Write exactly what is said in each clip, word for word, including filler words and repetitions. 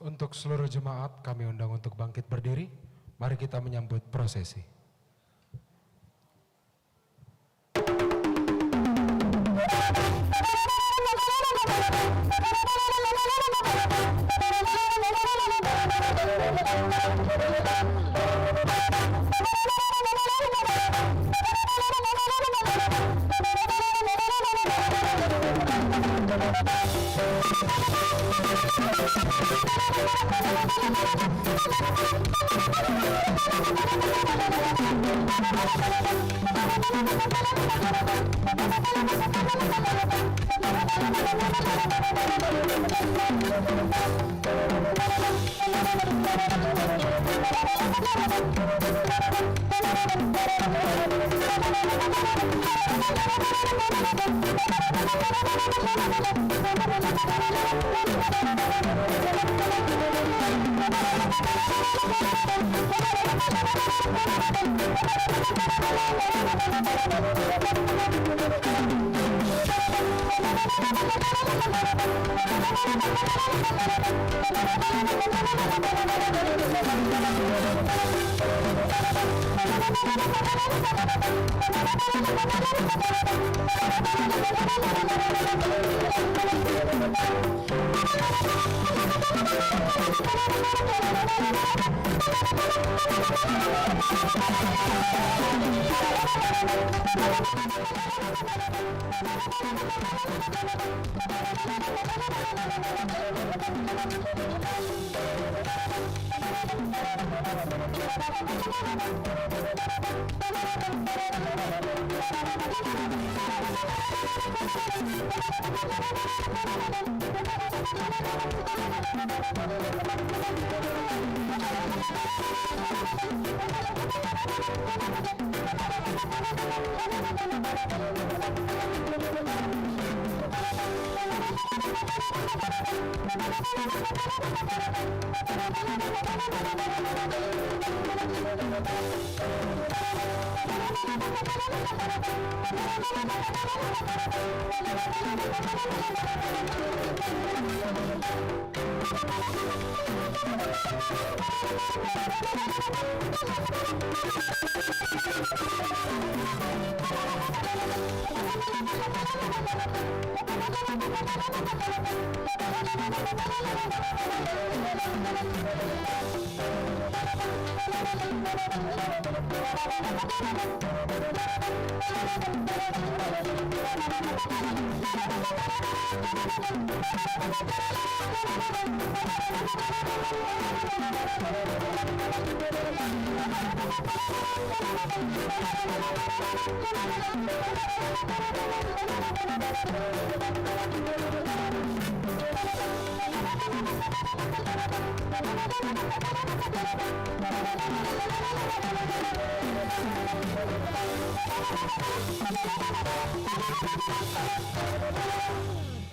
Untuk seluruh jemaat, kami undang untuk bangkit berdiri. Mari kita menyambut prosesi.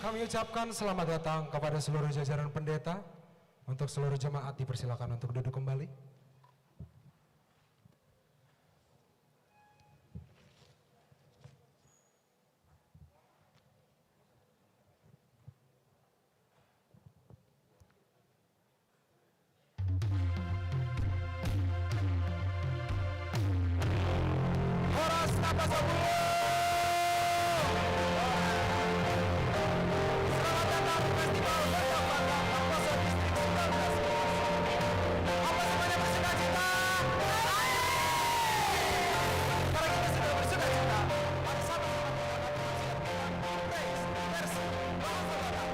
Kami ucapkan selamat datang kepada seluruh jajaran pendeta. Untuk seluruh jemaat, dipersilakan untuk duduk kembali. Horas na pasombu. Selamat datang Festival Gondang Bata Amposo Distrik sembilan belas. Apa semuanya bersukacita? Karena kita sudah bersukacita, mari sama-sama kita Praise, worship, bahasa Batak.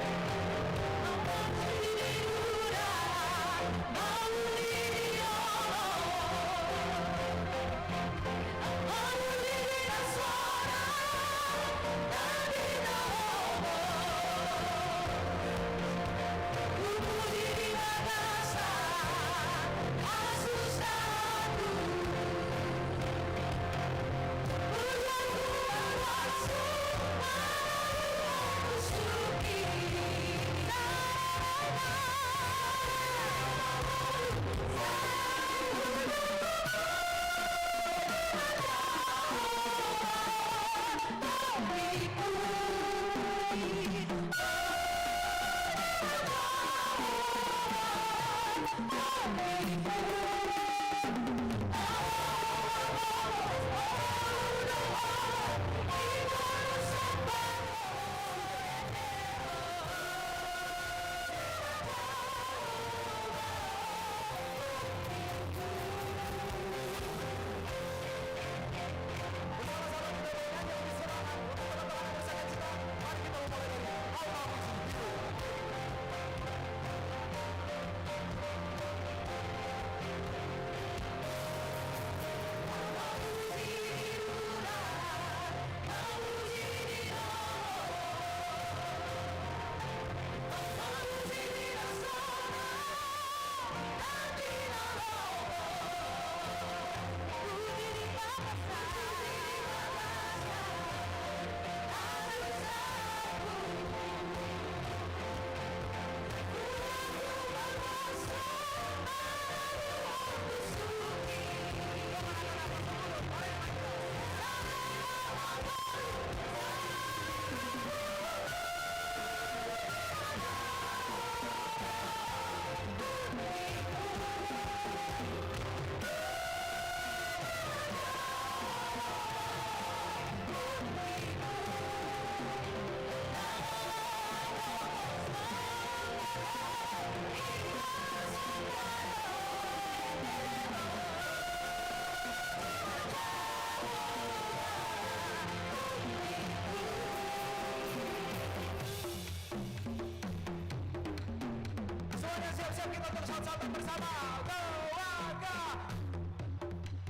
Untuk sahut-sahut bersama. Keluarga.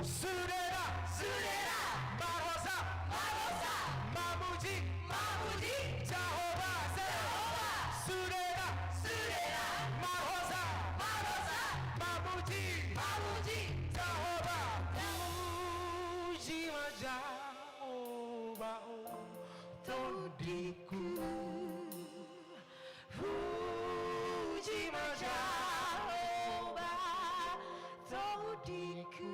Sudena. Sudena. Marhosa. Marhosa. Mamuji. Mamuji. Jahowa. Jahowa. Sudena. Sudena. Marhosa. Marhosa. Mamuji. Mamuji. Jahowa. Puji ma Jahowa, o tondingku. Puji ma Jahowa, tondingku.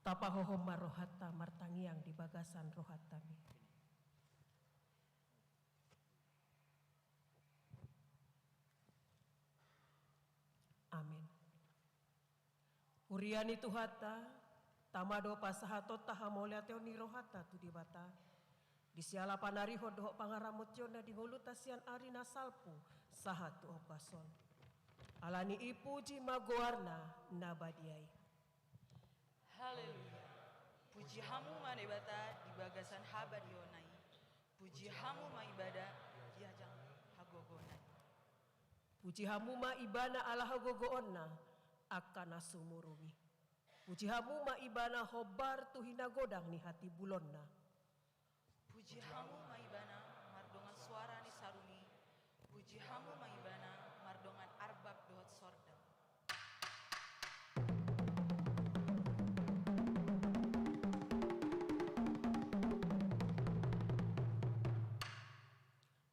Tapahohom ma rohanta martangiang di bagasan rohantami. Amen. Huria ni Tuhanta, tama do pasahatonta hamauliateon ni rohanta tu Debata, di siala panarihon dohot pangaramotionna di ngolunta sian ari na salpu sahat tu ombas on. Alani i puji ma goarna na badia i. Haleluya. Puji hamu ma Debata di bagasan habadiaonna i. Puji hamu ma Ibana di ajang hagogoonna i. Puji hamu ma Ibana ala hagogoonna angka na sumurung i. Puji hamu ma Ibana hombar tu hinagodang ni hatimbulonna. Puji hamu ma Ibana mardongan soara ni saruning i. Puji hamu ma ibana mardongan arbab dohot sorda.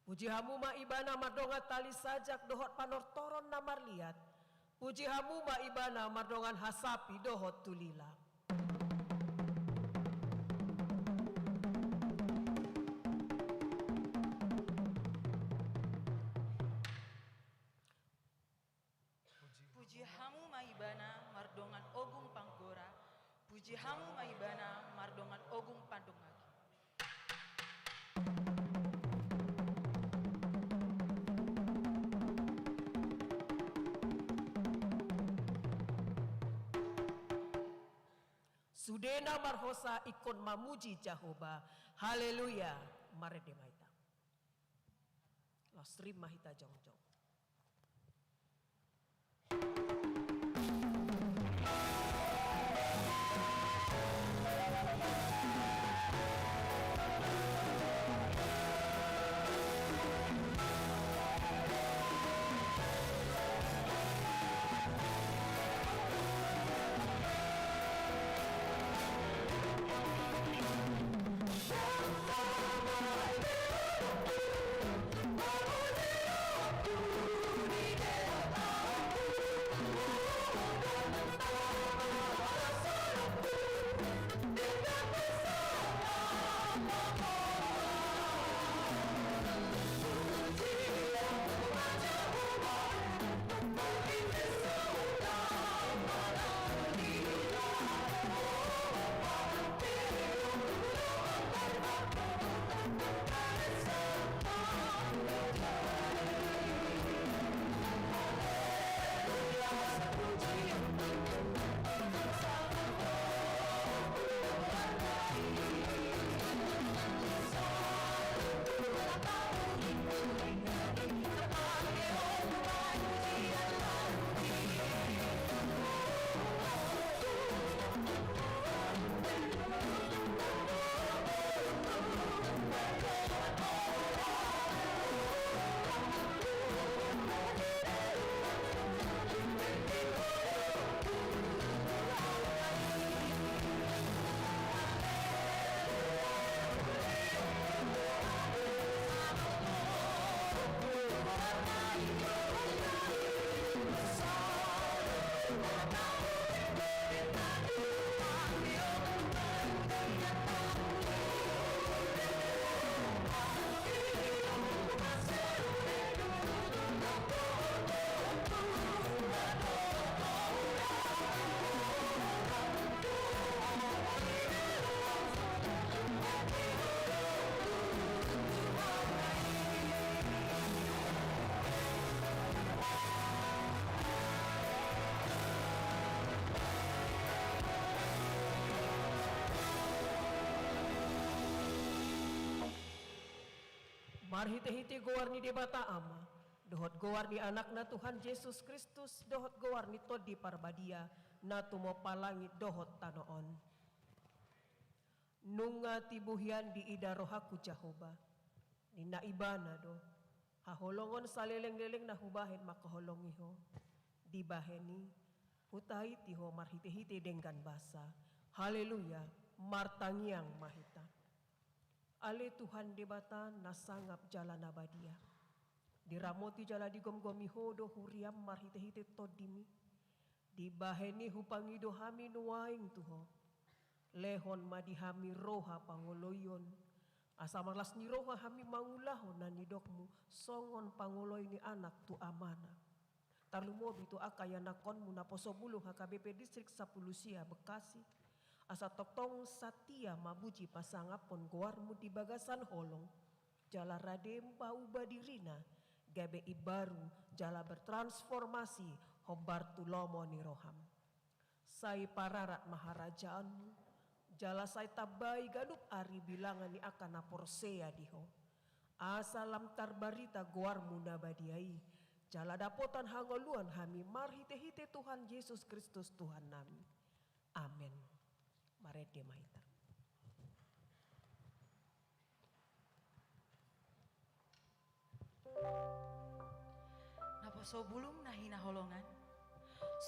Puji hamu ma ibana mardongan tali sajak dohot panortoron na marliat. Puji hamu ma ibana mardongan hasapi dohot tulila. Puji hamu ma ibana mardongan ogung panggora. Puji hamu ma ibana mardongan ogung pandongaki. Sudena marhosa ingkon mamuji Jahowa. Haleluya. Marende ma hita. Laos rap ma hita jongjong. Marhitehite goar ni Debata Ama, dohot goar ni Anakna Tuhan Jesus Kristus, dohot goar ni Tondi Parbadia, na tumompa langit dohot tano on. Nunga tibu hian diida rohangku Jahowa, ninna Ibana do, haholongon salelengleleng na hubahen mangkaholongi ho. Dibahen i, hutaiti ho marhitehite denggan basa. Haleluya, martangiang ma hita. Ale Tuhan Debata na sangap jala na badia. Diramoti jala digomgomi ho do huriam marhitehite Tondimi. Dibahen i hupangido hami nuaeng tu ho. Lehon ma di hami roha pangoloion. Asa marlas ni roha hami mangulahon na nidokmu songon pangoloi ni anak tu amana. Tarlumobi tu angka ianakkonmu naposo bulung H K B P Distrik Sampulu Sia Bekasi. Asa tongtong satia mamuji pasangaphon goarmu di bagasan holong. Jala rade mauba dirina, gabe imbaru, jala bertransformasi, hombar tu lomo ni roham. Sai pararat ma harajaonmu, jala sai tambai ganup ari bilangan ni angka na porsea di ho. Asa lam tarbarita goarmu na badia i, jala dapotan hangoluan hami marhitehite Tuhan Jesus Kristus Tuhannami. Amen. Marende ma hita. So bulung na hinaholongan,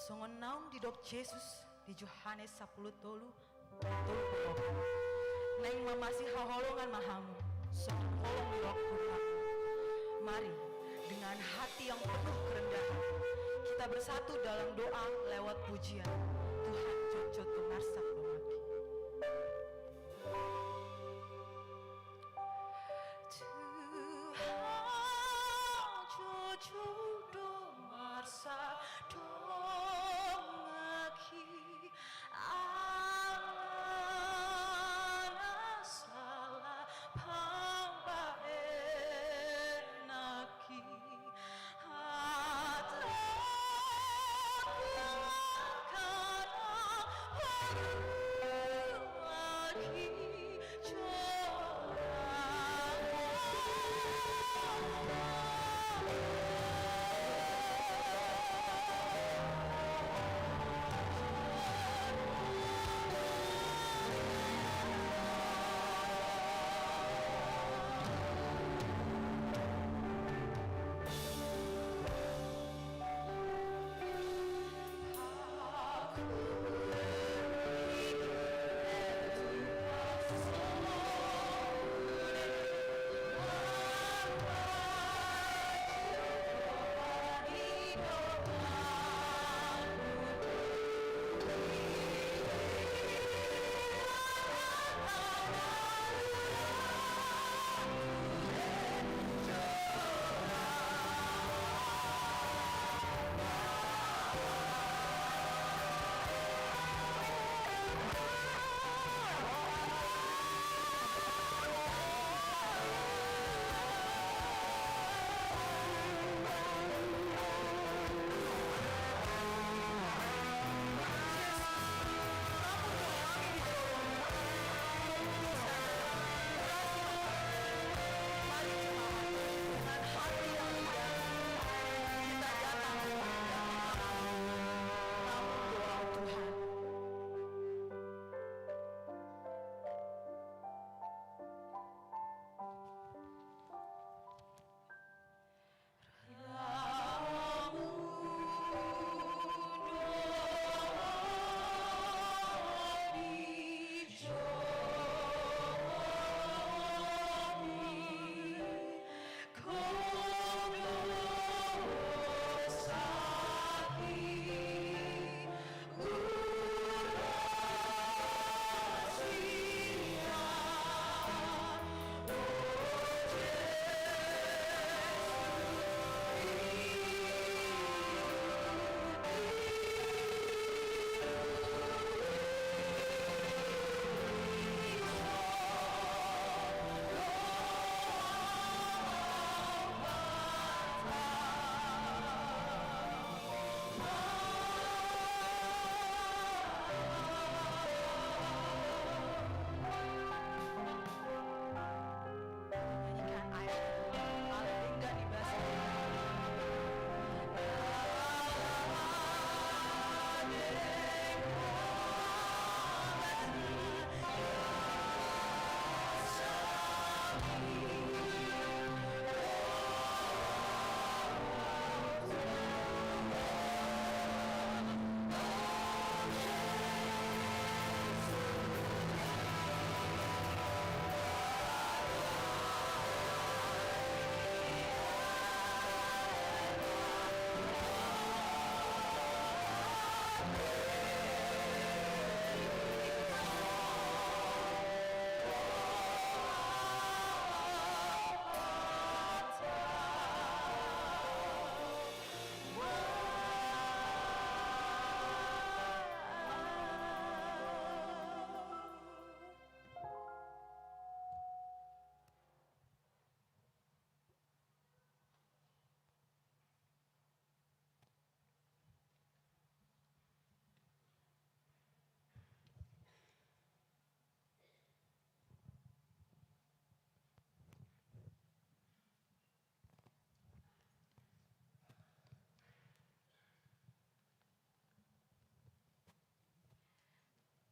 songon naung didok Jesus di Johannes sampulu tolu, tolu pulu opat. Naeng mamasi haholongan ma hamu, songon holong ni rohangku. Mari, dengan hati yang penuh kerendahan, kita bersatu dalam doa lewat pujian. Tuhan jotjot tu ngarsak donganki. Tuhan jotjot tu ngarsak donganki, ala na salah pambahenanki.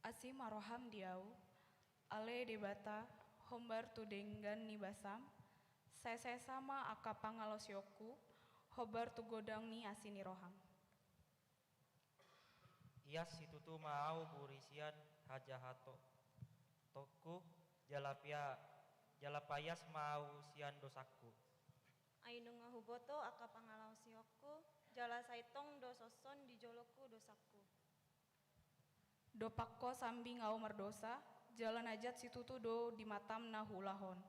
Asi ma roham di ahu, ale Debata, hombar tu denggan ni basam, sesa-sesa ma angka pangalaosionku, hombar tu godang ni asi ni roham. Ias situtu ma ahu buri sian hajahatonku, jala pia-, jala paias ma ahu sian dosangku. Ai nunga huboto angka pangalaosionku, jala sai tong do songon on di jolongku dosangku. Dompak ho sambing ahu mardosa, jala na jat situtu do di matam na huulahon.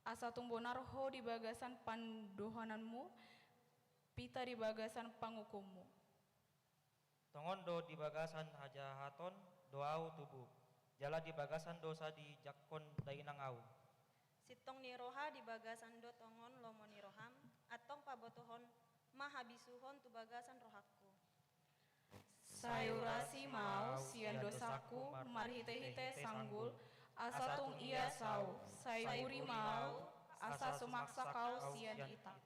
Asa tung bonar ho di bagasan pandohananmu, pita di bagasan panguhummu. Tongon do di bagasan hajahaton do ahu tubu, jala di bagasan dosa dijangkon dainang ahu. Sintong ni roha di bagasan do tongon lomo ni roham, antong pabotohon ma habisuhon tu bagasan rohangku. Sai urasi ma ahu sian dosangku marhitehite sanggul, asa tung ias ahu, sai buri ma ahu, asa sumaksak ahu sian itang.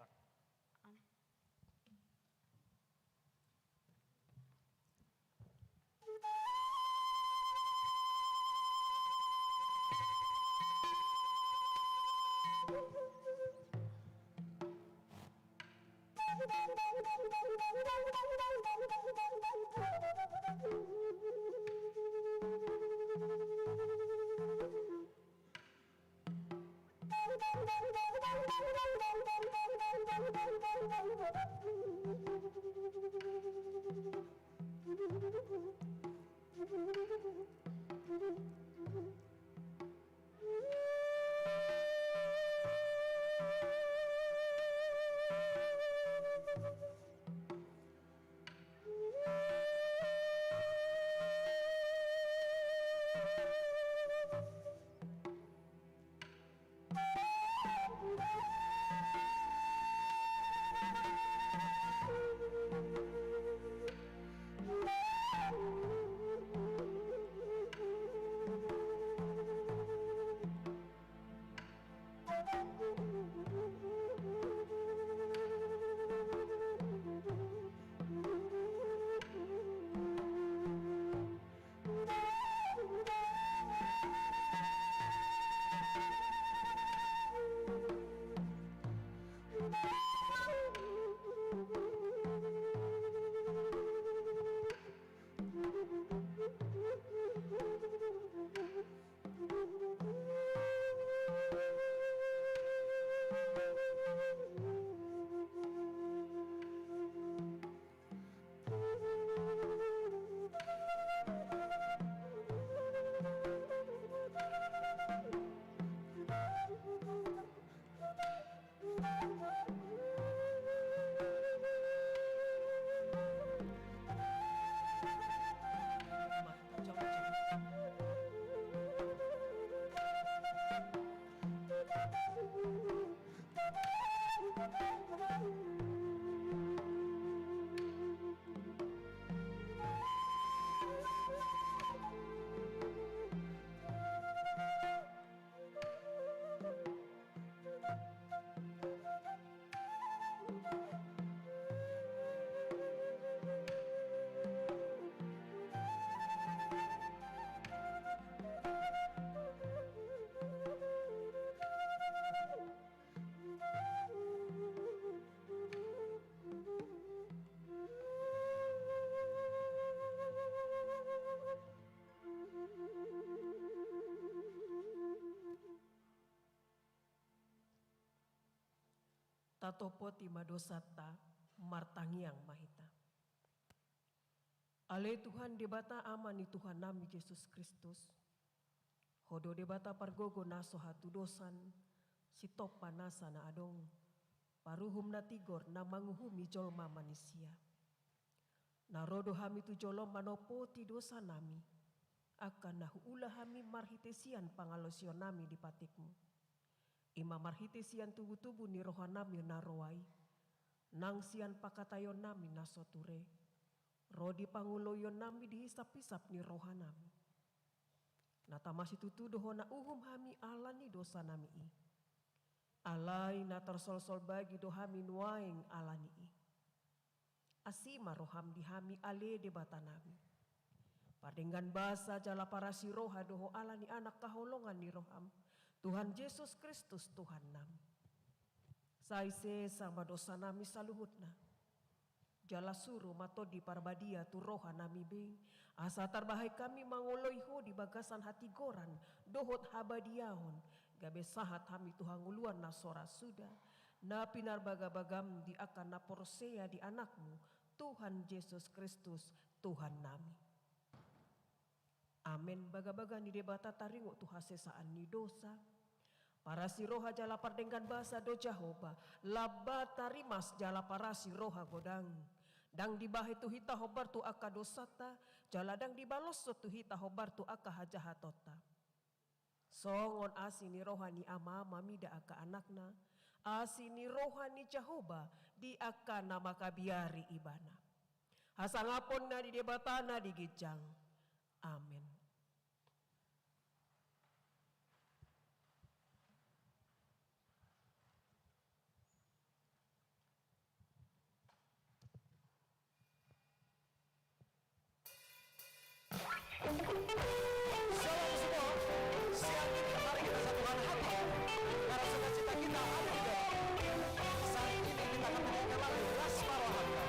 Tatopoti ma dosanta, martangiang ma hita. Ale Tuhan Debata, Ama ni Tuhannami Jesus Kristus, Ho do Debata pargogo na so hatudosan, sitompa nasa na adong, paruhum na tigor na manguhumi jolma manisia. Na ro do hami tu jolom manopoti dosanami, angka na huula hami marhite sian pangalaosionami di patikmu. I ma marhite sian tubutubu ni rohanami na roa i, nang sian pangkataionnami na so ture, ro di pangoloionnami di hisaphisap ni rohanami. Na tama situtu do hona uhum hami ala ni dosanami i. Alai na tarsolsol bagi do hami nuaeng ala ni i. Asi ma roham di hami ale Debatanami. Pardenggan basa jala parasi roha do ho ala ni Anak haholongan ni roham, Tuhan Jesus Kristus Tuhannami. Sai sesa ma dosanami saluhutna. Jala suru ma Tondi Parbadia tu rohanami be, asa tarbahen hami mangoloi Ho di bagasan hatigoran dohot habadiaon, gabe sahat hami tu hangoluan na so ra suda, na pinarbagabagam di angka na porsea di Anakmu, Tuhan Jesus Kristus, Tuhannami. Amen. Bagabaga ni Debata taringot tu hasesaan ni dosa. Parasi roha jala pardenggan basa do Jahowa, Lambanta rimas jala parasi roha godang. Ndang dibahen tu hita hombar tu angka dosanta, jala ndang dibaloshon tu hita hombar tu angka hajahatonta. Songon asi ni roha ni ama-ama mida angka anakna, asi ni roha ni Jahowa di angka na mangkabiari ibana. Hasangapon na di Debata na di ginjang. Amen. Shalom semua. Siang ini mari kita satukan hati. Karena sukacita kita ada di dalam. Saat ini kita akan menyanyikan lagu Las ma rohanta.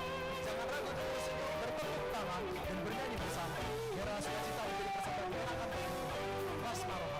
Jangan ragu untuk berseru, bertepuk tangan, dan bernyanyi bersama. Biar sukacita menjadi persatuan yang akan berkembang. Las ma rohanta.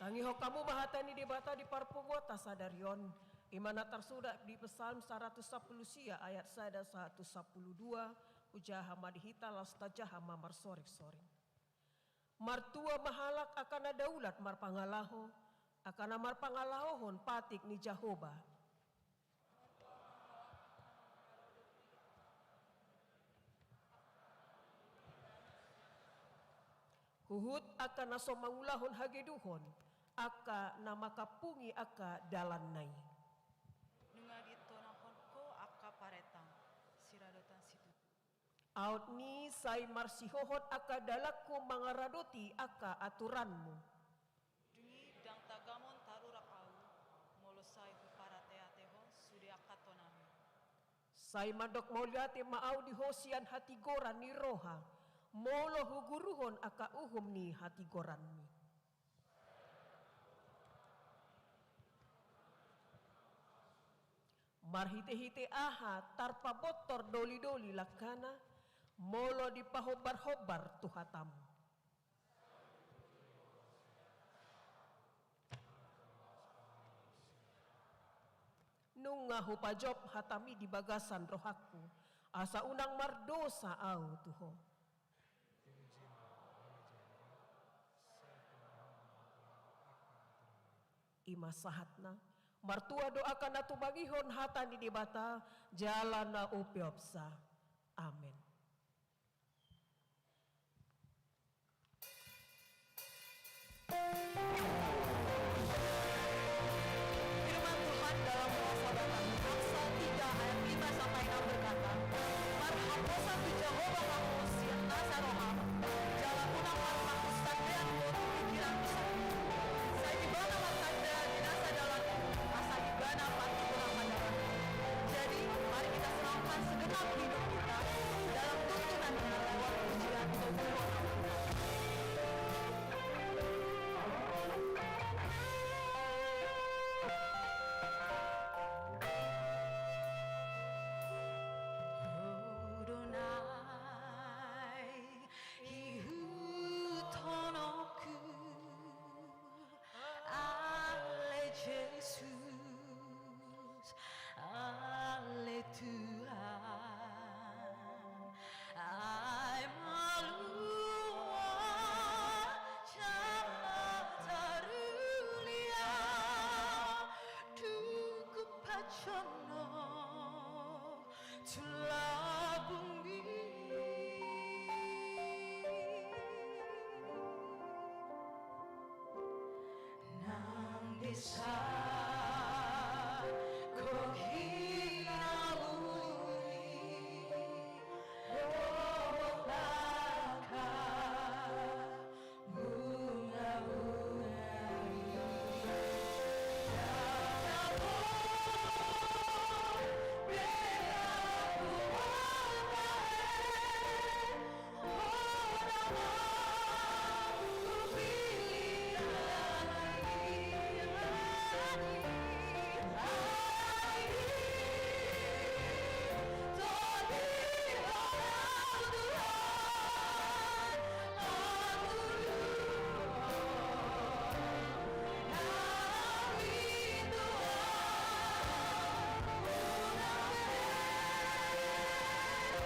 Tangihon hamu ma hata ni Debata di parpunguanta sadari on, i ma na tarsurat di Psalm saratus sampulu sia ayat sada sahat tu sampulu dua. Hujaha ma di hita laos tajaha ma marsoringsoring. Martua ma halak angka na daulat marpangalaho, angka na marpangalahohon patik ni Jahowa. Huhut angka na so mangulahon hageduhon, angka na mangkampungi angka dalanna i. Nunga ditonahon Ho angka parentam, siradotan situtu. Aut ni sai marsihohot angka dalanku mangaradoti angka aturanmu. Dung i ndang tagamon tarurak ahu, molo sai huparateatehon sude angka tonami. Sai mandok mauliate ma ahu di Ho sian hatigoran ni roha, molo huguruhon angka uhum ni hatigoranmi. Marhitehite aha tarpabontor dolidoli langkana, molo dipahombarhombar tu hatamu? Nunga hupajop hatami di bagasan rohangku, asa unang mardosa ahu tu Ho. I ma sahatna, martua do angka na tumangihon hata ni Debata jala na umpeopsa. Amen. Firman Tuhan dalam bahasa Batak, Amsal tiga ayat lima sampai enam berkata, marhaposan tu Jahowa hamu sian nasa roham, jala unang marpanghusandean ho tu pikiranmu sandiri. Lapung i nang desa, kohi na uli, oh, laka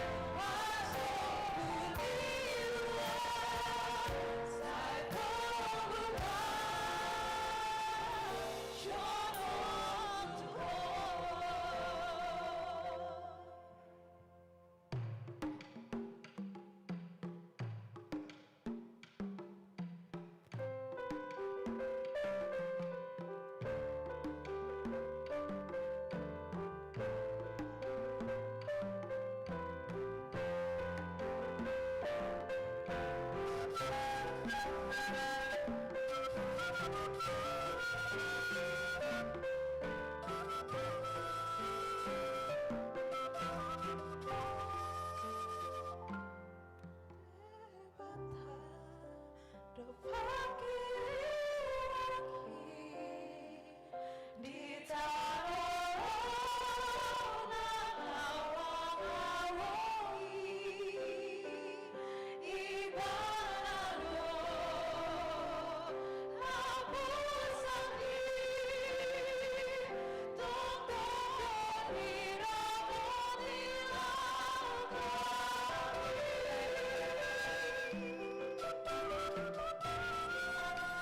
Debata do pangkirangi di tano na halawahi, Ibana do na posan i, tongtong do diramoti laho.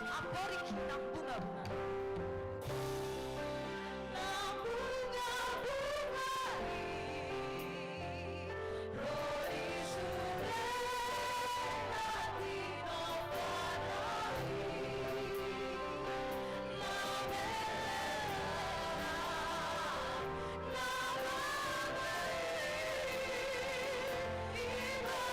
Amporik nang bungabunga. Nang bungabunga i, ro di sude na tinopa nai. Na merah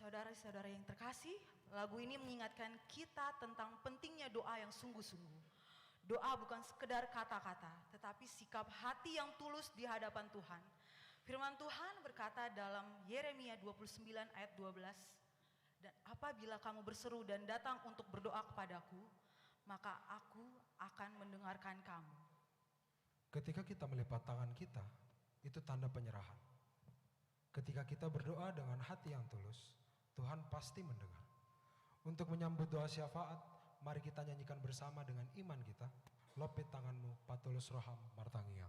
Saudara-saudara yang terkasih, lagu ini mengingatkan kita tentang pentingnya doa yang sungguh-sungguh. Doa bukan sekedar kata-kata, tetapi sikap hati yang tulus di hadapan Tuhan. Firman Tuhan berkata dalam Yeremia dua puluh sembilan ayat dua belas, "Dan apabila kamu berseru dan datang untuk berdoa kepada-Ku, maka Aku akan mendengarkan kamu." Ketika kita melipat tangan kita, itu tanda penyerahan. Ketika kita berdoa dengan hati yang tulus, Tuhan pasti mendengar. Untuk menyambut doa syafaat, mari kita nyanyikan bersama dengan iman kita, Lompit tanganmu, patulus roham, martangiang.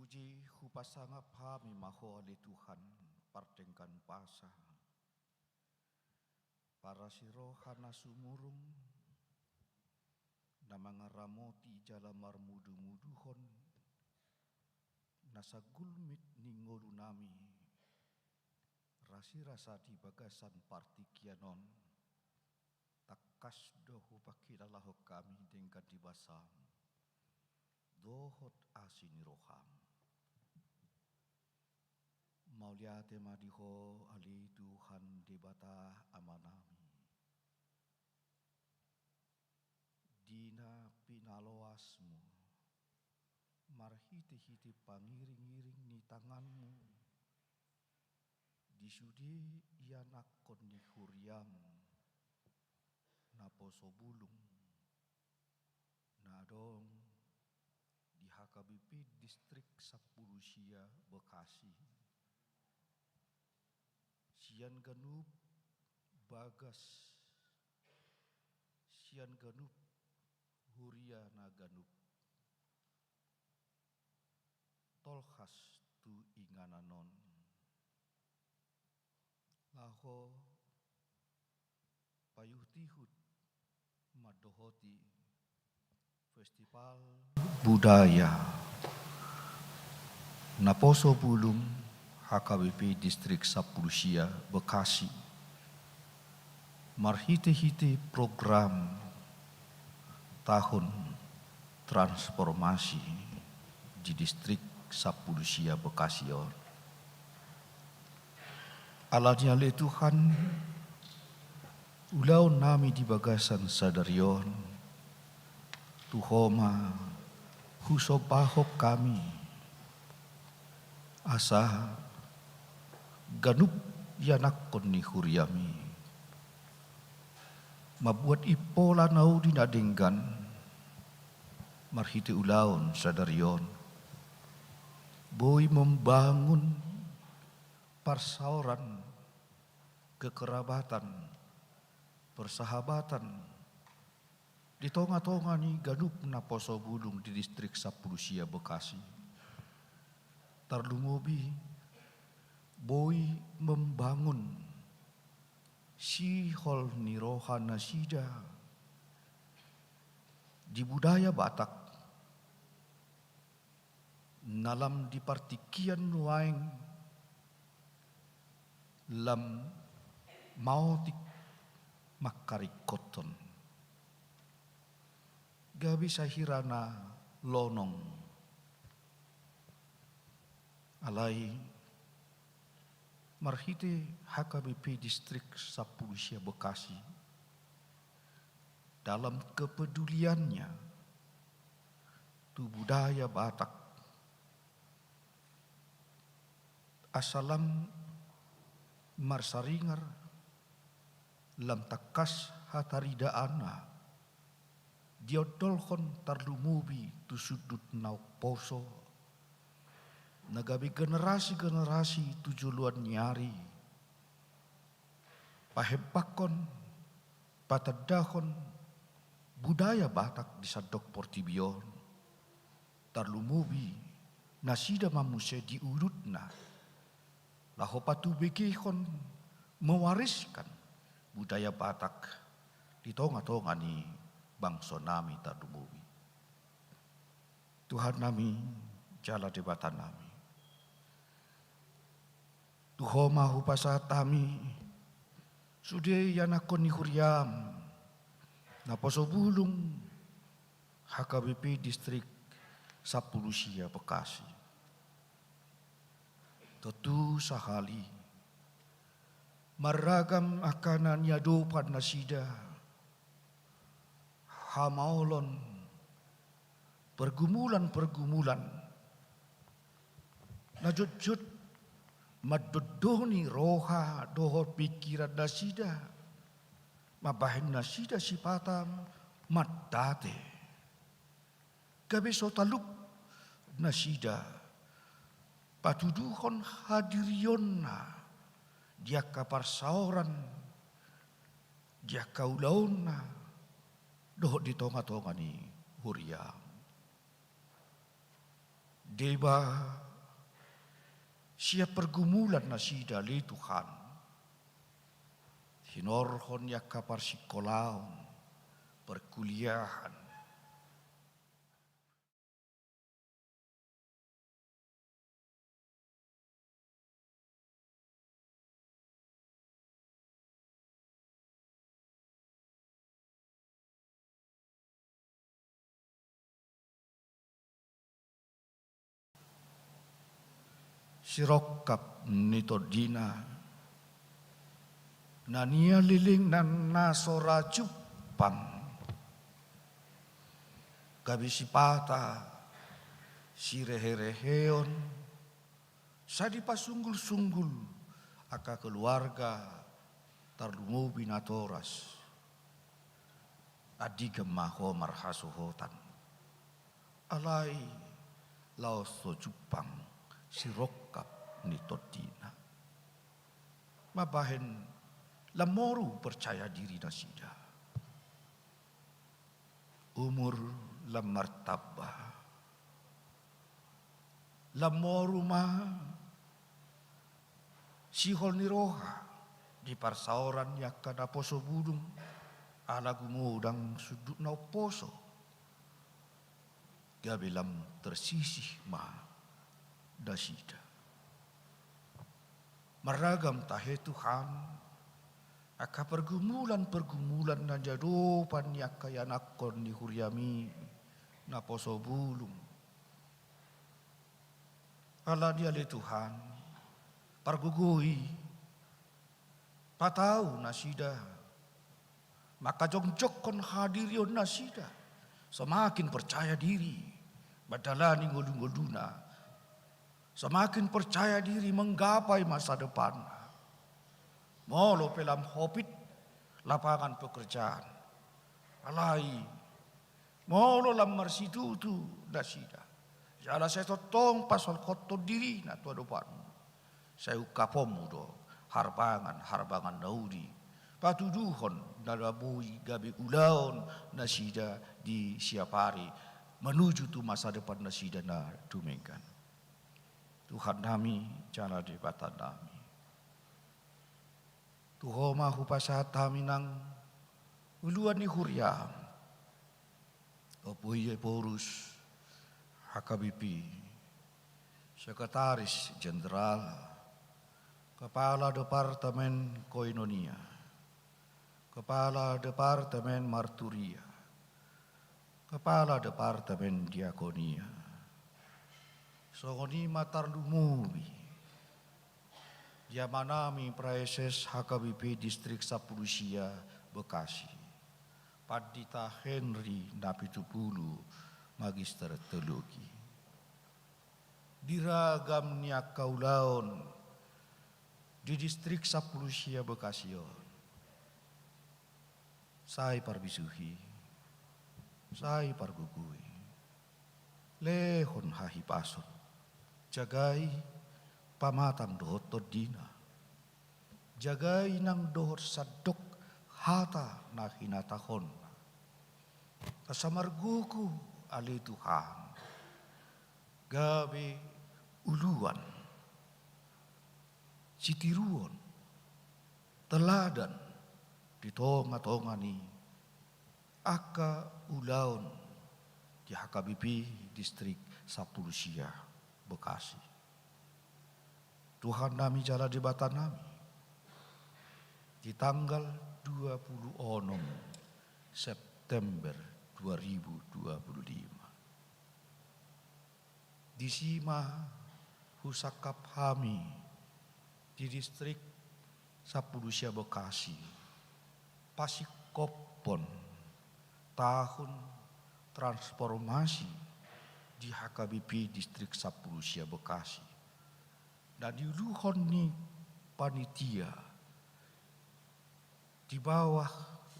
Puji hupasangap hami ma Ho ale Tuhan, pardenggan basa, parasi roha na sumurung, na mangaramoti jala marmudumuduhon nasa gulmit ni ngolunami, rasirasa di bagasan partingkian on, tangkas do hupangkilalahon hami denggan ni basam dohot asi ni roham. Mauliate ma di Ho ale Tuhan Debata Amanami, di na pinaloasmu marhitehite pangiringiring ni tanganmu di sude ianakhon ni huriam naposo bulung na adong di H K B P Distrik Sampulu Sia Bekasi, sian ganup bagas, sian ganup huria na ganup, tolhas tu inganan on. Laho paihutihut mandohoti festival budaya naposo bulung H K B P Distrik Sampulu Sia Bekasi, marhitehite program tahun transformasi di Distrik Sampulu Sia Bekasi on. Alani i ale Tuhan, ulaon nami di bagasan sadari on, tu Ho ma husombahon hami, asa ganup ianakhon ni huriami mambuat impola na uli na denggan marhite ulaon sadari on, boi membangun parsaoran, kekerabatan, persahabatan di tongatonga ni ganup naposo bulung di Distrik Sampulu Sia Bekasi. Tarlumobi boi membangun sihol ni roha nasida di budaya Batak na lam di partingkian nuaeng lam maotik mangkaringkothon. Gabe sahira na lonong. Alai marhite H K B P Distrik Sampulu Sia Bekasi, dalam kepeduliannya tu budaya Batak, asa lam marsaringar, lam tangkas hataridaanna diondolhon tarlumobi tu sundut na umposo, na gabe generasi-generasi tu joloan ni ari pahembangkon, patandahon budaya Batak di sandok portibi on, tarlumobi nasida ma muse di udutna, laho patubegehon, mewariskan budaya Batak di tongatonga ni bangso nami tarlumobi. Tuhan nami jala Debata nami, tu Ho ma hupasahat hami sude ianakhon ni huriam naposo bulung H K B P Distrik Sampulu Sia Bekasi. Tontu sahali marragam angka na niadopan nasida, hamaolon, pergumulan-pergumulan na jotjot mandondoni roha dohot pingkiran nasida, mambahen nasida sipata mandate. Gabe so talup nasida patuduhon hadirionna di angka parsaoran, di angka ulaonna, dohot di tongatonga ni huriam. Deba sian pergumulan nasida ale Tuhan, hinorhon ni angka parsingkolaon, perkuliahan, sirongkap ni tondina, na nialelengna na so ra jumpang, gabe sipata sirehereheon, sai dipasunggulsunggul angka keluarga, tarlumobi natoras. Andigan ma ho marhasohotan, alai laos so jumpang sirongkap ni tondina. Mambahen lam moru percaya diri nasida. Umur lam martamba. Lam moru ma sihol ni roha di parsaoran ni angka naposo bulung, ala gumodang sundut na umposo. Gabe lam tersisih ma nasida. Marragam tahe Tuhan, angka pergumulan-pergumulan na niadopan ni angka ianakhon ni huriami naposo bulung. Alani ale Tuhan, pargogoi, patau nasida, mangkajongjonghon hadirion nasida, semakin percaya diri mandalani ngolungoluna, semakin percaya diri menggapai masa depanna. Molo pe lam hopit lapangan pekerjaan, alai molo lam marsitutu nasida, jala sai tongtong pasolhothon dirina tu adopanmu, sai ungkaponmu do harbangan, harbangan na uli, patuduhon na boi gabe ulaon nasida di siapari, manuju tu masa depan nasida na dumenggan. Tuhannami jala Debatanami, tu Ho ma hupasahat hami nang uluan ni huriaM, Ompu Ephorus, H K B P, Sekretaris Jenderal, Kepala Departemen Koinonia, Kepala Departemen Marturia, Kepala Departemen Diakonia. Songon i ma tarlumobi di amanami Praeses H K B P Distrik Sampulu Sia Bekasi, Pandita Henry Napitupulu, Magister Teologi. Di ragam ni angka ulaon di Distrik Sampulu Sia Bekasi on, sai parbisuhi, sai pargogoi, lehon hahipason, jagai pamatang dohot tondina, jagai nang dohot sandok hata na hinatahonna. Asa margogo ale Tuhan, gabe uluan, sitiruon, teladan di tongatonga ni angka ulaon di H K B P Distrik Sampulu Sia Bekasi. Tuhannami jala Debatanami, di tanggal dua pulu onom September dua ribu dua pulu lima, disi ma husangkap hami di Distrik Sampulu Sia Bekasi, pasingkophon tahun transformasi di H K B P Distrik Sampulu Sia Bekasi, na niuluhon ni panitia di bawah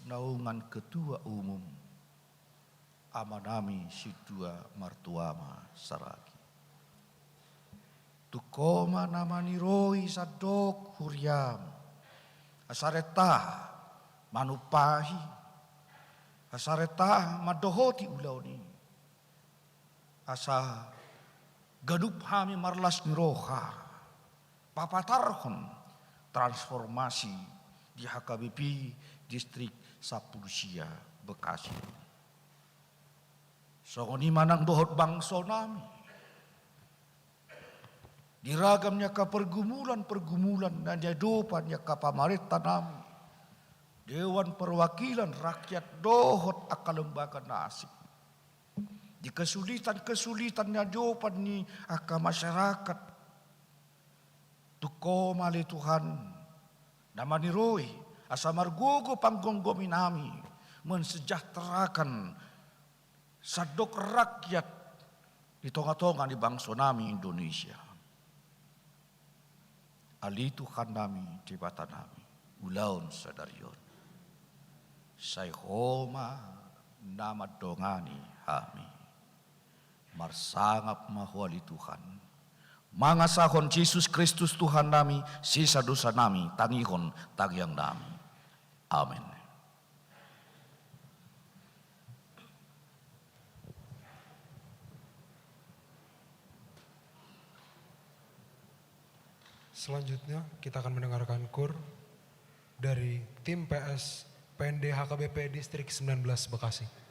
naungan Ketua Umum, amanami Sintua Martuama Saragi. Tung Ho ma na maniroi sandok huriaM, asa rentaha manumpahi, asa rentaha mandohoti ulaon i, asa ganup hami marlas ni roha papatarhon transformasi di H K B P Distrik Sampulu Sia Bekasi. Songon i ma nang dohot bangso nami. Di ragam ni angka pergumulan-pergumulan na niadopan ni angka pamarenta nami, Dewan Perwakilan Rakyat dohot angka lembaga na asing, di kesulitan-kesulitan na niadopan ni angka masyarakat, tung Ho ma ale Tuhan na maniroi asa margogo panggomgomi nami, mensejahterakan sandok rakyat di tonga-tonga ni bangso nami Indonesia. Ale Tuhan nami, Debata nami, ulaon sadari on, sai Ho ma na mandongani hami. Marsangap ma Ho ale Tuhan, mangasahon Jesus Kristus Tuhan nami, sesa dosa nami, tangihon tangiang nami. Amen. Selanjutnya, kita akan mendengarkan kur dari tim P S P N D H K B P Distrik sembilan belas Bekasi.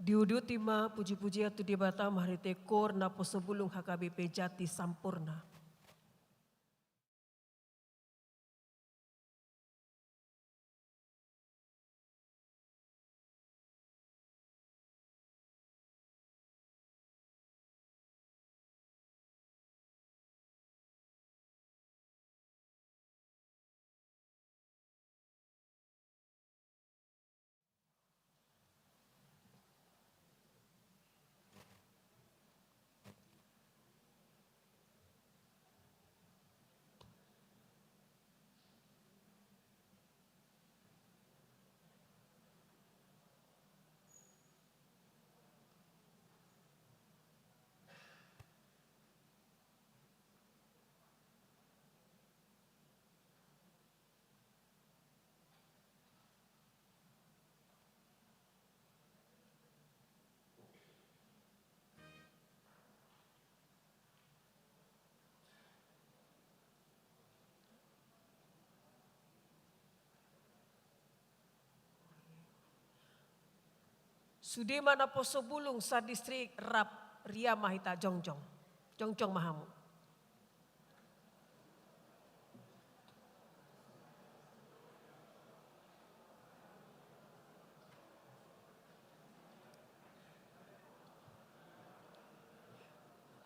Diuduti ma puji-pujian tu Debata marhite kor naposo bulung H K B P Jati Sampurna. Sude ma naposo bulung sadistrik rap, ria ma hita, jongjong. Jongjong ma hamu.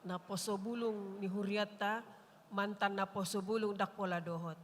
Naposo bulung ni hurianta, mantan naposo bulung ndang pola dohot.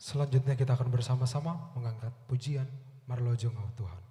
Selanjutnya kita akan bersama-sama mengangkat pujian Marlojong Au Tuhan.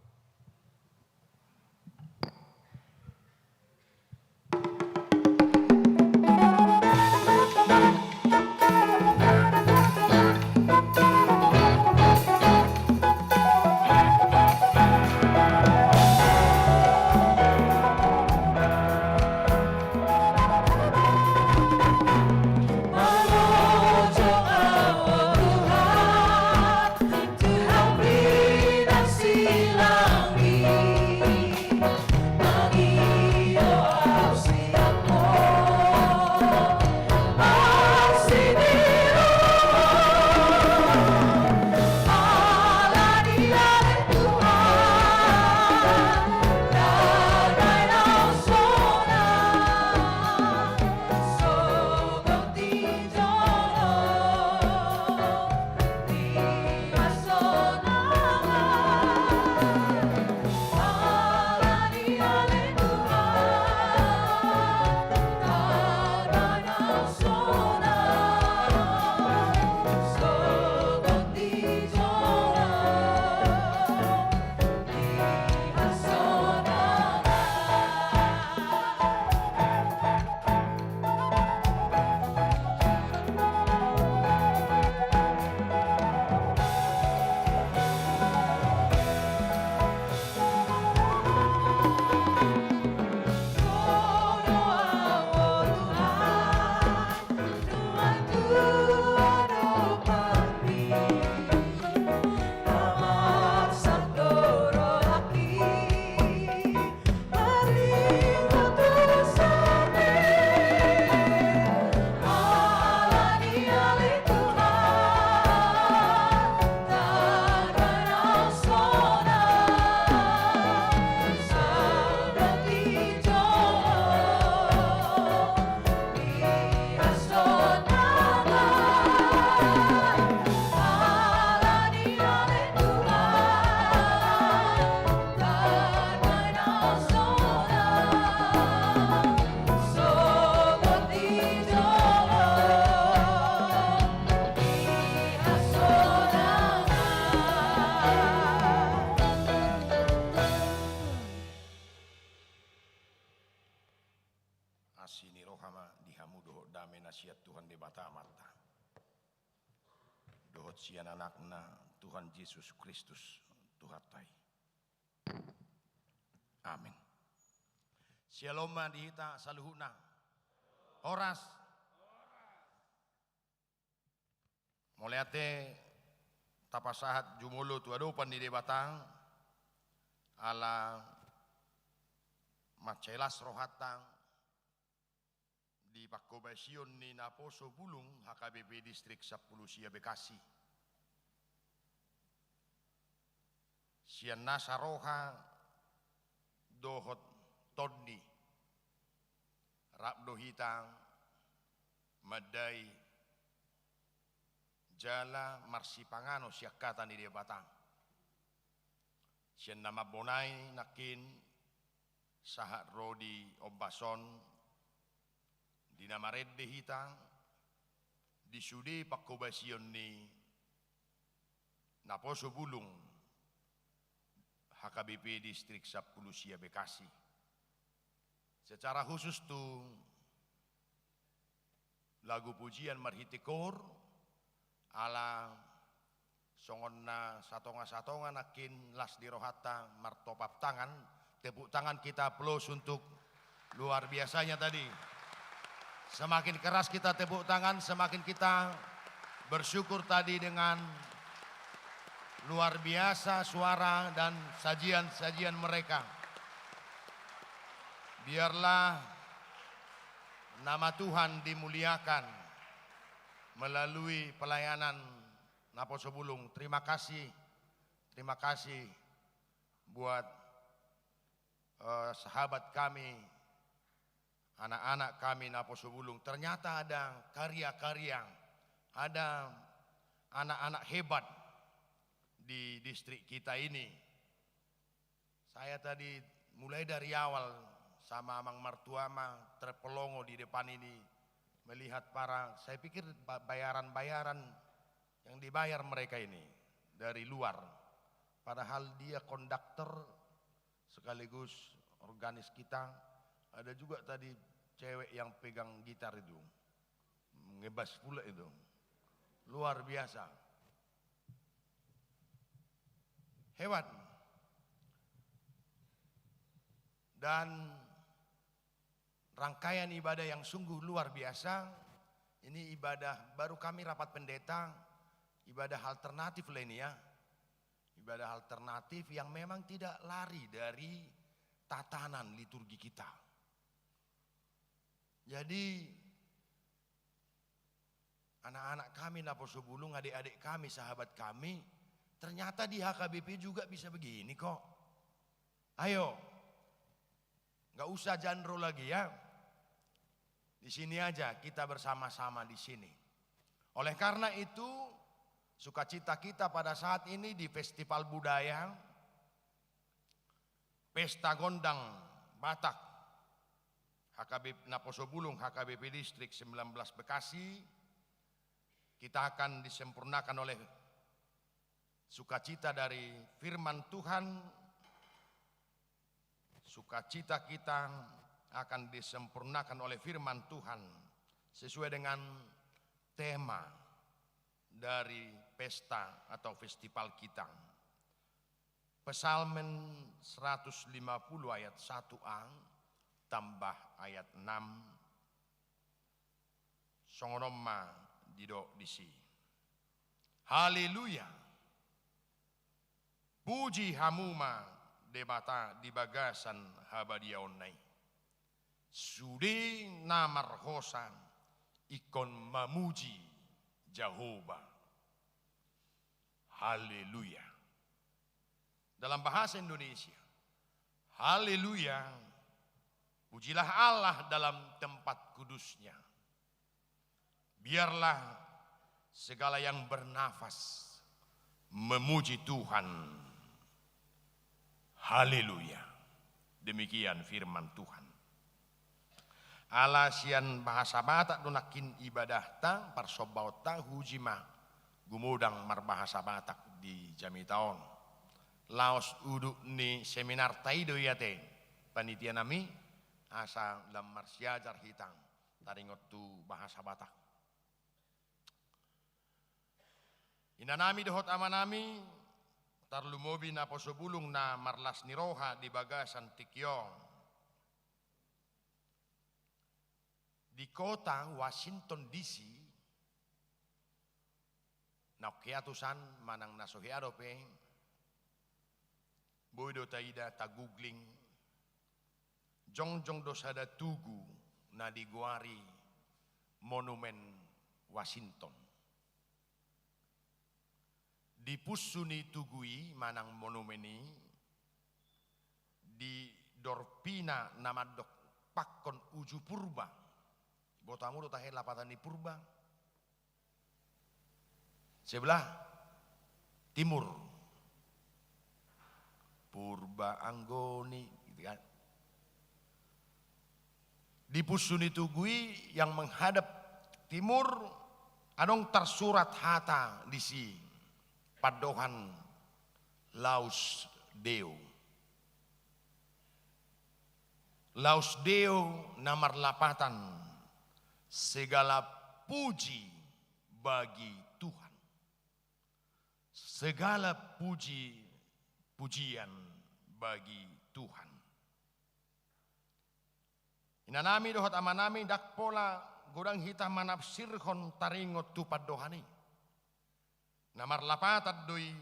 Asi ni roha ma di hamu dohot dame na sian Tuhan Debata Amanta dohot sian Anakna Tuhan Jesus Kristus Tuhanta i. Amin. Syalom ma di hita saluhutna. Horas. Mauliate tapasahat jumolo tu adopan ni Debata, ala mansai las rohanta di panghobasion ni naposo bulung H K B P Distrik Sampulu Sia Bekasi. Sian nasa roha dohot tondi, rap do hita mandai jala marsipanganon sian hata ni Debata. Sian na mambonai nangkin sahat ro di ombas on, di na marende hita, di sude panghobasion ni naposo bulung H K B P Distrik Sampulu Sia Bekasi. Secara khusus tu lagu pujian marhite koor, ala songon na satonga-satonga nangkin las di rohanta martopap tangan, tepuk tangan kita, aplaus untuk luar biasanya tadi. Semakin keras kita tepuk tangan, semakin kita bersyukur tadi dengan luar biasa suara dan sajian-sajian mereka. Biarlah nama Tuhan dimuliakan melalui pelayanan naposo bulung. Terima kasih, terima kasih buat, eh, sahabat kami, anak-anak kami naposo bulung. Ternyata ada karya-karya, ada anak-anak hebat di distrik kita ini. Saya tadi mulai dari awal sama Amang Martua ma terpelongo di depan ini melihat para, saya pikir ba-, bayaran-bayaran Yang dibayar mereka ini dari luar. Padahal dia konduktor sekaligus organis kita. Ada juga tadi cewek yang pegang gitar itu. Ngebas pula itu. Luar biasa. Hebat. Dan rangkaian ibadah yang sungguh luar biasa. Ini ibadah baru kami rapat pendeta, ibadah alternatif lah ini ya. Ibadah alternatif yang memang tidak lari dari tatanan liturgi kita. Jadi, anak-anak kami, naposo bulung, adik-adik kami, sahabat kami, ternyata di H K B P juga bisa begini kok. Ayo, nggak usah jandro lagi ya. Di sini aja kita bersama-sama di sini. Oleh karena itu, sukacita kita pada saat ini di Festival Budaya, Pesta Gondang Batak, H K B P, naposo bulung H K B P Distrik sembilan belas Bekasi, kita akan disempurnakan oleh sukacita dari firman Tuhan, sukacita kita akan disempurnakan oleh firman Tuhan sesuai dengan tema dari pesta atau festival kita. Psalmen seratus lima puluh ayat satu a tambah ayat enam. Songon on ma didok disi. Haleluya. Puji hamu ma Debata di bagasan habadiaonna i. Sude na marhosa ingkon mamuji Jahowa. Haleluya. Dalam bahasa Indonesia. Haleluya. Pujilah Allah dalam tempat kudus-Nya. Biarlah segala yang bernafas memuji Tuhan. Haleluya. Demikian firman Tuhan. Ala sian bahasa Batak do nangkin ibadahta, parsombaonta, huji ma gumodang marbahasa Batak di jamita on. Laos udut ni seminarta i do i ate, panitia nami, asa lam marsiajar hita taringot tu bahasa Batak. Inanami dohot amanami, tarlumobi naposo bulung na marlas ni roha di bagasan tingki on. Di kota Washington D C, na hea tusan manang na so hea dope, boi do taida, ta-googling, jongjong do sada tugu na digoari Monumen Washington. Di punsu ni tugu i manang monumen i, di dorpina na mandok pangkon uju Purba. Boto hamu do tahe lapatan ni Purba? Sebelah timur. Purba Anggoni, gitu kan. Di punsu ni tugu i yang menghadap timur, adong tarsurat hata disi, pandohan Laus Deo. Laus Deo na marlapatan segala puji bagi Tuhan. Segala puji, pujian bagi Tuhan. Inanami dohot amanami, ndang pola godang hita manafsirhon taringot tu pandohan i. Na marlapatan do i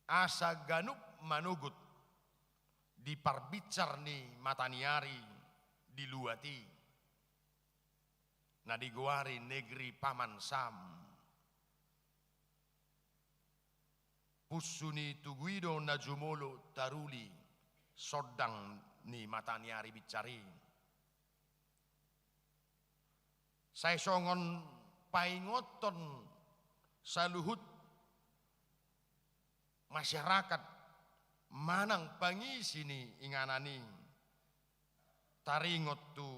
asa ganup manogot di parbinsar ni mataniari di luat i, na digoari negeri Paman Sam. Punsu ni tugu i do na jumolo taruli sondang ni mataniari binsar i. Sai songon paingothon saluhut masyarakat manang pangisi ni inganan i taringot tu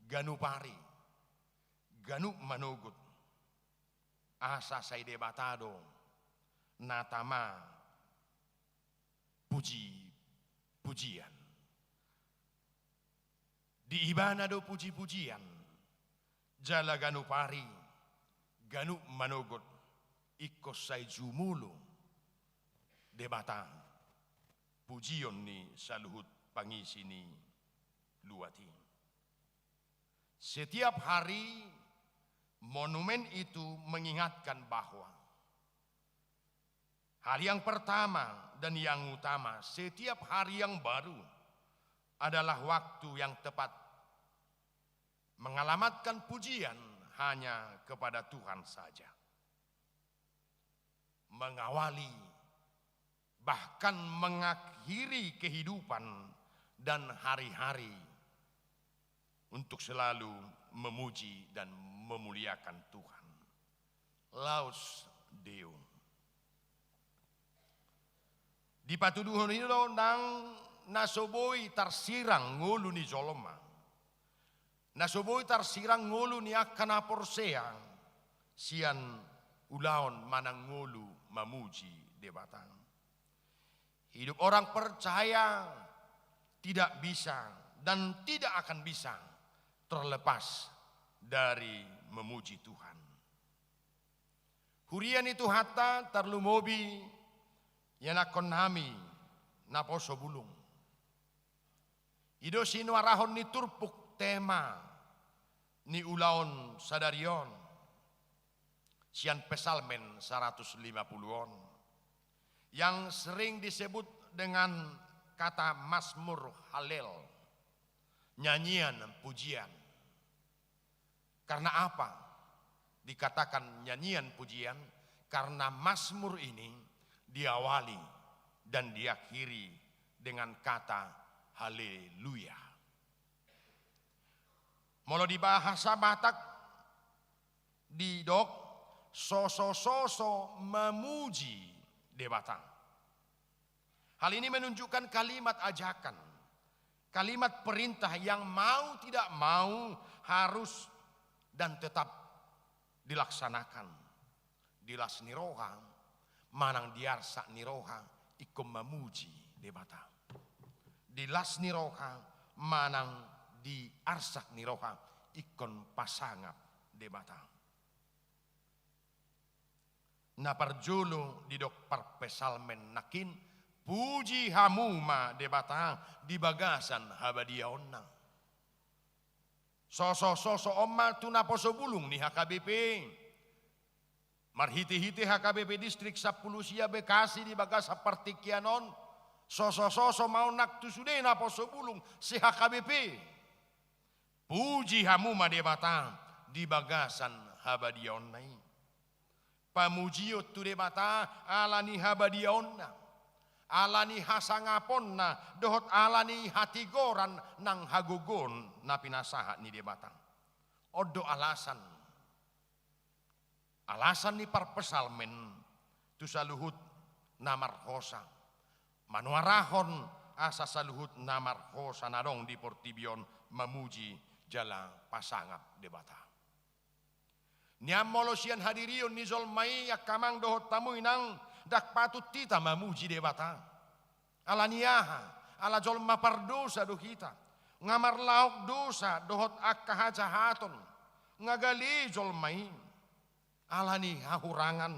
ganup ari, ganup manogot. Asa sai Debata do na tama puji-pujian. Di Ibana do puji-pujian, jala ganup ari, ganup manogot, ingkon sai jumolo Debata pujion ni saluhut pangisi ni luat i. Setiap hari monumen itu mengingatkan bahwa hal yang pertama dan yang utama, setiap hari yang baru adalah waktu yang tepat mengalamatkan pujian hanya kepada Tuhan saja. Mengawali, bahkan mengakhiri kehidupan dan hari-hari untuk selalu memuji dan memuliakan Tuhan. Laus Deo. Dipatuduhon i do nang na so boi tarsirang ngolu ni jolma. Na so boi tarsirang ngolu ni angka na porsea sian ulaon manang ngolu mamuji Debata. Hidup orang percaya tidak bisa dan tidak akan bisa terlepas dari memuji Tuhan. Huria ni Tuhanta, tarlumobi ianakkonnami naposo bulung. I do sinuarahon ni turpuk tema ni ulaon sadari on sian Psalmen saratus lima pulu on, yang sering disebut dengan kata Mazmur Hallel, nyanyian pujian. Karena apa dikatakan nyanyian pujian? Karena Mazmur ini diawali dan diakhiri dengan kata haleluya. Molo di bahasa Batak didok sosososo mamuji Debata. Hal ini menunjukkan kalimat ajakan, kalimat perintah yang mau tidak mau harus dan tetap dilaksanakan. Di las ni roha manang di arsak ni roha ingkon mamuji Debata. Di las ni roha manang di arsak ni roha ingkon pasangap Debata. Na parjolo didok parpsalmen nangkin, puji hamu ma Debata di bagasan habadiaonna. Sosososo on ma tu naposo bulung ni H K B P. Marhitehite H K B P Distrik Sampulu Sia Bekasi di bagasan partingkian on, sosososo ma on nang tu sude naposo bulung se-H K B P. Puji hamu ma Debata di bagasan habadiaonna i. Pamujion tu Debata ala ni habadiaonna, ala ni hasangaponna, dohot ala ni hatigoran nang hagogoon na pinasahat ni Debata. On do alasan. Alasan ni parpsalmen tu saluhut na marhosa, manuarahon asa saluhut na marhosa na adong di portibi on mamuji jala pasangap Debata. Nian molo sian hadirion ni jolma i angka amang dohot hamu inang, ndang patut hita mamuji Debata. Ala ni aha? Ala jolma pardosa do hita. Nga marlaok dosa dohot angka hajahaton. Nga gale jolma i ala ni hahurangan,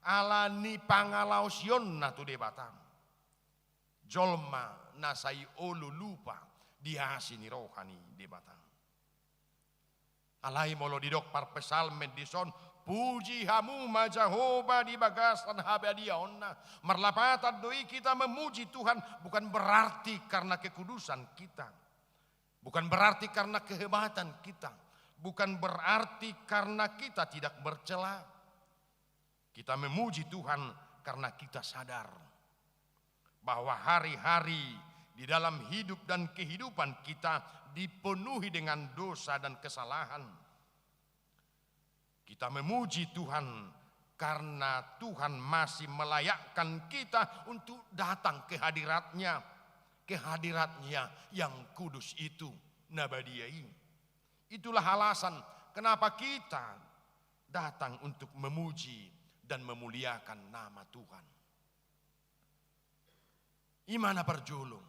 ala ni pangalaosionna tu Debata. Jolma na sai olo lupa di asi ni roha ni Debata. Alai molo didok parpsalmen dison, puji hamu ma Jahowa di bagasan habadiaonna. Marlapatan do i hita memuji Tuhan, bukan berarti karena kekudusan kita. Bukan berarti karena kehebatan kita. Bukan berarti karena kita tidak bercela. Kita memuji Tuhan karena kita sadar bahwa hari-hari di dalam hidup dan kehidupan kita dipenuhi dengan dosa dan kesalahan. Kita memuji Tuhan karena Tuhan masih melayakkan kita untuk datang ke hadirat-Nya, ke hadirat-Nya yang kudus itu, na badia i. Itulah alasan kenapa kita datang untuk memuji dan memuliakan nama Tuhan. I ma na parjolo.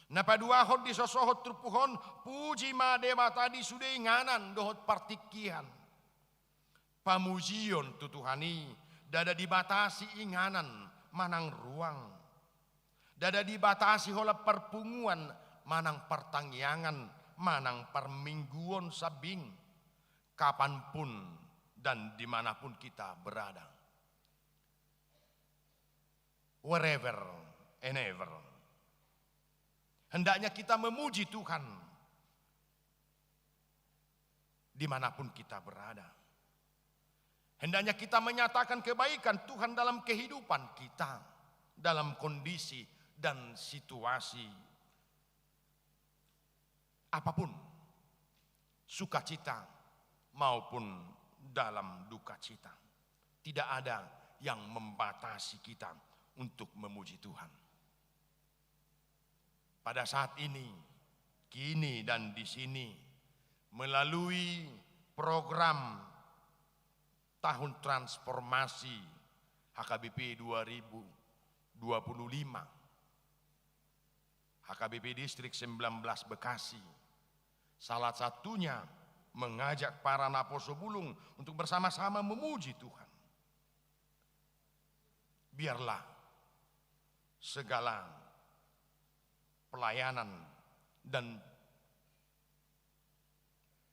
Na paduahon, disosohon turpuk on, puji ma Debata di sude inganan dohot partingkian. Pamujion tu Tuhan i ndada dibatasi inganan manang ruang. Ndada dibatasi holan parpunguan manang partangiangan manang parmingguon sambing, kapanpun dan dimanapun kita berada. Wherever and ever. Hendaknya kita memuji Tuhan dimanapun kita berada. Hendaknya kita menyatakan kebaikan Tuhan dalam kehidupan kita, dalam kondisi dan situasi apapun, sukacita maupun dalam dukacita. Tidak ada yang membatasi kita untuk memuji Tuhan. Pada saat ini, kini dan di sini, melalui program tahun transformasi H K B P dua ribu dua puluh lima, H K B P Distrik sembilan belas Bekasi, salah satunya mengajak para naposo bulung untuk bersama-sama memuji Tuhan. Biarlah segala pelayanan dan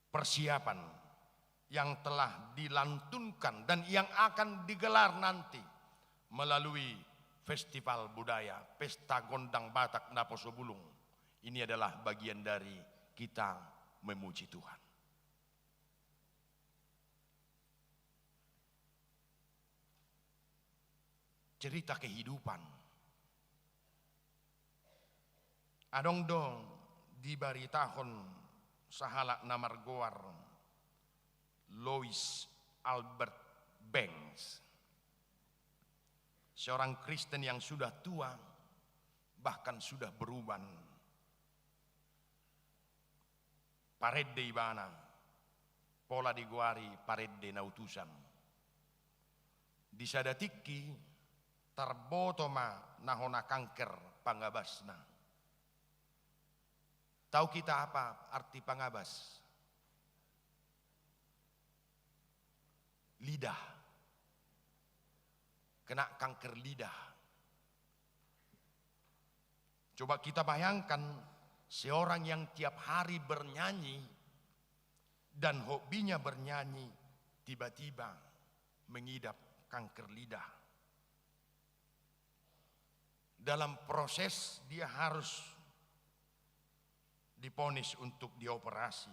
persiapan yang telah dilantunkan dan yang akan digelar nanti melalui festival budaya, Pesta Gondang Batak Naposo Bulung. Ini adalah bagian dari kita memuji Tuhan. Cerita kehidupan. Adong do dibaritahon sahalak na margoar Louis Albert Banks, seorang Kristen yang sudah tua, bahkan sudah beruban. Parende ibana, pola digoari parende na utusan. Di sada tingki tarboto ma na hona kanker pangabasna. Tau hita apa arti pangabas? Lidah. Kena kanker lidah. Coba kita bayangkan, seorang yang tiap hari bernyanyi dan hobinya bernyanyi, tiba-tiba mengidap kanker lidah. Dalam proses dia harus diponis untuk dioperasi.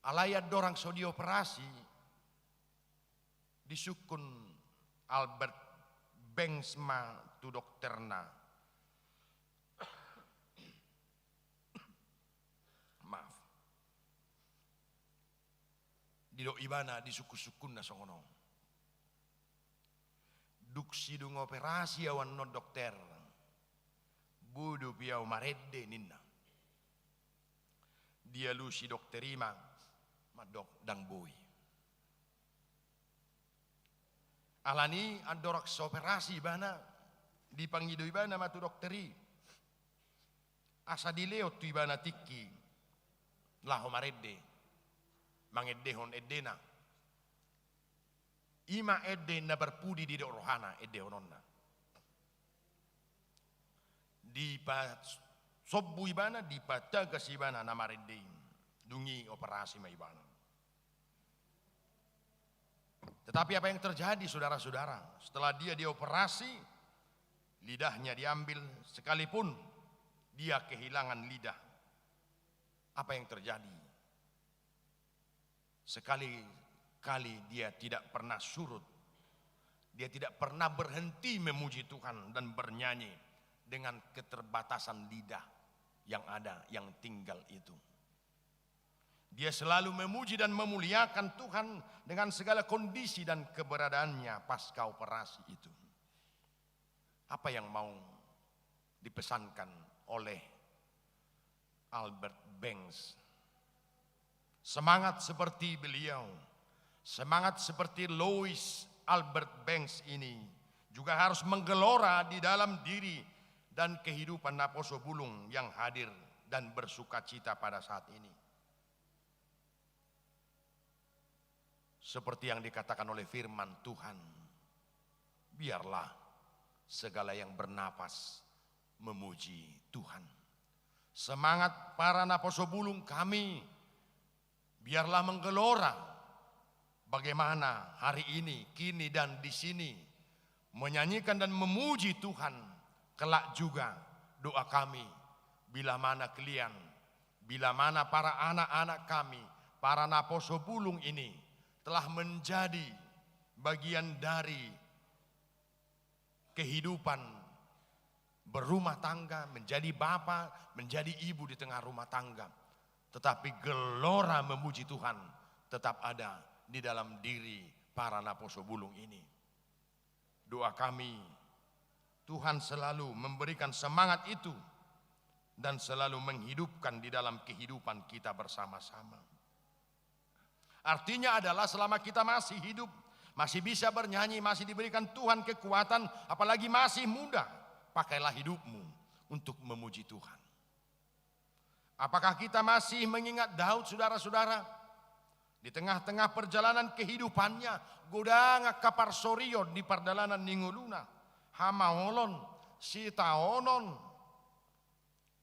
Alai andorang so dioperasi, disungkun Albert Banks ma tu dokterna. Maaf. Didok ibana, disungkun-sungkunna songon on. Dung sidung operasi au annon, dokter, boi dope au marende, ninna. Dialusi dokter i ma, mandok ndang boi. Alani andorang so operasi ibana, dipangido ibana ma tu dokter i, asa dilehon tu ibana tingki laho marende, mangendehon endena. I ma ende na parpudi didok rohana endehononna. Dipasombu ibana, dipatagas ibana na marende i. Dung i operasi ma ibana. Tetapi apa yang terjadi, saudara-saudara? Setelah dia dioperasi, lidahnya diambil, sekalipun dia kehilangan lidah, apa yang terjadi? Sekali-kali dia tidak pernah surut. Dia tidak pernah berhenti memuji Tuhan dan bernyanyi dengan keterbatasan lidah yang ada, yang tinggal itu. Dia selalu memuji dan memuliakan Tuhan dengan segala kondisi dan keberadaannya pasca operasi itu. Apa yang mau dipesankan oleh Albert Banks? Semangat seperti beliau Semangat seperti Louis Albert Banks ini juga harus menggelora di dalam diri dan kehidupan naposo bulung yang hadir dan bersukacita pada saat ini. Seperti yang dikatakan oleh firman Tuhan, "Biarlah segala yang bernapas memuji Tuhan." Semangat para naposo bulung kami biarlah menggelora bagaimana hari ini, kini, dan di sini menyanyikan dan memuji Tuhan. Kelak juga doa kami, bila mana kalian, bila mana para anak-anak kami, para naposo bulung ini telah menjadi bagian dari kehidupan berumah tangga, menjadi bapa, menjadi ibu di tengah rumah tangga. Tetapi gelora memuji Tuhan tetap ada di dalam diri para naposo bulung ini. Doa kami, Tuhan selalu memberikan semangat itu dan selalu menghidupkan di dalam kehidupan kita bersama-sama. Artinya adalah selama kita masih hidup, masih bisa bernyanyi, masih diberikan Tuhan kekuatan, apalagi masih muda, pakailah hidupmu untuk memuji Tuhan. Apakah kita masih mengingat Daud, saudara-saudara? Di tengah-tengah perjalanan kehidupannya, godang angka parsorion di pardalanan ni ngoluna, hamaolon, sitaonon,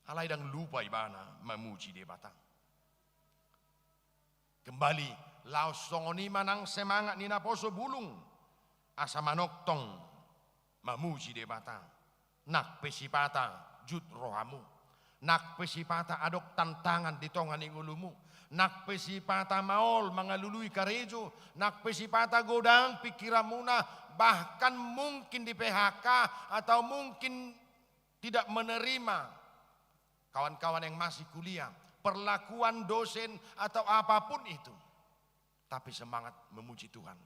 alai ndang lupa ibana mamuji Debata. Kembali, laos songon i ma nang semangat ni naposo bulung, asa manongtong mamuji Debata. Nang pe sipata jut rohamu, nang pe sipata adong tantangan di tonga ni ngolumu, nang pe sipata maol mangalului karejo, nang pe sipata godang pikiranmuna, bahkan mungkin di-P H K atau mungkin tidak menerima kawan-kawan yang masih kuliah, perlakuan dosen atau apapun itu. Tapi semangat memuji Tuhan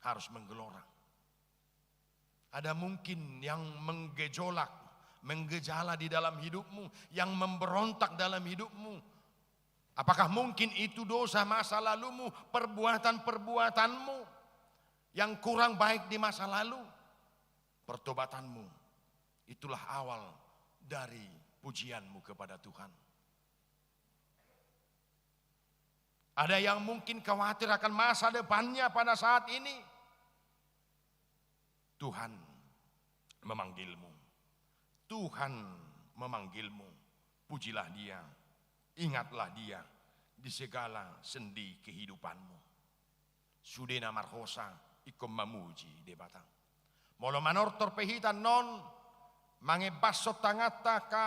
harus menggelora. Ada mungkin yang menggejolak, menggejala di dalam hidupmu, yang memberontak dalam hidupmu. Apakah mungkin itu dosa masa lalumu, perbuatan-perbuatanmu yang kurang baik di masa lalu? Pertobatanmu, itulah awal dari pujianmu kepada Tuhan. Ada yang mungkin khawatir akan masa depannya pada saat ini. Tuhan memanggilmu. Tuhan memanggilmu. Pujilah Dia. Ingatlah Dia di segala sendi kehidupanmu. Sude na marhosa ingkon mamuji Debata. Molo manortor pe hita annon, mangembashon tanganta angka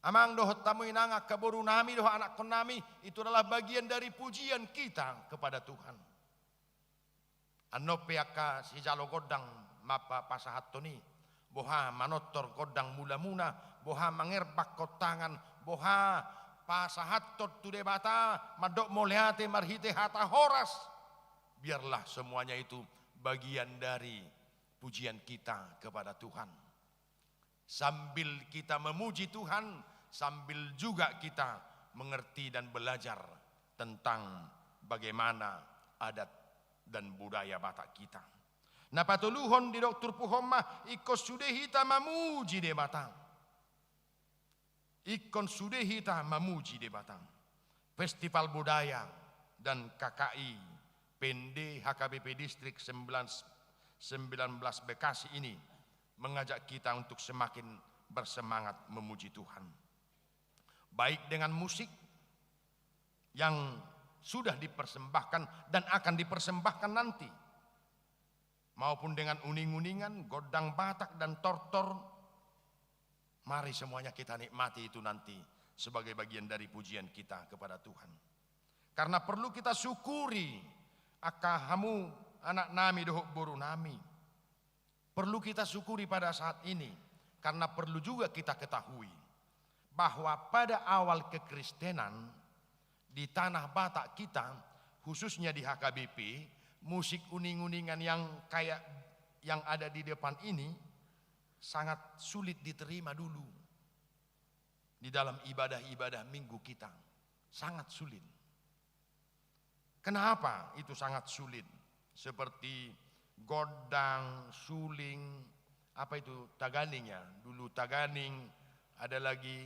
amang dohot hamu inang, angka boru nami dohot anakkon nami, itu adalah bagian dari pujian kita kepada Tuhan. Annon pe angka sijalo gondang ma pasahathon i, boha manortor gondang mulamuna, boha mangerbakkon tangan, boha pasahathon tu Debata, mandok mauliate marhite hata horas. Biarlah semuanya itu bagian dari pujian kita kepada Tuhan. Sambil kita memuji Tuhan, sambil juga kita mengerti dan belajar tentang bagaimana adat dan budaya Batak kita. Na patoluhon didok turpuk on ma, ingkon sude hita mamuji Debata. Ingkon sude hita mamuji Debata. Festival Budaya dan K K I P N D H K B P Distrik sembilan, sembilan belas Bekasi ini mengajak kita untuk semakin bersemangat memuji Tuhan. Baik dengan musik yang sudah dipersembahkan dan akan dipersembahkan nanti, maupun dengan uning-uningan, gondang Batak dan tortor, mari semuanya kita nikmati itu nanti sebagai bagian dari pujian kita kepada Tuhan. Karena perlu kita syukuri, angka hamu anak nami dohot boru nami. Perlu kita syukuri pada saat ini, karena perlu juga kita ketahui bahwa pada awal kekristenan di tanah Batak kita, khususnya di H K B P, musik uning-uningan yang kayak yang ada di depan ini sangat sulit diterima dulu di dalam ibadah-ibadah minggu kita. Sangat sulit. Kenapa itu sangat sulit? Seperti gondang, suling, apa itu, taganing ya? Dulu taganing, ada lagi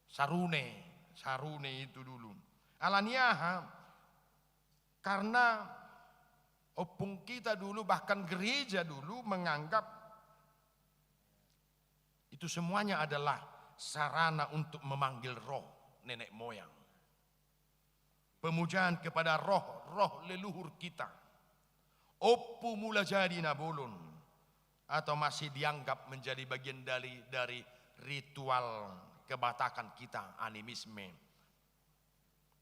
sarune, sarune itu dulu. Ala ni aha? Karena ompung kita dulu, bahkan gereja dulu menganggap itu semuanya adalah sarana untuk memanggil roh nenek moyang. Pemujaan kepada roh-roh leluhur kita. Ompu Mulajadi Na Bolon, atau masih dianggap menjadi bagian dari, dari ritual kebatakan kita, animisme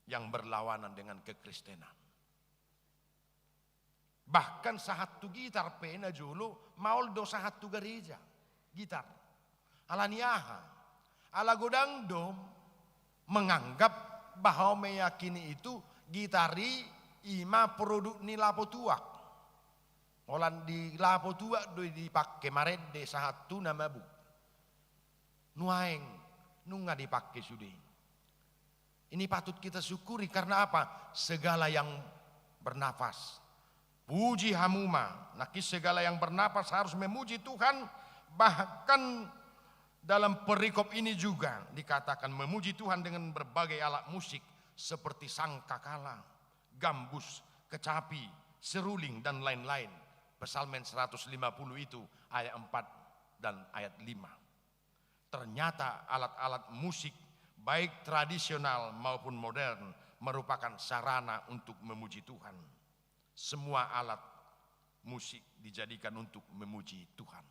yang berlawanan dengan kekristenan. Bahkan sahat tu gitar pe na jolo maol do sahat tu gareja. Gitar. Ala ni aha? Ala godang do menganggap bahwa meyakini itu gitar i ima produk ni lapo tuak. Holan di lapo tuak do dipake marende sahat tu na mabuk. Nuaeng nunga dipake sude. Ini patut kita syukuri, karena apa? Segala yang bernafas. Puji hamu ma, nangkin segala yang bernafas harus memuji Tuhan. Bahkan dalam perikop ini juga dikatakan memuji Tuhan dengan berbagai alat musik seperti sangkakala, gambus, kecapi, seruling, dan lain-lain. Psalmen seratus lima puluh itu ayat empat dan ayat lima. Ternyata alat-alat musik, baik tradisional maupun modern, merupakan sarana untuk memuji Tuhan. Semua alat musik dijadikan untuk memuji Tuhan.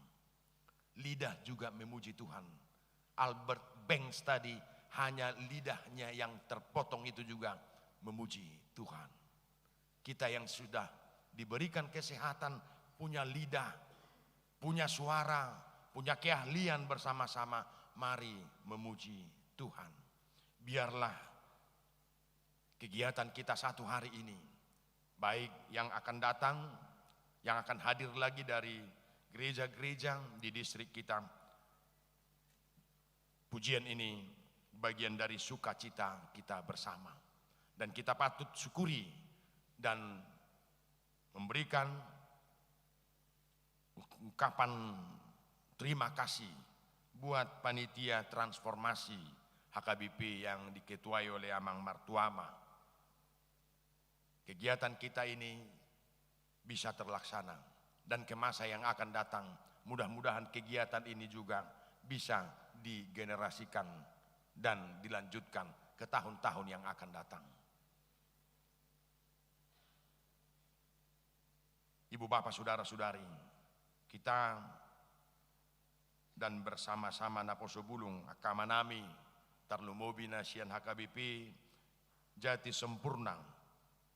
Lidah juga memuji Tuhan. Albert Banks tadi, hanya lidahnya yang terpotong itu juga memuji Tuhan. Kita yang sudah diberikan kesehatan, punya lidah, punya suara, punya keahlian bersama-sama, mari memuji Tuhan. Biarlah kegiatan kita satu hari ini, baik yang akan datang, yang akan hadir lagi dari gereja-gereja di distrik kita, pujian ini bagian dari sukacita kita bersama. Dan kita patut syukuri dan memberikan ungkapan terima kasih buat panitia transformasi H K B P yang diketuai oleh Amang Martuama. Kegiatan kita ini bisa terlaksana, dan ke masa yang akan datang, mudah-mudahan kegiatan ini juga bisa digenerasikan dan dilanjutkan ke tahun-tahun yang akan datang. Ibu bapa, saudara-saudari, kita dan bersama-sama naposo bulung, angka amanami, tarlumobi na sian H K B P Jati Sempurna,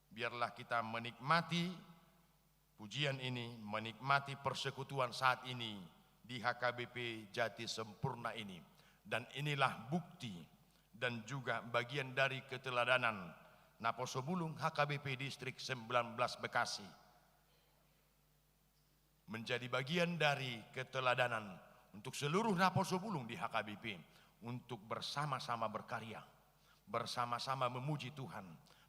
biarlah kita menikmati pujian ini, menikmati persekutuan saat ini di H K B P Jati Sempurna ini. Dan inilah bukti dan juga bagian dari keteladanan naposo bulung H K B P Distrik sembilan belas Bekasi. Menjadi bagian dari keteladanan untuk seluruh naposo bulung di H K B P, untuk bersama-sama berkarya, bersama-sama memuji Tuhan,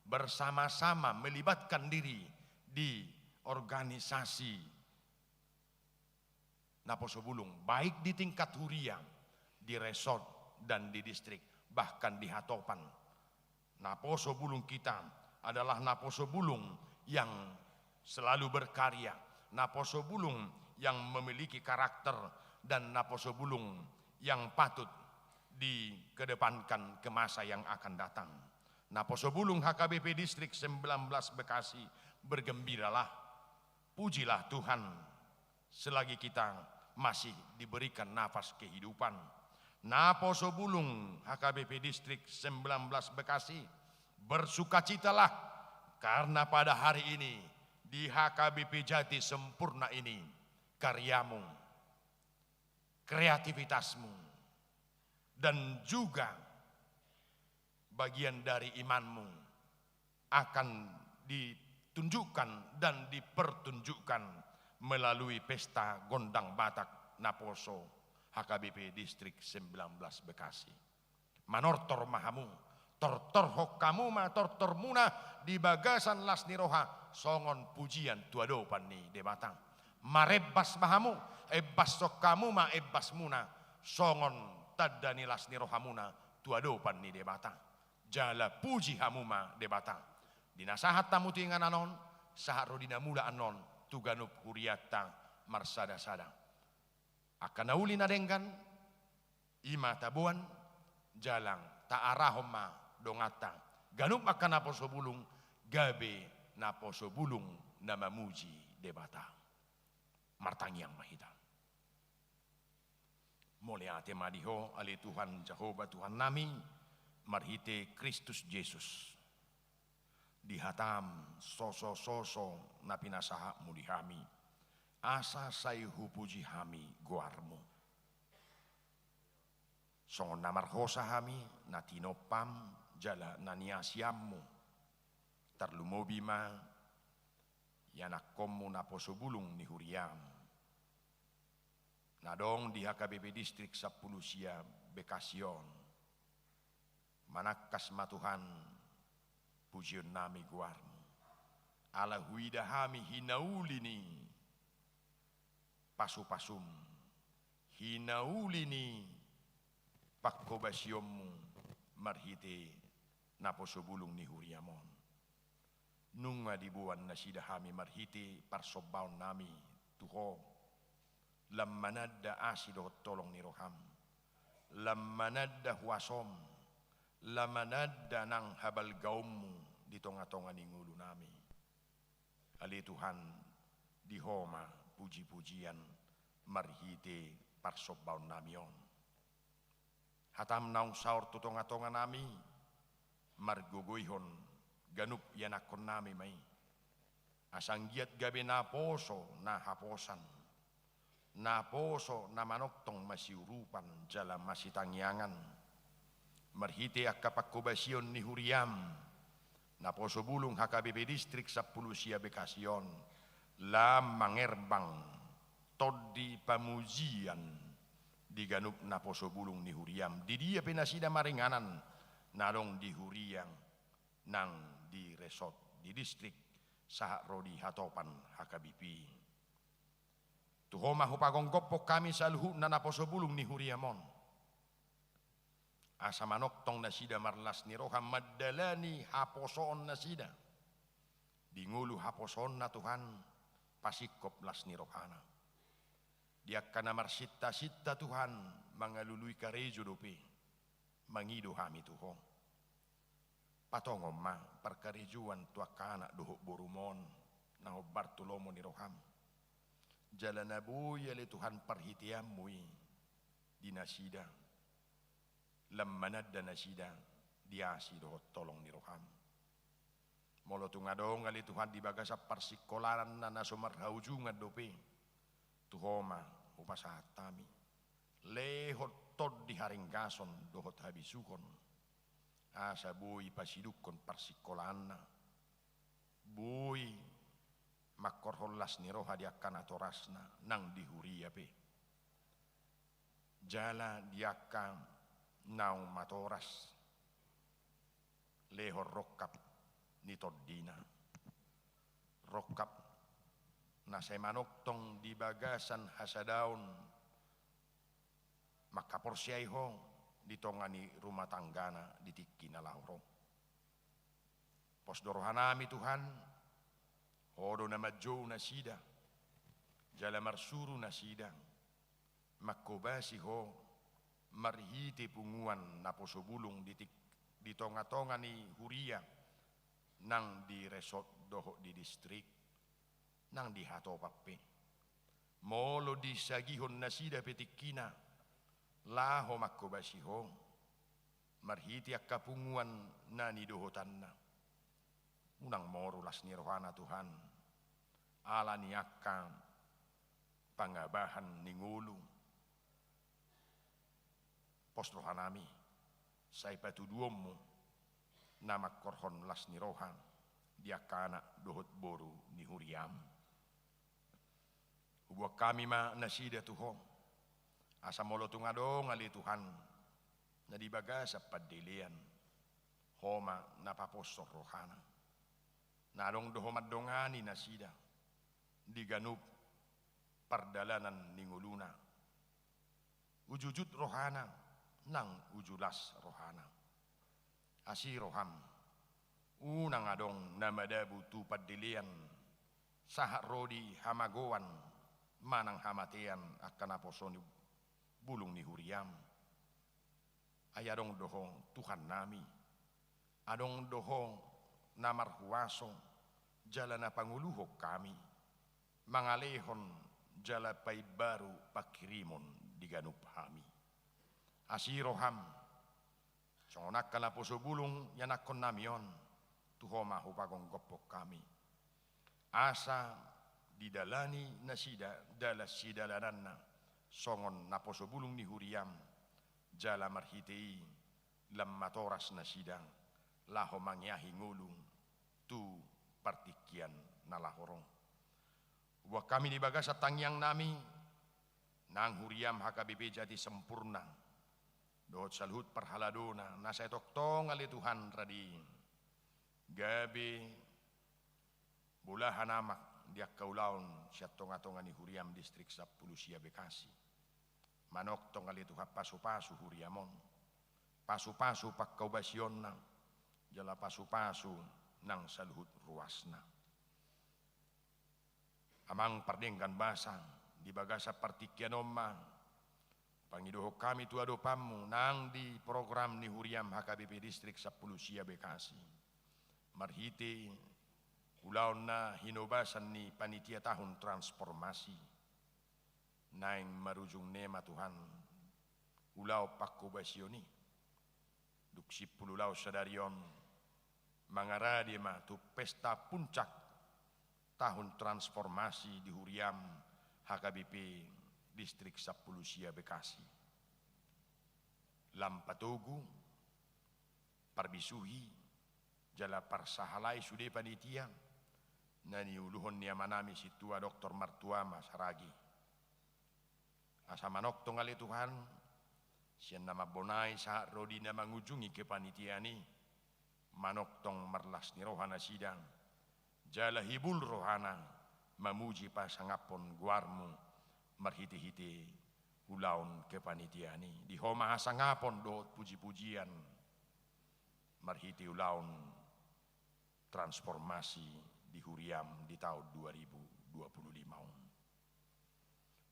bersama-sama melibatkan diri di organisasi naposo bulung, baik di tingkat huria, di resort, dan di distrik, bahkan di hatopan. Naposo bulung kita adalah naposo bulung yang selalu berkarya, naposo bulung yang memiliki karakter, dan naposo bulung yang patut dikedepankan ke masa yang akan datang. Naposo bulung H K B P Distrik sembilan belas Bekasi, bergembiralah, pujilah Tuhan selagi kita masih diberikan nafas kehidupan. Naposo bulung H K B P Distrik sembilan belas Bekasi, bersukacitalah, karena pada hari ini di H K B P Jati Sempurna ini, karyamu, kreativitasmu, dan juga bagian dari imanmu akan ditunjukkan dan dipertunjukkan melalui pesta gondang Batak naposo H K B P Distrik sembilan belas Bekasi. Manortor ma hamu, Tortorhon hamu ma tortormuna di bagasan las ni roha songon pujian tu adopan ni Debata. Marembas ma hamu, embashon hamu ma embasmuna songon tanda ni las ni rohamuna tu adopan ni Debata. Jala puji hamu ma Debata. Di na sahat hamu tu inganan on, sahat ro di na mula annon tu ganup hurianta marsadasada. Angka na uli na denggan, i ma taboan, jala taarahon ma donganta. Ganup angka naposo bulung, gabe naposo bulung na mamuji Debata. Martangiang ma hita. Mauliate ma di Ho, ale Tuhan Jahowa Tuhannami, marhite Kristus Jesus. Di hatam sosososo na pinasahatmu di hami, asa sai hupuji hami goarmu. Songon na marhosa hami, na tinompam, jala na niasianmu, tarlumobi ma ianakkonmu naposo bulung ni huriam, na adong di H K B P Distrik Sampulu Sia Bekasi on. Manangkas ma Tuhan, pujionnami goarmu. Ala huida hami hinauli ni pasupasum, hinauli ni panghobasionmu marhite naposo bulung ni huriam on. Nunga diboan nasida hami marhite parsombaonnami tu Ho, lam mananda asi dohot holong ni roham, lam mananda huasom, lam mananda nang habalgaonmu di tongatonga ni ngolunami. Ale Tuhan, di Ho ma pujipujian marhite parsombaonnami on. Hatam naung saor tu tongatonganami, margogoihon ganup ianakkonnami ma i. Asa anggiat gabe naposo na haposan, naposo na manongtong masiurupan jala masitangiangan. Marhite angka panghobasion ni huriam, naposo bulung H K B P Distrik Sampulu Sia Bekasi on, lam mangerbang tondi pamujian di ganup naposo bulung ni huriam. Di dia pe nasida maringanan, na adong di huria nang di resort, di distrik, sahat ro di hatopan H K B P. Tu Ho ma hupagophop hami saluhutna naposo bulung ni huriam on. Asa manongtong nasida marlas ni roha mandalani haposoon nasida. Di ngolu haposoonna Tuhan, pasingkop las ni rohana. Di angka na marsintasinta Tuhan, mangalului karejo dope, mangido hami tu Ho. Patongon ma parkarejoan tu angka anak dohot borumon, na hombar tu lomo ni roham. Jala na boi ale Tuhan parhiteanmu i di nasida. Lam mananda nasida di asi dohot holong ni roham. Molo tung adong ale Tuhan di bagasan parsingkolaan na, na so marhaujungan dope, tu Ho ma hupasahat hami. Lehon tondi haringgason dohot habisuhon. Asa boi pasidungkon parsingkolaanna. Boi mangkorhon las ni roha di angka natorasna nang di huria pe. Jala di angka naung matoras, lehon rongkap ni tondina. Rongkap na sai manongtong di bagasan hasadaon mangkaporseai Ho di tonga ni rumah tanggana di tingki na laho ro. Pos do rohanami Tuhan, Ho do na manjou nasida, jala marsuru nasida, manghobasi Ho, marhite punguan naposo bulung di tik-, di tongatonga ni huria, nang di resort dohot di distrik, nang di hatopan pe. Molo disagihon nasida pe tingkina, laho manghobasi Ho, marhite angka punguan na nidohotanna. Unang moru las ni rohana Tuhan, ala ni angka pangabahan ni ngolu. Pos rohanami, sai patuduonmu na mangkorhon las ni roha di angka anak dohot boru ni huriam. Huboan hami ma nasida tu Ho, asa molo tung adong ale Tuhan, na di bagasan pandelean, Ho ma na paposhon rohana. Na adong do Ho mandongani nasida di ganup pardalanan ni ngoluna. Uju jut rohana, nang uju las rohana. Asi roham, unang adong na madabu tu pandelean, sahat ro di hamagoan manang hamatean angka naposo ni bulung ni huriam. Ai adong do Ho Tuhannami, adong do Ho na marhuaso jala na pangoluhon hami, mangalehon jala paimbaru pangkirimon di ganup hami. Asi roham, songon angka naposo bulung ianakkonnami on, tu Ho ma hupagomgophon hami. Asa didalani nasida dalan sidalananna songon naposo bulung ni huriam, jala marhite i lam matoras nasida laho mangeahi ngolu tu partingkian na laho ro. Boan hami di bagasan tangiangnami, nang huriam H K B P Jati Sempurna dohot saluhut parhaladona na sai tongtong ale Tuhan rade i gabe bolahan amak di angka ulaon sian tongatonga ni huriam Distrik Sampulu Sia Bekasi. Manongtong ale Tuhan pasupasu huriam on, pasupasu pangkobasionna, jala pasupasu nang saluhut ruasna. Amang pardenggan basa, di bagasan partingkian on ma pangidohon hami tu adopanmu nang di program ni huriam H K B P Distrik Sampulu Sia Bekasi, marhite ulaon na hinobasan ni panitia tahun transformasi. Naeng marujung ne ma Tuhan ulaon pangkobasion i. Dung simpul ulaon sadari on mangarade ma tu pesta puncak tahun transformasi di huriam H K B P Distrik Sampulu Sia Bekasi. Lam patogu, parbisuhi, jala parsahalai sude panitia na niuluhon ni amanami sintua Doktor Martua ma Saragi. Asa manongtong ale Tuhan, sian na mambonai sahat ro di na mangujungi kepanitiaan i, manongtong marlas ni roha nasida, jala hibul rohana mamuji pasangaphon goarmu marhitehite ulaon kepanitiaan i. Di Ho ma hasangapon dohot pujipujian marhite ulaon transformasi di huriam di tahun dua ribu dua puluh lima on.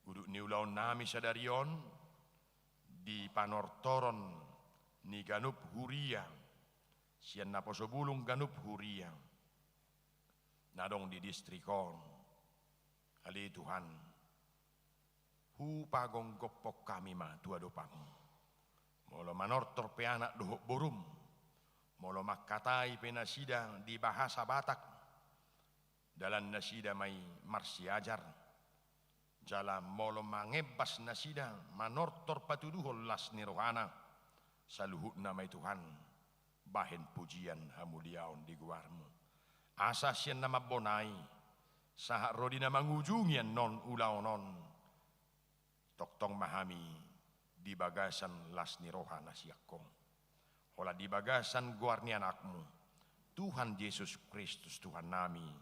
Godang ni ulaonnami sadari on di panortoron ni ganup huria, sian naposo bulung ganup huria na adong di distrik on. Ale Tuhan, hupagomgophon hami ma tu adopanmu. Molo manortor pe anak dohot borum, molo mangkatai pe nasida di bahasa Batak, dalan nasida ma i marsiajar. Jala molo mangembas nasida manortor patuduhon las ni rohana, saluhutna ma i Tuhan bahen pujian hamuliaon di goarmu. Asa sian na mambonai sahat ro di na mangujungi annon ulaon on, tongtong ma hami di bagasan las ni roha na sian Ho. Holan di bagasan goar ni Anakmu, Tuhan Jesus Kristus Tuhannami,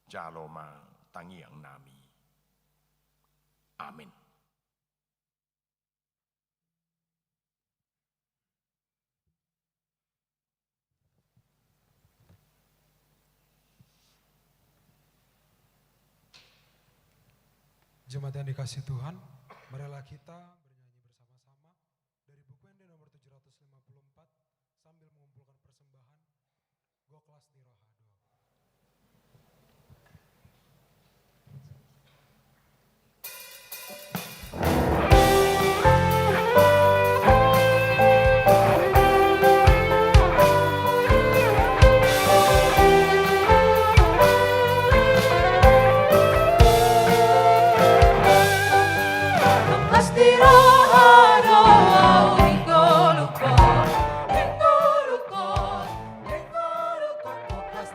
jalo ma tangiangnami. Amin. Jemaat yang dikasihi Tuhan, marilah kita bernyanyi bersama-sama dari buku Ende nomor tujuh ratus lima puluh empat sambil mengumpulkan persembahan. Gok las ni roha dua. Gok las ni roha dua, ingkon, ingkon, ingkon, ingkon, gok las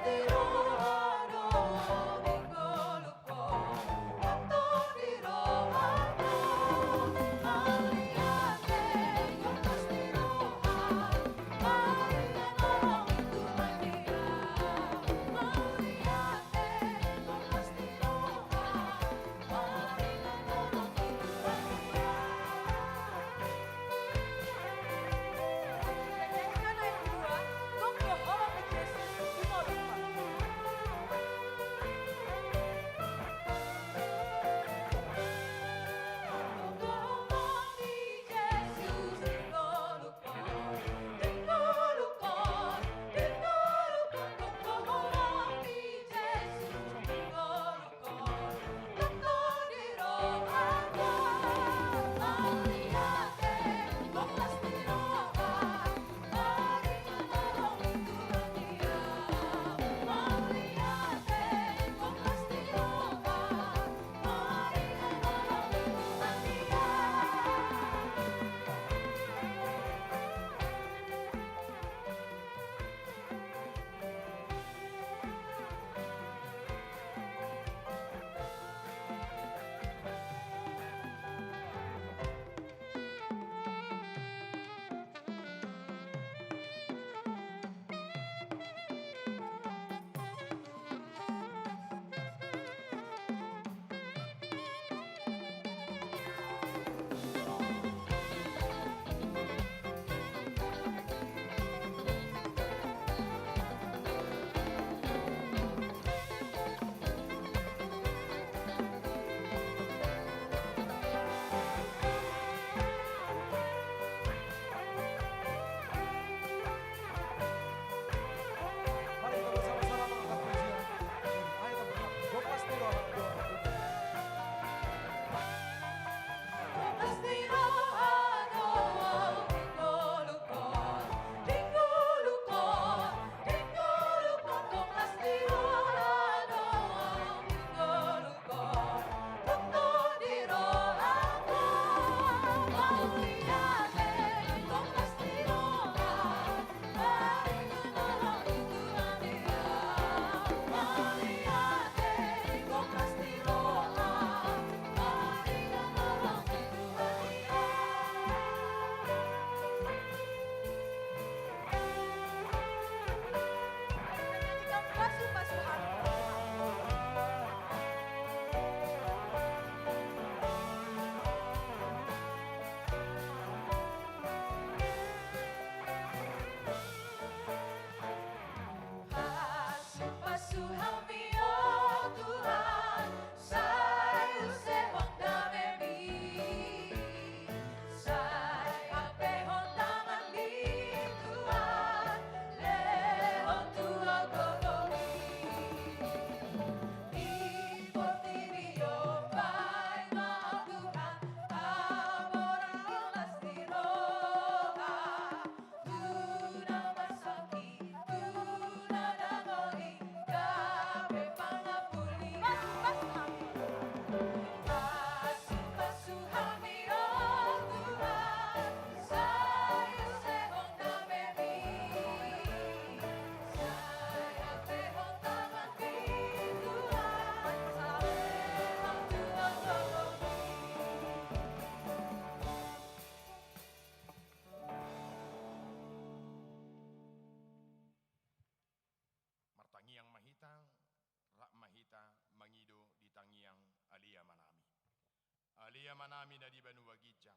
Baliama nami na di banua ginjang,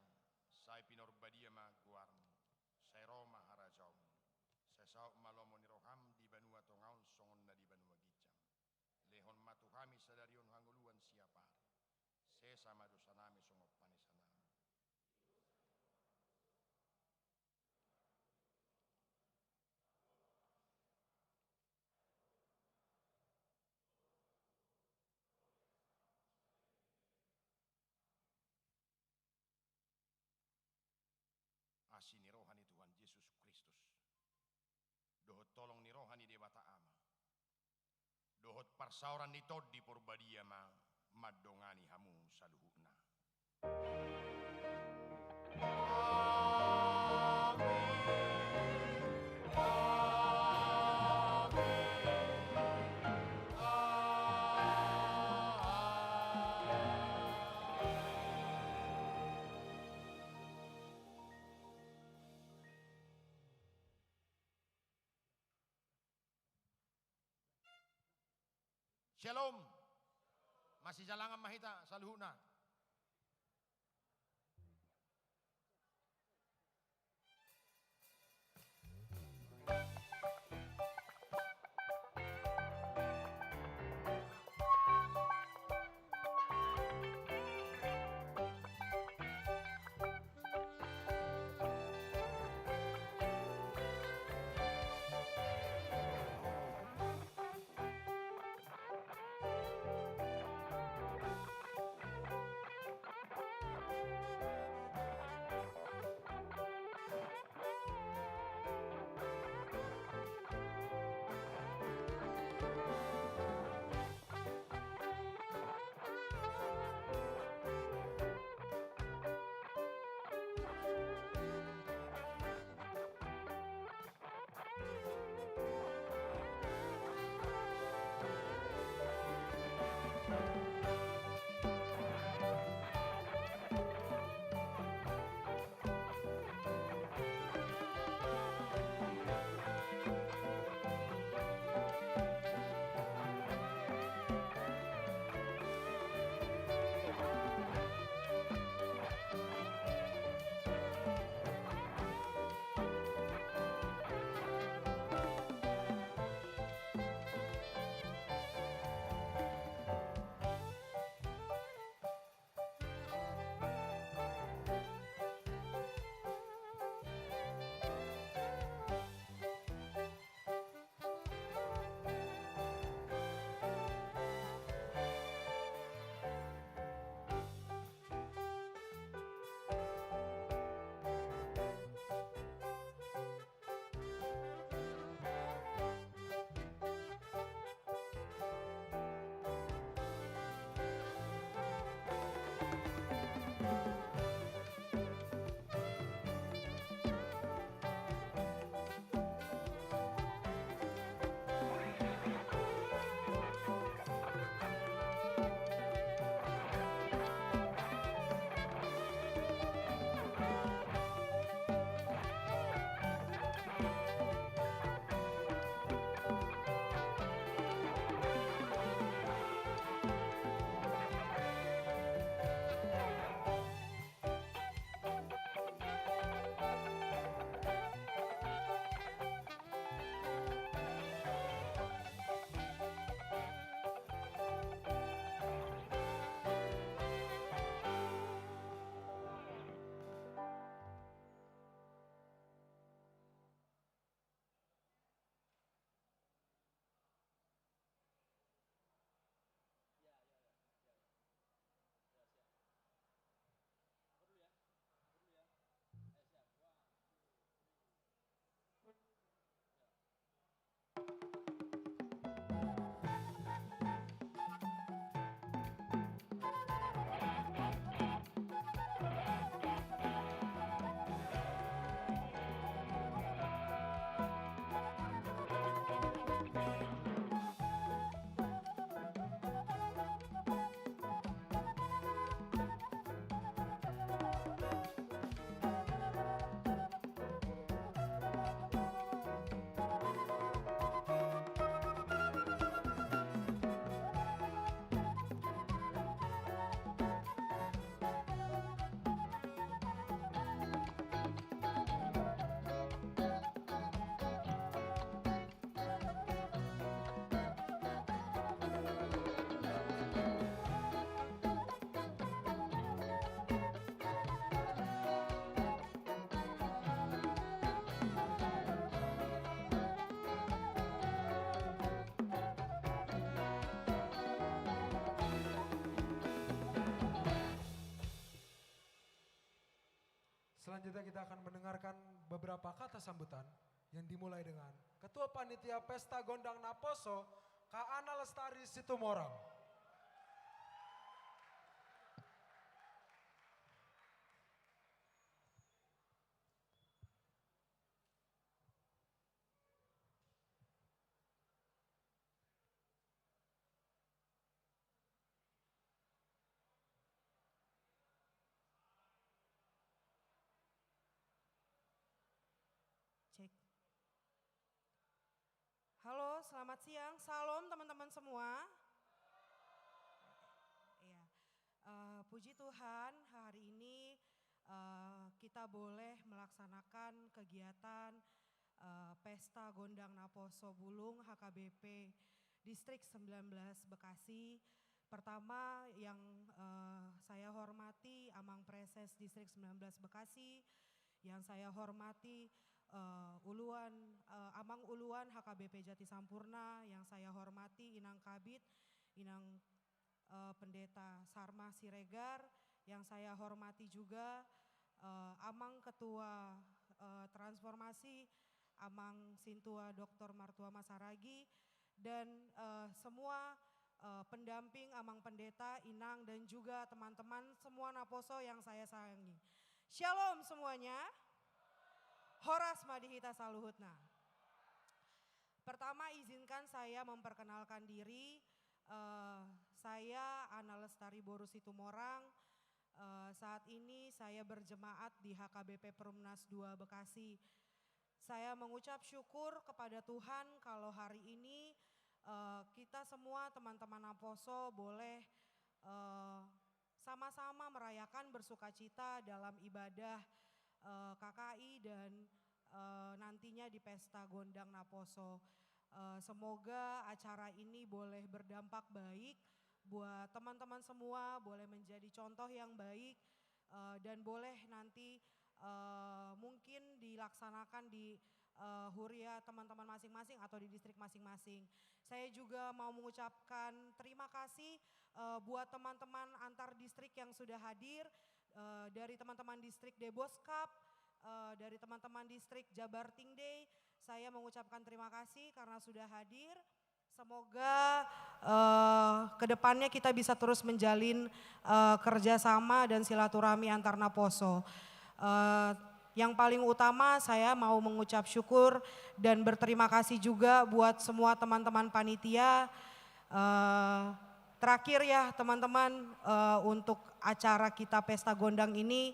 sai pinarbadia ma goarmu, sai ro ma harajaonmu, sai saut ma lomo ni roham di banua tonga on songon na di banua ginjang. Lehon ma tu hami sadari on hangoluan siapari. Sesa ma dosa nami songon panesanami. Asi ni roha ni Tuhan Jesus Kristus, dohot holong ni roha ni Debata Ama, dohot parsaoran ni Tondi Porbadia ma mandongani hamu saluhutna. Shalom. Masijalangan ma hita saluhutna. Kita akan mendengarkan beberapa kata sambutan yang dimulai dengan Ketua Panitia Pesta Gondang Naposo, Kak Ana Lestari Situmorang. Cek. Halo, selamat siang. Salam, teman-teman semua. Iya. Eh, puji Tuhan, hari ini, eh, kita boleh melaksanakan kegiatan, eh, Pesta Gondang Naposo Bulung H K B P Distrik sembilan belas Bekasi. Pertama, yang, eh, saya hormati Amang Preses Distrik sembilan belas Bekasi, yang saya hormati, eh, Uluan, eh, Amang Uluan H K B P Jatisampurna, yang saya hormati Inang Kabid, Inang, eh, Pendeta Sarma Siregar, yang saya hormati juga, eh, Amang Ketua, eh, Transformasi, Amang Sintua Doktor Martua Masaragi, dan, eh, semua, eh, pendamping, Amang Pendeta, Inang, dan juga teman-teman semua Naposo yang saya sayangi. Shalom semuanya. Horas ma di hita saluhutna. Pertama, izinkan saya memperkenalkan diri. Eh, saya Ana Lestari Boru Situmorang. Eh, saat ini saya berjemaat di H K B P Perumnas dua Bekasi. Saya mengucap syukur kepada Tuhan kalau hari ini, eh, kita semua teman-teman Naposo boleh, eh, sama-sama merayakan bersukacita dalam ibadah, eh, K K I dan, eh, nantinya di Pesta Gondang Naposo. Eh, semoga acara ini boleh berdampak baik buat teman-teman semua, boleh menjadi contoh yang baik, eh, dan boleh nanti, eh, mungkin dilaksanakan di, eh, huria teman-teman masing-masing atau di distrik masing-masing. Saya juga mau mengucapkan terima kasih, eh, buat teman-teman antar distrik yang sudah hadir, eh, dari teman-teman distrik Deboskap, eh, dari teman-teman distrik Jabar Tingdei. Saya mengucapkan terima kasih karena sudah hadir. Semoga, eh, ke depannya kita bisa terus menjalin, eh, kerjasama dan silaturahmi antar Naposo. Eh, yang paling utama, saya mau mengucap syukur dan berterima kasih juga buat semua teman-teman panitia. Eh, terakhir ya, teman-teman, eh, untuk acara kita Pesta Gondang ini,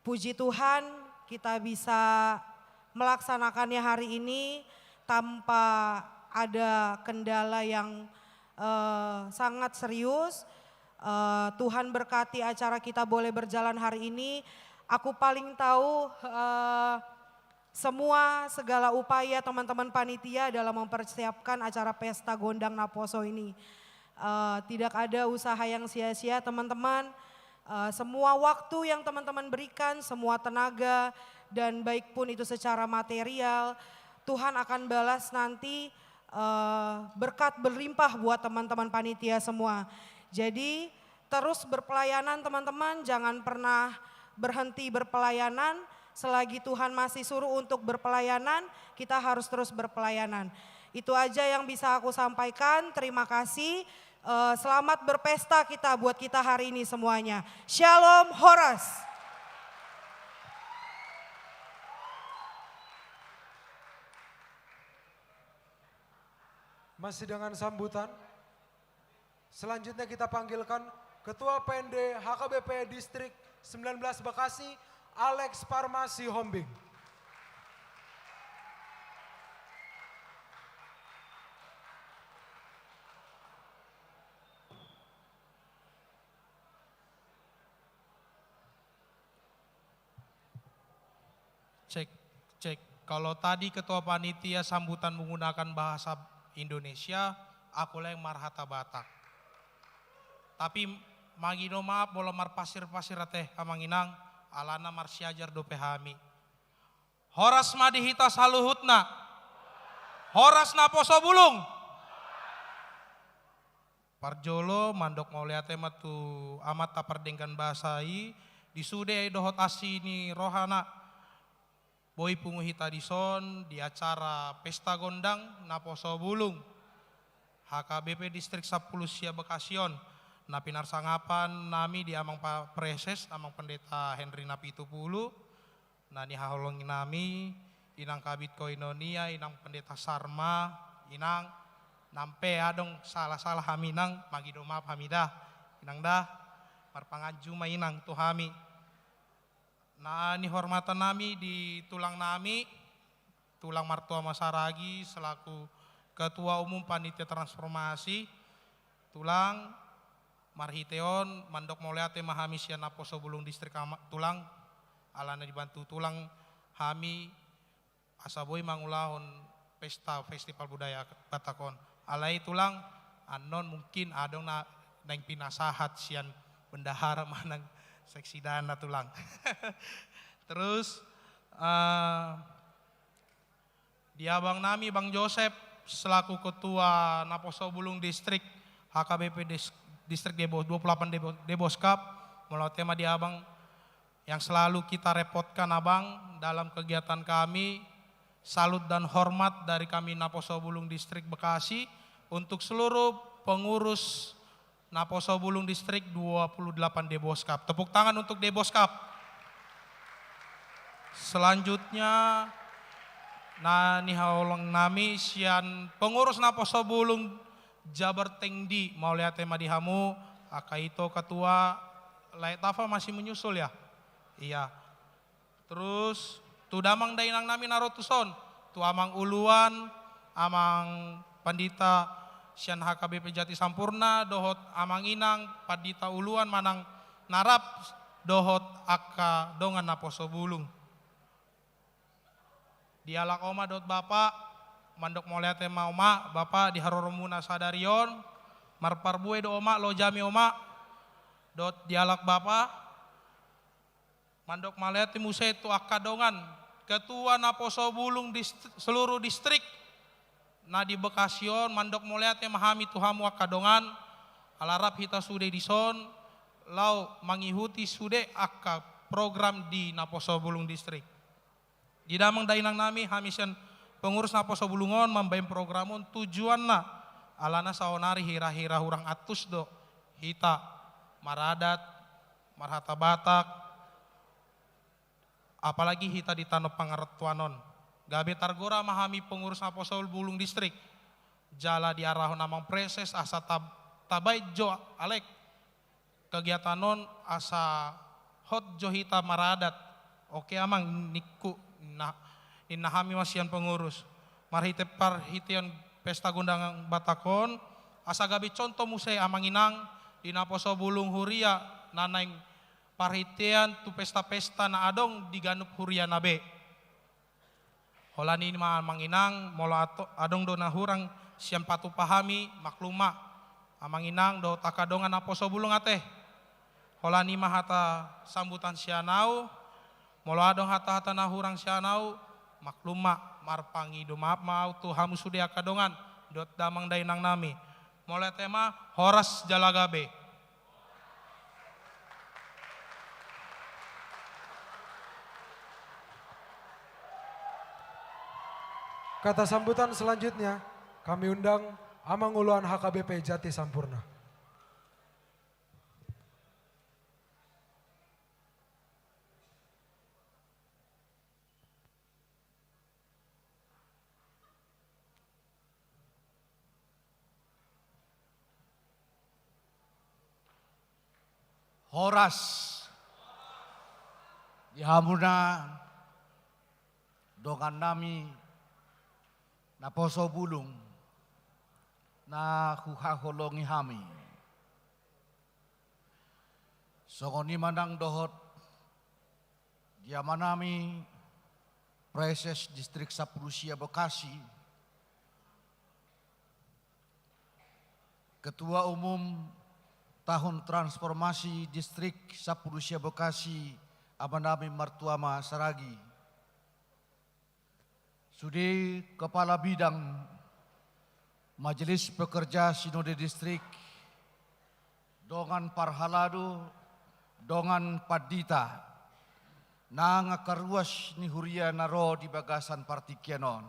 puji Tuhan, kita bisa melaksanakannya hari ini tanpa ada kendala yang, eh, sangat serius. Eh, Tuhan berkati acara kita boleh berjalan hari ini. Aku paling tahu, eh, semua, segala upaya teman-teman panitia dalam mempersiapkan acara Pesta Gondang Naposo ini. Eh, tidak ada usaha yang sia-sia, teman-teman. Eh, semua waktu yang teman-teman berikan, semua tenaga, dan baik pun itu secara material, Tuhan akan balas nanti, eh, berkat berlimpah buat teman-teman panitia semua. Jadi, terus berpelayanan, teman-teman, jangan pernah berhenti berpelayanan. Selagi Tuhan masih suruh untuk berpelayanan, kita harus terus berpelayanan. Itu aja yang bisa aku sampaikan. Terima kasih. Eh, selamat berpesta kita, buat kita hari ini semuanya. Shalom, horas. Masih dengan sambutan. Selanjutnya kita panggilkan Ketua P N D H K B P Distrik sembilan belas Bekasi, Alex Parma Sihombing. Cek, cek. Kalau tadi ketua panitia sambutan menggunakan bahasa Indonesia, aku leng marhata Batak. Tapi mangido maaf molo marpasir-pasir ate, Amang Inang, alana marsiajar dope hami. Horas ma di hita saluhutna. Horas Naposo Bulung. Parjolo mandok mauliate ma tu Amanta Pardenggan Basa i, di sude dohot asi ni rohana, Boi pungu hita dison di acara Pesta Gondang Naposo Bulung H K B P Distrik Sampulu Sia Bekasi on, na pinarsangapan nami di Amang Pa-, Praeses, Amang Pendeta Henry Napitupulu, na nihaholongi nami, Inang Kabid Koinonia, Inang Pendeta Sarma, Inang, nang pe adong sala-sala hami Inang, mangido maaf hami da, Inang da, marpanganju ma Inang tu hami. Na nihormatan nami di tulang nami, Tulang Martua Masaragi selaku Ketua Umum Panitia Transformasi, Tulang, marhite on mandok mauliate ma hami sian Naposo Bulung Distrik ama-, Tulang, alana dibantu Tulang hami asa boi mangulahon pesta festival budaya Batak on. Alai Tulang, annon mungkin adong na naeng pinasahat sian bendahara manang seksidana Tulang. Terus, eh, di abang nami Bang Josep selaku Ketua Naposo Bulung Distrik H K B P Dis-, Distrik Debo-, dua puluh delapan Debo-, Deboskap, mauliate ma di abang yang selalu kita repotkan, Abang, dalam kegiatan kami. Salut dan hormat dari kami Naposo Bulung Distrik Bekasi untuk seluruh pengurus Naposo Bulung Distrik dua puluh delapan Deboskap. Tepuk tangan untuk Deboskap. Selanjutnya, na nihaholongi nami sian pengurus Naposo Bulung Jabar Tengdi, mauliate ma di hamu, angka ito ketua, Lae Tafa masih menyusul ya? Iya. Terus, tu damang dainang nami na ro tuson, tu Amang Uluan, Amang Pandita sian H K B P Jati Sampurna, dohot Amang Inang, Pandita Uluan manang na rap, dohot angka dongan Naposo Bulung. Dialap Oma dohot Bapa, mandok mauliate ma Oma, Bapa, di haroromuna sadari on, marparbue do Oma, loja ma i Oma, dohot dialap Bapa, mandok mauliate muse tu angka dongan, ketua Naposo Bulung dist-, seluruh distrik, na di Bekasi on, mandok mauliate ma hami tu hamu angka dongan, ala rap hita sude dison, laho mangihuti sude angka program di Naposo Bulung Distrik. Di damang dainang nami, hami sian pengurus Naposo Bulung on mambaen program on tujuanna, alana saonari hira-hira hurang antus do hita maradat, marhata Batak, apalagi hita di tano pangarantoan on. Gabe targora ma hami pengurus Naposo Bulung Distrik, jala diarahon Amang Praeses asa tab-, tabaen jo alek kegiatan on asa hot jo hita maradat. Oke Amang, ningku, ninna, ninna hami ma sian pengurus. Marhite parhitean pesta gondang Batak on, asa gabe contoh muse Amang Inang, di Naposo Bulung huria, na naeng parhitean tu pesta-pesta na adong di ganup huriana be. Holan i ma Amang Inang, molo ato-, adong do na hurang sian patupa hami, maklum ma. Amang Inang dohot angka dongan Naposo Bulung ate. Holan i ma hata sambutan sian au, molo adong hata-hata na hurang sian au, maklum ma, marpangido maaf ma au tu hamu sude angka dongan, dohot damang dainang nami. Mauliate ma, horas jala gabe. Kata sambutan selanjutnya, kami undang Amang Uluan H K B P Jati Sampurna. Horas di hamuna dongan nami Naposo Bulung na huhaholongi hami. Songon i ma nang dohot di amanami Praeses Distrik Sampulu Sia Bekasi, Ketua Umum Tahun Transformasi Distrik Sampulu Sia Bekasi, amanami Martua Masaragi. Sude Kepala Bidang Majelis Pekerja Sinode Distrik, dongan parhalado, dongan pandita, Nang angka ruas ni huria na ro di bagasan partingkian on.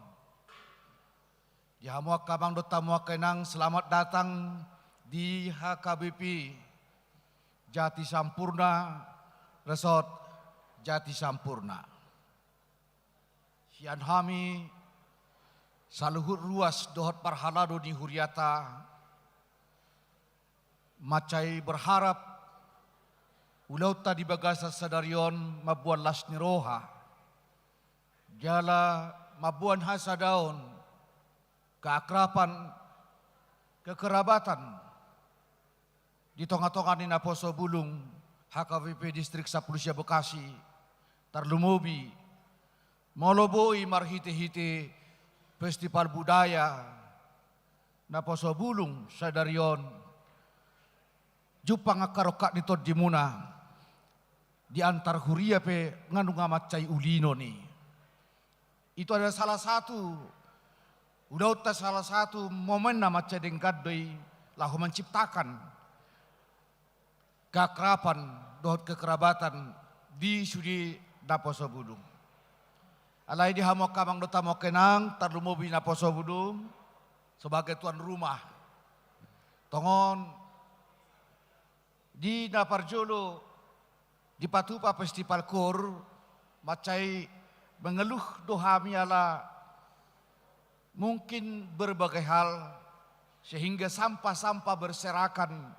Di hamu angka amang dohot hamu angka inang, selamat datang di H K B P Jati Sampurna, Resort Jati Sampurna. Sian hami saluhut ruas dohot parhalado ni huriata, mansai berharap ulaonta di bagasan sadari on mamboan las ni roha, jala mamboan hasadaon, keakraban, kekerabatan di tonga-tonga ni naposo bulung H K B P Distrik Sampulu Sia Bekasi, tarlumobi molo boi marhite-hite festival budaya naposo bulung sadari on, jumpang angka rongkap ni tondimuna, di antar huria pe nga nunga mansai ulinon i. Itu adalah salah satu ulaonta, salah satu momen na mansai denggan do i laho manciptakan keakraban dohot kekerabatan di sude naposo bulung. Alai di hamu angka amang dohot hamu angka inang, tarlumobi naposo bulung sebagai tuan rumah. Tongon di na parjolo dipatupa festival koor, mansai mengeluh do hami ala mungkin berbagai hal, sehingga sampah-sampah berserakan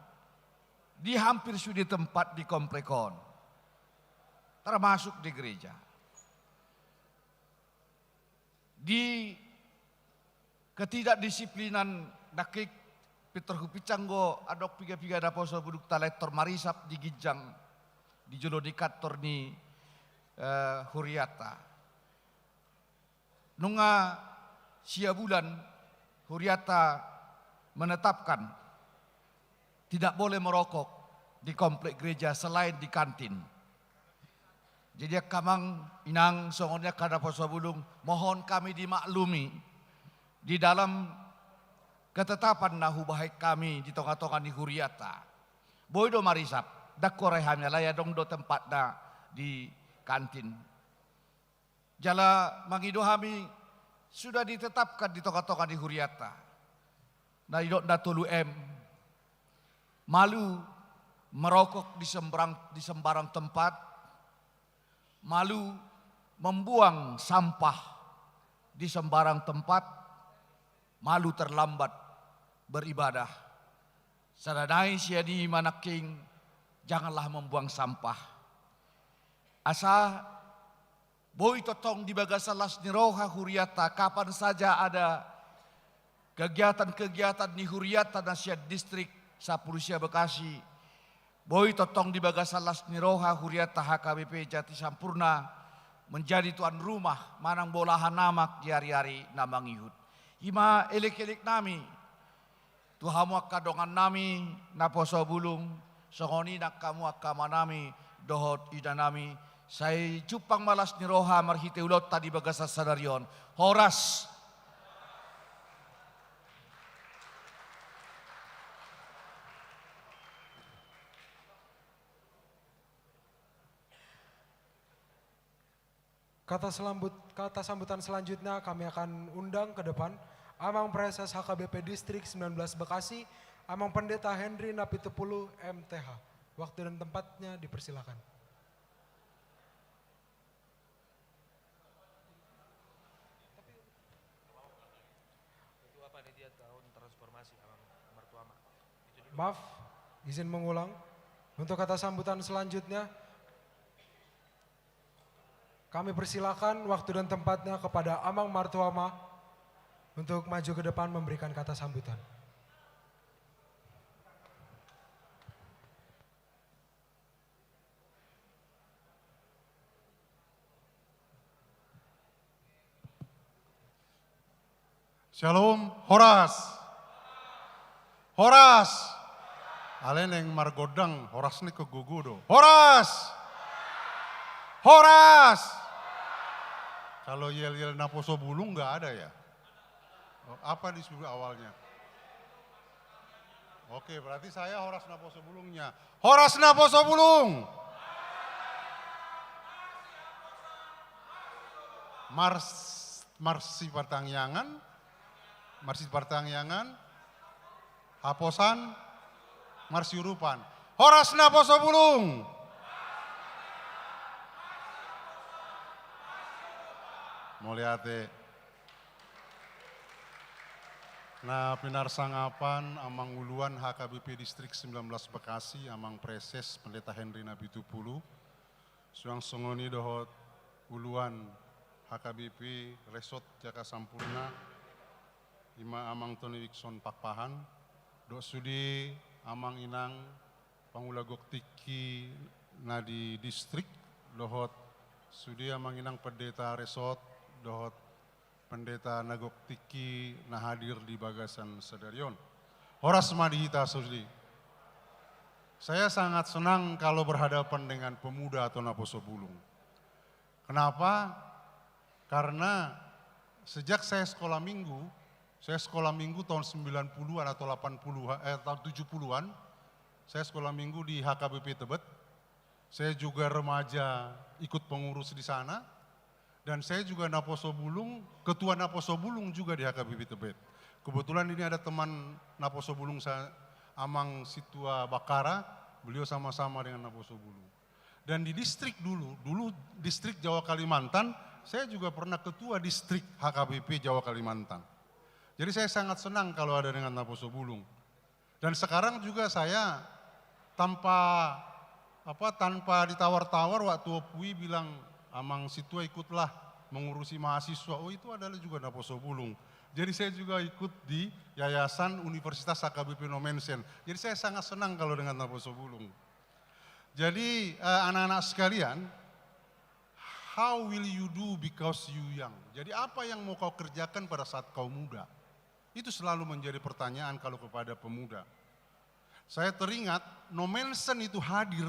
di hampir sude tempat di komplek on, termasuk di gereja. Di ketidakdisiplinan nangkin, pintor hupinsang do adong piga-piga naposo bulungta lae tor marisap di ginjang di jolo ni kantor ni, eh, huriata. Nunga sia bulan huriata menetapkan tidak boleh merokok di komplek gereja selain di kantin. Jadi angka amang inang, songon i angka naposo bulung, mohon kami dimaklumi di dalam ketetapan na hubahen hami di tonga-tonga ni huriata. Boi do marisap, ndang huarai hami alai adong do tempatna di kantin. Jala mangido hami, sudah ditetapkan di tonga-tonga ni huriata na nidokna tolu M. Malu merokok di sembarang, di sembarang tempat, malu membuang sampah di sembarang tempat, malu terlambat beribadah. Sada nai sian i ma nangkin, janganlah membuang sampah. Asa boi tongtong di bagasan las ni roha huriata, kapan saja ada kegiatan-kegiatan ni huriata na sian Distrik Sampulu Sia Bekasi, boi tongtong di bagasan las ni roha huriata H K B P Jati Sampurna menjadi tuan rumah manang bolahan amak di ari-ari na mangihut. I ma elek-elek nami tu hamu angka dongan nami naposo bulung, songon i nang hamu angka ama nami dohot ina nami, sai jumpang ma las ni roha marhite ulaonta di bagasan sadari on. Horas. Kata selambut-, kata sambutan selanjutnya kami akan undang ke depan Amang Praeses H K B P Distrik sembilan belas Bekasi, Amang Pendeta Henry Napitupulu, M T H. Waktu dan tempatnya dipersilakan. Maaf, izin mengulang. Untuk kata sambutan selanjutnya, kami persilakan waktu dan tempatnya kepada Amang Martuama untuk maju ke depan memberikan kata sambutan. Syalom, horas. Horas. Alai naeng margondang, horas ni ke gogo do. Horas. Horas. Kalau yel-yel naposo bulung nggak ada ya? Oh, apa disebut awalnya? Oke, berarti saya horas naposo bulungnya. Horas naposo bulung. Mars-, marsipartangiangan, marsipartangiangan, haposan, marsiurupan. Horas naposo bulung. Mauliate. Na pinarsangapan amang uluan H K B P Distrik sembilan belas Bekasi, amang Praeses Pendeta Henry Napitupulu. Suang songon i dohot uluan H K B P Resort Jaka Sampurna, ima amang Tony Wikson Pakpahan, dohot sude amang inang pangula gok tingki na di distrik, dohot sude amang inang pendeta resort, dohot pendeta na gok tingki na hadir di bagasan sadari on. Horas ma di hita sude. Saya sangat senang kalau berhadapan dengan pemuda atau naposo bulung. Kenapa? Karena sejak saya sekolah minggu, saya sekolah minggu tahun sembilan puluhan atau delapan puluhan, eh, tahun tujuh puluhan, saya sekolah minggu di H K B P Tebet. Saya juga remaja ikut pengurus di sana. Dan saya juga naposo bulung, ketua naposo bulung juga di H K B P Tebet. Kebetulan ini ada teman naposo bulung saya, Amang Situa Bakara, beliau sama-sama dengan naposo bulung. Dan di distrik dulu, dulu distrik Jawa Kalimantan, saya juga pernah ketua distrik H K B P Jawa Kalimantan. Jadi saya sangat senang kalau ada dengan naposo bulung. Dan sekarang juga saya tanpa, apa, tanpa ditawar-tawar, waktu Opui bilang, "Amang Situa ikutlah mengurusi mahasiswa." Oh, itu adalah juga naposo bulung. Jadi saya juga ikut di Yayasan Universitas H K B P Nommensen. Jadi saya sangat senang kalau dengan naposo bulung. Jadi, eh, anak-anak sekalian, how will you do because you young? Jadi apa yang mau kau kerjakan pada saat kau muda? Itu selalu menjadi pertanyaan kalau kepada pemuda. Saya teringat, Nommensen itu hadir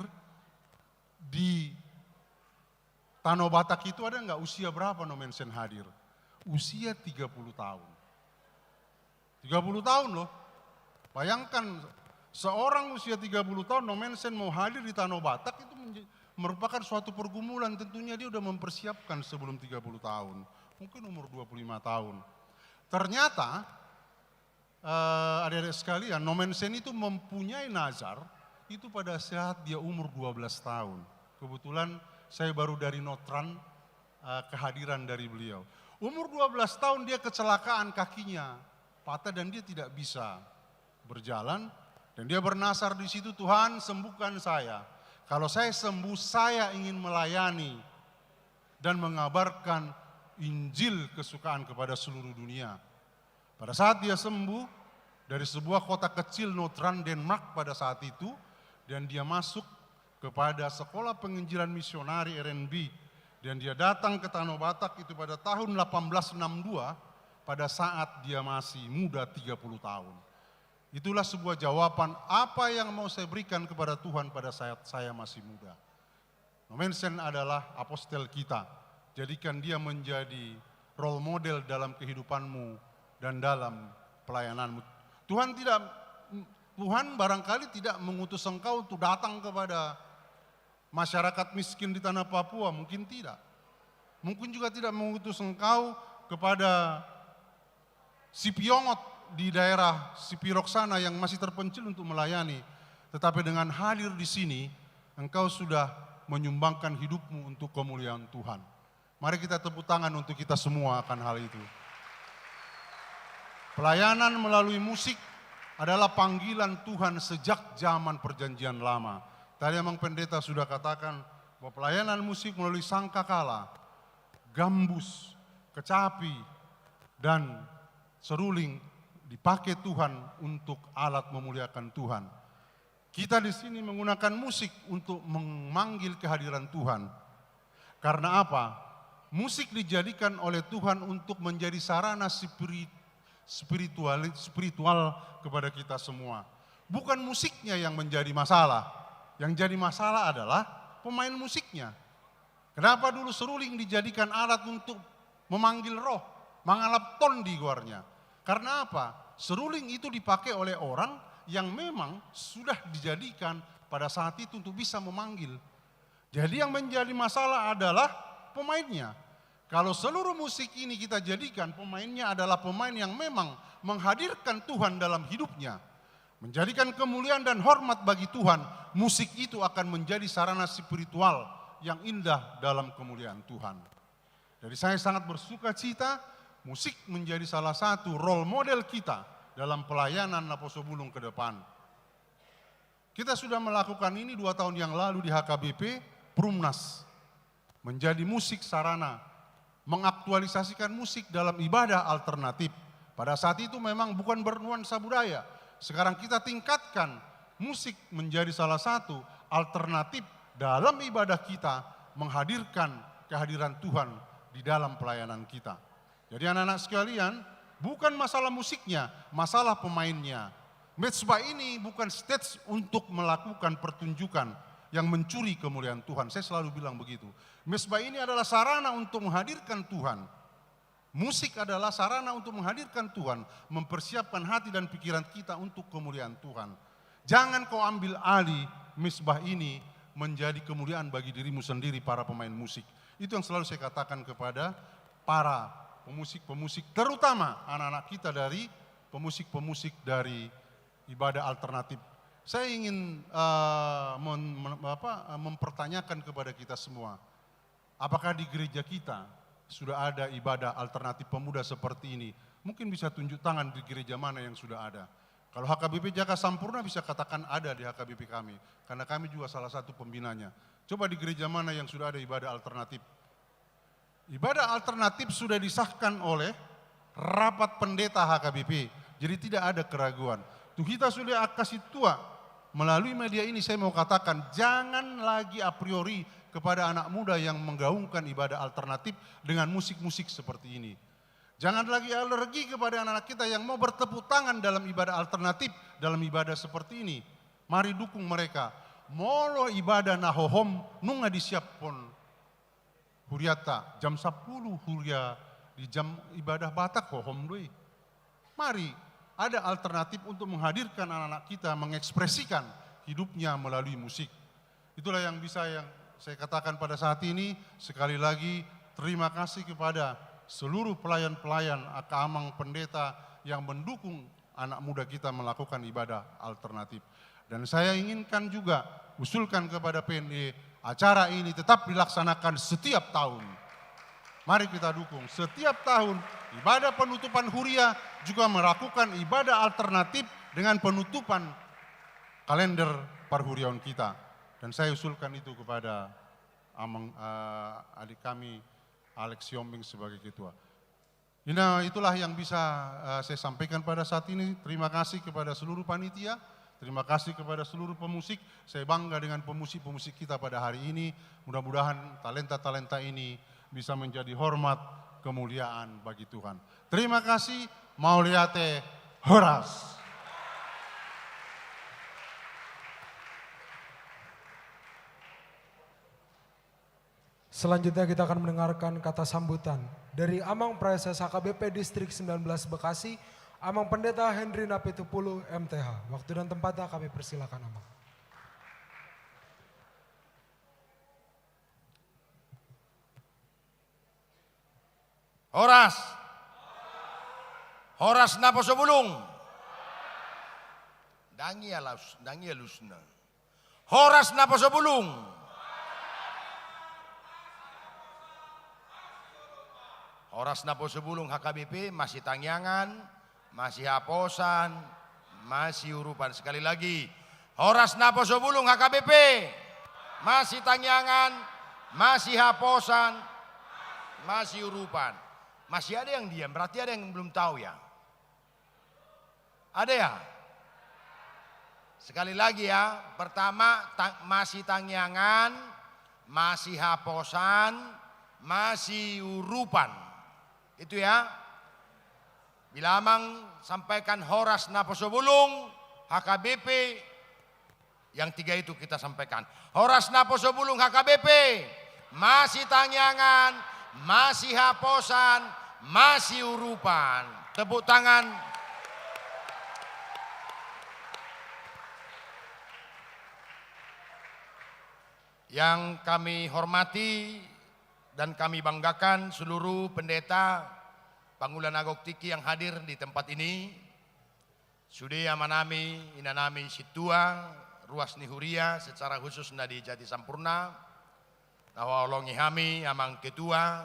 di Tano Batak itu, ada nggak usia berapa Nommensen hadir? Usia tiga puluh tahun. Tiga puluh tahun loh. Bayangkan, seorang usia tiga puluh tahun, Nommensen mau hadir di Tano Batak, itu menje-, merupakan suatu pergumulan. Tentunya dia udah mempersiapkan sebelum tiga puluh tahun. Mungkin umur dua puluh lima tahun. Ternyata, eh, adik-adik sekalian, Nommensen itu mempunyai nazar itu pada saat dia umur dua belas tahun. Kebetulan saya baru dari Notran, eh, kehadiran dari beliau. Umur dua belas tahun dia kecelakaan, kakinya patah dan dia tidak bisa berjalan. Dan dia bernazar di situ, "Tuhan, sembuhkan saya. Kalau saya sembuh, saya ingin melayani dan mengabarkan Injil kesukaan kepada seluruh dunia." Pada saat dia sembuh dari sebuah kota kecil, Notran, Denmark pada saat itu, dan dia masuk kepada Sekolah Penginjilan Misionari R N B, dan dia datang ke Tano Batak itu pada tahun delapan belas enam dua, pada saat dia masih muda tiga puluh tahun. Itulah sebuah jawaban apa yang mau saya berikan kepada Tuhan pada saat saya masih muda. Nommensen adalah apostel kita. Jadikan dia menjadi role model dalam kehidupanmu dan dalam pelayananmu. Tuhan tidak, Tuhan barangkali tidak mengutus engkau untuk datang kepada masyarakat miskin di tanah Papua, mungkin tidak. Mungkin juga tidak mengutus engkau kepada Sipiongot di daerah Sipiroksana yang masih terpencil untuk melayani. Tetapi dengan hadir di sini, engkau sudah menyumbangkan hidupmu untuk kemuliaan Tuhan. Mari kita tepuk tangan untuk kita semua akan hal itu. Pelayanan melalui musik adalah panggilan Tuhan sejak zaman Perjanjian Lama. Tadi Amang Pendeta sudah katakan bahwa pelayanan musik melalui sangkakala, gambus, kecapi, dan seruling dipakai Tuhan untuk alat memuliakan Tuhan. Kita di sini menggunakan musik untuk memanggil kehadiran Tuhan. Karena apa? Musik dijadikan oleh Tuhan untuk menjadi sarana spiri-, spiritual, spiritual kepada kita semua. Bukan musiknya yang menjadi masalah. Yang jadi masalah adalah pemain musiknya. Kenapa dulu seruling dijadikan alat untuk memanggil roh, mangalap tondi goarnya? Karena apa? Seruling itu dipakai oleh orang yang memang sudah dijadikan pada saat itu untuk bisa memanggil. Jadi yang menjadi masalah adalah pemainnya. Kalau seluruh musik ini kita jadikan pemainnya adalah pemain yang memang menghadirkan Tuhan dalam hidupnya, menjadikan kemuliaan dan hormat bagi Tuhan, musik itu akan menjadi sarana spiritual yang indah dalam kemuliaan Tuhan. Jadi saya sangat bersuka cita, musik menjadi salah satu role model kita dalam pelayanan Naposobulung ke depan. Kita sudah melakukan ini dua tahun yang lalu di H K B P, Perumnas. Menjadi musik sarana mengaktualisasikan musik dalam ibadah alternatif. Pada saat itu memang bukan bernuansa budaya. Sekarang kita tingkatkan musik menjadi salah satu alternatif dalam ibadah kita, menghadirkan kehadiran Tuhan di dalam pelayanan kita. Jadi anak-anak sekalian, bukan masalah musiknya, masalah pemainnya. Mezbah ini bukan stage untuk melakukan pertunjukan yang mencuri kemuliaan Tuhan. Saya selalu bilang begitu. Mezbah ini adalah sarana untuk menghadirkan Tuhan. Musik adalah sarana untuk menghadirkan Tuhan, mempersiapkan hati dan pikiran kita untuk kemuliaan Tuhan. Jangan kau ambil alih mezbah ini menjadi kemuliaan bagi dirimu sendiri, para pemain musik. Itu yang selalu saya katakan kepada para pemusik-pemusik, terutama anak-anak kita dari pemusik-pemusik dari ibadah alternatif. Saya ingin, eh, men-, men-, apa, eh, mempertanyakan kepada kita semua, apakah di gereja kita sudah ada ibadah alternatif pemuda seperti ini? Mungkin bisa tunjuk tangan di gereja mana yang sudah ada. Kalau H K B P Jakarta Sampurna bisa katakan ada di H K B P kami, karena kami juga salah satu pembinanya. Coba di gereja mana yang sudah ada ibadah alternatif? Ibadah alternatif sudah disahkan oleh rapat pendeta H K B P. Jadi tidak ada keraguan. Tu hita sude angka sintua, melalui media ini saya mau katakan, jangan lagi a priori kepada anak muda yang menggaungkan ibadah alternatif dengan musik-musik seperti ini. Jangan lagi alergi kepada anak-anak kita yang mau bertepuk tangan dalam ibadah alternatif, dalam ibadah seperti ini. Mari dukung mereka. Molo ibadah na hohom nunga disiaphon hurianta, jam sampulu huria di jam ibadah Batak, hohom do i. Mari ada alternatif untuk menghadirkan anak-anak kita mengekspresikan hidupnya melalui musik. Itulah yang bisa yang saya katakan pada saat ini. Sekali lagi, terima kasih kepada seluruh pelayan-pelayan, angka amang pendeta yang mendukung anak muda kita melakukan ibadah alternatif. Dan saya inginkan juga, usulkan kepada P N E, acara ini tetap dilaksanakan setiap tahun. Mari kita dukung. Setiap tahun, ibadah penutupan huria juga melakukan ibadah alternatif dengan penutupan kalender parhuriaon kita. Dan saya usulkan itu kepada amang, eh, adik kami, Alex Siombing sebagai ketua. Ina, itulah yang bisa, eh, saya sampaikan pada saat ini. Terima kasih kepada seluruh panitia, terima kasih kepada seluruh pemusik. Saya bangga dengan pemusik-pemusik kita pada hari ini. Mudah-mudahan talenta-talenta ini bisa menjadi hormat, kemuliaan bagi Tuhan. Terima kasih, mauliate, horas. Selanjutnya kita akan mendengarkan kata sambutan dari Amang Praeses H K B P Distrik sembilan belas Bekasi, Amang Pendeta Henry Napitupulu, M T H. Waktu dan tempatnya kami persilakan, Amang. Horas. Horas naposobulung. Ndang i alus, ndang i alusna. Horas naposobulung. Horas naposobulung H K B P, masitangiangan, masihaposan, masiurupan. Sekali lagi, horas naposobulung H K B P, masitangiangan, masihaposan, masiurupan. Masih ada yang diam, berarti ada yang belum tahu ya. Ada ya? Sekali lagi ya, pertama, ta-, masitangiangan, masihaposan, masiurupan. Itu ya. Bila Amang sampaikan horas naposobulung, H K B P, yang tiga itu kita sampaikan. Horas naposobulung H K B P, masitangiangan, masihaposan, masiurupan. Tepuk tangan. Yang kami hormati, Dan kami banggakan seluruh pendeta, pangula na gok tingki yang hadir di tempat ini, sude amanami, inanami sintua, ruas ni huria, secara khusus na di Jati Sampurna, na huhaholongi hami, Amang Ketua,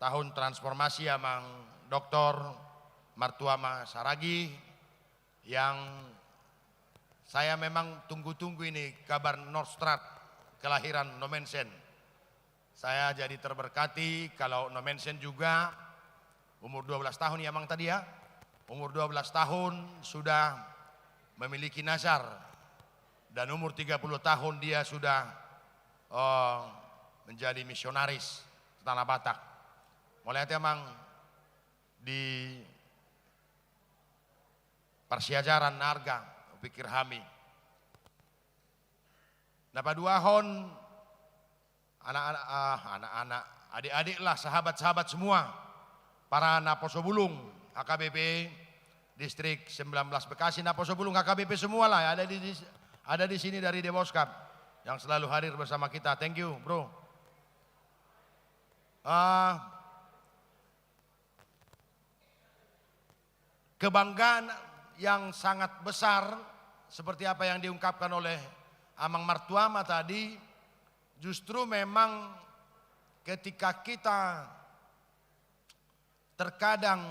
tahun transformasi, Amang Doktor Martuama Saragih, yang saya memang tunggu-tunggu ini kabar Nordstraat, kelahiran Nommensen. Saya jadi terberkati kalau Nommensen juga umur dua belas tahun ya, Mang, tadi ya. Umur dua belas tahun sudah memiliki nazar. Dan umur tiga puluh tahun dia sudah, eh, menjadi misionaris ke Tanah Batak. Mauliate, Mang, di parsiajaran na arga, pikir hami. Na paduahon, anak-anak, ah, anak-anak, adik-adik lah, sahabat-sahabat semua, para naposo bulung H K B P Distrik sembilan belas Bekasi, naposo bulung H K B P semua lah, ada di, di, ada di sini dari Deboskap yang selalu hadir bersama kita. Thank you, bro. Ah, kebanggaan yang sangat besar, seperti apa yang diungkapkan oleh Amang Martuama tadi, justru memang ketika kita terkadang,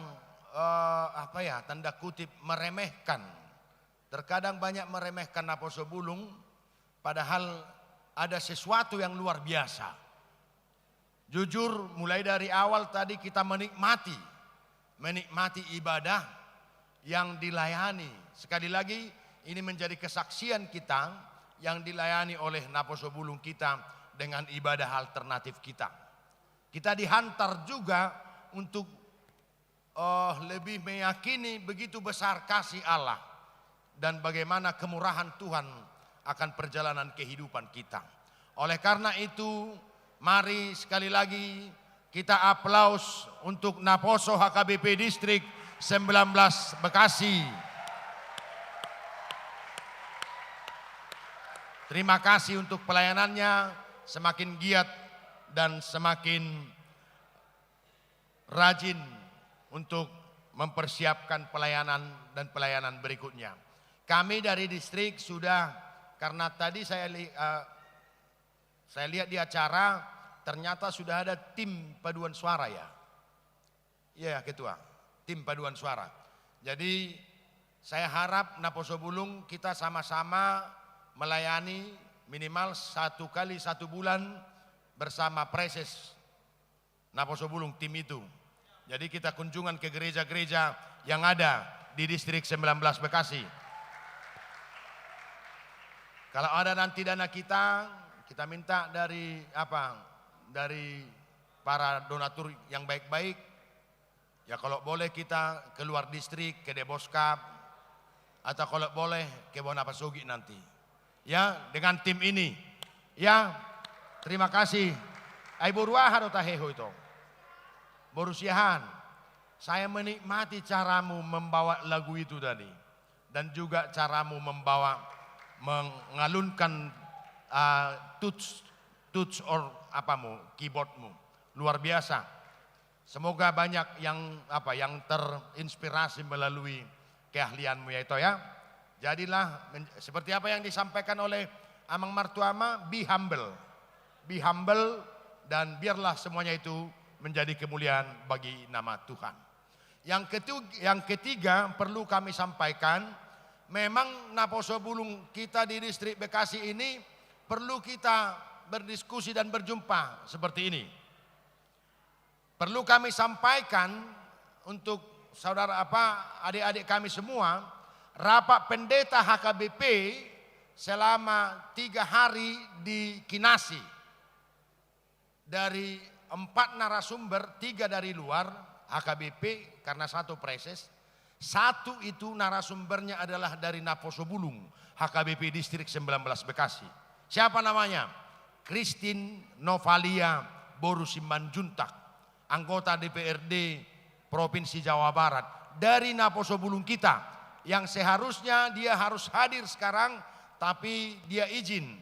eh, apa ya, tanda kutip, meremehkan, terkadang banyak meremehkan naposo bulung, padahal ada sesuatu yang luar biasa. Jujur, mulai dari awal tadi kita menikmati, menikmati ibadah yang dilayani. Sekali lagi, ini menjadi kesaksian kita yang dilayani oleh naposo bulung kita dengan ibadah alternatif kita. Kita dihantar juga untuk, eh, lebih meyakini begitu besar kasih Allah dan bagaimana kemurahan Tuhan akan perjalanan kehidupan kita. Oleh karena itu, mari sekali lagi kita aplaus untuk Naposo H K B P Distrik sembilan belas Bekasi. Terima kasih untuk pelayanannya, semakin giat dan semakin rajin untuk mempersiapkan pelayanan dan pelayanan berikutnya. Kami dari distrik sudah, karena tadi saya li-, eh, saya lihat di acara, ternyata sudah ada tim paduan suara, ya. Iya, Ketua, tim paduan suara. Jadi, saya harap naposo bulung kita sama-sama melayani minimal satu kali satu bulan bersama praeses naposo bulung, tim itu. Jadi, kita kunjungan ke gereja-gereja yang ada di Distrik sembilan belas Bekasi. Kalau ada nanti dana kita, kita minta dari, apa, dari para donatur yang baik-baik. Ya, kalau boleh kita keluar distrik, ke Deboskap, atau kalau boleh ke Bona Pasogit nanti. Ya, dengan tim ini. Ya, terima kasih. Ai boru aha do tahe ho ito? Boru Siahaan. Saya menikmati caramu membawa lagu itu tadi. Dan juga caramu membawa, mengalunkan, ah, tuts, tuts or apamu, keyboardmu. Luar biasa. Semoga banyak yang, apa, yang terinspirasi melalui keahlianmu, ya, Ito, ya. Jadilah men-, seperti apa yang disampaikan oleh Amang Martuama, be humble. Be humble, dan biarlah semuanya itu menjadi kemuliaan bagi nama Tuhan. Yang ketu-, yang ketiga, perlu kami sampaikan, memang naposo bulung kita di Distrik Bekasi ini perlu kita berdiskusi dan berjumpa seperti ini. Perlu kami sampaikan untuk saudara, apa, adik-adik kami semua, rapat pendeta H K B P selama tiga hari di Kinasi. Dari empat narasumber, tiga dari luar, H K B P, karena satu praeses, satu itu narasumbernya adalah dari naposo bulung, H K B P Distrik sembilan belas Bekasi. Siapa namanya? Christine Novalia boru Simanjuntak, anggota D P R D Provinsi Jawa Barat, dari naposo bulung kita, yang seharusnya dia harus hadir sekarang, tapi dia izin.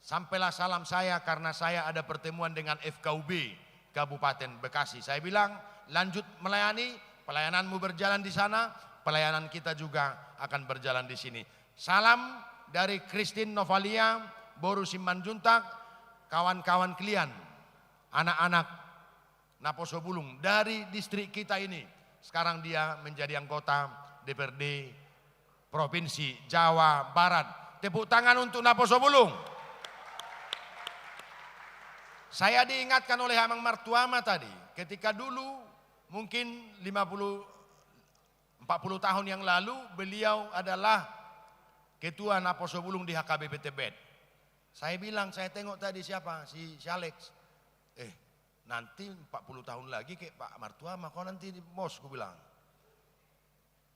Sampailah salam saya karena saya ada pertemuan dengan F K U B Kabupaten Bekasi. Saya bilang, "Lanjut melayani, pelayananmu berjalan di sana, pelayanan kita juga akan berjalan di sini." Salam dari Christine Novalia, boru Simanjuntak, kawan-kawan kalian, anak-anak Naposo Bulung dari distrik kita ini. Sekarang dia menjadi anggota D P R D Provinsi Jawa Barat. Tepuk tangan untuk Naposo Bulung. Saya diingatkan oleh Amang Martuama tadi, ketika dulu, mungkin lima puluh, empat puluh tahun yang lalu, beliau adalah ketua Naposo Bulung di H K B P Tebet. Saya bilang, saya tengok tadi siapa, si, si Alex. "Eh, nanti empat puluh tahun lagi kayak Pak Martuama, kau nanti di pos," ku bilang.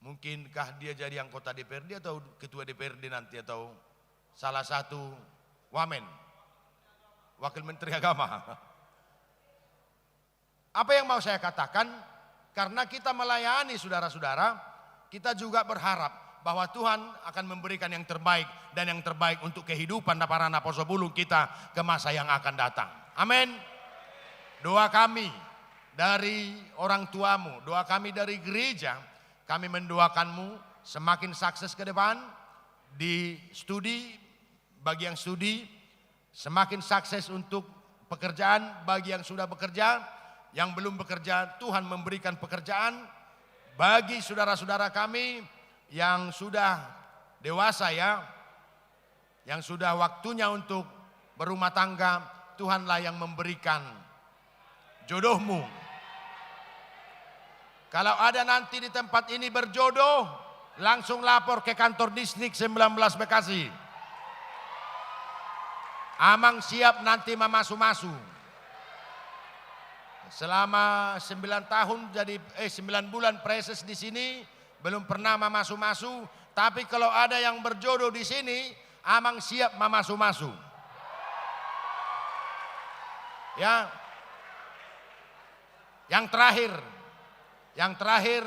"Mungkinkah dia jadi anggota D P R D atau ketua D P R D nanti, atau salah satu wamen, wakil menteri agama?" Apa yang mau saya katakan? Karena kita melayani saudara-saudara, kita juga berharap bahwa Tuhan akan memberikan yang terbaik dan yang terbaik untuk kehidupan para Naposo Bulung kita ke masa yang akan datang. Amin. Doa kami dari orang tuamu, doa kami dari gereja, kami mendoakanmu semakin sukses ke depan di studi, bagi yang studi, semakin sukses untuk pekerjaan, bagi yang sudah bekerja, yang belum bekerja, Tuhan memberikan pekerjaan, bagi saudara-saudara kami yang sudah dewasa, ya, yang sudah waktunya untuk berumah tangga, Tuhanlah yang memberikan jodohmu. Kalau ada nanti di tempat ini berjodoh, langsung lapor ke kantor distrik sembilan belas Bekasi. Amang siap nanti mamasu-masu. Selama sembilan tahun jadi, eh, sembilan bulan praeses di sini, belum pernah mamasu-masu, tapi kalau ada yang berjodoh di sini, Amang siap mamasu-masu. Ya. Yang terakhir, yang terakhir,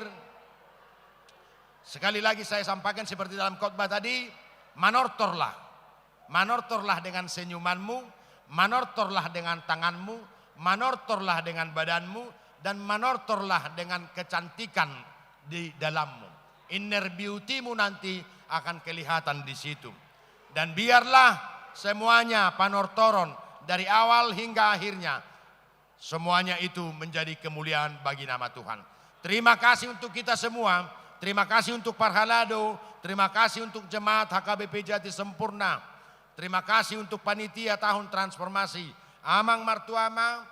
sekali lagi saya sampaikan seperti dalam khotbah tadi, manortorlah. Manortorlah dengan senyumanmu, manortorlah dengan tanganmu, manortorlah dengan badanmu, dan manortorlah dengan kecantikan di dalammu. Inner beauty-mu nanti akan kelihatan di situ. Dan biarlah semuanya panortoron dari awal hingga akhirnya, semuanya itu menjadi kemuliaan bagi nama Tuhan. Terima kasih untuk kita semua. Terima kasih untuk Parhalado. Terima kasih untuk jemaat H K B P Jati Sempurna. Terima kasih untuk panitia tahun transformasi. Amang Martuama,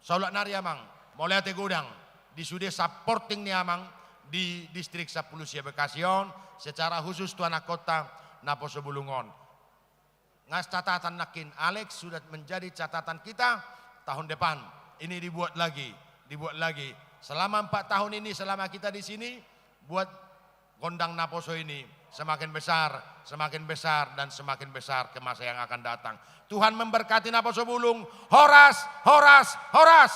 saulak nari Amang, mauliate godang di sude supporting ni Amang di distrik sampulu sia Bekasi on, secara khusus tu anak kota Naposo Bulung on. Ngas catatan nangkin, Alex sudah menjadi catatan kita tahun depan. Ini dibuat lagi, dibuat lagi. Selama empat tahun ini, selama kita di sini, buat gondang Naposo ini semakin besar, semakin besar, dan semakin besar ke masa yang akan datang. Tuhan memberkati Naposo Bulung. Horas, horas, horas.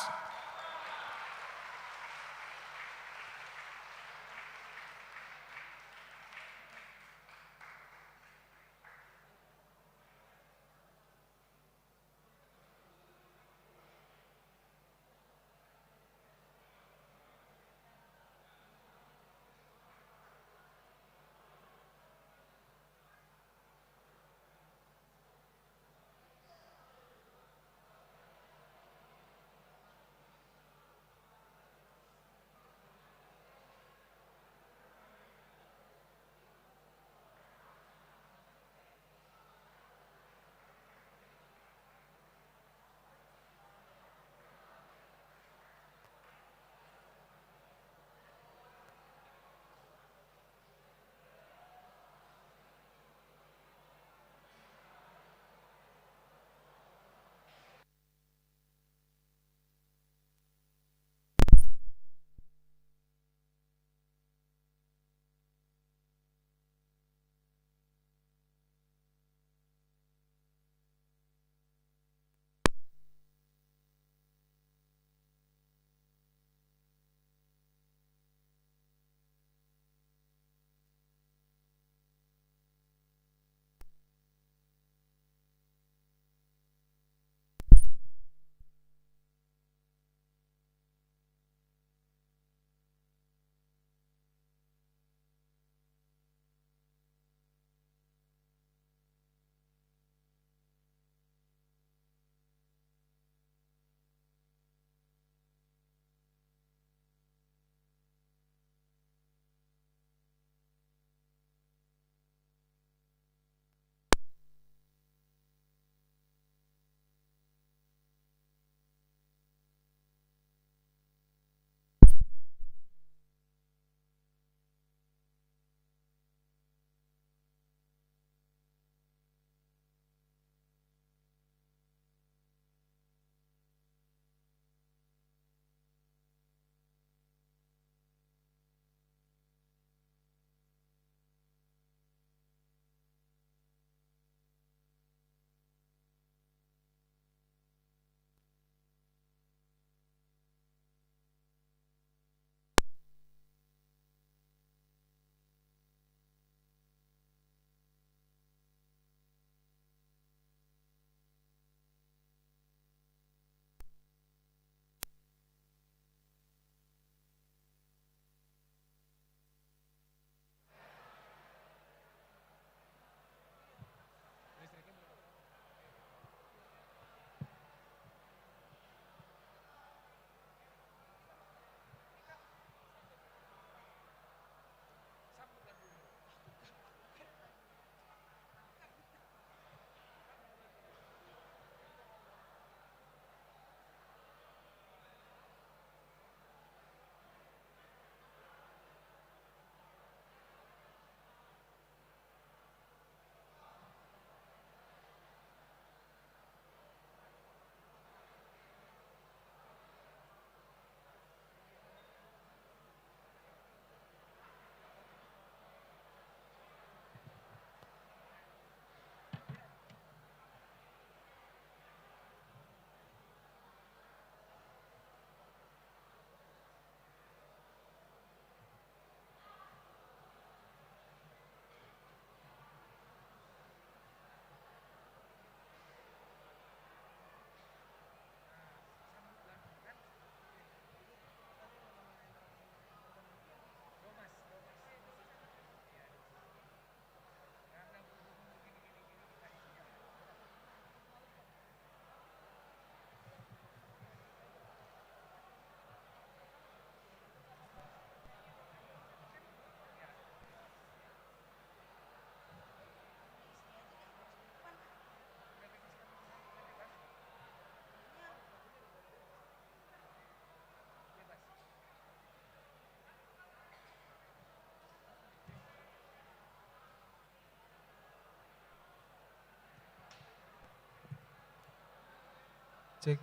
Cek,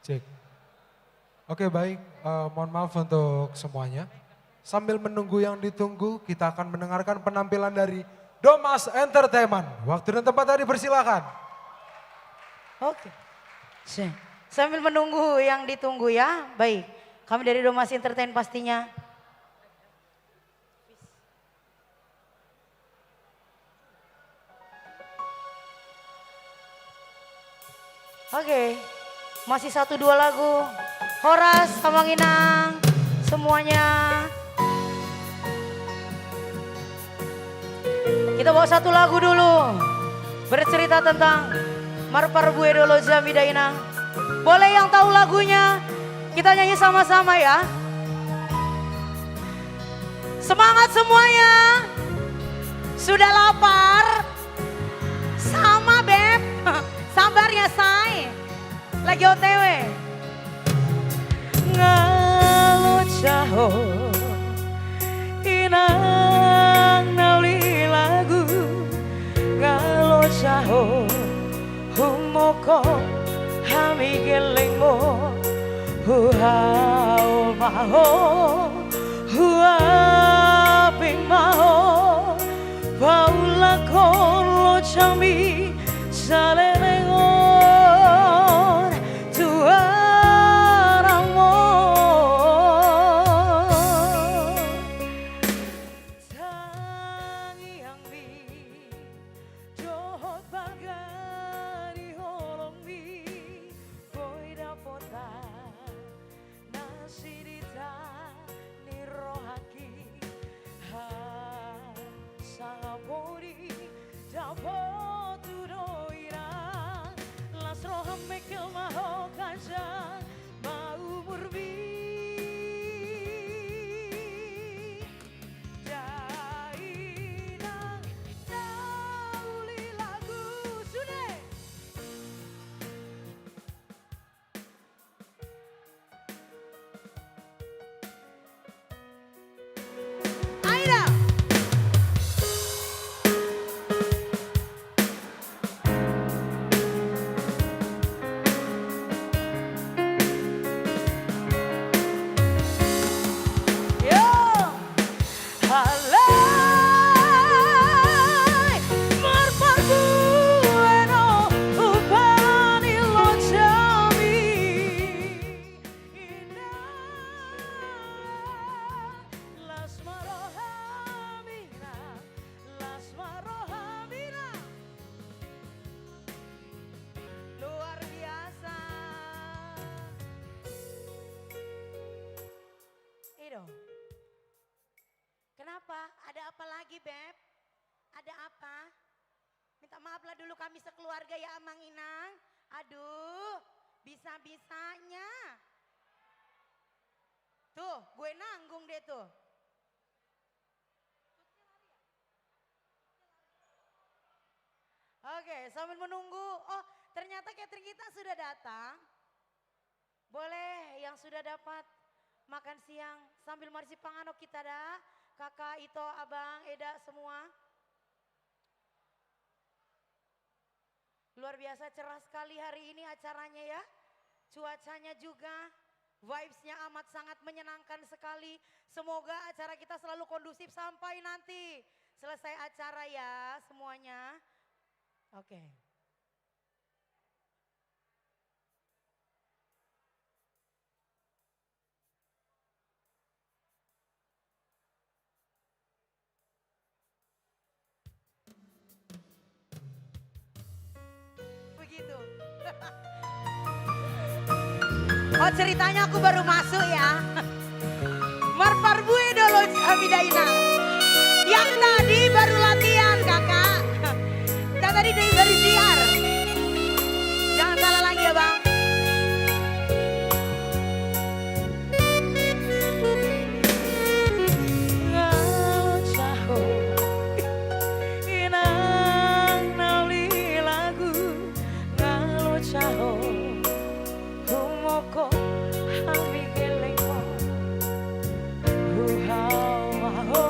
cek. Oke, baik. Eh, mohon maaf untuk semuanya. Sambil menunggu yang ditunggu, kita akan mendengarkan penampilan dari Domas Entertainment. Waktu dan tempatnya dipersilakan. Oke. Cek. Sambil menunggu yang ditunggu ya. Baik. Kami dari Domas Entertainment pastinya. Oke, masih satu dua lagu. Horas, Amang Inang, semuanya. Kita bawa satu lagu dulu. Bercerita tentang Marparbue do Loja Mida Inang. Boleh yang tahu lagunya, kita nyanyi sama-sama ya. Semangat semuanya. Sudah lapar? Sama, Beb. Sabar ya, say. Lagi O T W. Nga loja ho, inang na uli lagu. Nga loja ho, humongkop hami gellengmu. Huhaol ma ho, huaping ma ho, paulakhon lojami saleleng on tu aramon. Tangiangmi dohot balga ni holongmi, boi dapotan na sinita ni rohangki. Hasangapon i dapot tu do inang, las roham mengkel ma ho, ganjang ma umurmi. Da inang na uli lagu, sude. Aida. Yo. Alai, marparbue do hupa ni lojami. Inang, las ma roham inang, las ma roham inang. Luar biasa. I do. Kenapa? Ada apa lagi, Beb? Ada apa? Minta maaf lah dulu kami sekeluarga ya, Amang Inang. Aduh, bisa-bisanya. Tuh, gue nanggung deh tuh. Oke, sambil menunggu. Oh, ternyata catering kita sudah datang. Boleh yang sudah dapat makan siang sambil marsipanganon kita da, Kakak, Ito, Abang, Eda semua. Luar biasa cerah sekali hari ini acaranya ya. Cuacanya juga, vibes-nya amat sangat menyenangkan sekali. Semoga acara kita selalu kondusif sampai nanti selesai acara ya semuanya. Oke. Begitu. Oh, ceritanya aku baru masuk ya. Marparbue do loja mida inang. Yang tadi baru latihan, Kakak. Yang tadi dari, dari siar. Jangan salah lagi ya, Bang. Nga loja ho, inang na uli lagu. Nga loja ho, humongkop hami gellengmu. Huhaol ma ho,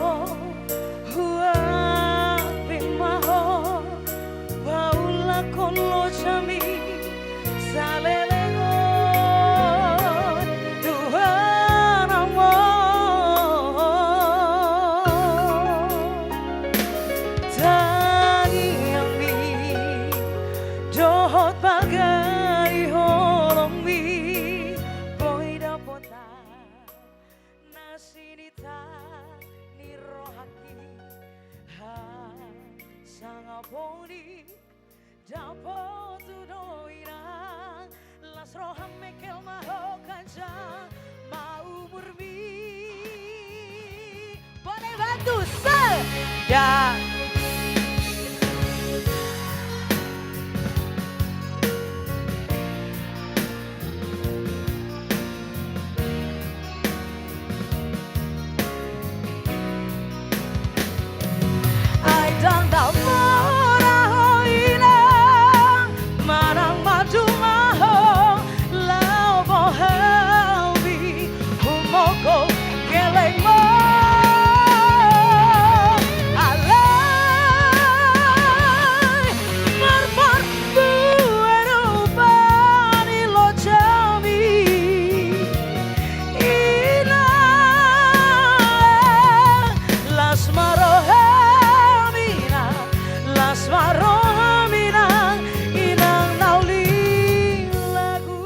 Poni, dapot tu do inang, las roham mengkel ma ho ganjang ma umurmi. Boleh bantu, sel, da. Ai ndang na mora ho inang, manang maduma ho, laho boha hami, humongkop gellengmu. Alai marparbue do rupa ni lojami. Inang, las ma roham inang, las ma roham inang, inang na uli lagu.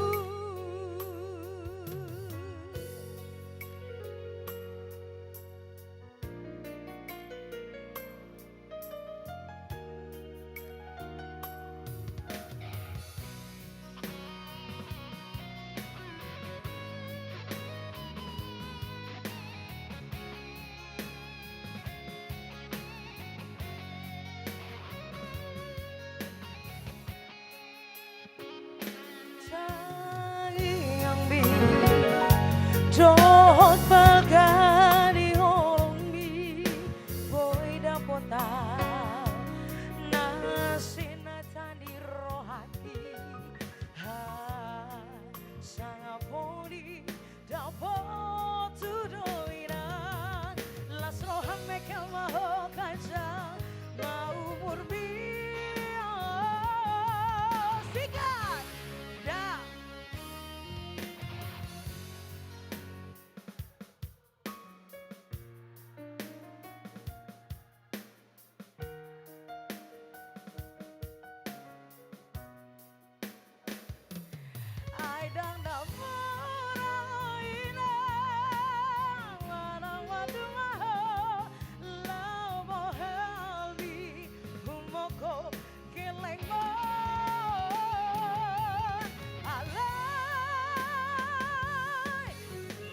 Tangiangmi dohot balga ni holongmi, boi dapot au na sinatan ni rohangki. Hasangapon i dapot tu do inang, las roham mengkel ma ho ganjang ma umurmi. Sikat, da. Ai ndang na mora ho inang, manang maduma ho, laho boha hami, humongkop gellengmu. Alai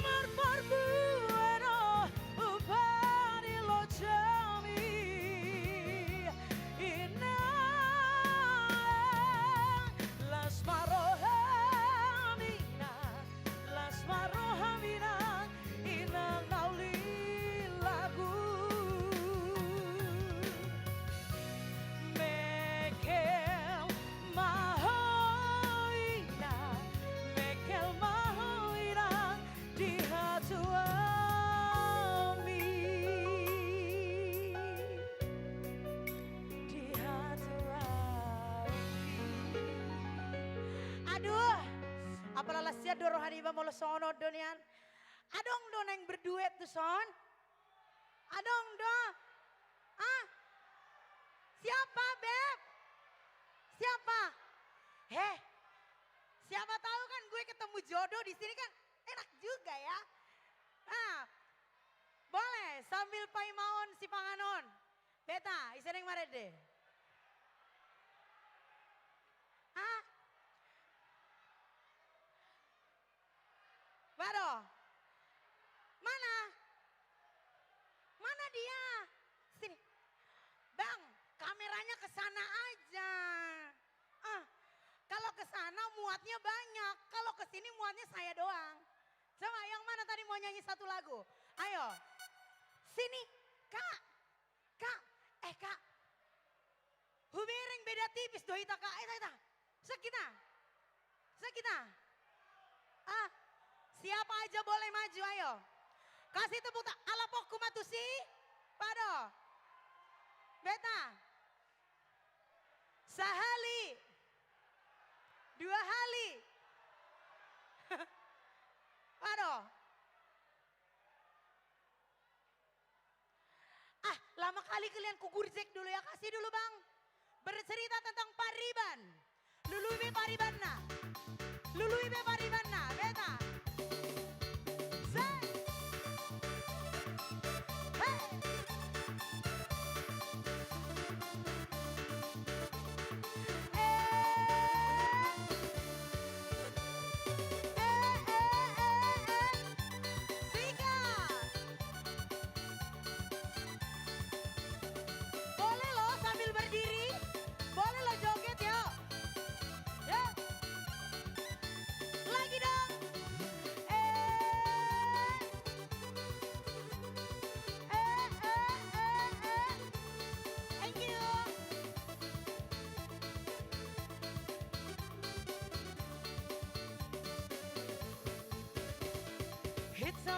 marparbue do rupa ni lojami. Inang, las ma roham inang, las ma roham inang, inang na uli lagu. Mengkel ma ho inang, mengkel ma ho inang, di hatuaonmi. Di hatuaonmi. Aduh, apala las sian do roha niba molo songon on do nian. Adong do naeng berduet tu son? Adong do? Ah? Siapa, Beb? Siapa? Heh, siapa tahu kan gue ketemu jodoh di sini kan enak juga ya. Ah, boleh sambil paimaon sipanganon. Beta, ise naeng marende? Ah? Waduh. Mana? Mana dia? Sini. Bang, kameranya ke sana aja. Ah, kalau ke sana muatnya banyak, kalau ke sini muatnya saya doang. Coba yang mana tadi mau nyanyi satu lagu? Ayo. Sini, Kak. Kak, eh, Kak. Hubereng beda tipis do hita, Kak. Eh, hita, hita. Sek hita. Sek hita. Ah, siapa aja boleh maju, ayo. Kasih tepuk ta-, ala pokku ma tusi. Pado. Beta. Sahali. Dua hali. Pado. Ah, lama kali kalian, ku gurjek dulu ya, kasih dulu, Bang. Bercerita tentang Pariban. Lului be Paribanna. Lului be Paribanna, beta. Set. Hei.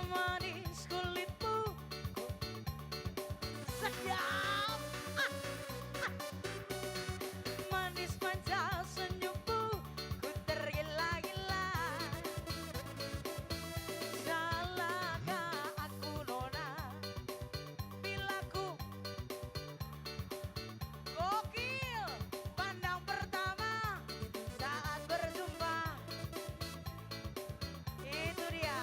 Manis kulitmu, ku sedap. Ah, ah. Manis manja senyummu, ku tergila-gila. Salahkah aku, Nona, bila ku Gokil! Pandang pertama saat berjumpa. Itu dia.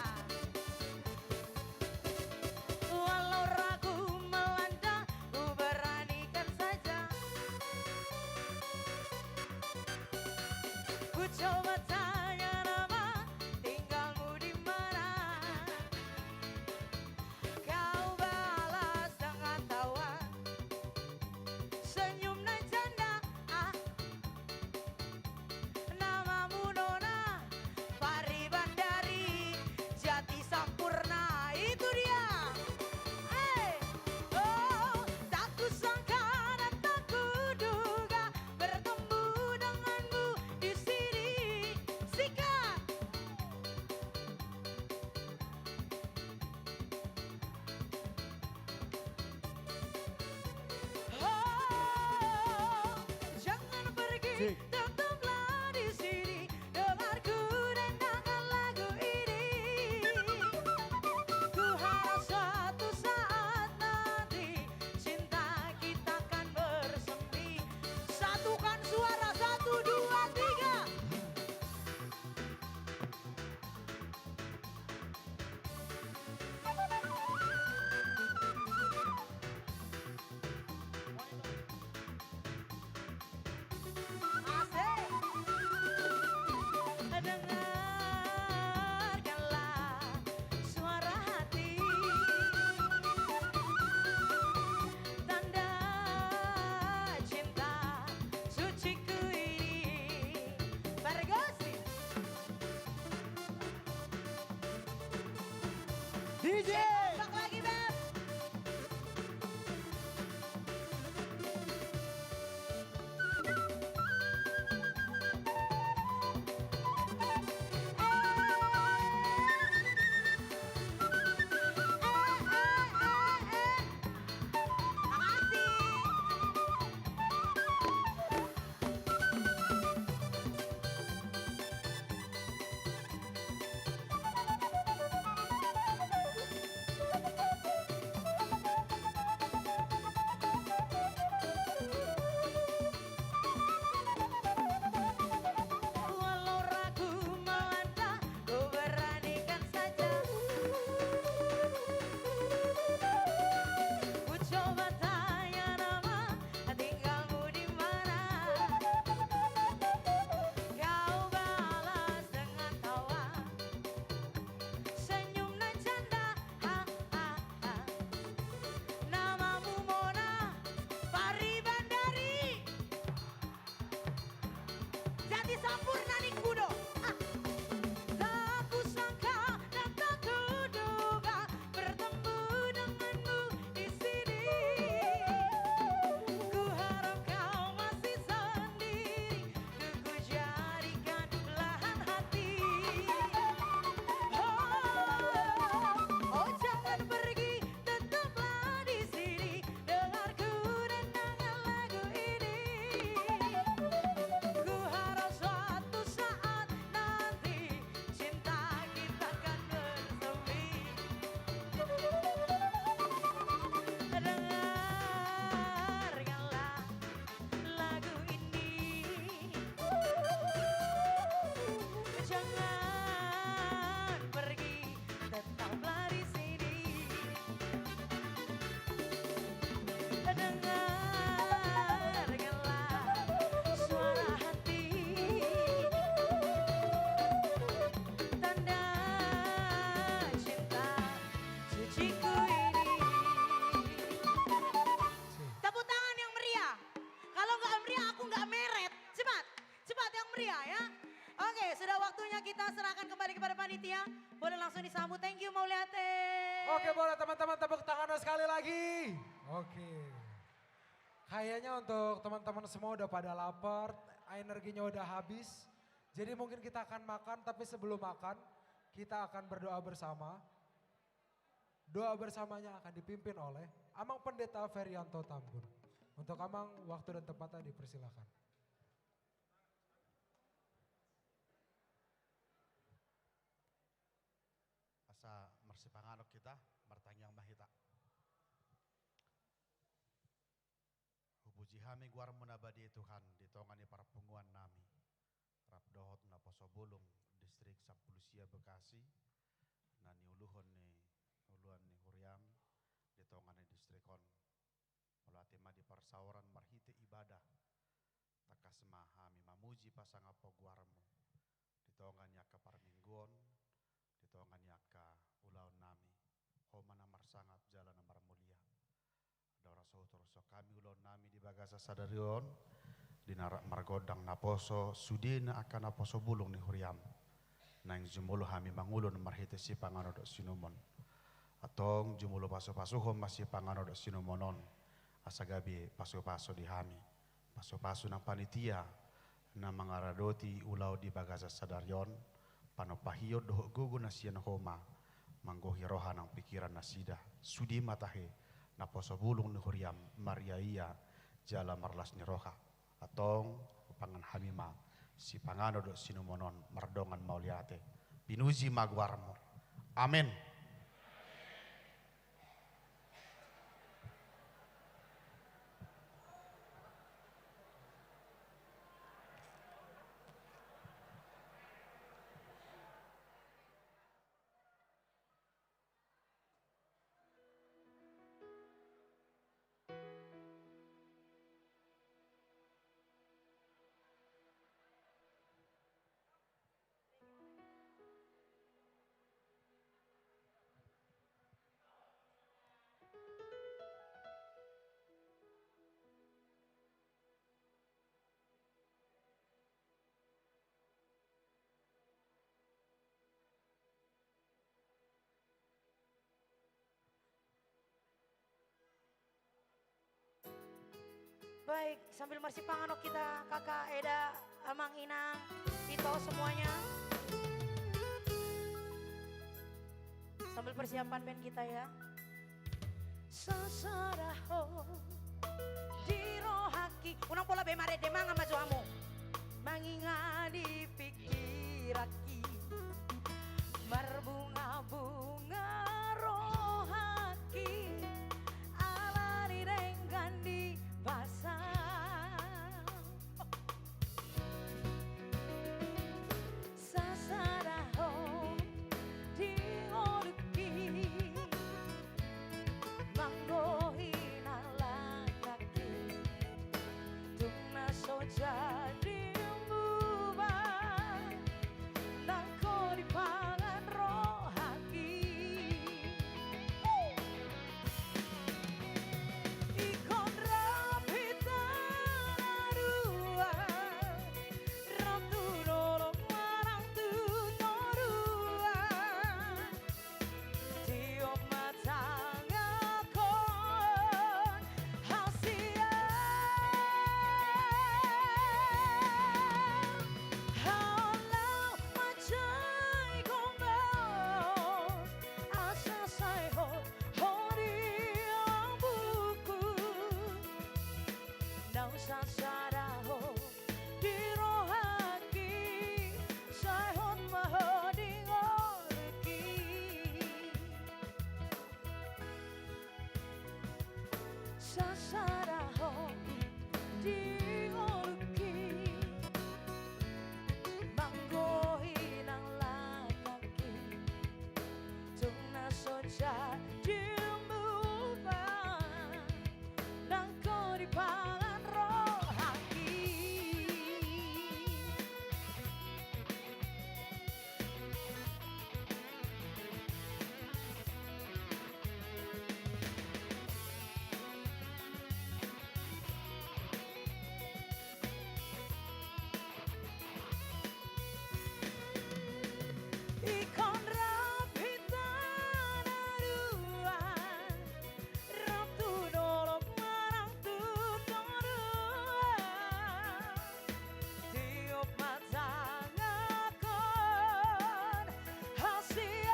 Walau ragu melanda, ku beranikan saja. Ku coba tanya nama, tinggalmu di mana? Kau balas dengan tawa, senyum nan janda, ah. Namamu, Nona, Pari Bandari, Jati Sampurna, itu dia. Eh, oh, tak kusangka dan tak kuduga bertemu denganmu di sini. Sikat. Oh, jangan pergi, sik, tetaplah di sini. Dengarku dan dengar lagu ini. Ku harap suatu saat nanti cinta kita kan bersemi. Satukan suara, satu, dua, tiga. Asik. Dengarkanlah suara hati, tanda cinta suciku ini. Bargosi. D J! Bak lagi, Beb. Makasih. Walau ragu melanda, ku beranikan saja. Ku coba tanya nama, tinggalmu di mana? Kau balas dengan tawa, senyum nan janda, ha, ha, ha. Namamu Mona, Pari Bandari. Jati Sampurna ningku do. Ah. Tak kusangka dan tak kuduga bertemu denganmu di sini. Ku harap kau masih sendiri, ku jadikan belahan hati. Oh, oh, jangan pergi, tetaplah di sini. Dengarku dan dengar lagu ini. Ku harap suatu saat nanti cinta kita kan bersemi. Dengarkanlah lagu ini. Jangan pergi, tetaplah di sini. Dengarkanlah suara hati, tanda cinta suciku ini. Tepuk tangan yang meriah. Kalau nggak meriah, aku nggak meret. Cepat, cepat yang meriah ya. Oke, sudah waktunya kita serahkan kembali kepada panitia. Boleh langsung disambut. Thank you, Mauliate. Oke, boleh teman-teman tepuk tangannya sekali lagi. Oke. Kayaknya untuk teman-teman semua udah pada lapar, energinya udah habis. Jadi mungkin kita akan makan, tapi sebelum makan, kita akan berdoa bersama. Doa bersamanya akan dipimpin oleh Amang Pendeta Ferianto Tambun. Untuk Amang, waktu dan tempatnya dipersilakan. Asa marsipanganon hita, martangiang ma hita. Hupuji hami goarmu na badia Tuhan di tonga ni parpunguan nami, rap dohot naposo bulung distrik Sampulu Sia Bekasi, na niuluhon ni uluan ni huriam di tonga ni distrik on. Mauliate ma di parsaoran marhite ibadah, tangkas ma hami mamuji pasangaphon goarmu di tonga ni angka parmingguon, di tonga ni angka ulaon nami. Ho ma na marsangap jala na marmulia. Andorang so hutorus hami ulaon nami di bagasan sadari on, di na rap margondang naposo, sude na angka naposo bulung ni huriam, naeng jumolo hami mangulon marhite sipanganon dohot siinumon. Antong jumolo pasupasuhon ma sipanganon dohot siinumon on, asa gabe pasupasu di hami. Pasupasu nang panitia na mangaradoti ulaon di bagasan sadari on, panompahion dohot gogo na sian Ho ma manggohi roha nang pikiran nasida. Sude ma tahe naposo bulung ni huriam, mariaia jala marlas ni roha. Antong hupangan hami ma sipanganon dohot siinumon on mardongan mauliate. Pinuji ma goarmu. Amen. Baik, sambil marsipanganon hita, kakak, eda, amang, inang, ito semuanya. Sambil persiapan band kita ya. Sasada ho di rohangki. Unang pola be marende, mangan ma jo hamu. Mangingat di pikiranki, marbunga-bunga rohangki, ala ni denggan di basa. Sasada ho di ngolungki, manggohi nang langkangki, tung na so jadi muba, nang ho di pangan rohangki. Ingkon rap hita na dua, rap tu dolok manang tu toruan. Tiop ma tanganhon hasian, haon laho manjalo gombos, asa sai hot ho di lambungku. Naung sasada ho di rohangki, sai hot ma ho di ngolungki. Sasada ho di ngolungki, manggohi nang langkangki, tung na so jadi muba, nang ho di pangan rohangki. Ingkon rap hita na dua, rap tu dolok manang tu toruan. Tiop ma tanganhon hasian,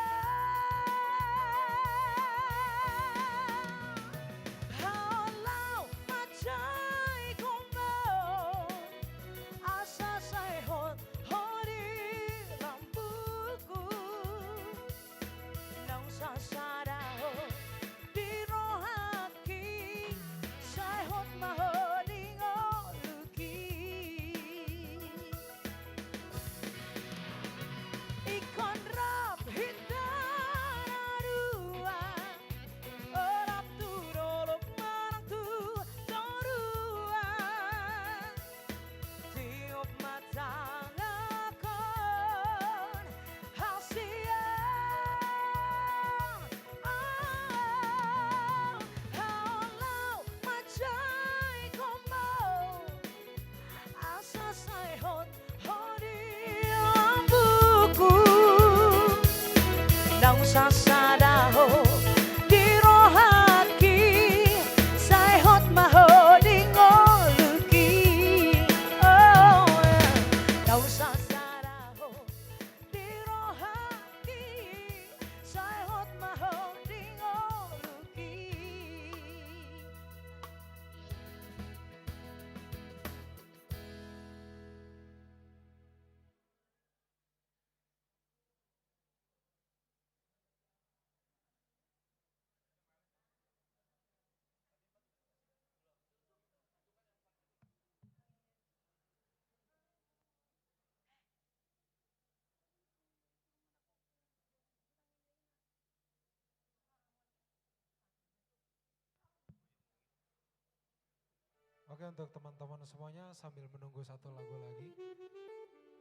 Oke, untuk teman-teman semuanya, sambil menunggu satu lagu lagi,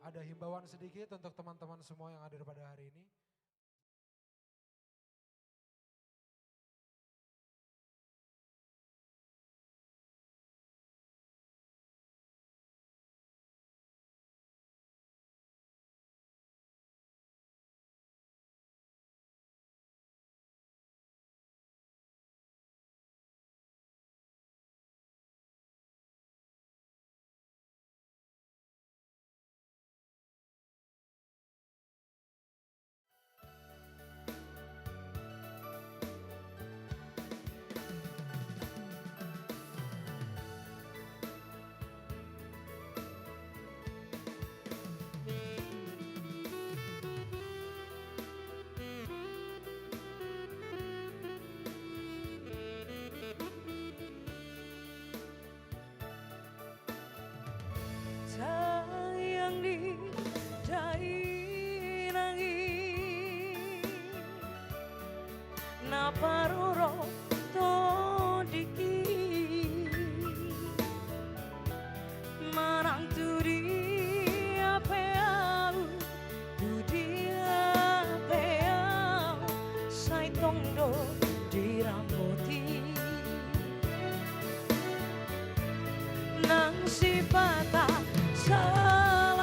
ada himbauan sedikit untuk teman-teman semua yang hadir pada hari ini. Tangiang ni dainang i, na parorot tondingki, manang tu dia pe ahu, tu dia pe ahu, sai tong do diramoti. Nang sipata salaan,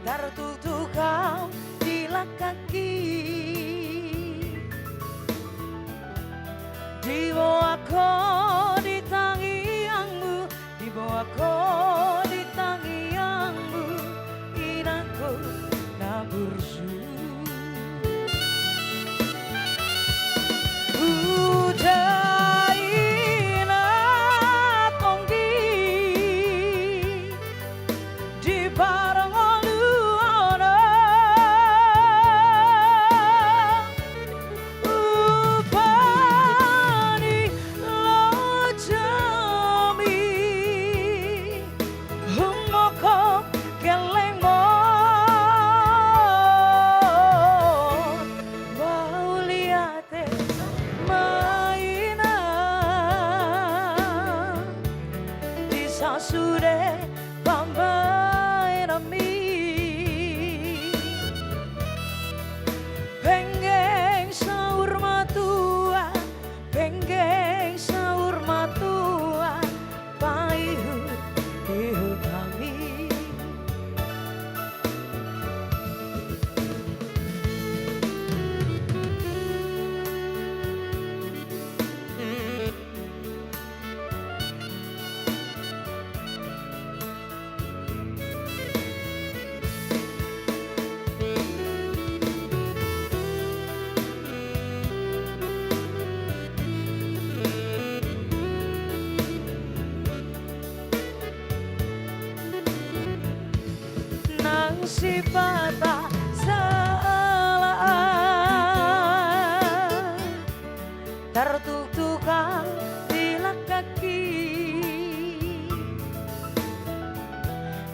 tartuktuk ahu di langkangki. Diboan ho di tangiangmu, diboan ho di tangiangmu, inangku na burju. Hudai na tonggi di parngoluan on, upa ni loja mi, humongkop gellengmon. Mauliate ma inang di sasude pambahenanmi. Penggeng saur matua, penggeng saur matua, paihut ihut hami. Nang sipata salaan, tartuktuk ahu di langkangki.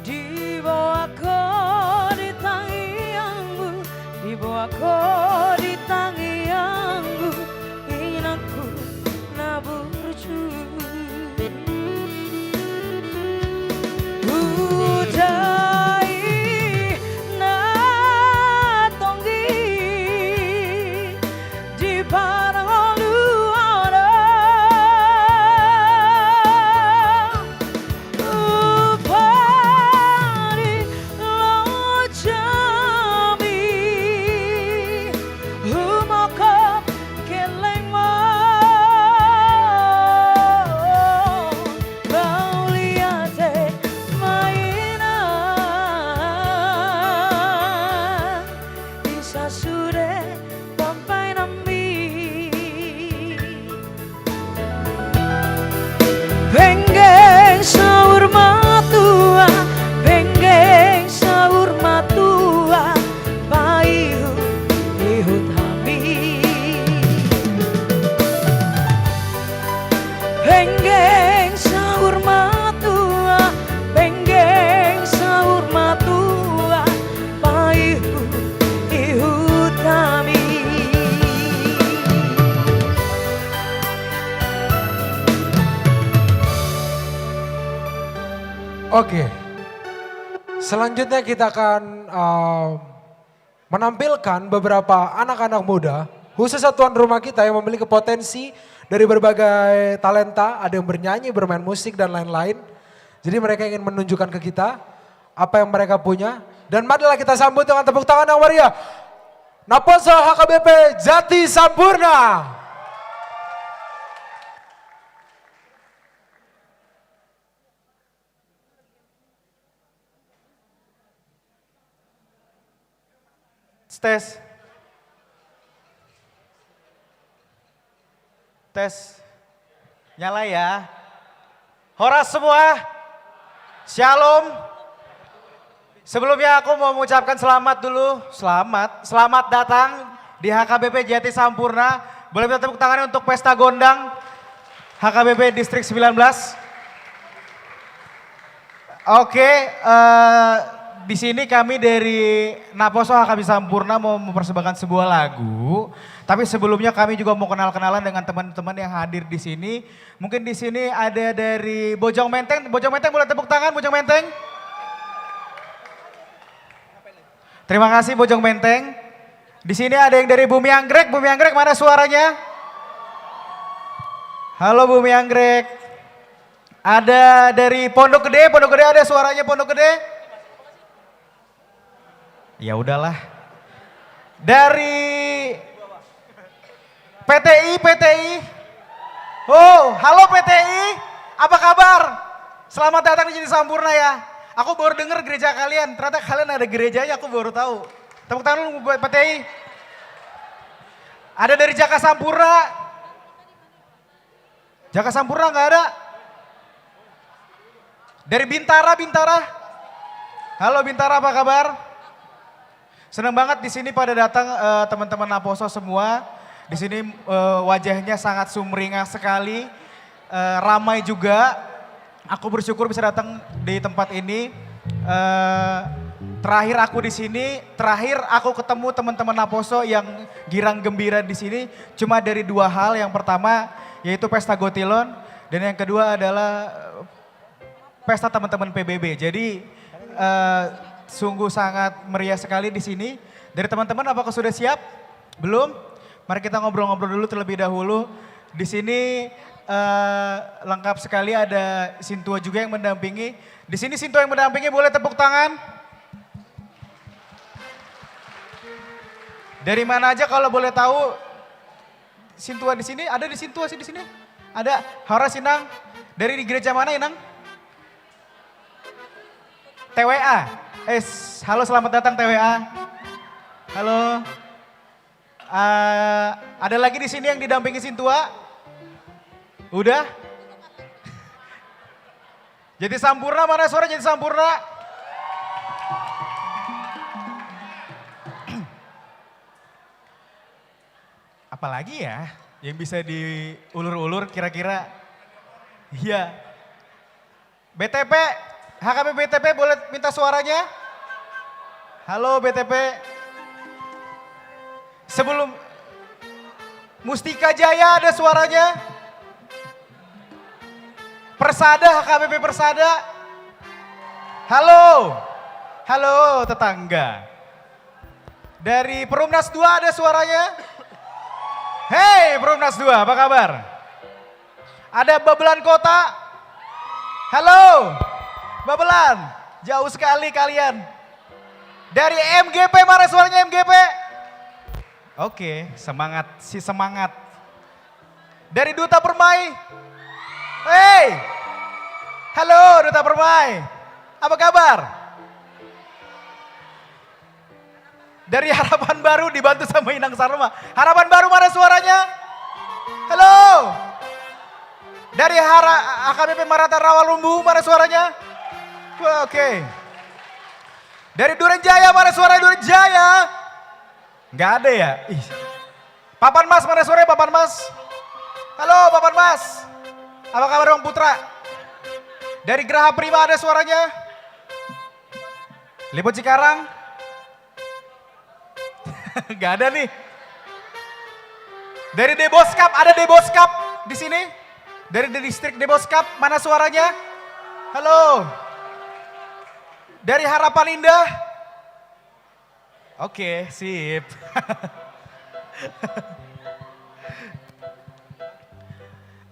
Diboan ho di tangiangmu, diboan ho di tangiangmu, inangku na burju. Hudai na tonggi di parngoluan on, upa ni loja mi, humongkop gellengmon. Mauliate ma inang di sasude pambahenanmi. Oke. Selanjutnya kita akan, eh, menampilkan beberapa anak-anak muda, khususnya tuan rumah kita yang memiliki potensi dari berbagai talenta, ada yang bernyanyi, bermain musik, dan lain-lain. Jadi mereka ingin menunjukkan ke kita apa yang mereka punya. Dan marilah kita sambut dengan tepuk tangan yang meriah. Naposo H K B P Jati Sampurna. Tes. Tes. Nyala ya. Horas semua. Shalom. Sebelumnya aku mau mengucapkan selamat dulu. Selamat. Selamat datang di H K B P Jati Sampurna. Boleh minta tepuk tangan untuk pesta gondang H K B P Distrik sembilan belas. Oke, eh, di sini kami dari Naposo H K B P Sampurna mau mempersembahkan sebuah lagu. Tapi sebelumnya kami juga mau kenal-kenalan dengan teman-teman yang hadir di sini. Mungkin di sini ada dari Bojong Menteng. Bojong Menteng, boleh tepuk tangan, Bojong Menteng? Terima kasih, Bojong Menteng. Di sini ada yang dari Bumi Anggrek. Bumi Anggrek, mana suaranya? Halo, Bumi Anggrek. Ada dari Pondok Gede. Pondok Gede, ada suaranya, Pondok Gede? Ya udahlah. Dari P T I, P T I. Oh, halo P T I. Apa kabar? Selamat datang di Jati Sampurna ya. Aku baru dengar gereja kalian. Ternyata kalian ada gerejanya, aku baru tahu. Tepuk tangan dulu buat P T I. Ada dari Jaka Sampurna. Jaka Sampurna nggak ada? Dari Bintara, Bintara. Halo Bintara, apa kabar? Senang banget di sini pada datang, eh, teman-teman Naposo semua. Di sini, eh, wajahnya sangat sumringah sekali, eh, ramai juga. Aku bersyukur bisa datang di tempat ini. Eh, terakhir aku di sini, terakhir aku ketemu teman-teman Naposo yang girang gembira di sini cuma dari dua hal. Yang pertama yaitu pesta gotilon, dan yang kedua adalah, eh, pesta teman-teman P B B. Jadi, eh, sungguh sangat meriah sekali di sini. Dari teman-teman, apakah sudah siap? Belum? Mari kita ngobrol-ngobrol dulu terlebih dahulu. Di sini, eh, lengkap sekali, ada sintua juga yang mendampingi. Di sini sintua yang mendampingi, boleh tepuk tangan. Dari mana aja kalau boleh tahu? Sintua di sini, ada di sintua sih di sini. Ada. Horas Inang. Dari di gereja mana, Inang? T W A. Eh, s-, halo, selamat datang T W A. Halo. Eh, ada lagi di sini yang didampingi sintua? Udah? Jati Sampurna, mana suara Jati Sampurna? Apalagi ya yang bisa diulur-ulur kira-kira? Iya. B T P, H K B P B T P, boleh minta suaranya? Halo B T P. Sebelum, Mustika Jaya, ada suaranya? Persada, H K B P Persada. Halo. Halo tetangga. Dari Perumnas dua ada suaranya? Hei, Perumnas dua, apa kabar? Ada Babelan Kota? Halo, Babelan. Jauh sekali kalian. Dari M G P, mana suaranya M G P? Oke, semangat, si semangat. Dari Duta Permai. Hei. Halo, Duta Permai. Apa kabar? Dari Harapan Baru dibantu sama Inang Sarma. Harapan Baru, mana suaranya? Halo. Dari Hara-, H K B P Marata Rawalumbu, mana suaranya? Wah, oke. Dari Duren Jaya, mana suara Duren Jaya? Nggak ada ya? Ih. Papan Mas, mana suaranya Papan Mas? Halo Papan Mas. Apa kabar Bang Putra? Dari Graha Prima ada suaranya? Lipo Cikarang? Nggak ada nih. Dari Deboskap, ada Deboskap di sini? Dari di distrik Deboskap, mana suaranya? Halo. Dari Harapan Indah. Oke, sip.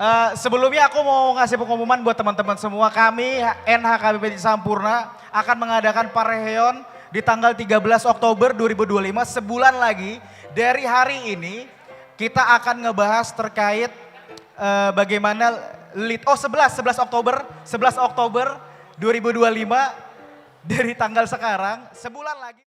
Eh, sebelumnya aku mau ngasih pengumuman buat teman-teman semua. Kami, N H K B P Desa Sampoerna, akan mengadakan parheon di tanggal tiga belas Oktober dua ribu dua puluh lima, sebulan lagi. Dari hari ini, kita akan ngebahas terkait, eh, bagaimana lead, oh, sebelas, sebelas Oktober, sebelas Oktober dua ribu dua puluh lima, dari tanggal sekarang, sebulan lagi.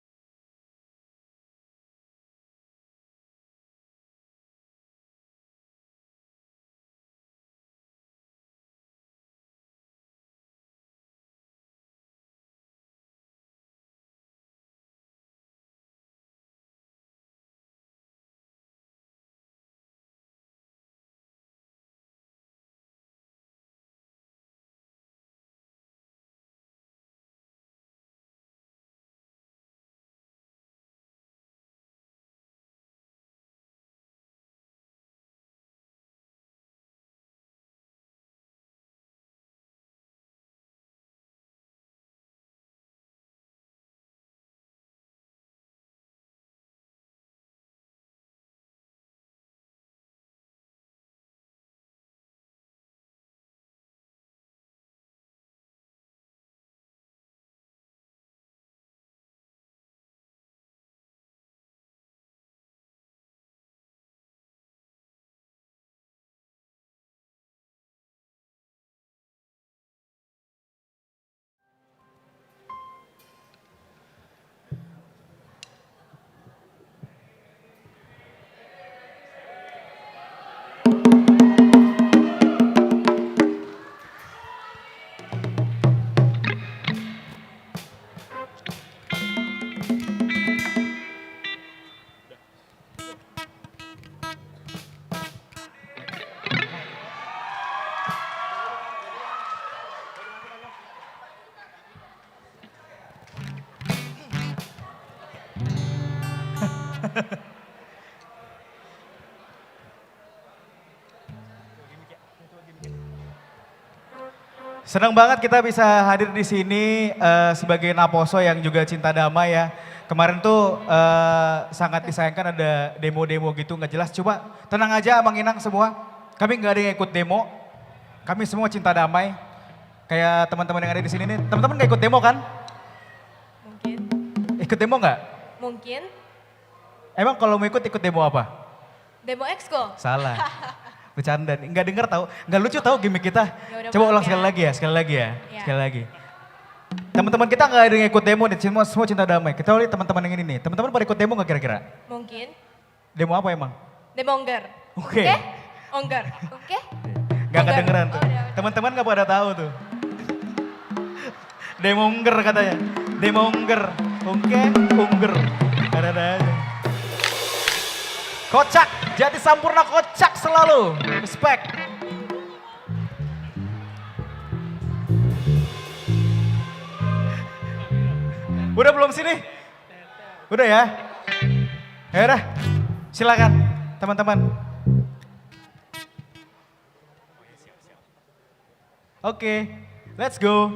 Senang banget kita bisa hadir di sini, eh, sebagai naposo yang juga cinta damai ya. Kemarin tuh, eh, sangat disayangkan ada demo-demo gitu, nggak jelas. Coba tenang aja Amang Inang semua. Kami nggak ada yang ikut demo. Kami semua cinta damai. Kayak teman-teman yang ada di sini nih. Teman-teman nggak ikut demo kan? Mungkin. Ikut demo nggak? Mungkin. Emang kalau mau ikut, ikut demo apa? Demo ekskul. Salah. Bercanda nih. Nggak denger tahu. Nggak lucu tahu gimmick kita. Ya udah, coba ulang sekali lagi ya, sekali lagi ya. Ya. Sekali lagi. Teman-teman kita nggak ada yang ikut demo nih, semua, semua cinta damai. Kita lihat teman-teman yang ini nih. Teman-teman pada ikut demo nggak kira-kira? Mungkin. Demo apa emang? Demo ongger. Oke. Oke? Ongger. Oke? Nggak kedengeran tuh. Oh, udah, udah. Teman-teman nggak pada tahu tuh. Demo ongger katanya. Demo ongger. Oke, ongger. Ada-ada aja. Kocak, jadi Sampoerna kocak selalu. Respect. Udah belum sini? Udah ya? Ya udah. Silakan, teman-teman. Oke, let's go.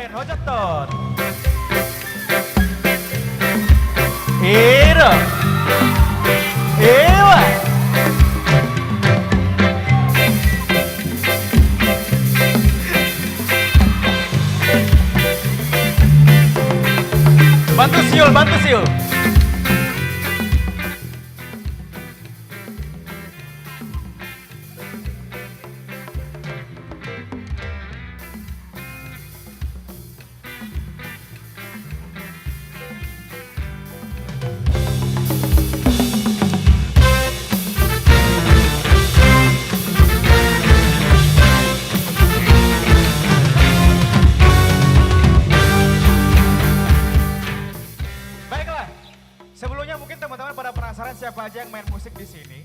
Hojat tot. Iro. Iwa. Bantu siul, bantu siul. Baiklah, sebelumnya mungkin teman-teman pada penasaran siapa aja yang main musik di sini.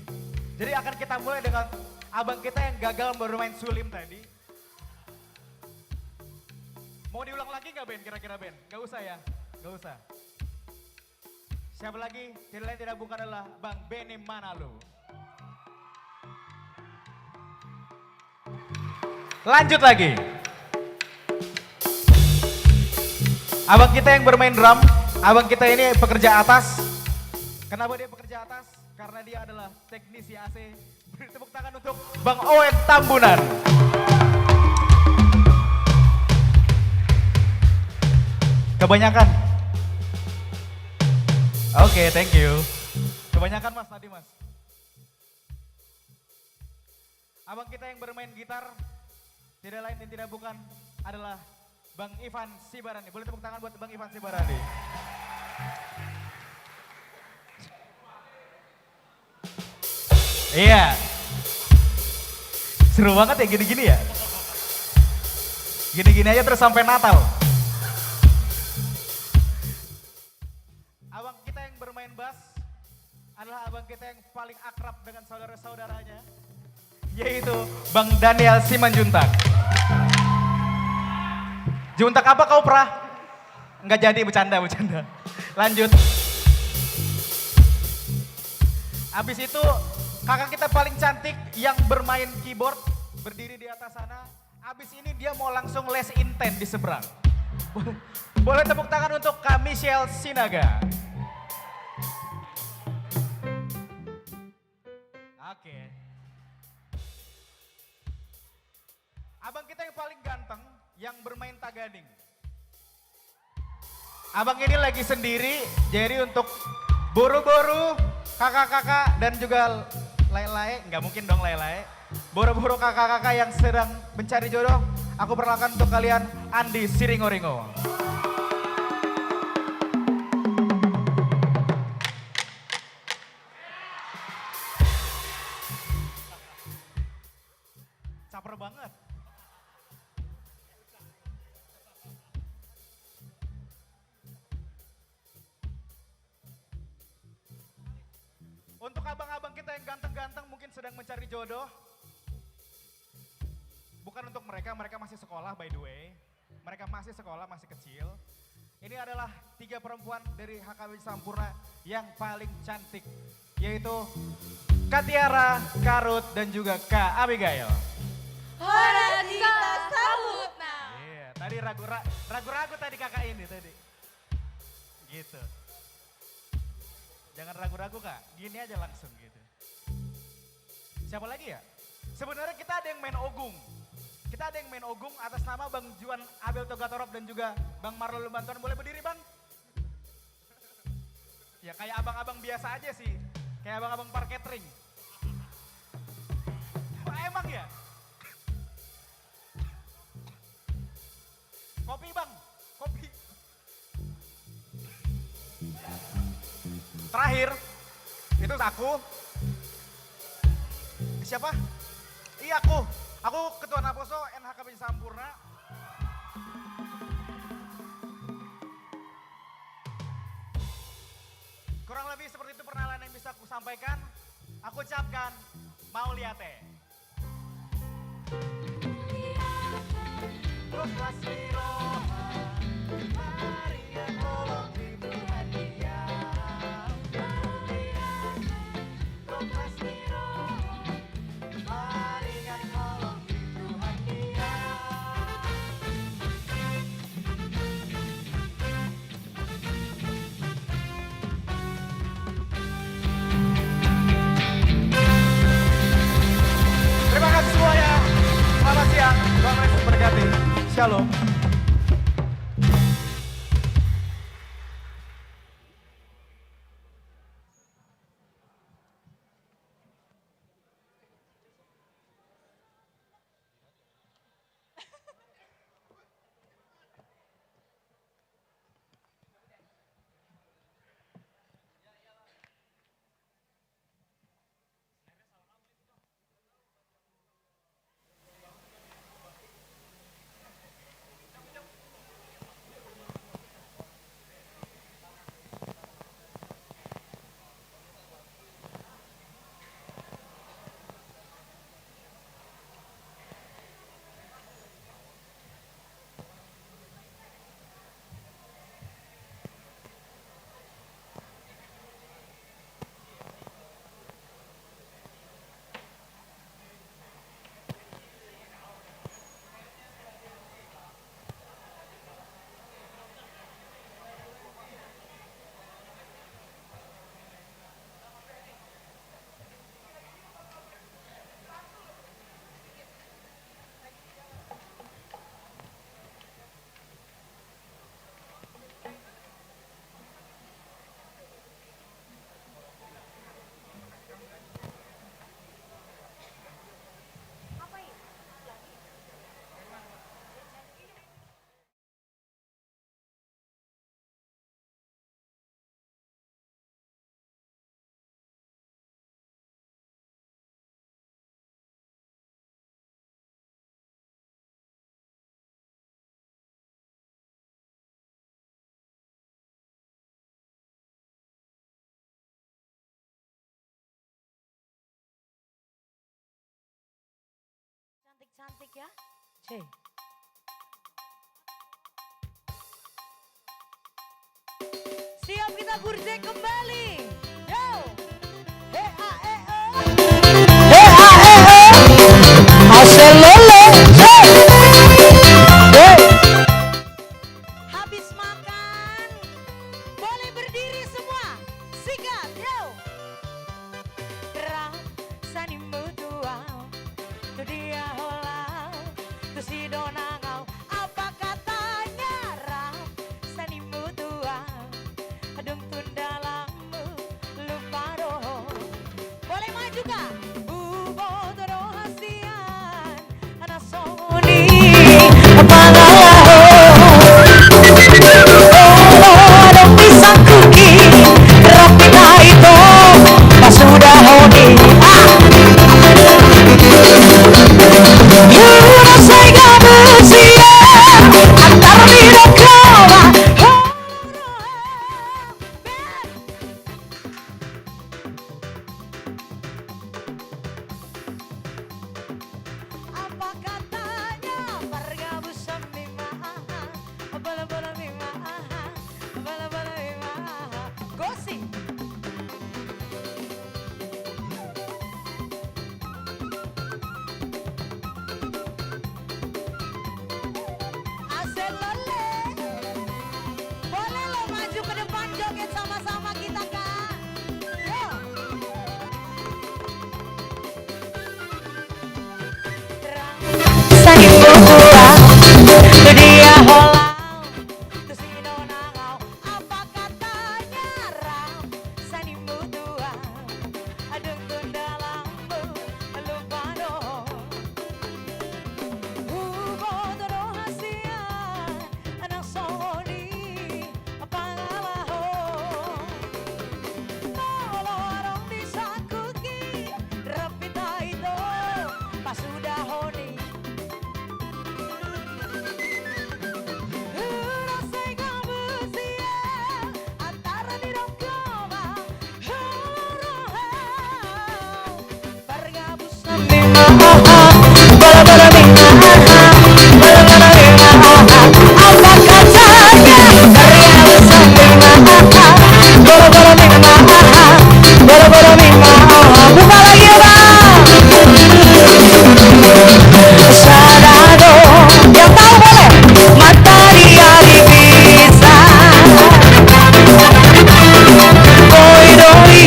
Jadi akan kita mulai dengan abang kita yang gagal bermain suling tadi. Mau diulang lagi nggak, Ben? Kira-kira, Ben? Nggak usah ya? Nggak usah. Siapa lagi? Tidak lain tidak bukan adalah Bang Benny Manalu. Lanjut lagi. Abang kita yang bermain drum, abang kita ini pekerja atas. Kenapa dia pekerja atas? Karena dia adalah teknisi A C. Beri tepuk tangan untuk Bang Owen Tambunan. Kebanyakan. Oke, thank you. Kebanyakan, Mas, tadi, Mas. Abang kita yang bermain gitar, tidak lain dan tidak bukan adalah Bang Ivan Sibarani. Boleh tepuk tangan buat Bang Ivan Sibarani. Iya. Seru banget ya gini-gini ya. Gini-gini aja terus sampai Natal. Abang kita yang bermain bass adalah abang kita yang paling akrab dengan saudara-saudaranya, yaitu Bang Daniel Simanjuntak. Juntak apa kau, Pra? Nggak jadi, bercanda, bercanda. Lanjut. Habis itu, kakak kita paling cantik yang bermain keyboard berdiri di atas sana. Habis ini dia mau langsung les inten di seberang. Boleh tepuk tangan untuk Kak Michelle Sinaga. Oke. Abang kita yang paling ganteng, yang bermain tagading. Abang ini lagi sendiri, jadi untuk boru-boru, kakak-kakak, dan juga lae-lae, nggak mungkin dong lae-lae. Boru-boru kakak-kakak yang sedang mencari jodoh, aku perkenalkan untuk kalian, Andi Siringo-ringo. Caper banget. Untuk abang-abang kita yang ganteng-ganteng mungkin sedang mencari jodoh. Bukan untuk mereka, mereka masih sekolah, by the way. Mereka masih sekolah, masih kecil. Ini adalah tiga perempuan dari H K B Sampurna yang paling cantik, yaitu Kak Tiara, Kak Ruth, dan juga Kak Abigail. Horas hita sambutna. Iya, tadi ragu ra-, ragu-ragu tadi kakak ini tadi. Gitu. Jangan ragu-ragu, Kak. Gini aja langsung gitu. Siapa lagi ya? Sebenarnya kita ada yang main ogung. Kita ada yang main ogung atas nama Bang Juan Abel Togatorop dan juga Bang Marlo Lumbantuan. Boleh berdiri, Bang? Ya, kayak abang-abang biasa aja sih. Kayak abang-abang parketring. Wah, emang ya? Kopi, Bang. Kopi. Terakhir, itu aku. Siapa? Iya, aku. Aku Ketua Naposo N H K B Sampurna. Kurang lebih seperti itu perkenalan yang bisa aku sampaikan. Aku ucapkan, mauliate. Halo. Cantik-cantik ya. Cek. Siap kita gurjek kembali. Yo. He, a, e, o. He, a, e, o. Ase lele. Cek. Yo. Habis makan, boleh berdiri semua. Sikat, yo. Rap sanimu tu au, tu dia holan, tu si donang au. Apa katanya rap sanimu tu au, adong tunda lambu lupa dohot. Boleh maju, Kak? Huboto do hasian, anak songon i pangalaho. Olo adong disangkuti, rap hita ito pasudahon i. Ah! Hurang sega musian, antar didok joma. Apa katanya pargabus sambing ma aha, bala-bala mi ma aha, bala-bala mi ma aha. Gosip. Ase lele. Boleh lo maju ke depan, joget sama-sama kita, Kak. Yo. Sanimu tu au, tu dia holan, tu si donang au. Apa katanya rap sanimu tu au, adong tunda lambu lupa dohot. Huboto do hasian, anak songon i pangalaho. Olo adong disangkuti, rap hita ito pasudahon i. Buka lagi, Bang. Sada do, yang tahu boleh. Matari ari bisa. Boi do i.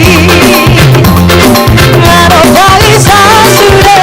Nga dohot bisa sude.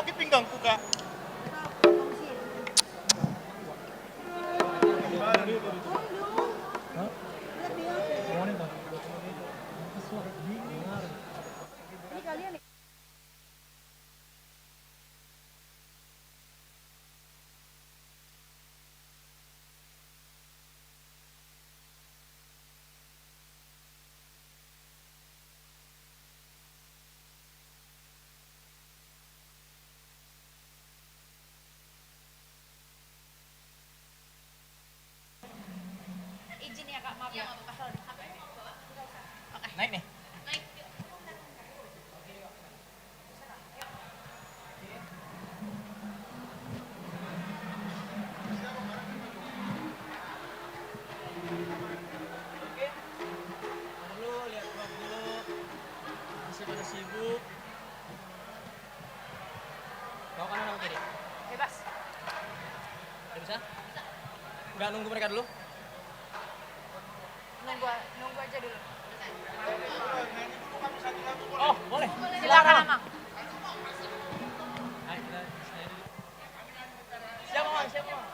Pakai pinggang buka. Izin ya, Kak, maaf ya. Naik nih. Naik. Oke. Tar dulu, lihat vlog dulu. Masih pada sibuk. Mau kanan apa kiri? Bebas. Udah bisa? Nggak nunggu mereka dulu? Nunggu, nunggu aja dulu. Oh, boleh. Silakan, Amang. Siapa, Mang? Siapa, Mang?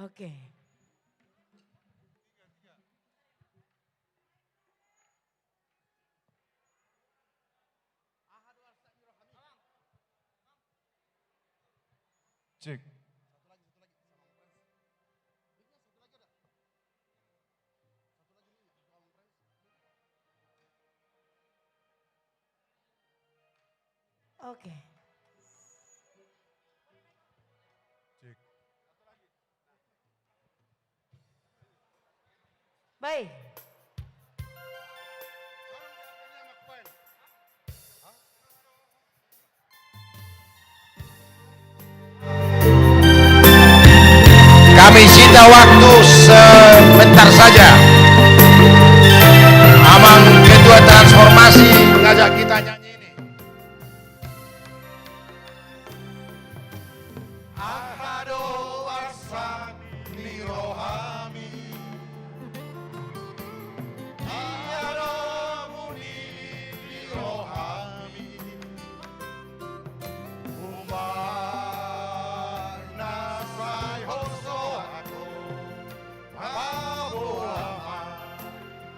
Oke. Cek. Oke. Cek. Baik. Kami sita waktu sebentar saja. Amang Ketua Transformasi ngajak kita nyanyi ini. Aha do arsak ni rohami? Ia do muni ni rohami? Umarna sai hosohon. Paboa ma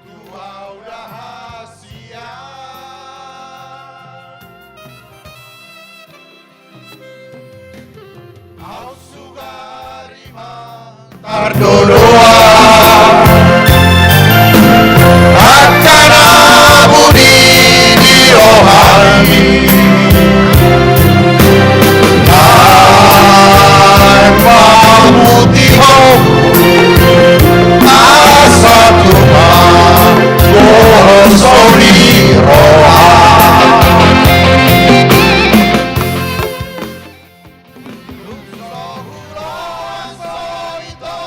tu au da hasian. Au sugari ma tardodoan. Angka na buni di rohami. Ai ma butihon asa tumanggohon sori roha. Tung so huroha so ito.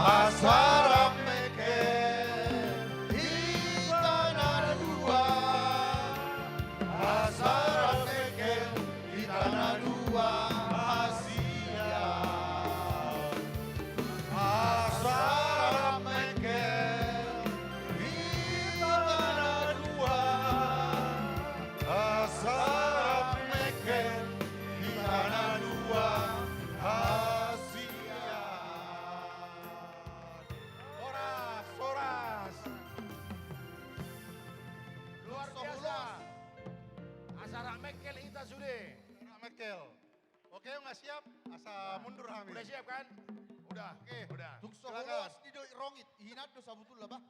Asa rap mengkel hita na dua. Asa rap mengkel hita na dua hasian. Asa rap mengkel hita na dua. Asa rap mengkel hita na dua hasian. Horas, horas. Luar biasa. Asa rap mengkel hita sude. Asa rap mengkel. Oke, nunga siap? Asa mundur hami. Udah siap kan? Udah. Oke. Udah. Tung so horas di do rongit, hinan do sabutulna bah.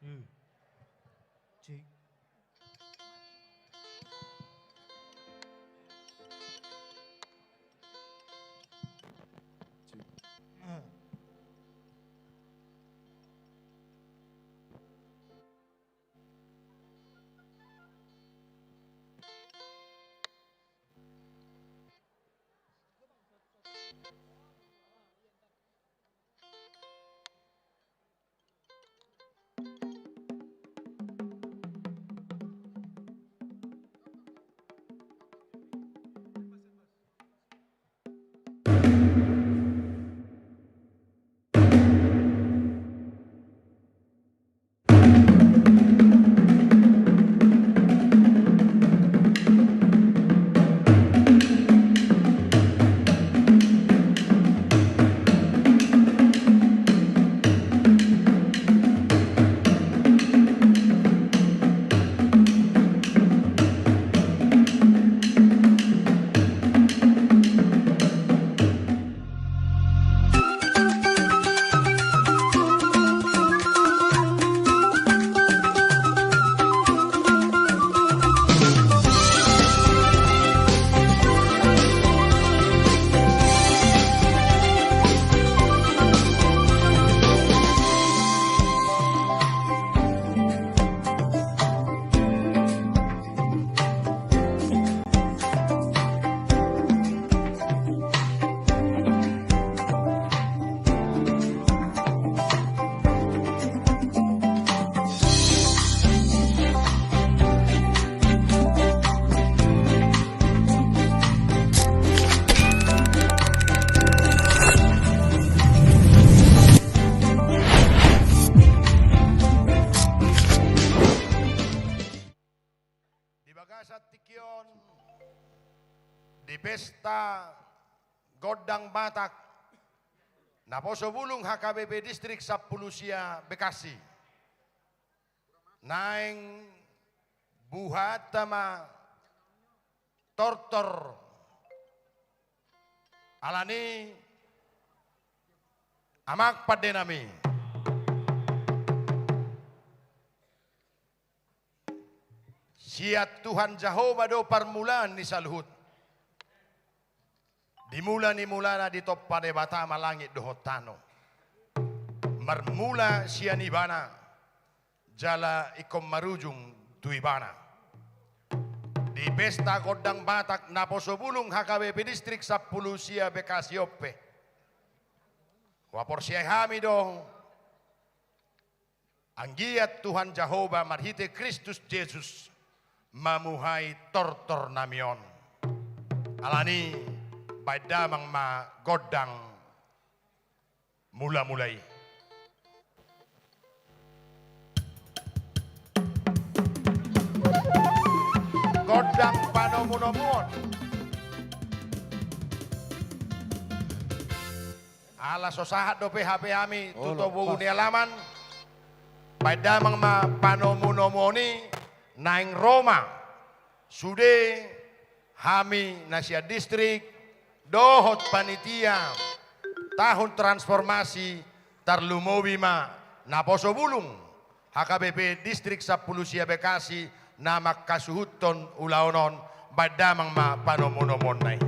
Hmm. Cek. Cek. Ah. Di bagasan tingki on, di pesta gondang Batak, naposo bulung H K B P Distrik Sampulu Sia Bekasi, naeng buhaanta ma tortor. Alani, amang pandenami, sian Tuhan Jahowa do parmulaan ni saluhut. Di mula ni mulana ditompa Debata ma langit dohot tano. Marmula sian Ibana, jala ingkon marujung tu Ibana. Di pesta gondang Batak naposo bulung H K B P Distrik Sampulu Sia Bekasi on pe, huhaporseai hami do, anggiat Tuhan Jahowa marhite Kristus Jesus mamuhai tortornami on. Alani, baen damang ma gondang mula-mula i. Gondang panomu-nomuon. Ala so sahat dope hape hami tu togu ni alaman, baen damang ma panomu-nomuon i. Naeng ro ma sude hami na sian distrik dohot panitia tahun transformasi, tarlumobi ma naposo bulung H K B P Distrik Sampulu Sia Bekasi na manghasuhuthon ulaon on. Baen damang ma panomu-nomuonna i.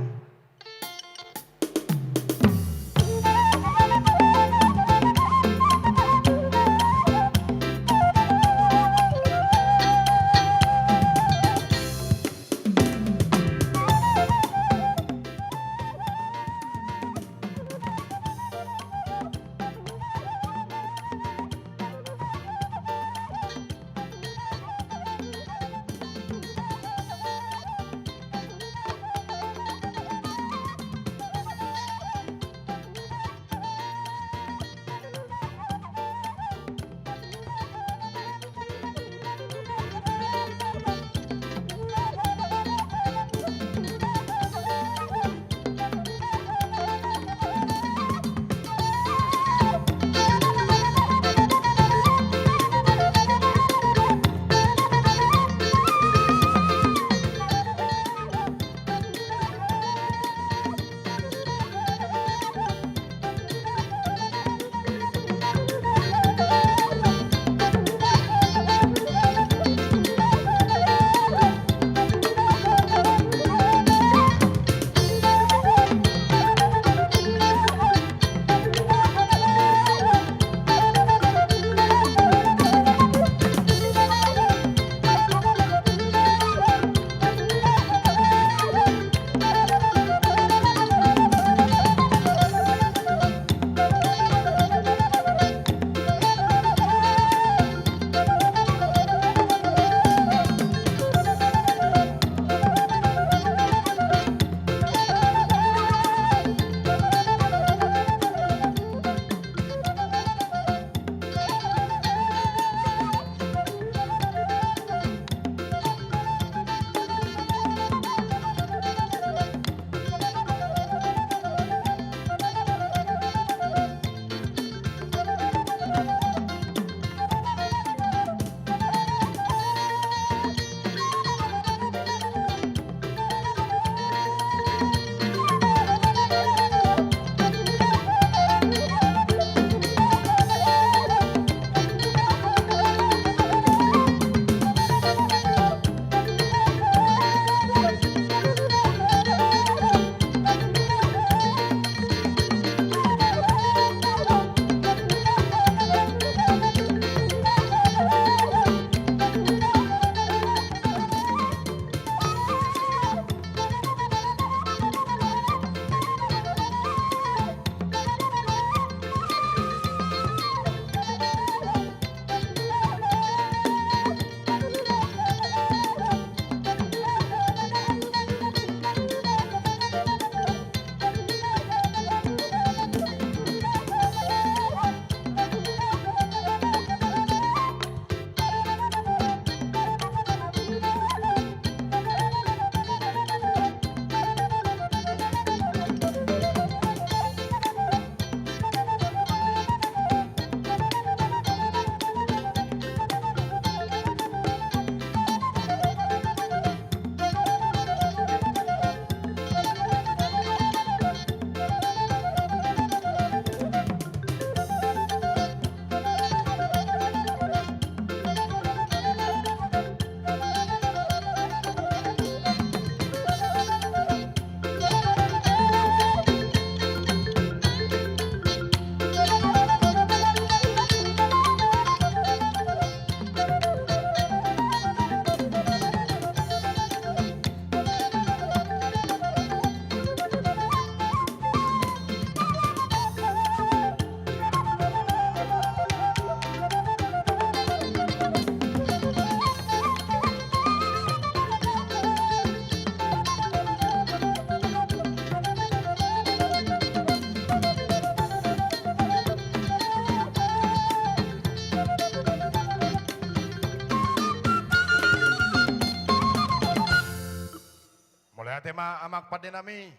Ma amang pandenami,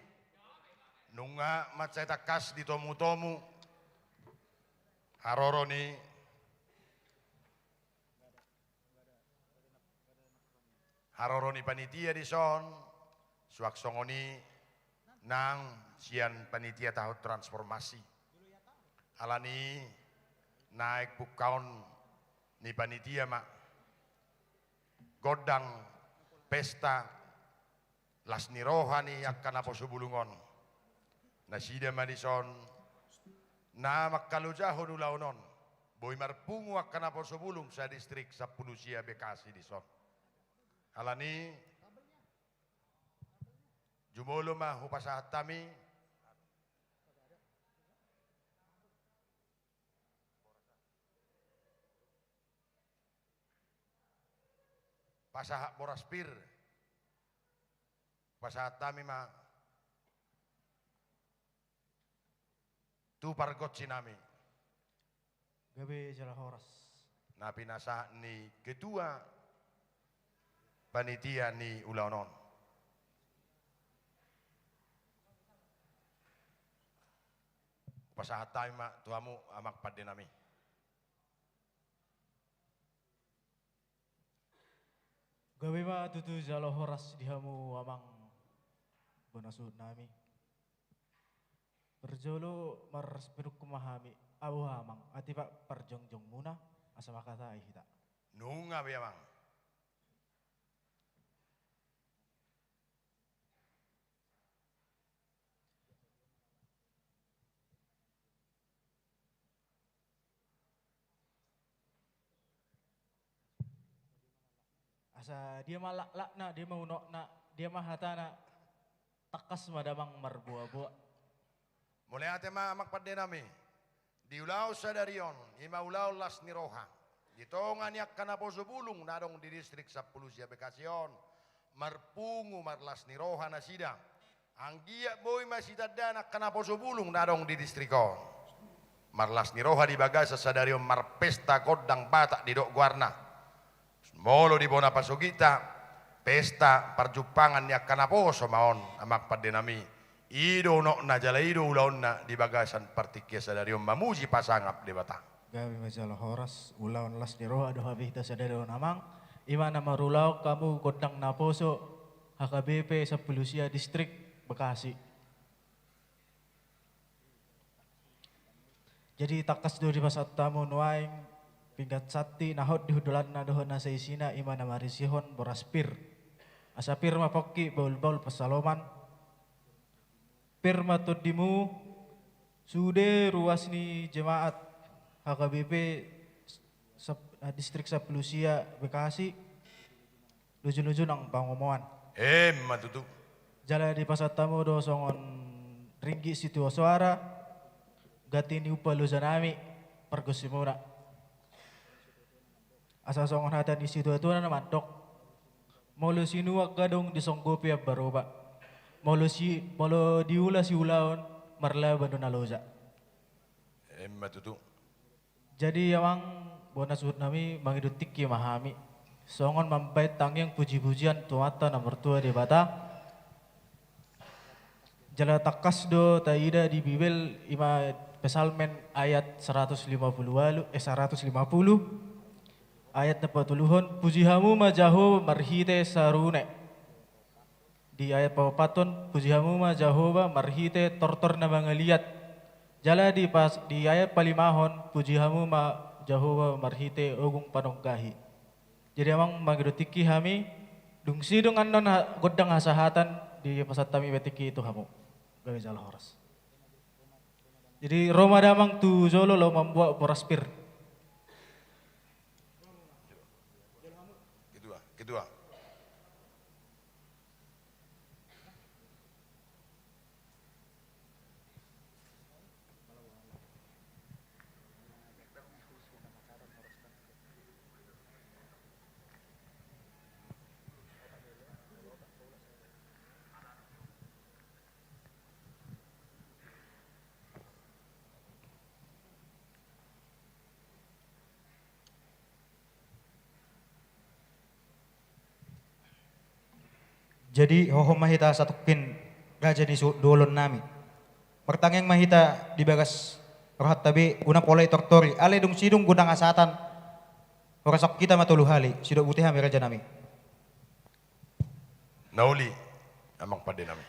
nunga mansai tangkas ditomutomu haroro ni haroro ni panitia dison, suang songon i nang sian panitia taon transformasi. Alani naeng pungkaon ni panitia ma gondang pesta las ni roha ni angka naposo bulung on. Nasida ma dison na mangkalojahon ulaon on. Boi marpungu angka naposo bulung sadistrik sampulu sia Bekasi dison. Alani jumolo ma hupasahat hami. Pasahat boras pir. Pasahat hami ma tu pargonsi nami. Gabe jala horas. Na pinasahat ni ketua panitia ni ulaon on. Pasahat hami ma tu hamu amang pandenami. Gabe ma tutu jala horas di hamu amang bona suhut nami. Parjolo marspiruk ma hami, au amang, ate pa parjongjongmuna, asa mangkatai hita. Nunga be amang. Asa dia ma laklakna, dia ma unokna, dia ma hatana, tangkas ma damang marboaboa. Mauliate ma amang pandenami. Di ulaon sadari on, i ma ulaon las ni roha. Di tonga ni angka naposo bulung na adong di distrik sampulu sia Bekasi on, marpungu marlas ni roha nasida. Anggiat boi ma sitandaan angka naposo bulung na adong di distrik on. Marlas ni roha di bagasan sadari on marpesta gondang Batak didok goarna. Molo di bona pasogita, pesta parjumpangan ni angka naposo ma on, amang pandenami. I do unokna jala i do ulaonna di bagasan partingkian sadari on mamuji pasangap Debata. Gabe ma jala horas, ulaon las ni roha do hape hita sadari on amang. I ma na marulaon hamu gondang naposo H K B P sampulu sia distrik Bekasi. Jadi tangkas do dipasahat hamu nuaeng pinggan santi na hot di hundulanna dohot na saisina, i ma na marisihon boras pir. Asa pir ma pongki, bahulbahul pansalongan. Pir ma tondimu, sude ruas ni jemaat H K B P sap-, distrik sampulu sia Bekasi. Lujuluju nang pangomoan. Emma tutu. Jala dipasahat hamu do songon ringgit sitio soara, ganti ni umpa loja nami, pargonsimuna. Asa songon hata ni situatua na mandok, molo sinuan gadong disonggopi ambaroba, molo si-, molo diula siulaon marlaba do na loja. Emma tutu. Jadi amang bona suhut nami, mangido tingki ma hami songon mambahen tangiang pujipujian tu Amanta na martua Debata. Jala tangkas do taida di Bibel, i ma Psalmen ayat saratus lima pulu ualu, eh, saratus lima pulu, ayat na patoluhon, puji hamu ma Jahowa marhite sarune. Di ayat paopathon, puji hamu ma Jahowa marhite tortor na mangaliat. Jala di pas, di ayat palimahon, puji hamu ma Jahowa marhite ogung panonggahi. Jadi amang mangido tingki hami, dung sidung annon ha-, gondang hasahatan dipasahat hami be tingki i tu hamu. Gabe jala horas. Jadi ro ma damang tu jolo laho mambuat boras pir. Ketua, ketua. Jadi hohom ma hita satongkin raja ni su-, duolon nami. Martangiang ma hita di bagas rohanta be, unang pola i tortori. Alai dung sidung gondang hasahatan, horasahon hita ma tolu hali, sidok botima hami raja nami. Na uli, amang pande nami.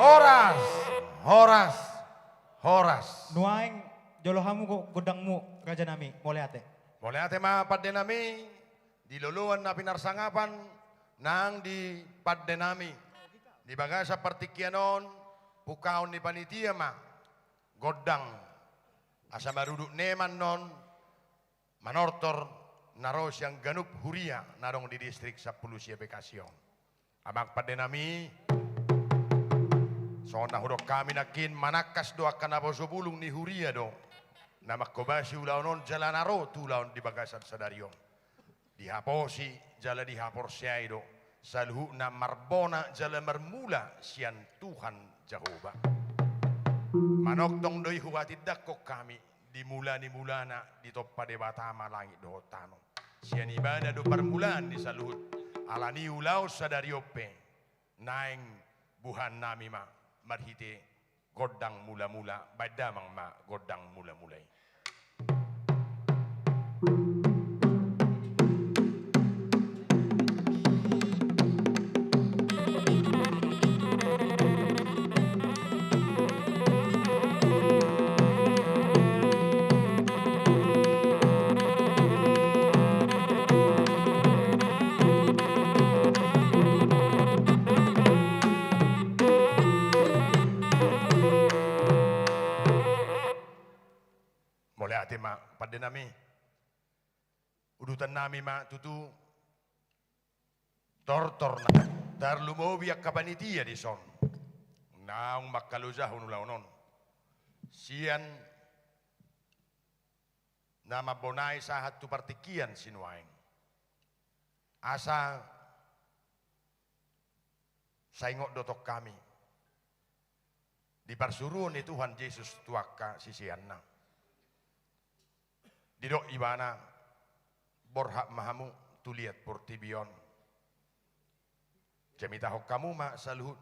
Horas, horas, horas. Nuaeng jolo hamu go-, gondangmu, raja nami, mauliate. Mauliate ma pande nami, di loloan na pinarsangapan nang di pande nami. Di bagasan partingkian on, pungkaon ni panitia ma gondang. Asa marudut ne ma annon manortor na ro sian ganup huria na adong di distrik sampulu sia Bekasi on. Amang pande nami, songon na hudok hami nangkin, manangkas do angka naposo bulung ni huria do na manghobasi ulaon on jala na ro tu ulaon di bagasan sadari on. Dihaposi jala dihaporseai do saluhutna marbona jala marmula sian Tuhan Jahowa. Manongtong do i huhatindangkon hami di mula ni mulana ditompa Debata ma langit dohot tano. Sian ibana do parmulaan ni saluhut, alani ulaon sadari on pe naeng buhaan nami ma marhite gondang mula-mula, baen damang ma gondang mula-mula i. Ate ma pandenami. Udutannami ma tutu tortor na tarlumobi angka panitia dison. Naung mangkalojahon ulaon on. Sian na mambonai sahat tu partingkian sinuaeng. Asa saingot do tong hami di parsuruon ni Tuhan Jesus tu angka siseanna. Didok ibana, borhat ma hamu tu liat portibi on. Jamitahon hamu ma saluhut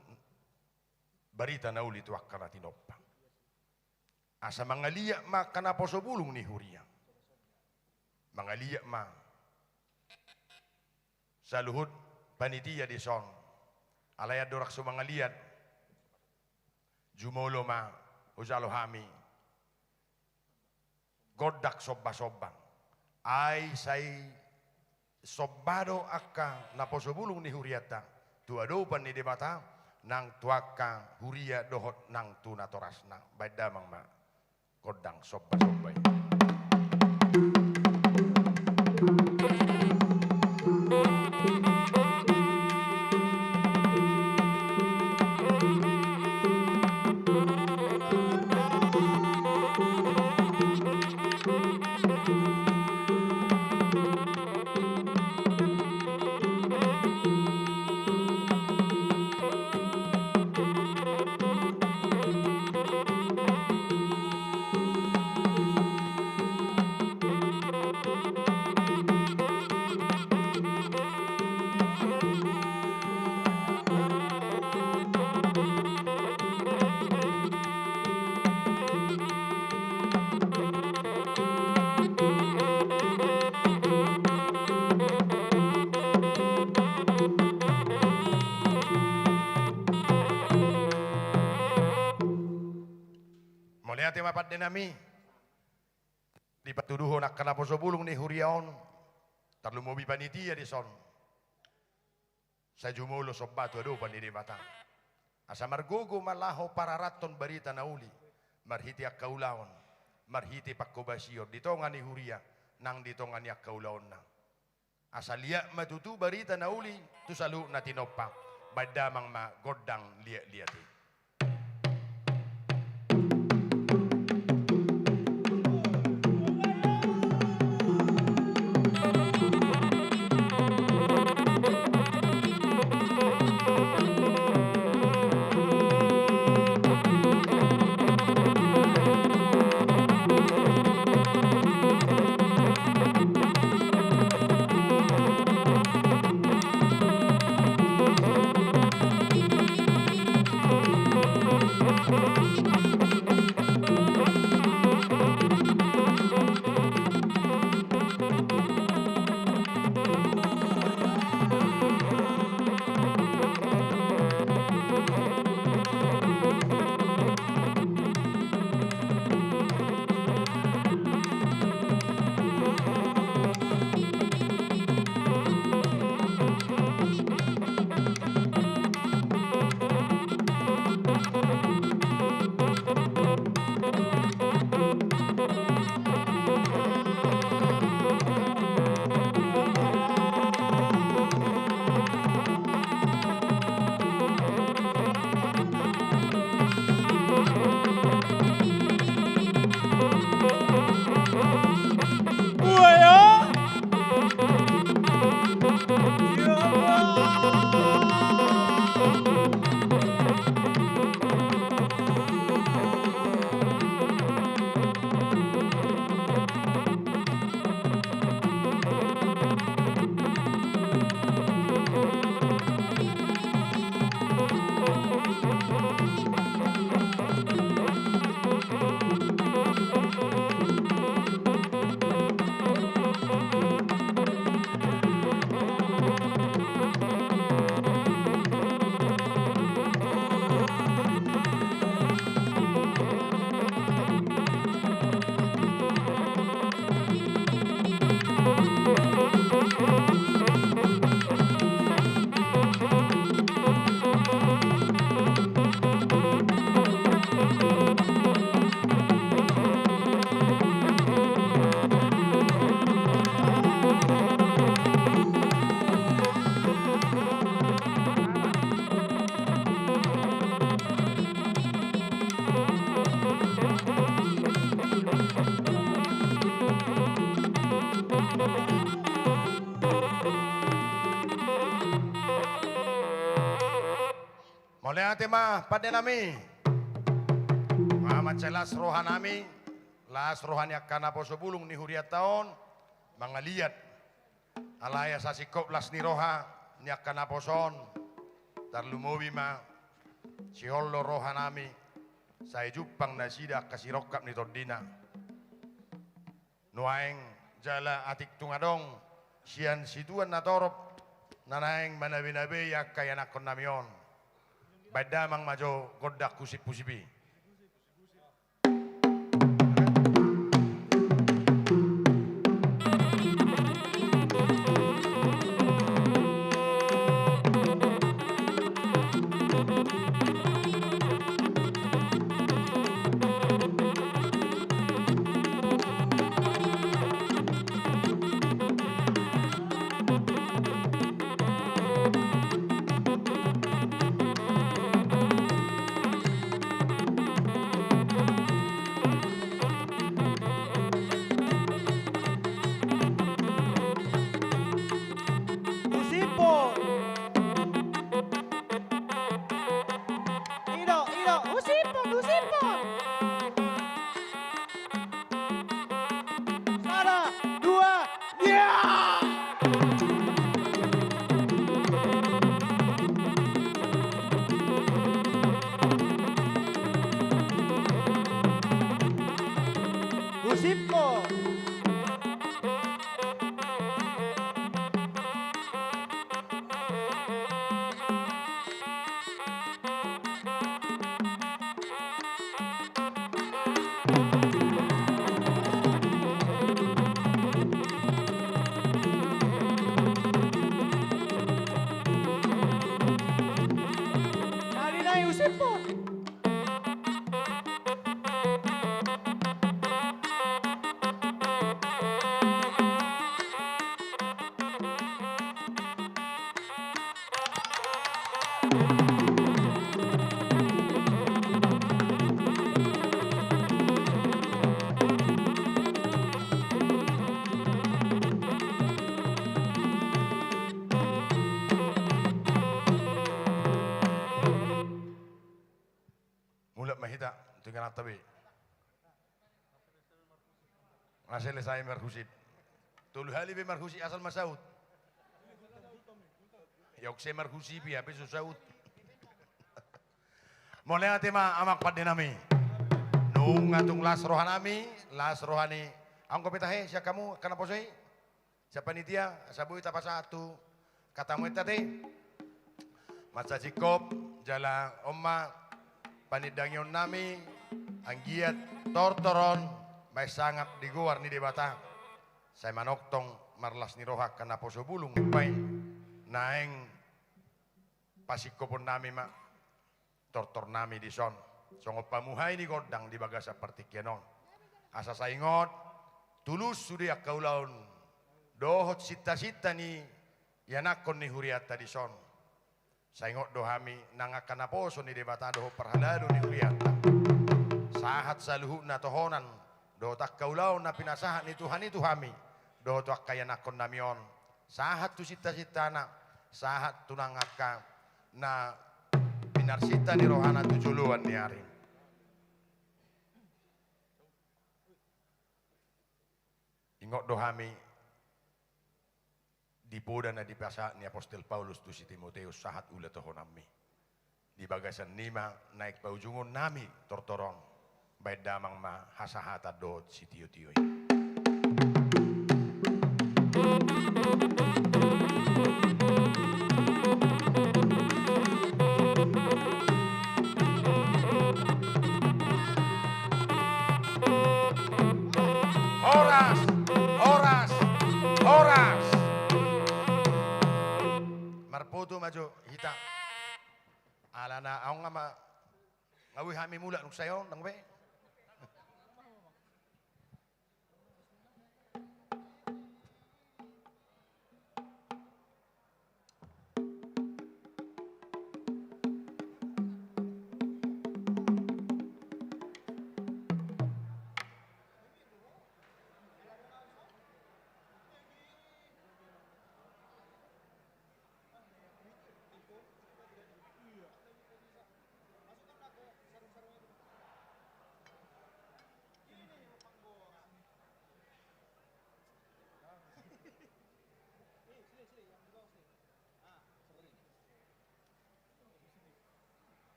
barita na uli tu angka na tinompa. Asa mangaliat ma angka naposo bulung ni huria. Mangaliat ma saluhut panitia dison. Alai andorang so mangaliat, jumolo ma hujalo hami gondang sombasomba. Ai sai somba do angka naposo bulung ni hurianta tu adopan ni Debata, nang tu angka huria dohot nang tu natorasna. Baen damang ma gondang sombasomba i. Mauliate ma pandenami. Dipatuduhon angka naposo bulung ni huria on, tarlumobi panitia dison. Sai jumolo somba tu adopan ni Debata. Asa margogo ma laho pararathon barita na uli, marhite angka ulaon, marhite pangkobasion di tonga ni huria, nang di tonga ni angka ulaonna. Asa liat ma tutu barita na uli tu saluhut na tinompa. Baen damang ma gondang liatliat i. Mauliate ma pande nami. Nga mansai las roha nami, las roha ni angka naposo bulung ni hurianta on, mangaliat. Alai asa singkop las ni roha ni angka naposo on, tarlumobi ma sihol do roha nami, sai jumpang nasida angka sirongkap ni tondina. Nuaeng jala atik tung adong sian situan na torop na naeng manabinabei angka ianakkon nami on. Baen damang ma jo gondang husip-husip i. Husip on. Ido, ido, husip on, husip on. Sada, dua, ya! Husip on. Ari nai husip on. Mulak ma hita tu ingananta be. Nga selesai marhusip. Tolu hali be marhusip asal ma saut. Ia use marhusip i hape so saut. Mauliate ma amang pande nami. Nunga tung las roha nami, las roha ni. Anggo pe tahe sian hamu angka naposo i. Sian panitia, asa boi tapasahat tu hata muenta te. Mansai singkop jala on ma panindangion nami, anggiat tortor on baen sangap di goar ni Debata. Sai manongtong marlas ni roha angka naposo bulung, umbaen naeng pasingkopon nami ma tortor nami dison, songon pamuhai ni gondang di bagasan partingkian on. Asa sai ingot, tulus sude angka ulaon dohot sintasinta ni ianakkon ni hurianta dison. Sai ingot do hami nang angka naposo ni Debata dohot parhalado ni hurianta. Sahat saluhutna tohonan dohot angka ulaon na pinasahat ni Tuhan i tu hami dohot tu angka ianakkon nami on. Sahat tu sintasintana, sahat tu nang angka na pinarsinta ni rohana tu joloan ni ari. Ingot do hami di poda na dipasahat ni apostel Paulus tu si Timoteus, sahat ulaonmuna. Di bagasan i ma naeng paujungon nami tortor on. Baen damang ma hasahatan dohot sitiotio i. Horas, horas, horas. Marpoto ma jo hita. Alana ahu nga ma, nga boi hami mulak dung sae on, ndang be.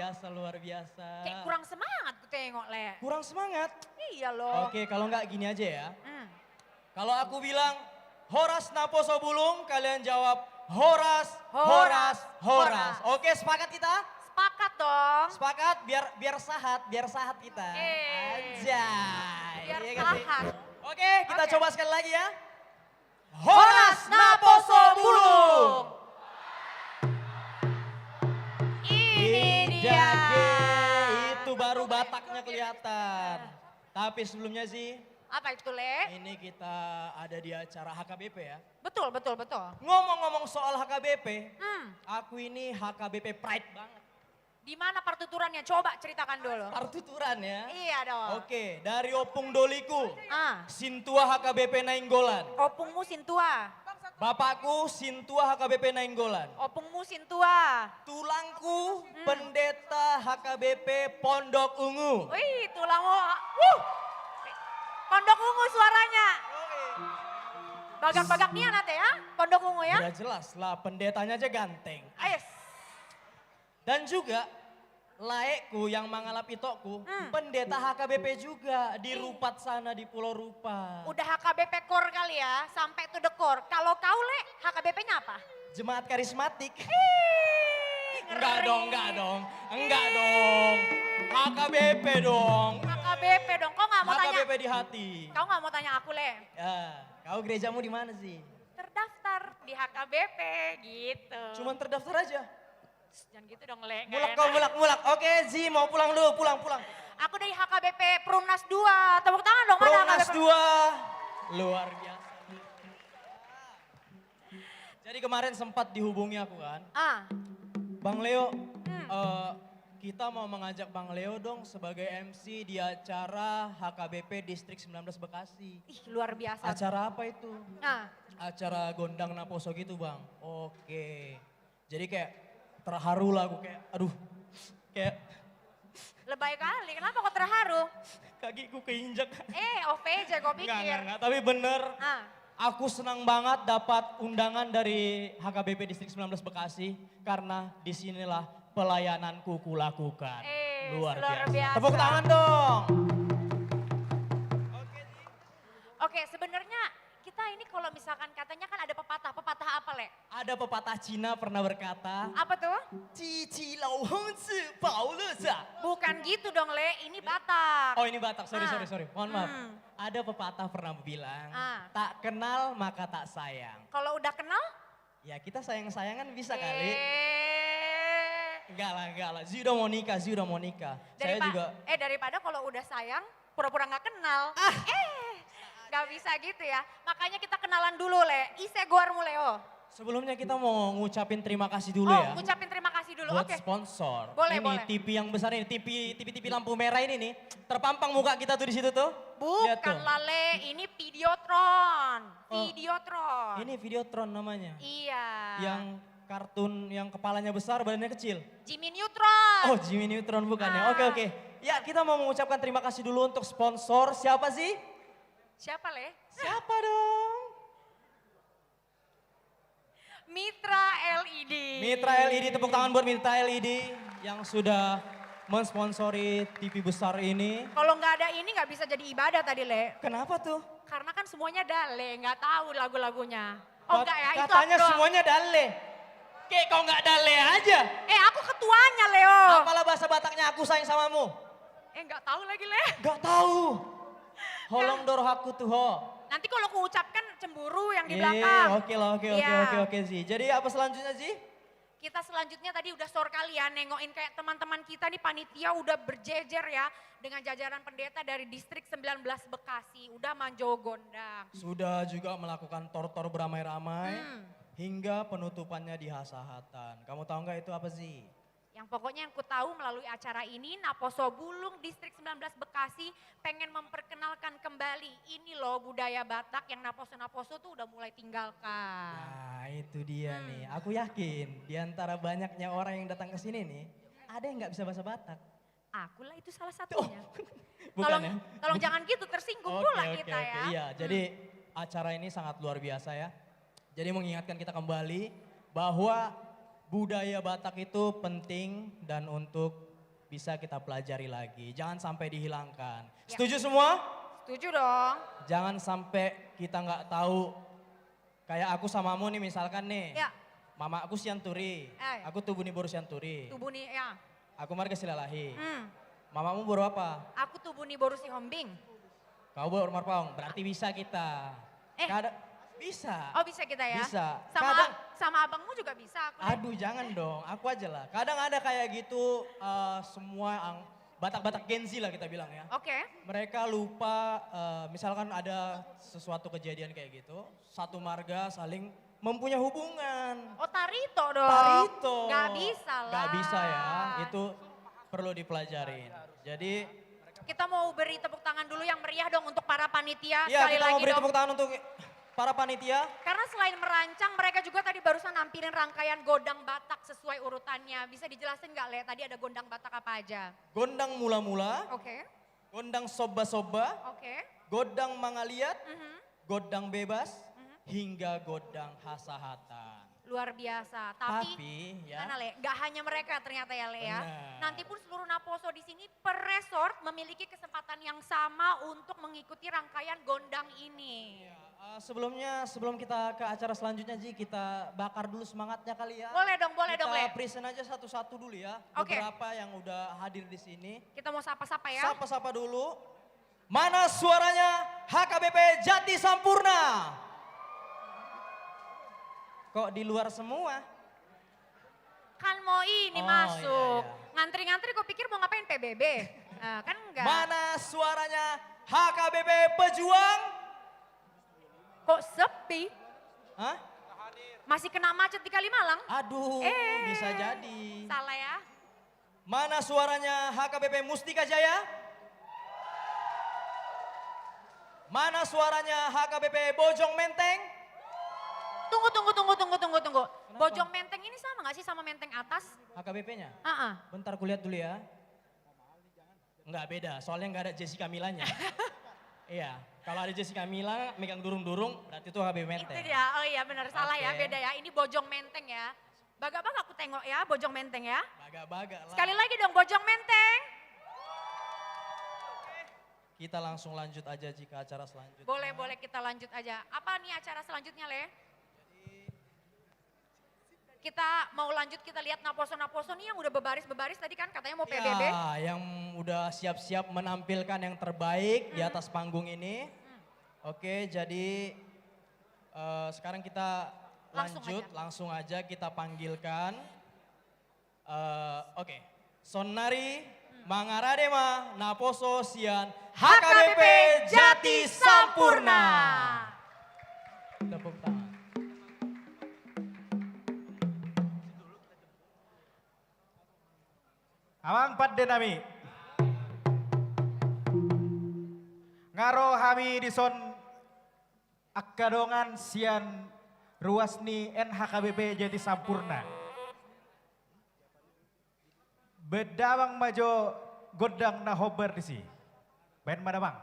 biasa, luar biasa. Kayak kurang semangat ku tengok, Le. Kurang semangat? Iya, loh. Oke, kalau nggak gini aja ya. Hmm. Kalau aku bilang, "Horas naposo bulung," kalian jawab, "Horas, horas, horas, horas, horas." Oke, sepakat kita? Sepakat dong. Sepakat, biar, biar sahat, biar sahat kita. Eh. Anjay. Biar sahat. Iya kan sih? Oke, kita coba sekali lagi ya. Horas naposo bulung. Ini dia. Itu baru Bataknya kelihatan. Tapi sebelumnya sih, apa itu, Le? Ini kita ada di acara H K B P ya. Betul, betul, betul. Ngomong-ngomong soal H K B P, hmm, aku ini H K B P pride banget. Di mana partuturannya? Coba ceritakan dulu. Partuturan ya? Iya dong. Oke, dari opung doliku. Ah. Sintua H K B P Nainggolan. Opungmu sintua. Bapakku sintua H K B P Nainggolan. Opungmu sintua. Tulangku, hmm, pendeta H K B P Pondok Ungu. Wih, tulangmu. Wuh. Pondok Ungu suaranya. Bagak-bagak nian ate ya, Pondok Ungu ya. Udah jelas lah, pendetanya aja ganteng. Ais. Dan juga laekku yang mangalap itokku, hmm, pendeta H K B P juga di, ih, Rupat sana, di Pulau Rupat. Udah H K B P core kali ya, sampai to the core. Kalau kau, Le, H K B P-nya apa? Jemaat karismatik. Ih, enggak dong, ngeri. Enggak dong. Enggak dong. H K B P dong. H K B P dong. Kau nggak mau tanya? H K B P di hati. Kau nggak mau tanya aku, Le? Ya, kau gerejamu di mana sih? Terdaftar di H K B P gitu. Cuman terdaftar aja? Jangan gitu dong, Le. Mulak kau, mulak, mulak. Oke, Zi, mau pulang dulu, pulang, pulang. Aku dari H K B P Perumnas dua. Tepuk tangan dong, mana Perumnas dua? Luar biasa. Jadi kemarin sempat dihubungi aku kan. Ah. Bang Leo, hmm, eh, kita mau mengajak Bang Leo dong sebagai M C di acara H K B P Distrik sembilan belas Bekasi. Ih, luar biasa. Acara apa itu? Ah. Acara gondang naposo gitu, Bang. Oke. Jadi kayak terharu lah aku, kayak, aduh, kayak lebay kali, kenapa kok terharu? Kakiku keinjak. Eh, O V J gua pikir. Enggak, enggak, enggak. Tapi bener, ah, aku senang banget dapat undangan dari H K B P Distrik sembilan belas Bekasi, karena di sinilah pelayananku kulakukan. Eh, luar biasa. Luar biasa. Tepuk tangan dong. Oke, sebenarnya kita ini kalau misalkan katanya kan ada pepatah, pepatah apa, Le? Ada pepatah Cina pernah berkata, apa tuh? Cici lau hong zi bao le za. Bukan gitu dong, Le, ini Batak. Oh, ini Batak, sorry, ah, sorry, sorry. Mohon maaf. Hmm. Ada pepatah pernah bilang, ah, tak kenal maka tak sayang. Kalau udah kenal? Ya, kita sayang-sayangan bisa kali. Eh. Enggak lah, enggak lah. Zi udah mau nikah, Zi udah mau nikah. Saya juga. Eh, daripada kalau udah sayang, pura-pura nggak kenal. Ah. Eh, nggak bisa gitu ya. Makanya kita kenalan dulu, Le. Ise goarmu, Leo? Sebelumnya kita mau ngucapin terima kasih dulu ya. Oh, ngucapin terima kasih dulu. Oke. Buat sponsor. Boleh, boleh. Ini T V yang besar ini, T V, T V, T V lampu merah ini nih. Terpampang muka kita tuh di situ tuh. Lihat tuh. Bukan lah, Le, ini Videotron. Oh. Videotron. Ini Videotron namanya. Iya. Yang kartun yang kepalanya besar, badannya kecil. Jimmy Neutron. Oh, Jimmy Neutron bukan ya? Ah. Oke, oke. Ya, kita mau mengucapkan terima kasih dulu untuk sponsor. Siapa sih? Siapa, Le? Siapa dong? Mitra L E D. Mitra L E D, tepuk tangan buat Mitra L E D yang sudah mensponsori T V besar ini. Kalau nggak ada ini, nggak bisa jadi ibadah tadi, Le. Kenapa tuh? Karena kan semuanya dale, nggak tahu lagu-lagunya. Oh, enggak ya, itu aku doang. Katanya semuanya dale. Kayak kau nggak dale aja. Eh, aku ketuanya, Leo. Apalah bahasa Bataknya "aku sayang samamu"? Eh, nggak tahu lagi, Le. Nggak tahu. Holong do rohangku tu ho. Nanti kalau ku ucapkan cemburu yang di belakang. Iya, oke lah, oke, oke, oke, oke, Zi. Jadi apa selanjutnya, Zi? Kita selanjutnya tadi udah sore kali ya, nengokin kayak teman-teman kita nih, panitia udah berjejer ya, dengan jajaran pendeta dari Distrik sembilan belas Bekasi, udah manjo gondang. Sudah juga melakukan tortor beramai-ramai, hmm, hingga penutupannya di hasahatan. Kamu tahu nggak itu apa sih? Yang pokoknya yang ku tahu melalui acara ini, Naposo Bulung Distrik sembilan belas Bekasi pengen memperkenalkan kembali ini loh, budaya Batak yang naposo-naposo tuh udah mulai tinggalkan. Nah, itu dia, hmm, nih. Aku yakin di antara banyaknya orang yang datang ke sini nih, ada yang nggak bisa bahasa Batak. Aku lah itu salah satunya. Oh, bukan ya? Tolong, tolong jangan gitu, tersinggung pula kita ya. Oke, oke, oke. Iya, hmm, jadi acara ini sangat luar biasa ya. Jadi mengingatkan kita kembali bahwa budaya Batak itu penting dan untuk bisa kita pelajari lagi. Jangan sampai dihilangkan. Ya. Setuju semua? Setuju dong. Jangan sampai kita nggak tahu. Kayak aku sama mu nih misalkan nih. Ya. Mamaku Sianturi. Eh. Aku tubu ni boru Sianturi. Tubu ni, ya. Aku marga Silalahi. Hmm. Mamamu boru apa? Aku tubu ni boru Sihombing. Kau boru Marpaung. Berarti bisa kita. Eh. Kadang bisa. Oh, bisa kita ya? Bisa. Sama, kadang sama abangmu juga bisa aku deh. Aduh, jangan dong. Aku aja lah. Kadang ada kayak gitu, eh, semua ang-, Batak-Batak Gen Z lah kita bilang ya. Oke. Mereka lupa, eh, misalkan ada sesuatu kejadian kayak gitu, satu marga saling mempunyai hubungan. Oh, tarito dong. Tarito. Nggak bisa lah. Nggak bisa ya. Itu perlu dipelajarin. Jadi, kita mau beri tepuk tangan dulu yang meriah dong untuk para panitia. Iya, sekali lagi dong. Kita mau beri tepuk tangan untuk para panitia. Karena selain merancang, mereka juga tadi barusan nampilin rangkaian gondang Batak sesuai urutannya. Bisa dijelasin nggak, Le? Tadi ada gondang Batak apa aja? Gondang mula-mula. Oke. Gondang sobba-sobba. Oke. Gondang mangaliat. Mhm. Gondang bebas. Mhm. Hingga gondang hasahatan. Luar biasa. Tapi, tapi, ya. Gimana, Le? Nggak hanya mereka ternyata ya, Le, ya. Benar. Nanti pun seluruh naposo di sini per resort memiliki kesempatan yang sama untuk mengikuti rangkaian gondang ini. Iya, eh, sebelumnya, sebelum kita ke acara selanjutnya, Ji, kita bakar dulu semangatnya kali ya. Boleh dong, boleh dong, Le. Kita present aja satu-satu dulu ya. Oke. Beberapa yang udah hadir di sini. Kita mau sapa-sapa ya. Sapa-sapa dulu. Mana suaranya H K B P Jati Sampurna? Kok di luar semua? Kan mau ini masuk. Oh, iya, iya. Ngantri-ngantri, kau pikir mau ngapain, P B B? Eh, kan enggak. Mana suaranya H K B P Pejuang? Kok sepi? Hah? Masih kena macet di Kalimalang? Aduh, eh, bisa jadi. Salah ya. Mana suaranya H K B P Mustika Jaya? Mana suaranya H K B P Bojong Menteng? Tunggu, tunggu, tunggu, tunggu, tunggu, tunggu. Kenapa? Bojong Menteng ini sama nggak sih sama Menteng Atas? H K B P-nya? Heeh. Bentar, kulihat dulu ya. Nggak, beda, soalnya nggak ada Jessica Milanya. Iya, kalau ada Jessica Mila megang durung-durung, berarti itu H K B P Menteng. Itu dia. Oh iya, benar, salah ya, oke, beda ya. Ini Bojong Menteng ya. Bagak-bagak aku tengok ya, Bojong Menteng ya. Bagak-bagak lah. Sekali lagi dong, Bojong Menteng. Kita langsung lanjut aja, Ji, ke acara selanjutnya. Boleh, boleh, kita lanjut aja. Apa nih acara selanjutnya, Le? Jadi, kita mau lanjuk, kita lihat naposo-naposo nih yang udah bebaris-bebaris tadi kan, katanya mau P B B. Ya, yang udah siap-siap menampilkan yang terbaik di atas panggung ini. Hmm. Oke, jadi, eh, sekarang kita lanjut, langsung aja kita panggilkan. Eh, oke. Saonnari, hmm, mangarade ma naposo sian H K B P Jati Sampurna. Tepuk tangan. Amang pande nami. Nga ro hami dison angka dongan sian ruas ni N H K B P Jati Sampurna. Baen damang ma jo gondang na hombar disi. Baen ma damang.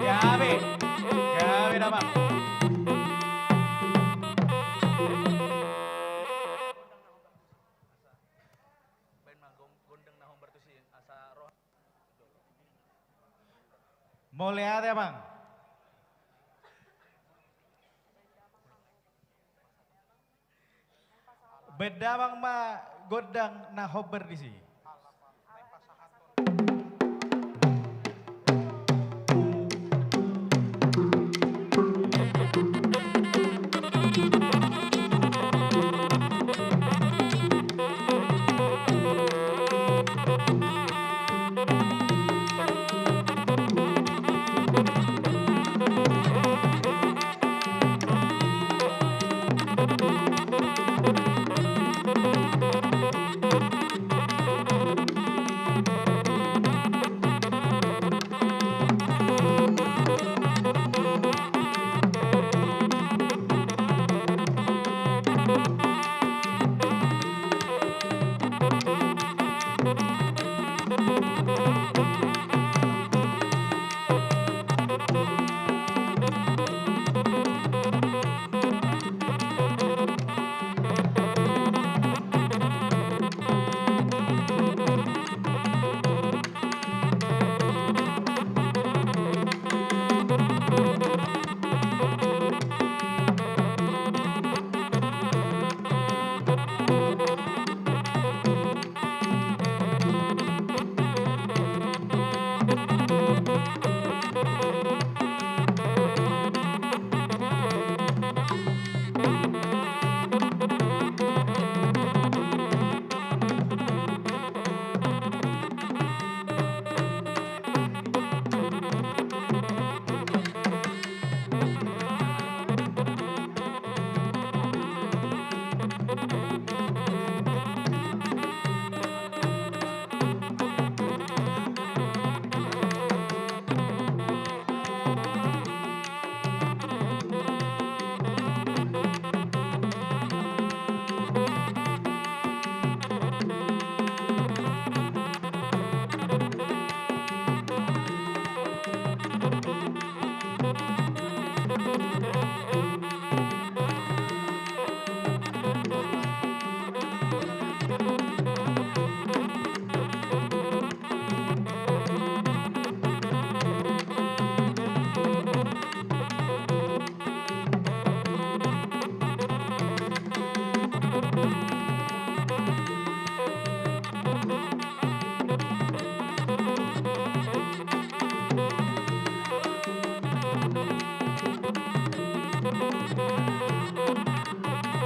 Gabe, gabe damang. Mauliate, Amang. Baen damang ma gondang na hombar disi.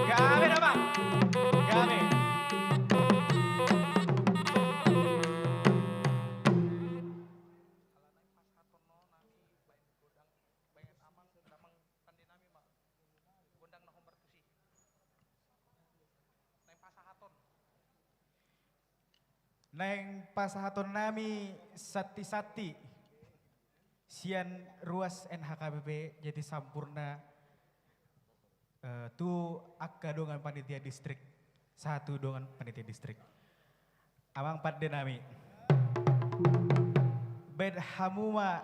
Gabe, Damang. Gabe. Baen amang, damang pande nami ma gondang na hombar tusi. Naeng pasahaton. Naeng pasahaton nami santi-santi sian ruas N H K B P Jatisampurna, eh, tu angka dongan panitia distrik, sahat tu dongan panitia distrik. Amang pande nami. Baen hamu ma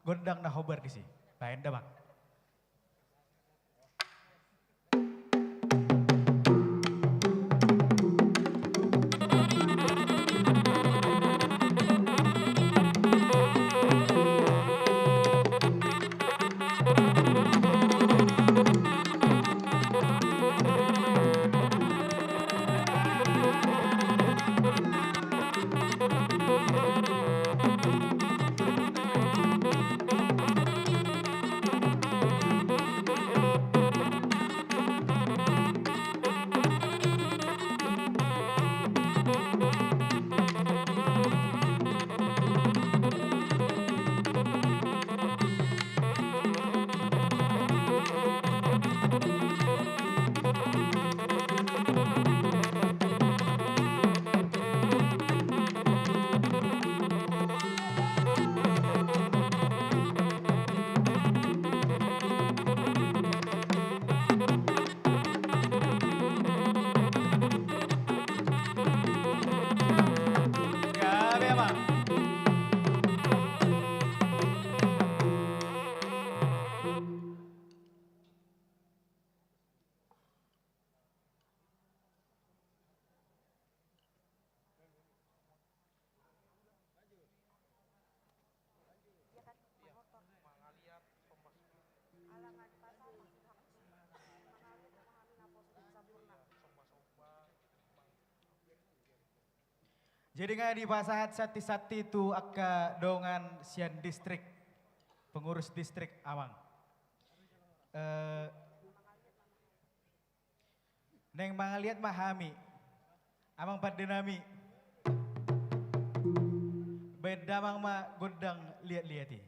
gondang na hombar disi. Baen, Damang. Jadi nga dipasahat santi-santi tu angka dongan sian distrik, pengurus distrik, Amang. Eh, Naeng mangaliat ma hami. Amang pande nami. Baen damang ma gondang liat-liat i.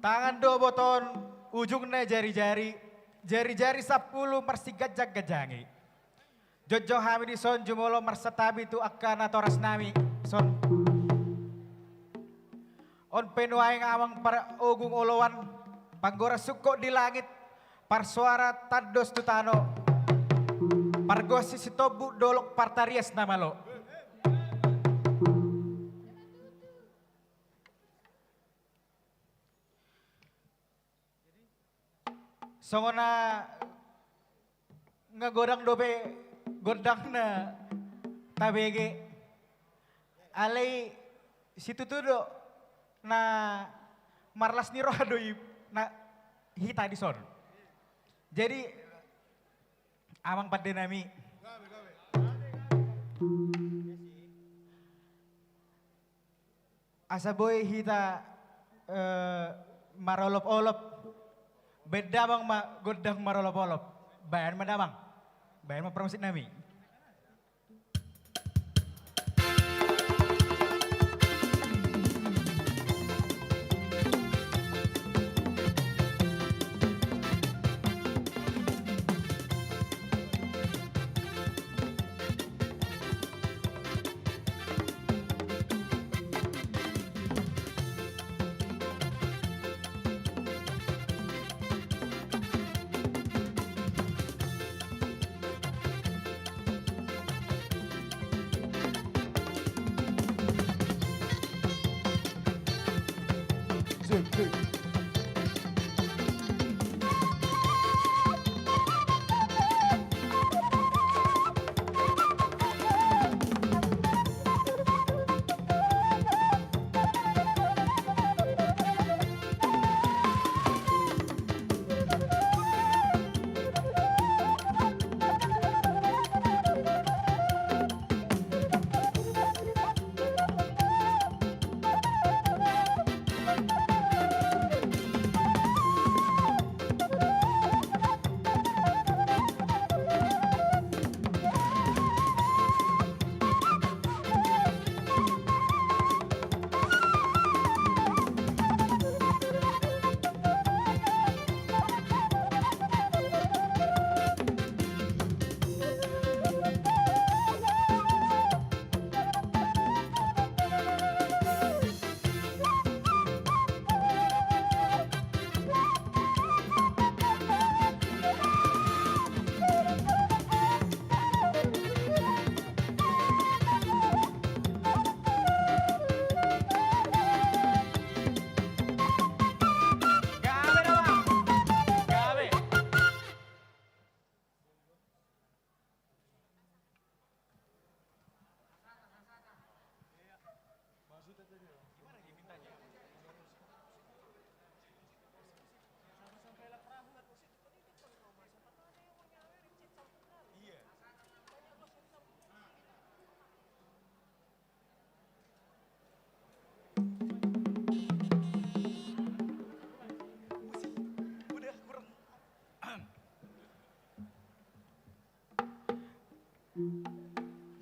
Tangan do botoon, ujungna jari-jari, jari-jari sampulu marsiganjang-ganjangi. Jongjong hami dison jumolo marsantabi tu angka natorasnami son. On pe nuaeng amang par-, ogung oloan, panggora sungkot di langit, parsoara tandos tu tano, pargonsi sitombuk dolok partarias na malo. Songon na nga godang dope gondang na tabege, alai situtu do na marlas ni roha do i na hita dison. Jadi amang pandenami, asa boi hita, eh, marolop-olop. Baen damang ma gondang marolop-olop. Baen ma damang. Baen ma parmusik nami.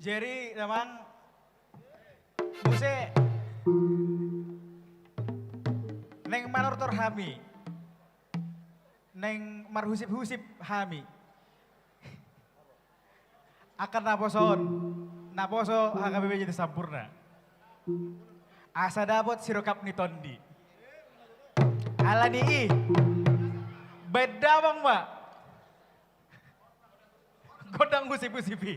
Jadi damang, muse naeng manortor hami, naeng marhusip-husip hami. Angka naposo on, naposo H K B P Jatisampurna, asa dapot sirongkap ni tondi. Alani i, baen damang ma gondang husip-husip i.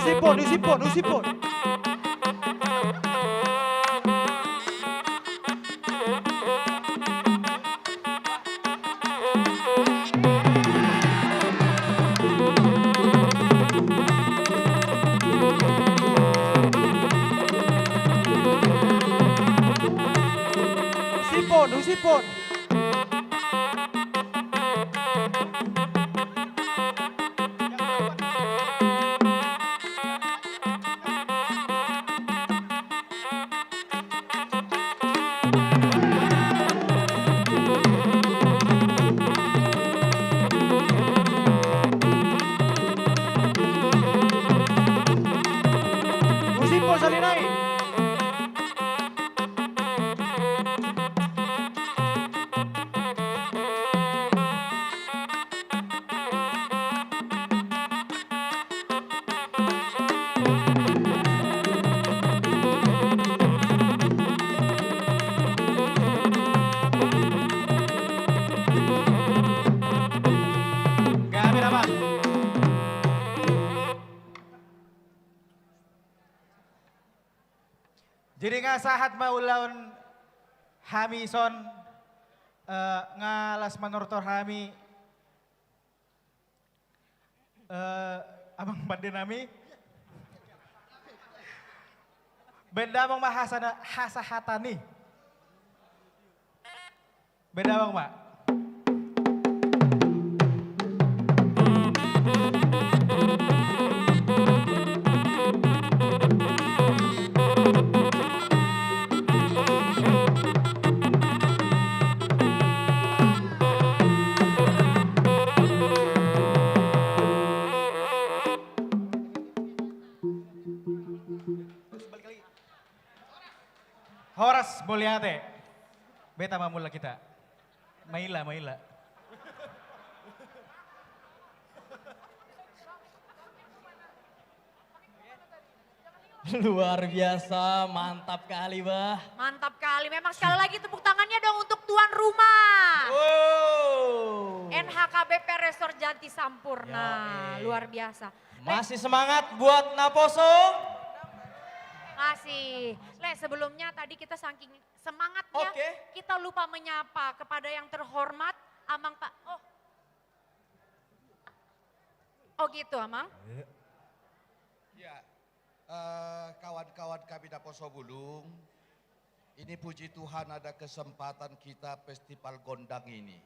Husipon, husipon, husipon. Husipon, husipon. Gabe, Amang. Jadi nga sahat ma ulaon hami son, eh, nga las manortor hami, eh, Amang pande nami. Baen damang ma hasana-, hasahatan i. Baen damang ma. Horas, mauliate. Beta ma mulak hita. Maila, maila. Luar biasa, mantap kali, Bah. Mantap kali. Memang sekali lagi tepuk tangannya dong untuk tuan rumah. Wow. N H K B P Resort Jati Sampurna. Yoi. Luar biasa. Masih semangat buat Naposo? Masih. Le, sebelumnya tadi kita saking semangatnya, oke, kita lupa menyapa kepada yang terhormat Amang Pa-, oh. Oh gitu, Amang? Iya. Ya, eh, kawan-kawan kami Naposo Bulung, ini puji Tuhan ada kesempatan kita festival gondang ini.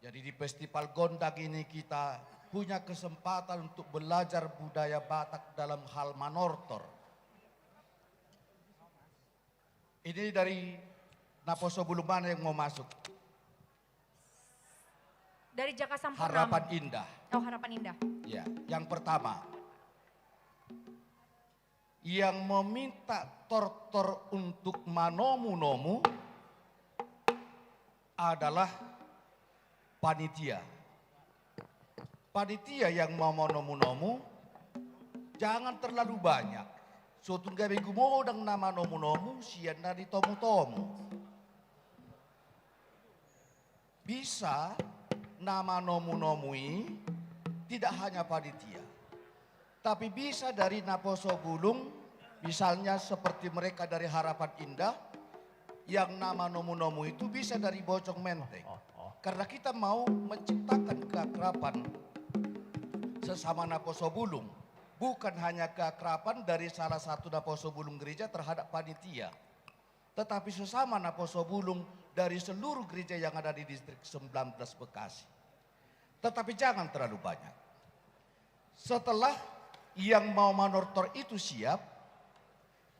Jadi di festival gondang ini kita punya kesempatan untuk belajar budaya Batak dalam hal manortor. Ini dari Naposo Bulung mana yang mau masuk? Dari Jaka Sampurna. Harapan Indah. Oh, Harapan Indah. Ya, yang pertama. Yang meminta tortor untuk manomu-nomu adalah panitia. Panitia yang mau manomu-nomu, jangan terlalu banyak. Sotung gabe gumodang na manomu-nomu, sian na ditomu-tomu. Bisa na manomu-nomu i tidak hanya panitia, tapi bisa dari Naposo Bulung, misalnya seperti mereka dari Harapan Indah, yang na manomu-nomu itu bisa dari Bojong Menteng. Karena kita mau menciptakan keakraban sesama Naposo Bulung. Bukan hanya keakraban dari salah satu Naposo Bulung gereja terhadap panitia, tetapi sesama Naposo Bulung dari seluruh gereja yang ada di Distrik sembilan belas Bekasi. Tetapi jangan terlalu banyak. Setelah yang mau manortor itu siap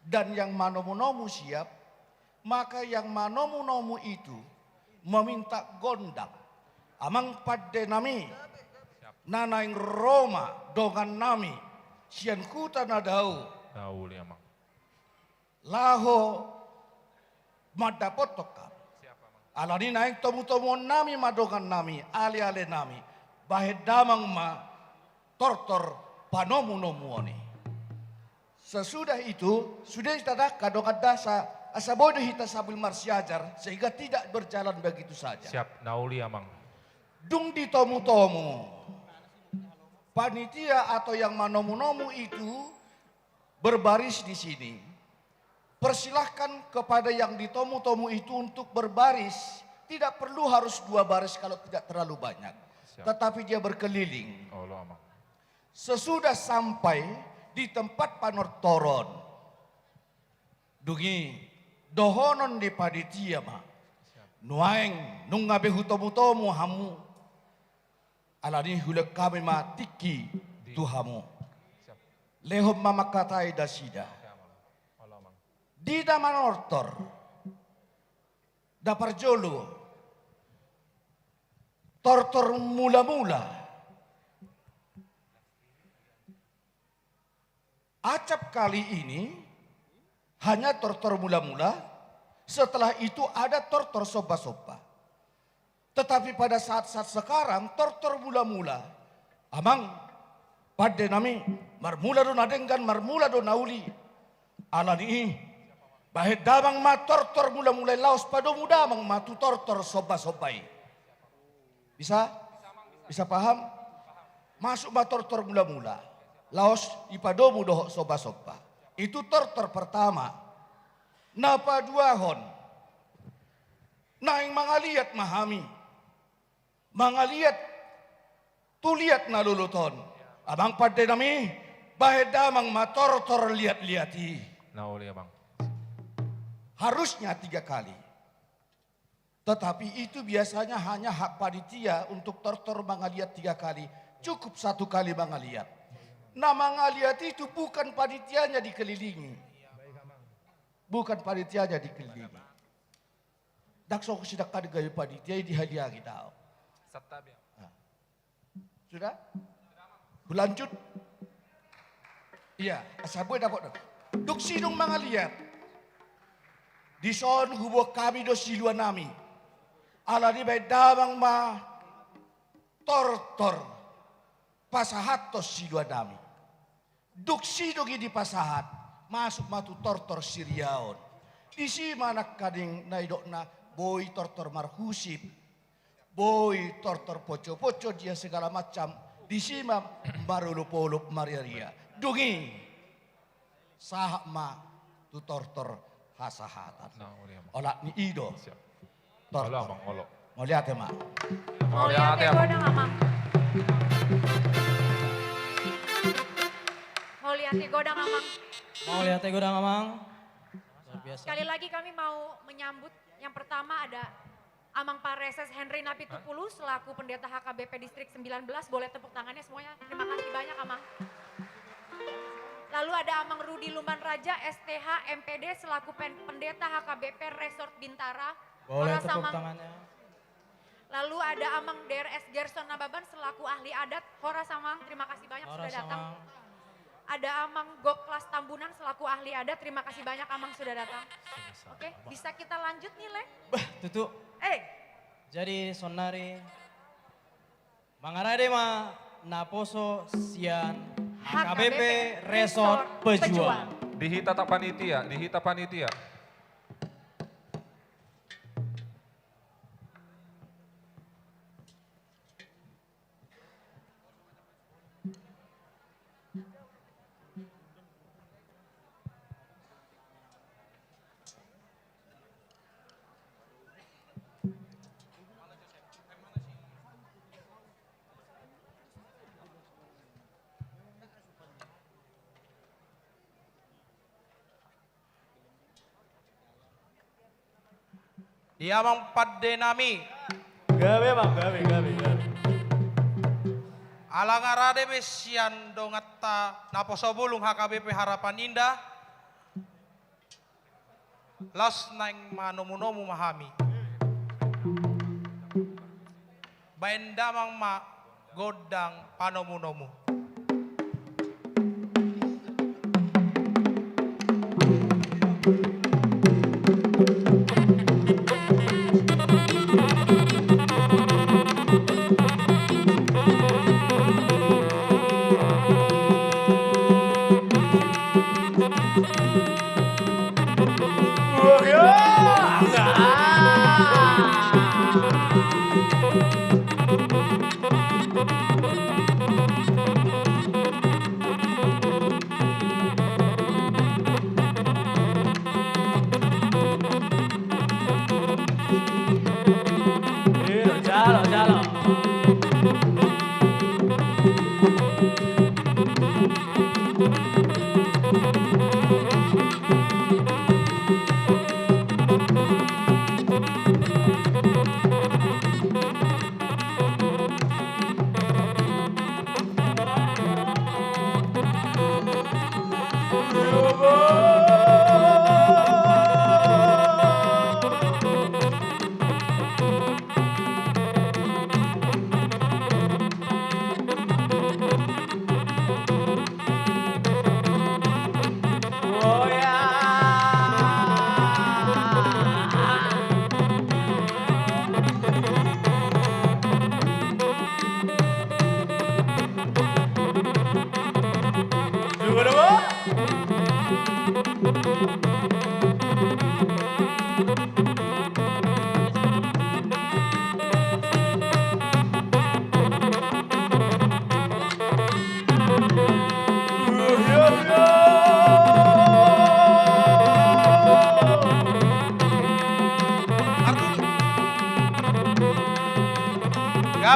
dan yang manomu-nomu siap, maka yang manomu-nomu itu meminta gondang. Amang pande nami, na naeng ro ma dongan nami sian huta na dao. Dao, uli, Amang. Laho mandapothon hami. Alani naeng tomu-tomuon nami ma dongan nami, ale-ale nami. Bahen damang ma tortor panomu-nomuon i. Sesudah itu, sude hita dangka dongan dasa, asa boi do hita sambil marsiajar, sehingga tidak berjalan begitu saja. Siap, na uli, Amang. Dung ditomu-tomu panitia atau yang manomu-nomu itu, berbaris di sini. Persilahkan kepada yang ditomu-tomu itu untuk berbaris. Tidak perlu harus dua baris kalau tidak terlalu banyak. Siap. Tetapi dia berkeliling. Olo, Amang. Sesudah sampai di tempat panortoron, dung i dohonon ni panitia ma. Siap. Nuaeng nunga be hutomu-tomu hamu. Alani i hulehon hami ma tingki tu hamu. Siap. Lehon ma mangkatai nasida. Siap, Amang. Olo, Amang. Di na manortor, na parjolo, tortor mula-mula. Acap kali ini hanya tortor mula-mula, setelah itu ada tortor somba-somba. Tetapi pada saat-saat sekarang, tortor mula-mula, Amang, Pande nami, marmula do na denggan, marmula do na uli. Alani i, bahen damang ma tortor mula-mula i, laos padomu damang ma tu tortor somba-somba i. Bisa? Bisa paham? Masuk ma tortor mula-mula, laos dipadomu dohot somba-somba. Itu tortor pertama. Na paduahon, naeng mangaliat ma hami. Mangaliat tu liat na lolot on. Amang pande nami, bahen damang ma tortor liat-liat i. Na uli, Amang. Harusnya tiga kali. Tetapi itu biasanya hanya hak panitia untuk tortor mangaliat tiga kali. Cukup satu kali mangaliat. Na mangaliat itu bukan panitianya dikelilingi. Bukan panitianya dikelilingi. Ndang so husidangkan gabe panitia i, dihaliangi do au. Santabi. Nah. Sudah? Hulanjut? Iya, asa boi dapot do. Dung sidung mangaliat, dison huboan hami do siluanami. Alani i bahen damang ma tortor pasahathon siluanami. Dung sidung i dipasahat, masuk ma tu tortor siriaon. Disi ma nangkaning na nidokna boi tortor marhusip, boi tortor ponco-ponco dia segala macam, disi ma marolop-olop maria-ria. Dung i, sahat ma tu tortor hasahatan. Nah, uli, Amang. Olat ni i do. Siap. Tor, olo, tor. Amang, olo. Mauliate ma. Mauliate, Amang. Godang, Amang. Mauliate godang, Amang. Mauliate godang, Amang. Luar biasa. Sekali lagi kami mau menyambut, yang pertama ada Amang Pareses Henry Napitupulu selaku Pendeta H K B P Distrik sembilan belas. Boleh tepuk tangannya semuanya. Terima kasih banyak, Amang. Lalu ada Amang Rudi Lumban Raja, S T H, M P D, selaku pen-, Pendeta H K B P Resort Bintara. Boleh tepuk tangannya. Horas, Amang. Lalu ada Amang D R S Gerson Nababan selaku ahli adat. Horas, Amang, terima kasih banyak sudah datang. Horas, Amang. Ada Amang Goklas Tambunan selaku ahli adat. Terima kasih banyak, Amang, sudah datang. Sama-sama, Amang. Oke, bisa kita lanjut nih, Le? Bah, tutu. Eh. Jadi, sonari mangarade ma naposo sian H K B P Resort Pejuang. Di hita panitia, di hita panitia. Di amang pande nami. Gabe, Bang, gabe, gabe, gabe. Ala nga rade be sian donganta naposo bulung H K B P Harapan Indah. Laos naeng manomu-nomu ma hami. Baen damang ma gondang panomu-nomu. Jalo, jalo.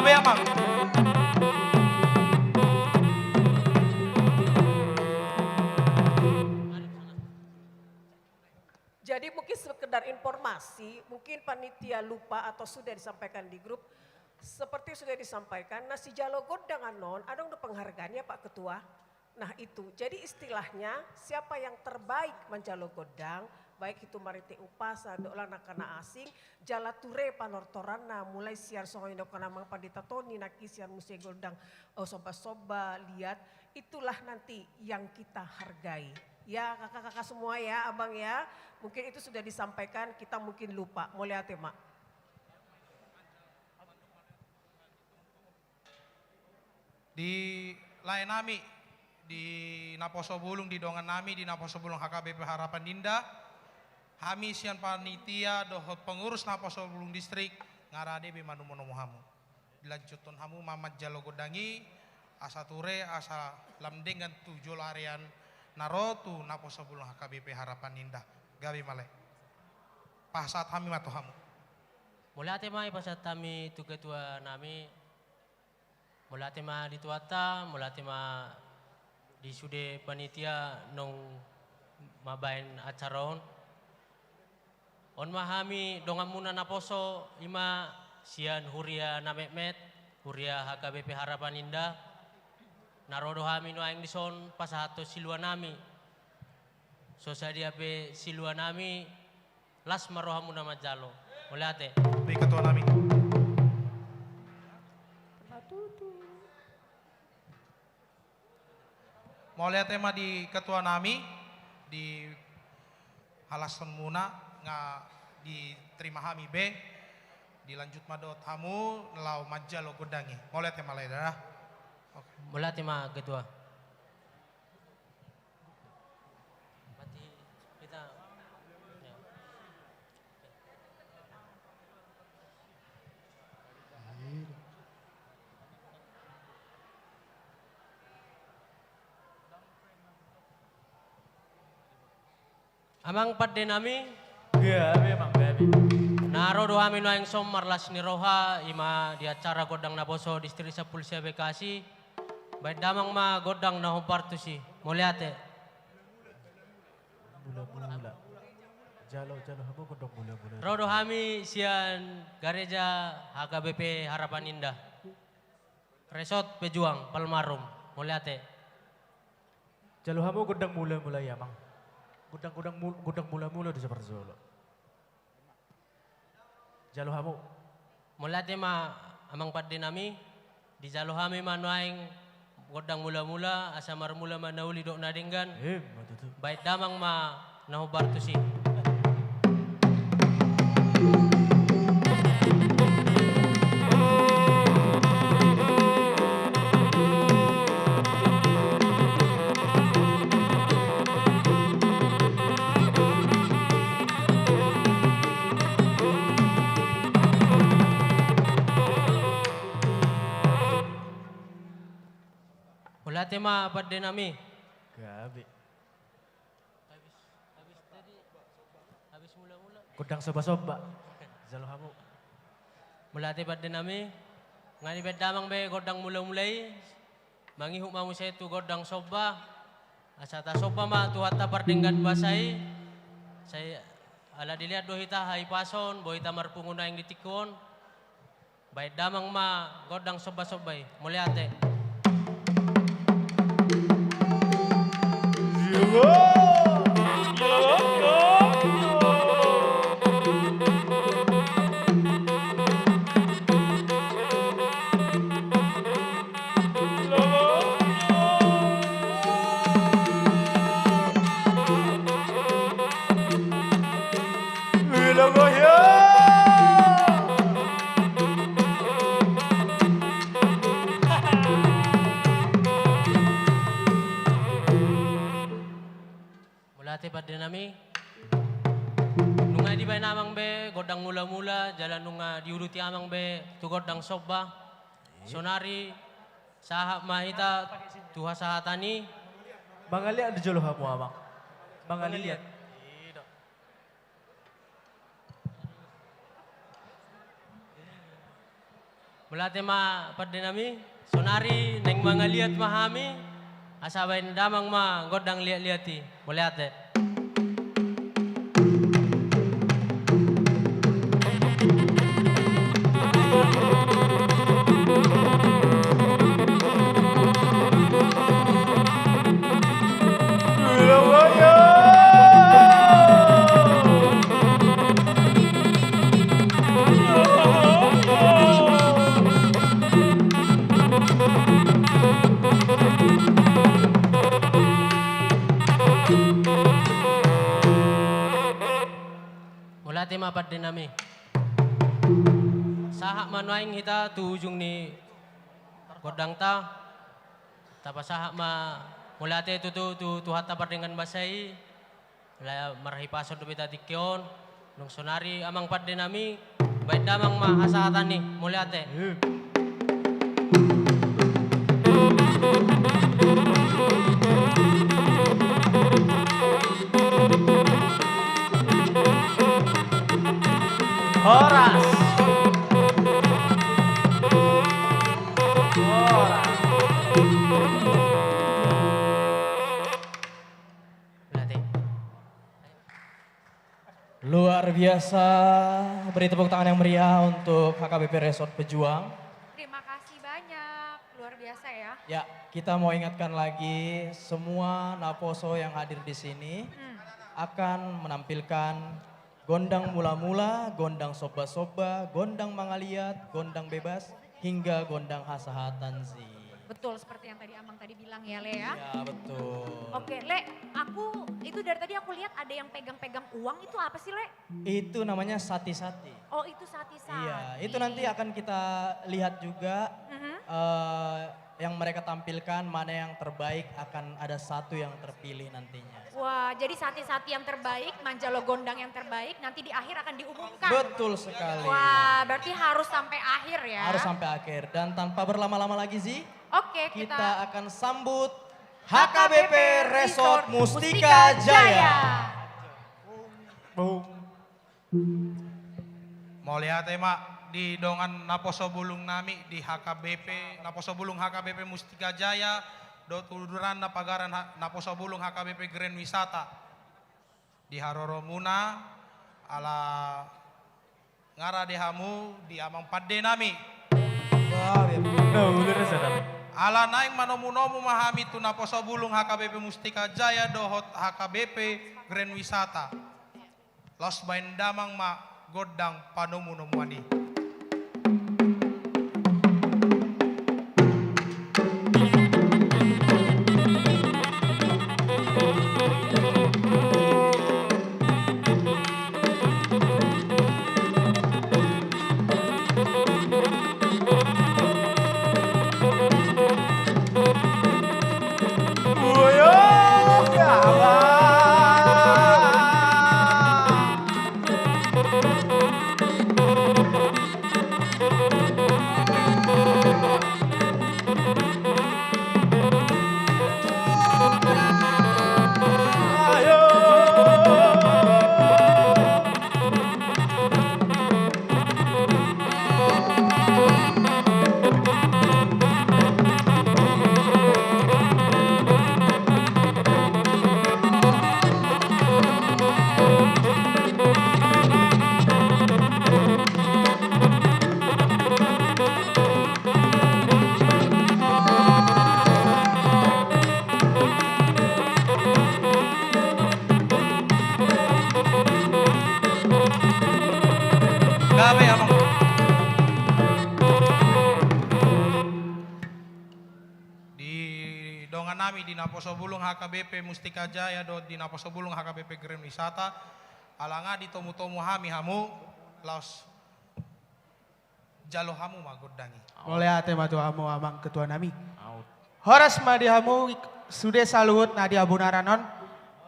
Gabe, Amang. Jadi mungkin sekedar informasi, mungkin panitia lupa atau sudah disampaikan di grup. Seperti sudah disampaikan, na sijalo gondang annon, adong do penghargaannya, Pak Ketua. Nah, itu. Jadi istilahnya, siapa yang terbaik manjalo gondang, baik itu marhite umpasa, dohot nangkin na asing, jala ture panortoranna, mulai sian songon i nidok Amang Pandita Tony nangkin sian muse gondang, eh, somba-somba, liat, itulah nanti yang kita hargai. Ya, kakak-kakak semua ya, Abang ya. Mungkin itu sudah disampaikan, kita mungkin lupa. Mauliate ma. Di lae nami, di naposo bulung, di dongan nami, di naposo bulung H K B P Harapan Indah, hami sian panitia dohot pengurus naposo bulung distrik, nga rade be manomu-nomu hamu. Dilanjuthon hamu ma manjalo gondang i, asa ture, asa lam denggan tu jolo arian na ro tu naposo bulung H K B P Harapan Indah. Gabe ma lae. Pasahat hami ma tu hamu. Mauliate ma, pasahat hami tu ketua nami. Mauliate ma di Tuhanta, mauliate ma di sude panitia naung mambaen acara on. On ma hami donganmuna naposo, i ma sian huria na metmet, huria H K B P Harapan Indah. Na ro do hami nuaeng dison pasahathon silua nami. So sadia pe silua nami, las ma rohamuna manjalo. Mauliate. Di ketua nami. Mauliate ma di ketua nami, dihalashonmuna, nga diterima hami be, dilanjut ma dohot hamu laho manjalo gondang i. Mauliate ma lae da. Oke. Mauliate ma ketua. Mati kita. Ya. Amang pande nami. Gabe, Amang, gabe. Na ro do hami nuaeng son marlas ni roha, i ma di acara gondang naposo distrik sampulu sia Bekasi. Baen damang ma gondang na hombar tusi. Mauliate. Mula-mula. Jalo, jalo hamu gondang mula-mula. Ro do hami sian gareja H K B P Harapan Indah. Resort Pejuang, Palmarum. Mauliate. Jalo hamu gondang mula-mula i, Amang. Gondang, gondang mul-, gondang mula-mula do saparjolo. Jalo hamu. Mauliate ma, Amang pande nami, dijalo hami ma nuaeng gondang mula-mula, asa marmula ma na uli dohot na denggan. Emma tutu. Baen damang ma na hombar tusi. Mauliate ma pande nami. Gabe. Habis, habis tadi, habis mula-mula. Gondang somba-somba. Jalo hamu. Mauliate pande nami. Nga dibaen damang be gondang mula-mula i. Mangihut ma muse tu gondang somba. Asa tasomba ma Tuhanta pardenggan basa i. Sai ala dilehon do hita hahipason, boi hita marpungu nuaeng di tingki on. Baen damang ma gondang somba-somba i. Mauliate. Mauliate pande nami. Nunga dibaen amang be gondang mula-mula, jala nunga diuduti amang be tu gondang somba. Sonari sahat ma hita tu hasahatan i. Mangaliat do jolo hamu, amang. Mangaliat. Mangaliat. Mauliate ma pande nami, sonari naeng mangaliat ma hami, asa baen damang ma gondang liat-liat i. Mauliate. Mauliate ma pande nami. Sahat ma nuaeng hita tu ujung ni gondangta. Tapasahat ma mauliate tutu tu Tuhanta pardenggan basa i. Alai marhipason dope hita tingki on. Dung sonari amang pande nami, baen damang ma hasahatan i. Mauliate. Horas. Horas. Mauliate. Luar biasa, beri tepuk tangan yang meriah untuk H K B P Resort Pejuang. Terima kasih banyak, luar biasa ya. Ya, kita mau ingatkan lagi, semua naposo yang hadir di sini Hmm. akan menampilkan gondang mula-mula, gondang somba-somba, gondang mangaliat, gondang bebas, hingga gondang hasahatan sih. Betul, seperti yang tadi Amang tadi bilang ya, Le, ya. Iya, betul. Oke, Le, aku, itu dari tadi aku lihat ada yang pegang-pegang uang, itu apa sih, Le? Itu namanya sati-sati. Oh, itu sati-sati. Iya, itu nanti akan kita lihat juga, Mhm. eh, yang mereka tampilkan, mana yang terbaik, akan ada satu yang terpilih nantinya. Wah, jadi sati-sati yang terbaik, manjalo gondang yang terbaik, nanti di akhir akan diumumkan. Betul sekali. Wah, berarti harus sampai akhir ya. Harus sampai akhir. Dan tanpa berlama-lama lagi, Zi, Oke, kita kita akan sambut H K B P Resort Mustika Jaya. Bung. Mauliate ma di dongan naposo bulung nami di H K B P, naposo bulung H K B P Mustika Jaya, dohot uduranna pagaran ha-, naposo bulung H K B P Grand Wisata. Di haroromuna, ala ngarade hamu di amang pande nami. Wah, betul. Ala naeng manomu-nomu ma hami tu naposo bulung H K B P Mustika Jaya dohot H K B P Grand Wisata. Laos baen damang ma gondang panomu-nomuan i. Gabe, Amang. Di dongan nami di naposo bulung H K B P Mustika Jaya dohot di naposo bulung H K B P Grand Wisata, ala nga ditomu-tomu hami hamu, laos jalo hamu ma gondang i. Mauliate ma tu hamu amang ketua nami. Horas ma di hamu sude saluhut na di habunaran on.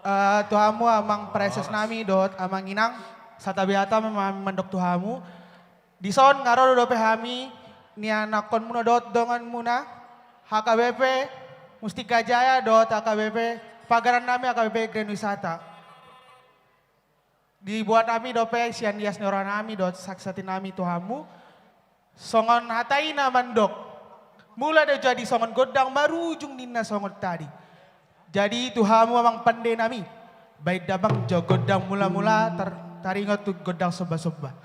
Eh, tu hamu amang praeses nami dohot amang inang, santabi hata ma mandok tu hamu. Dison nga ro dope hami nianakhonmuna dohot donganmuna H K B P Mustika Jaya dohot H K B P pagaran nami H K B P Grand Wisata. Diboan hami dope sian ias ni roha nami dohot sati-sati nami tu hamu. Songon hata i na mandok, mula do jadi songon gondang marujung ninna songon tadi. Jadi tu hamu amang pande nami, baen damang jo gondang mula-mula tar-, taringot tu gondang somba-somba.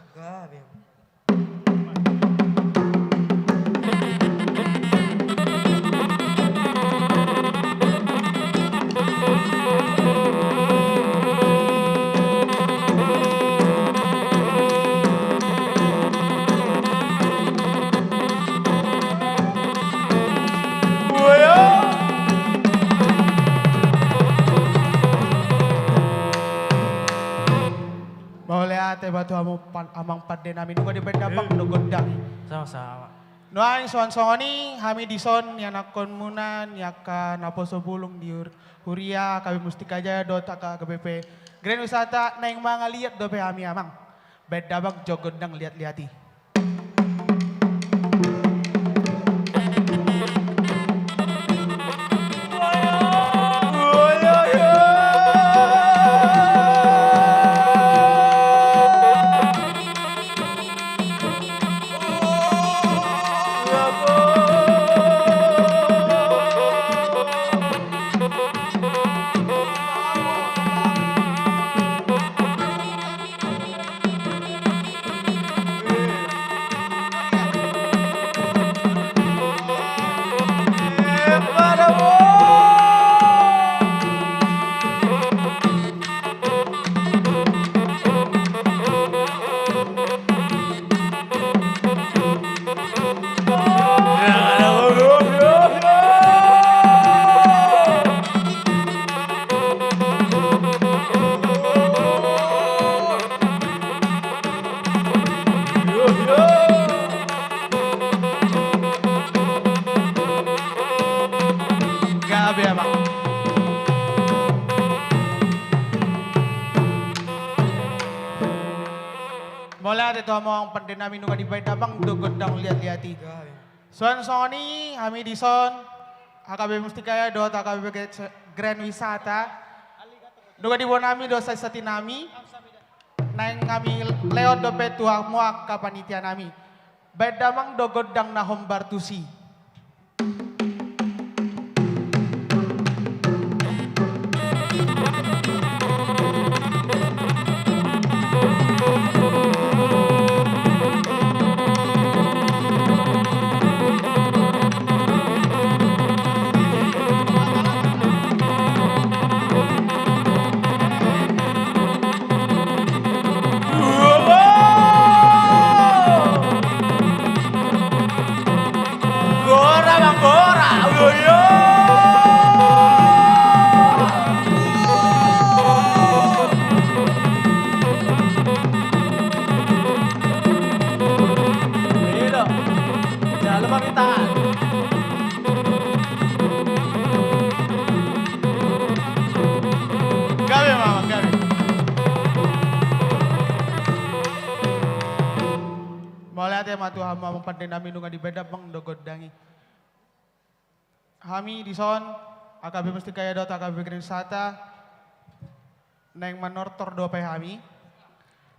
Mauliate ma tu hamu pan-, amang pande nami, nunga dibaen damang do gondang i. Sama-sama. Nuaeng songon-songon i hami dison, ianakkonmuna, ni angka naposo bulung di hur-, huria H K B Mustika Jaya dohot H K B P Grand Wisata, naeng mangaliat dope hami amang. Baen damang jo gondang liat-liat i. Gabe, amang. Mauliate tu hamu amang pande nami, nunga dibaen damang do gondang liat-liat i. Songon-songon i hami dison, H K B Mustika Jaya dohot H K B P Grand Wisata, nunga diboan hami do sahat-sahat i nami. Naeng hami lehon dope tu hamu angka panitia nami. Baen damang do gondang na hombar tusi. Gora, bang, gora. Uyo, uyo. Ini loh. Jangan lupa minta. Gabe ma, gabe. Mauliate ma tu hamu amang pande nami, nunga dibaen damang do gondang i. Hami dison, H K B Mustika Jaya dohot H K B P Grand Wisata, naeng manortor dope hami.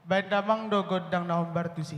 Baen damang do gondang na hombar tusi.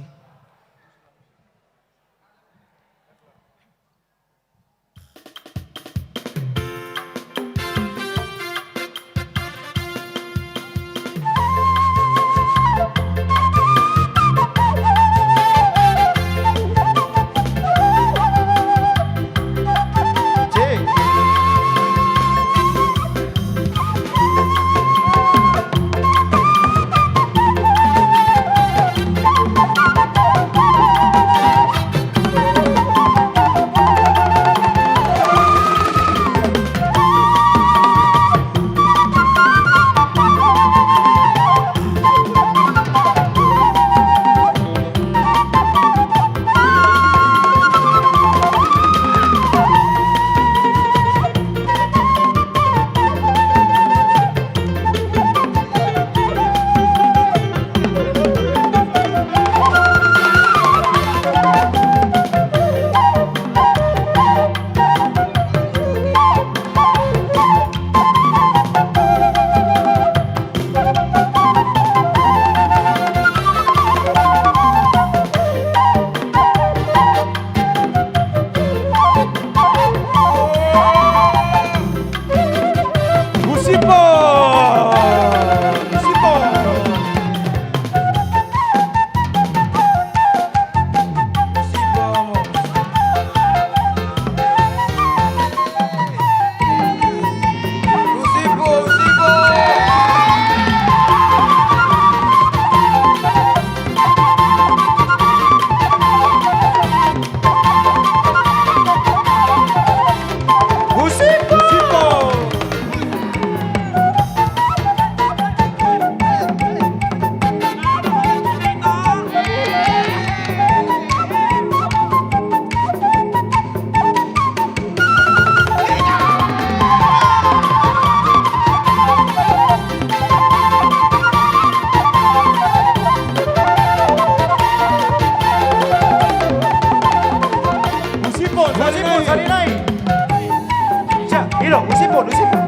Usibo, usibo.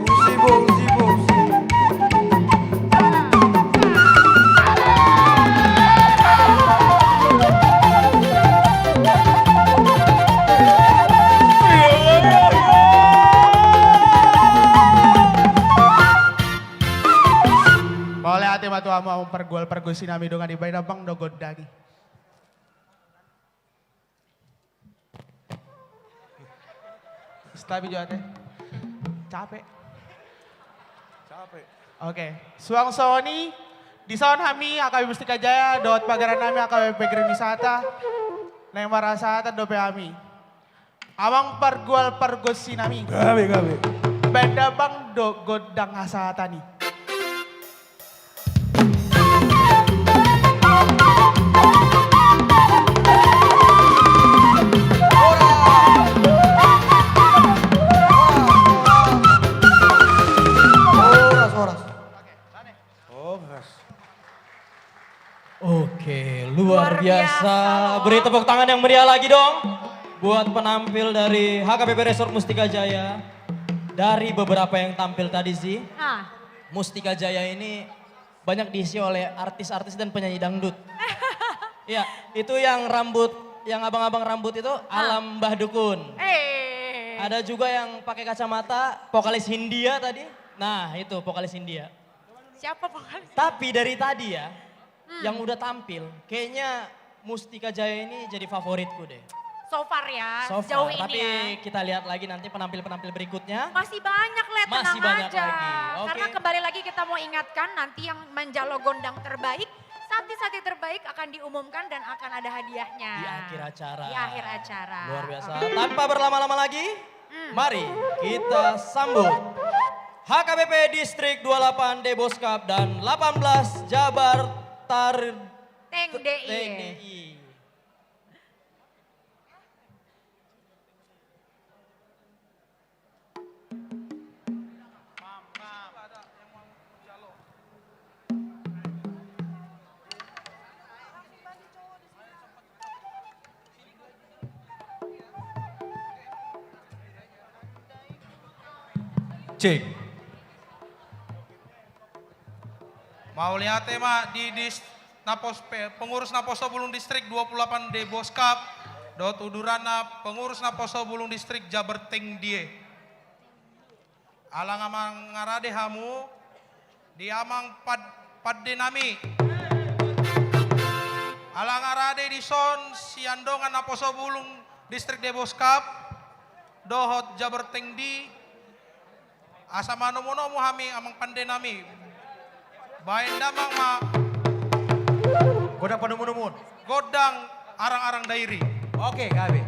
Usibo, usibo, usibo. Mauliate ma tu hamu, hamu pargual pargonsi nami dongan i, baen damang do gondang i. Stabil jo ate. Capek. Capek. Oke, suang songon i, dison hami H K B P Mustika Jaya dohot pagaran nami H K B P Pegren Wisata, naeng marhasahatan dope hami. Amang pargual pargonsi nami. Gabe, gabe. Baen damang do gondang hasahatan i. Horas, horas. Horas. Oke, luar biasa. Beri tepuk tangan yang meriah lagi dong buat penampil dari H K B P Resort Mustika Jaya. Dari beberapa yang tampil tadi sih, Mustika Jaya ini banyak diisi oleh artis-artis dan penyanyi dangdut. Ya, itu yang rambut, yang abang-abang rambut itu Alam Mbah Dukun. Eh. Ada juga yang pakai kacamata, vokalis Hindia tadi. Nah, itu vokalis Hindia. Siapa vokalis? Tapi dari tadi ya, yang udah tampil, kayaknya Mustika Jaya ini jadi favoritku deh. So far ya, sejauh ini ya. Tapi kita lihat lagi nanti penampil-penampil berikutnya. Masih banyak, Let, tenang aja. Masih banyak lagi. Oke. Karena kembali lagi kita mau ingatkan, nanti yang menjalo gondang terbaik, sakti-sakti terbaik akan diumumkan dan akan ada hadiahnya. Di akhir acara. Di akhir acara. Luar biasa. Oke. Tanpa berlama-lama lagi, mari kita sambut H K B P Distrik dua puluh delapan Deboskap dan delapan belas Jabar Tar-, Teng D I. Teng D I. Cek. Mauliate ma di dis-, napos-, pe-, pengurus naposo bulung distrik dua puluh delapan Deboskap, dohot uduranna pengurus naposo bulung distrik Jabar Teng D I. Ala nga mangarade hamu di amang pad-, pande nami. Ala nga rade dison sian dongan naposo bulung distrik Deboskap dohot Jabar Teng D I, asa manomu-nomu hami amang pande nami. Baen damang ma. Godang panomu-nomuon. Godang arang-arang dairi. Oke, gabe.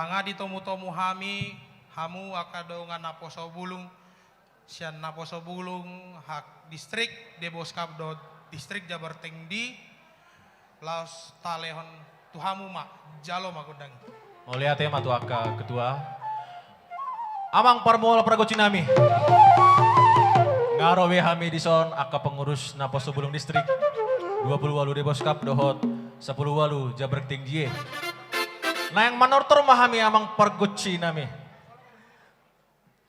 Nunga ditomutomu hami, hamu angka dongan naposo bulung, sian naposo bulung, hak distrik Deboskap dohot distrik Jabartengdi, laos talehon tu hamu ma, jalo ma gondang i. Mauliate ma tu angka ketua. Amang parmual pargonsi nami. Nga ro be hami dison angka pengurus naposo bulung distrik dua pulu ualu Deboskap dohot sapulu ualu Jabartengdi i. Naeng manortor ma hami amang pargonsi nami.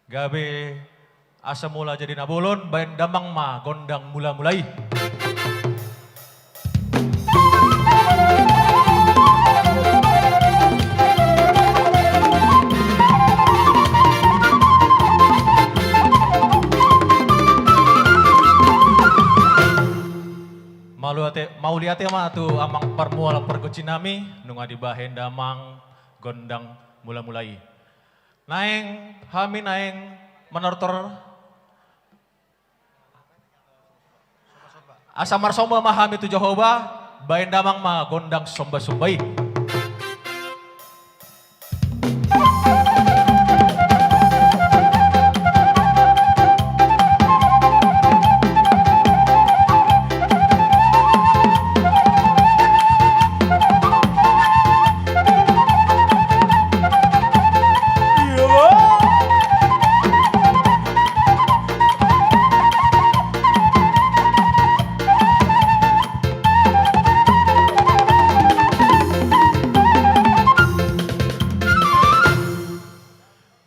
Gabe asa mula jadi na bolon, baen damang ma gondang mulamula i. Mauliate, mauliate ma tu amang parmual pargonsi nami, nunga dibahen damang gondang mulamula i. Naeng hami naeng manortor. Asa marsomba ma hami tu Jahowa, baen damang ma gondang sombasomba i.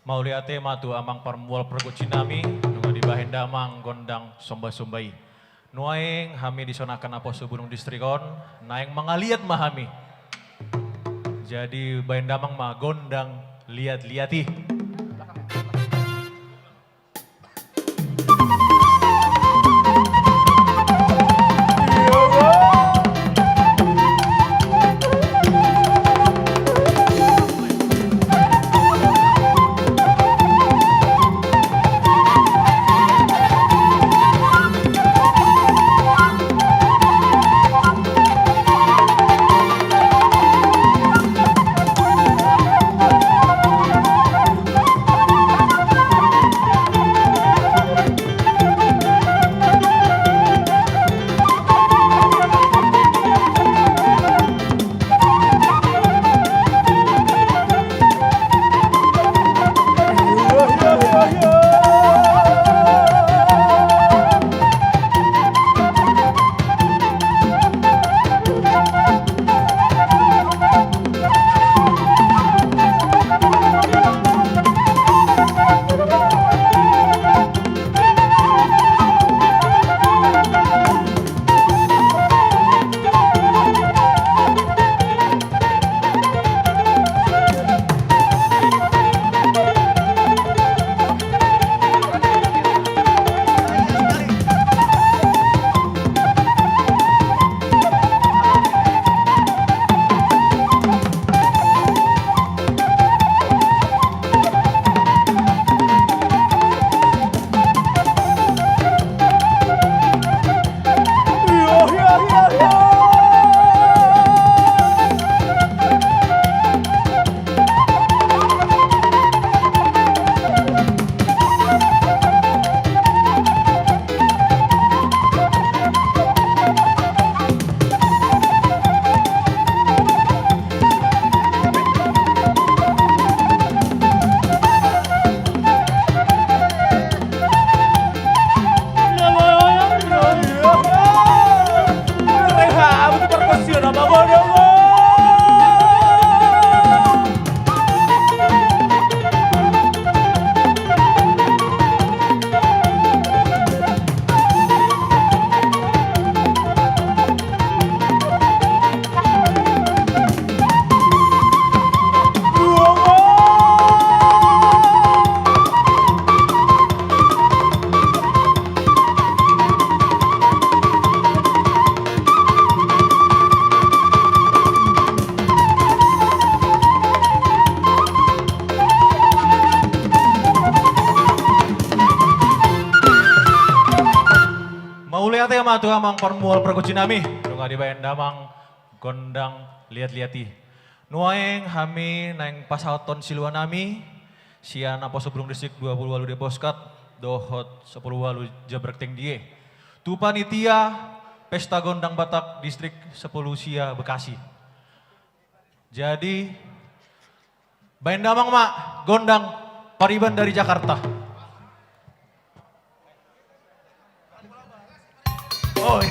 Mauliate ma tu amang parmual pargonsi nami, nunga dibahen damang gondang sombasomba i. Nuaeng hami dison angka naposo bulung distrik on, naeng mangaliat ma hami. Jadi baen damang ma gondang liatliat i. Mauliate ma tu amang parmual pargonsi nami, nunga dibaen damang gondang liatliat i. Nuaeng hami naeng pasahathon siluanami sian Naposobulung Distrik dua pulu ualu Deboskap dohot sapulu ualu Jabber Tengdi i tu panitia Pesta Gondang Batak Distrik sapulu sia Bekasi. Jadi, baen damang ma gondang pariban dari Jakarta. Oi.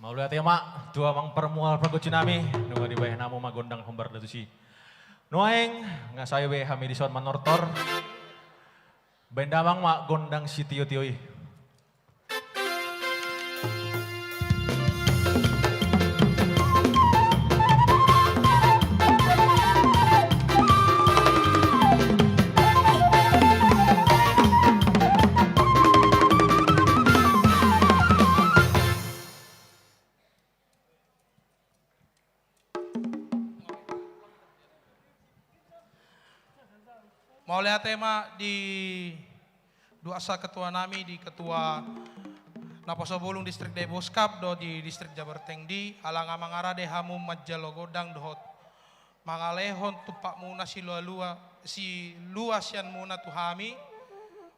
Mauliate ma tu amang parmual pargonsi nami, nunga dibaen hamu ma gondang hombar da tusi. Nuaeng, nga sae be hami dison manortor. Baen damang ma gondang sitiotio i. Mauliate ma di dua asa ketua nami, di ketua Naposobulung Distrik Deboskap dohot di Distrik Jabar Tengdi, ala nga mangarade hamu manjalo gondang dohot mangalehon tumpakmuna silua-lua, silua sianmuna tu hami.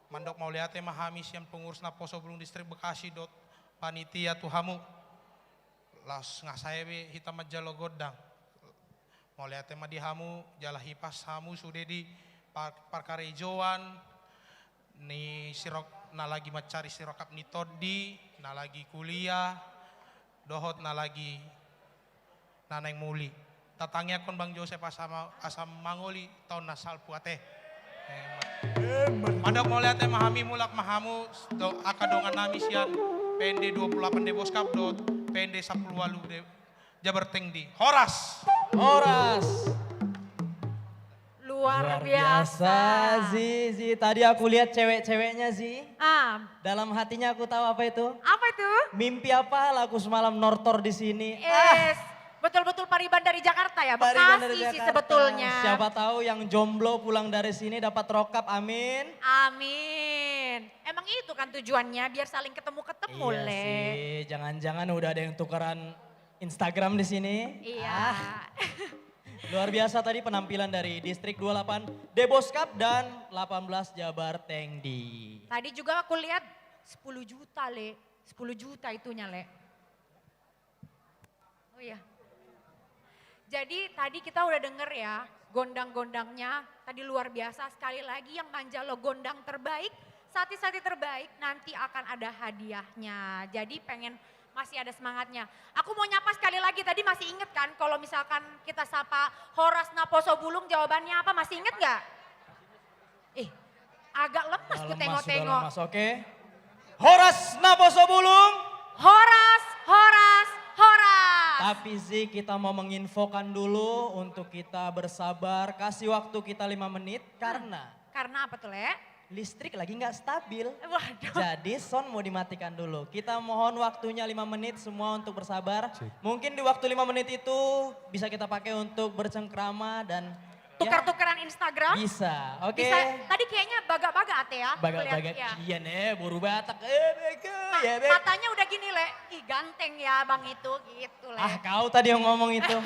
Mandok mauliate ma hami sian pengurus Naposobulung Distrik Bekasi dohot panitia tu hamu. Laos nga sae be hita manjalo gondang. Mauliate ma di hamu, jala hipas hamu sude di par-, parkarejoan ni sirok-, na lagi mancari sirokap ni tondi, na lagi kuliah, dohot na lagi na naeng muli. Tatangiangkon Bang Josep asa ma-, asa mangoli taon na salpu ate. Emma. Emma. Mandok mauliate ma hami, mulak ma hamu, do-, angka dongan nami sian P N D dua puluh delapan Deboskap dohot P N D sapuluh ualu De-, Jabar Tengdi. Horas. Horas. Luar biasa. Zi, Zi. Tadi aku lihat cewek-ceweknya, Zi. Ah. Dalam hatinya aku tahu apa itu. Apa itu? Mimpi apa laku semalam nortor di sini. Ah. Yes. Betul-betul Pariban dari Jakarta ya, Pariban dari Bekasi sih Jakarta. Sebetulnya. Siapa tahu yang jomblo pulang dari sini dapat rokap, amin. Amin. Emang itu kan tujuannya, biar saling ketemu-ketemu, iya Le. Sih, jangan-jangan udah ada yang tukeran Instagram di sini. Iya. Ah. Luar biasa tadi penampilan dari Distrik dua puluh delapan Deboskap dan delapan belas Jabar Tengdi. Tadi juga aku lihat sepuluh juta, Le. Sepuluh juta itunya, Le. Oh iya. Jadi tadi kita udah denger ya, gondang-gondangnya tadi luar biasa. Sekali lagi yang manjalo gondang terbaik, sati-sati terbaik, nanti akan ada hadiahnya. Jadi pengen masih ada semangatnya. Aku mau nyapa sekali lagi, tadi masih inget kan kalau misalkan kita sapa Horas Naposobulung, jawabannya apa? Masih inget nggak? Ih, agak lemes ku tengok-tengok. Udah lemas, udah lemas. Oke. Horas Naposobulung. Horas, horas, horas. Tapi Zi, kita mau menginfokan dulu untuk kita bersabar, kasih waktu kita lima menit, hmm, karena karena apa tuh, Le? Listrik lagi nggak stabil. Waduh. Jadi sound mau dimatikan dulu. Kita mohon waktunya lima menit semua untuk bersabar. Cek. Mungkin di waktu lima menit itu bisa kita pakai untuk bercengkrama dan tukar-tukaran Instagram? Ya. Bisa, oke. Bisa. Tadi kayaknya baga-baga ate ya, baga-baga, kulihat, iya. Kian, eh, boru Batak. Eh, bego, ma-, ya, be-, matanya udah gini, Le. Ih, ganteng ya abang itu, gitu, Le. Ah, kau tadi yang ngomong itu.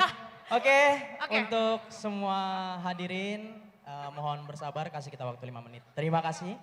Oke, oke. Untuk semua hadirin, eh, mohon bersabar, kasih kita waktu lima menit. Terima kasih.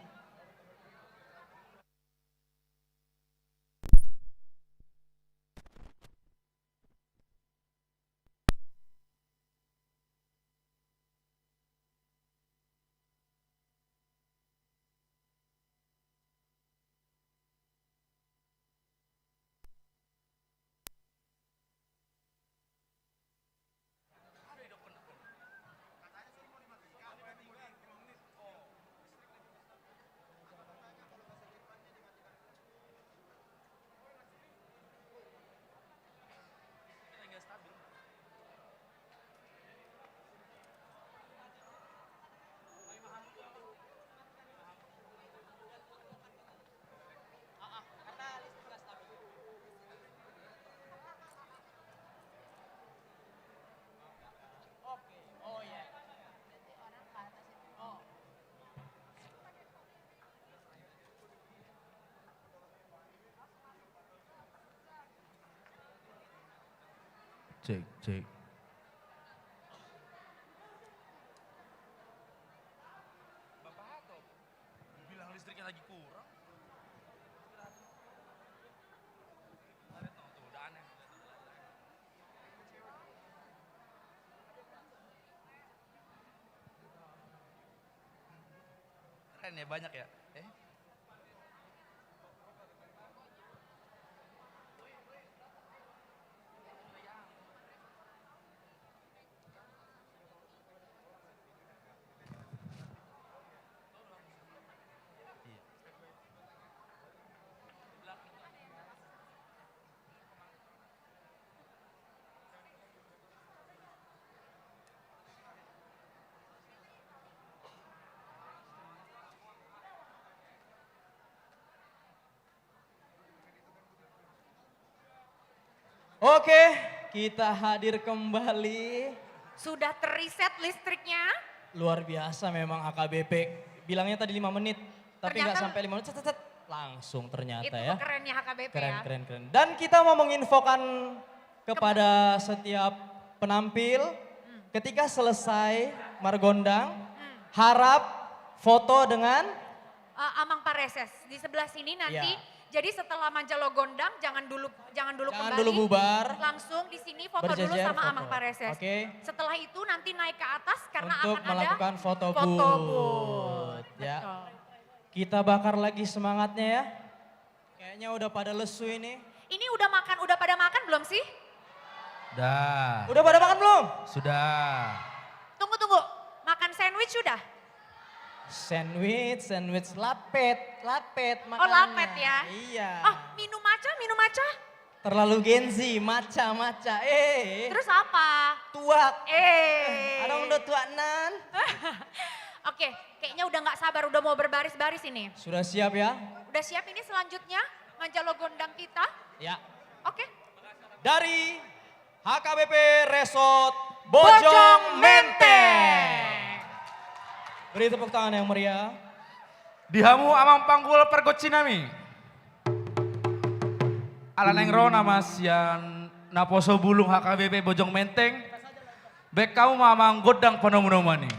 Cek, cek. Bapak Hato, bilang listriknya lagi kurang. Keren ya, banyak ya. Eh? Oke, kita hadir kembali. Sudah teriset listriknya. Luar biasa memang H K B P. Bilangnya tadi lima menit, tapi nggak sampai lima menit, cet, cet, cet. Langsung ternyata ya. Itu kerennya H K B P ya. Keren, keren, keren. Dan kita mau menginfokan kepada setiap penampil, hmm, ketika selesai margondang, hmm, harap foto dengan Eh, Amang Pareses. Di sebelah sini nanti. Ya. Jadi setelah manjalo gondang, jangan dulu, jangan dulu kembali. Jangan dulu bubar. Langsung di sini foto dulu sama Amang Pareses. Berjejer foto. Oke. Setelah itu nanti naik ke atas karena akan ada foto booth. Untuk melakukan foto booth. Ya. Betul. Kita bakar lagi semangatnya ya. Kayaknya udah pada lesu ini. Ini udah makan, udah pada makan belum sih? Dah. Udah pada makan belum? Sudah. Tunggu, tunggu. Makan sandwich sudah? Sandwich, sandwich lapet, lapet makannya. Oh, lapet ya? Iya. Oh, minum maca, minum maca? Terlalu Gen Z, maca, maca. Eh. Terus apa? Tuak. Eh. Adong do tuak nan. Oke, kayaknya udah nggak sabar, udah mau berbaris-baris ini. Sudah siap ya? Udah siap ini selanjutnya, manjalo gondang kita? Ya. Oke. Dari H K B P Resort Bojong Bojong Menteng. Menteng. Beri tepuk tangan yang meriah. Di hamu amang panggul pargonsi nami. Ala naeng ro nama sian naposo bulung H K B P Bojong Menteng. Baen hamu ma amang gondang panomunomuan i.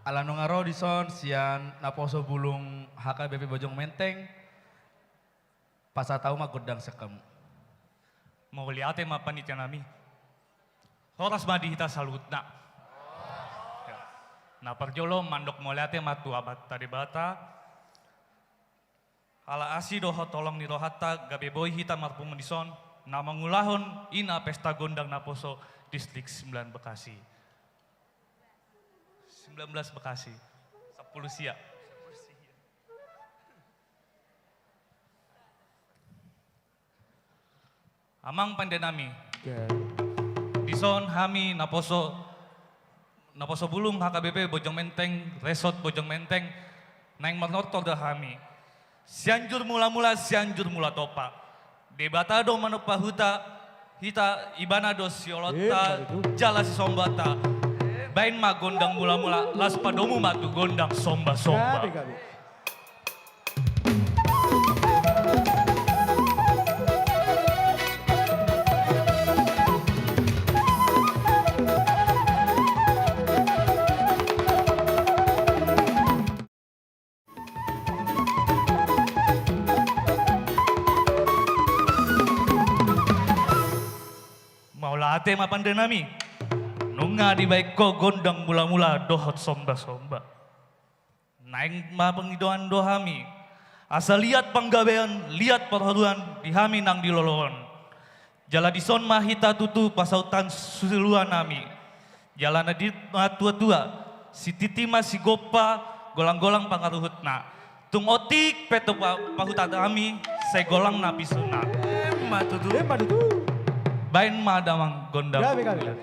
Ala nunga ro dison sian naposo bulung H K B P Bojong Menteng, pasahat hamu ma gondang sian hamu. Mauliate ma panitia nami. Horas ma di hita saluhutna. Na parjolo mandok mauliate ma tu Amanta Debata. Ala asi dohot holong ni rohanta gabe boi hita marpungu dison na mangulahon ina pesta gondang naposo Distrik Sembilan Bekasi. Sembilan belas Bekasi. Sepuluh sia. Amang pande nami. Oke. Dison hami naposo, naposo bulung H K B P Bojong Menteng, Resort Bojong Menteng, naeng marnortor do hami. Sianjur Mula-mula, Sianjur Mula Topa. Debata do manompa huta, hita, Ibana do siolonta, eh, baru itu, jala sisombanta. Baen ma gondang mula-mula, laos padomu ma tu gondang somba-somba. Gabe, gabe. Mauliate ma pande nami. Nunga Nunga dibaen ho gondang mula-mula dohot somba-somba. Naeng ma pangidoan do hami, asa liat panggabean, liat parhaduan di hami nang di lolo on. Jala dison ma hita tutu pasaut siluanami. Jala na di na tua-tua, sititi ma sigompa, golang-golang pangaruhutna. Tung otik pe tu pa-, pahuta hami, sai golang na pisuna. Emma tutu. Emma tutu. Baen ma damang gondang. Gabe, gabe, gabe.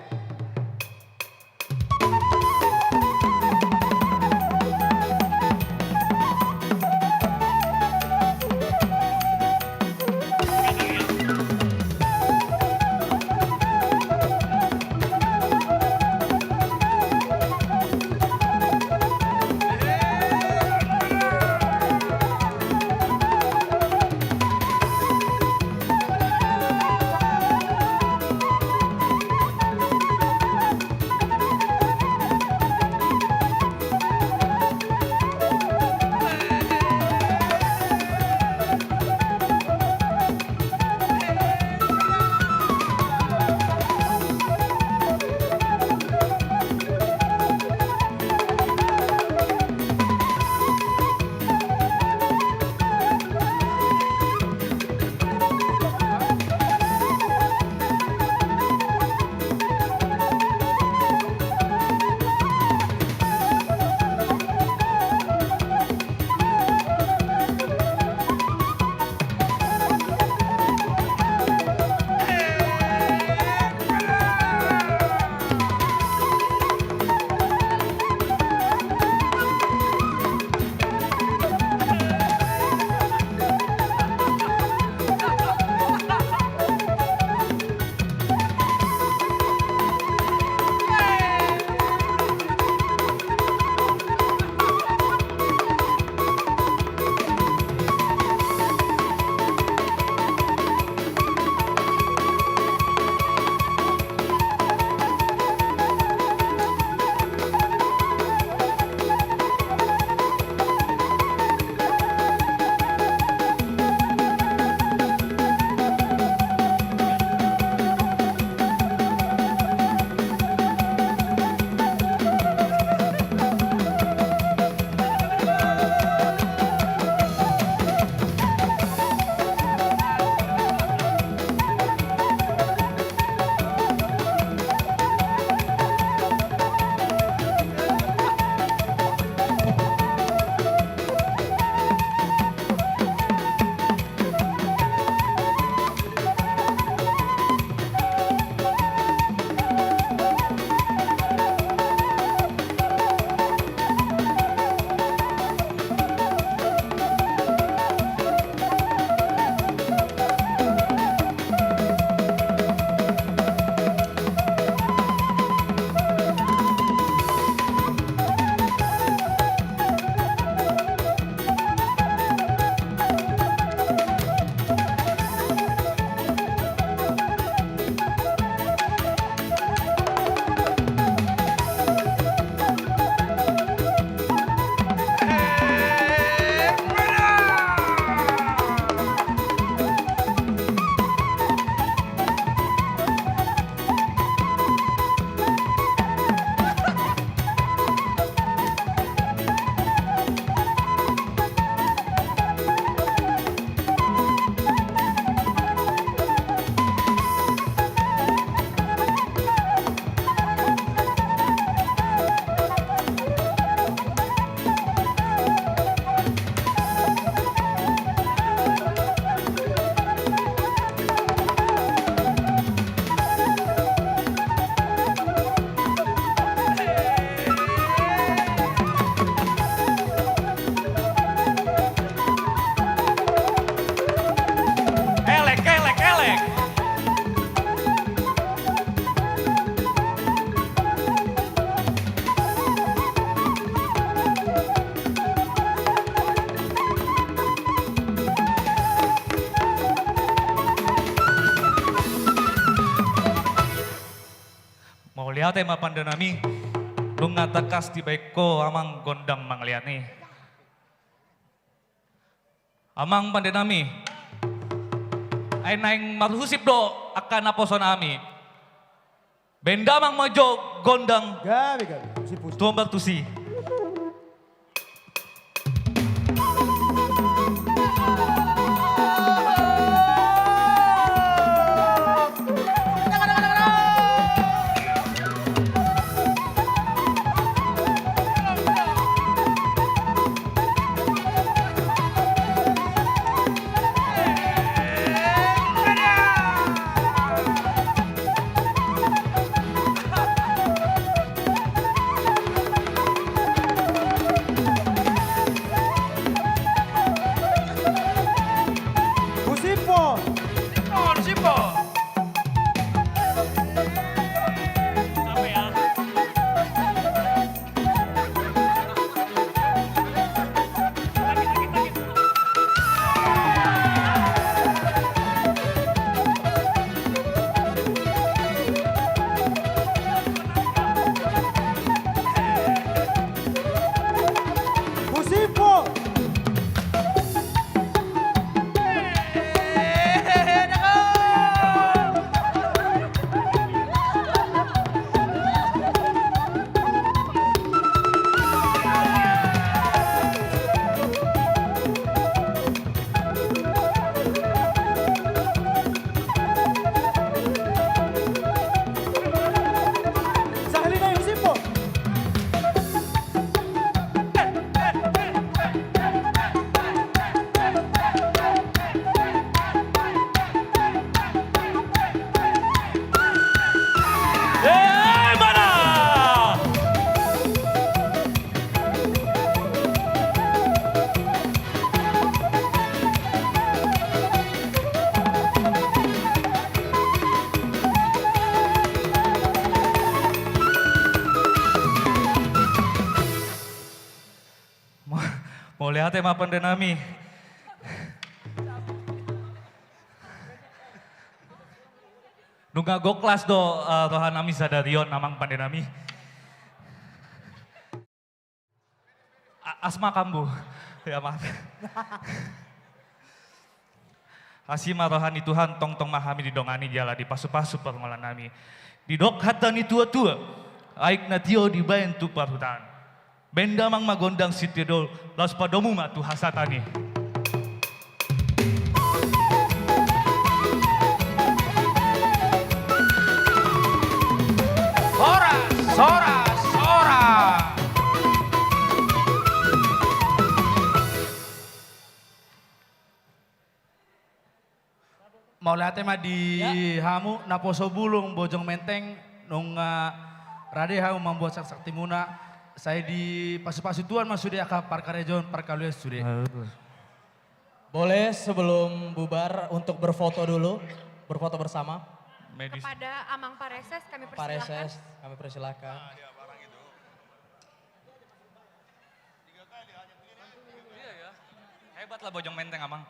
Elek, elek, elek. Mauliate ma pande nami, nunga tangkas dibaen ho amang gondang mangalean i. Amang pande nami, ai naeng marhusip do angka naposo nami. Baen damang ma jo gondang. Gabe, gabe. Tusi, pusi. Tu hombar tusi. Husimpo! Husimpo! Husimpo! Mauliate ma pande nami. Nunga gok las do, eh, roha nami sadari on amang pande nami. A-, asma kambu. Ya, maaf. Asi ma roha ni Tuhan, tongtong ma hami didongani jala dipasupasu parngoluan nami. Didok hata ni tuatua, aek na tio dibaen tu parhutaan. Baen damang ma gondang sitio do, laos padomu ma tu hasatan i. Horas, horas, horas. Mauliate ma di hamu naposo bulung Bojong Menteng, nunga rade hamu mambuat sakti-saktimuna, sai dipasupasu Tuhan ma sude angka parkarejoon parkaluaon sude. Boleh sebelum bubar untuk berfoto dulu, berfoto bersama. Kepada Amang Pareses kami persilakan. Pareses, kami persilakan. Iya, ya. Hebat lah Bojong Menteng, Amang.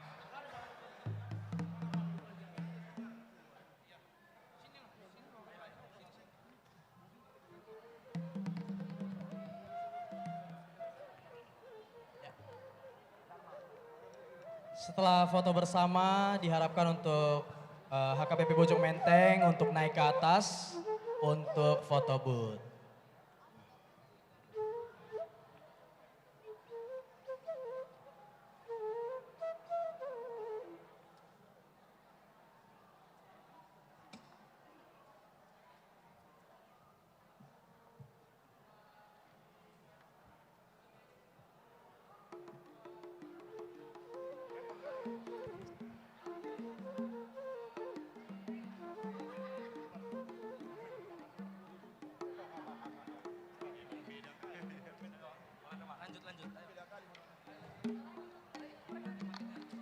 Setelah foto bersama, diharapkan untuk, eh, H K B P Bojong Menteng untuk naik ke atas untuk foto booth.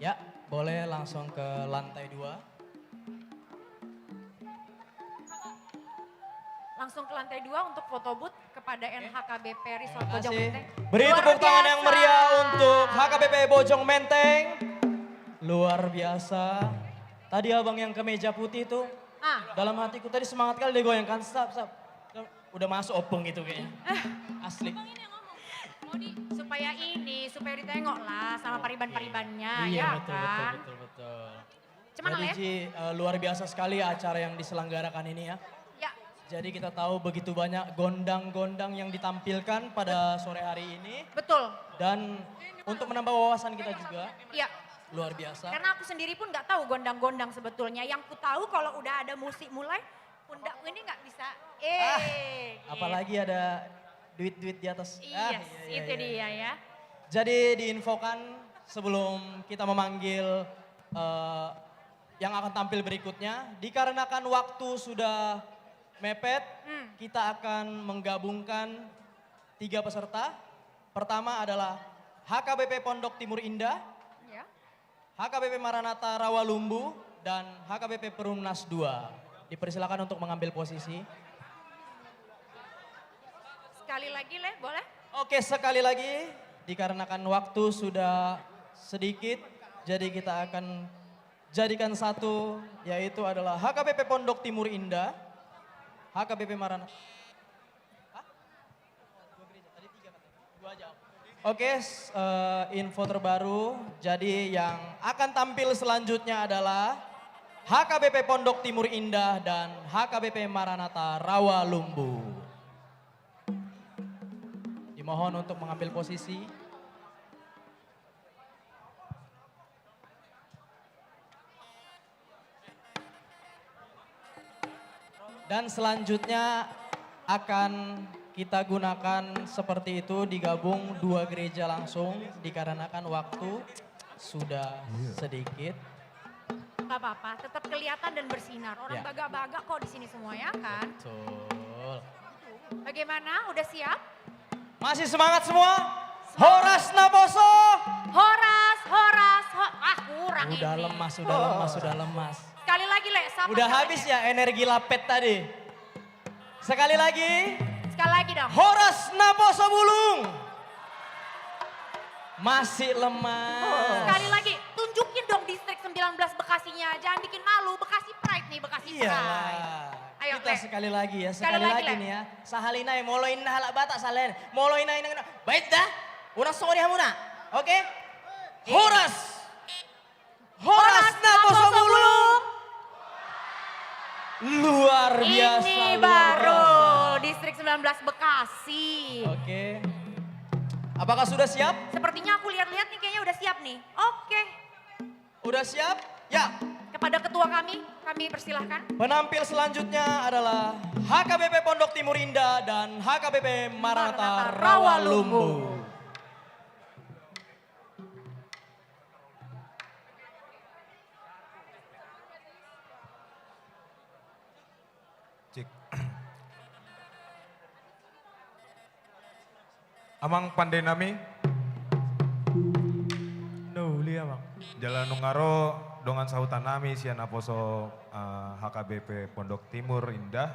Ya, boleh langsung ke lantai dua. Langsung ke lantai dua untuk foto booth kepada N H K B P Resort Bojong Menteng. Beri tepuk tangan yang meriah untuk H K B P Bojong Menteng. Luar biasa. Tadi abang yang kemeja putih itu, dalam hatiku tadi semangat kali dia goyangkan. Stop, stop. Udah masuk opung itu kayaknya. Asli. Abang ini yang ngomong. Mau di- Supaya ini, supaya ditengok lah sama pariban-paribannya, ya kan? Iya, betul, betul, betul. Jadi, Ci, eh, luar biasa sekali acara yang diselenggarakan ini, ya. Ya. Jadi kita tahu begitu banyak gondang-gondang yang ditampilkan pada sore hari ini. Betul. Dan untuk menambah wawasan kita juga. Iya. Luar biasa. Karena aku sendiri pun nggak tahu gondang-gondang sebetulnya. Yang ku tahu kalau udah ada musik mulai, pundakku ini nggak bisa. Eh, ah, gitu. Apalagi ada duit-duit di atas. Yes, ah, iya, iya, itu iya, dia iya. Ya. Jadi diinfokan sebelum kita memanggil, eh, yang akan tampil berikutnya, dikarenakan waktu sudah mepet, hmm, kita akan menggabungkan tiga peserta. Pertama adalah H K B P Pondok Timur Indah, ya, H K B P Maranatha Rawalumbu, dan H K B P Perumnas dua. Dipersilakan untuk mengambil posisi. Sekali lagi, Leh, boleh? Oke, sekali lagi, dikarenakan waktu sudah sedikit, jadi kita akan jadikan satu, yaitu adalah H K B P Pondok Timur Indah, H K B P Maranatha. Hah? Dua gereja, tadi tiga katanya. Dua aja. Oke, s-, eh, info terbaru. Jadi yang akan tampil selanjutnya adalah H K B P Pondok Timur Indah dan H K B P Maranatha Rawalumbu. Dimohon untuk mengambil posisi. Dan selanjutnya akan kita gunakan seperti itu, digabung dua gereja langsung dikarenakan waktu sudah, iya, sedikit. Nggak apa-apa, tetap kelihatan dan bersinar. Orang, ya, bagak-bagak kok di sini semua, ya kan? Betul. Bagaimana? Udah siap? Masih semangat semua? Semangat. Horas naposo. Horas, horas, ho-, ah, kurang ini. Udah lemas, udah lemas, udah lemas. Sekali lagi, Le, siapa? Udah habis ya energi lapet tadi? Sekali lagi. Sekali lagi dong. Horas naposo bulung. Masih lemah. Sekali lagi, tunjukin dong Distrik sembilan belas Bekasinya. Jangan bikin malu, Bekasi Pride nih, Bekasi Pride. Iyalah. Ayo, kita Le. Sekali lagi ya, sekali lagi, Le. Sekali lagi nih ya. Sahali nai, molo inna halak Batak sahali nai. Molo inna, inna, inna. Baik dah. Unang songon i hamuna. Oke? Iya. Horas. Horas naposo bulung. Luar biasa, luar biasa. Ini baru Distrik sembilan belas Bekasi. Oke. Apakah sudah siap? Sepertinya aku lihat-lihat nih kayaknya udah siap nih. Oke. Udah siap? Ya. Kepada ketua kami, kami persilahkan. Penampil selanjutnya adalah H K B P Pondok Timur Indah dan H K B P Maranatha Rawalumbu. Cek. Amang pande nami. Na uli, Amang. Jala nunga ro dongan sahuta nami sian naposo, eh, H K B P Pondok Timur Indah.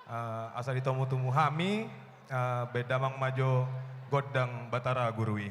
Eh, asa ditomu-tomu hami, eh, baen damang ma jo gondang Batara Guru i.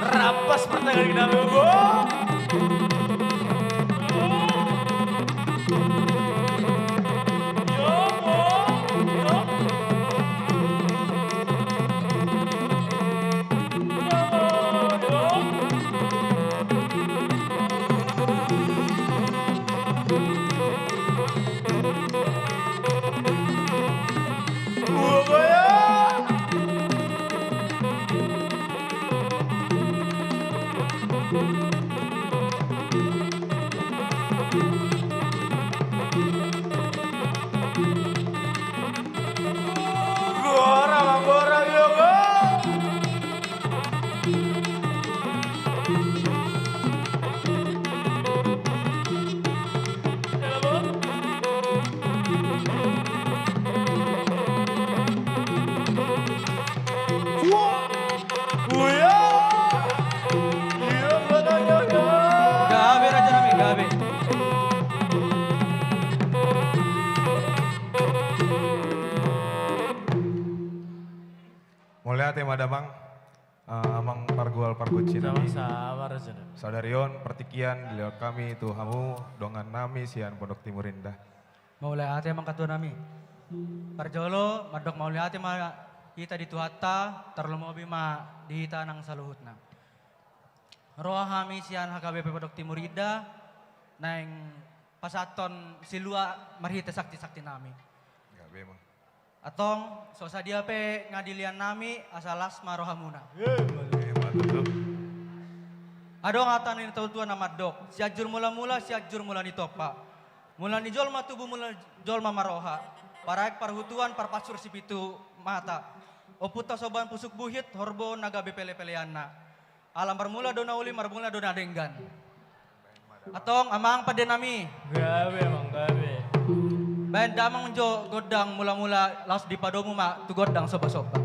Rampas pertandingan kita, Bro. Mauliate ma damang, eh, amang pargual pargonsi nami. Sabar, sabar, saudara. Sadari on partingkian dilehon hami tu hamu dongan nami sian Pondok Timur Indah. Mauliate amang ketua nami. Parjolo mandok mauliate ma hita di Tuhanta, tarlumobi ma di hita nang saluhutna. Ro hami sian H K B P Pondok Timur Indah, naeng pasahathon silua marhite sakti-sakti nami. Gabe ma. Antong, so sadia pe nga dilehon nami, asa las ma rohamuna. Gabe ma tutu. Adong hata ni natuatua na mandok, Sianjur Mulamula, Sianjur Mula ni Tompa. Mula ni jolma tubu, mula ni jolma ma roha. Paraek parhutuan, parpansur sipitu mata. Ompunta Somba Pusuk Buhit, horbo na gabe pelepeleanna. Ala marmula do na uli, marmula do na denggan. Antong amang pande nami. Gabe amang, gabe. Baen damang jo gondang mulamula, laos dipadomu ma tu gondang sombasomba.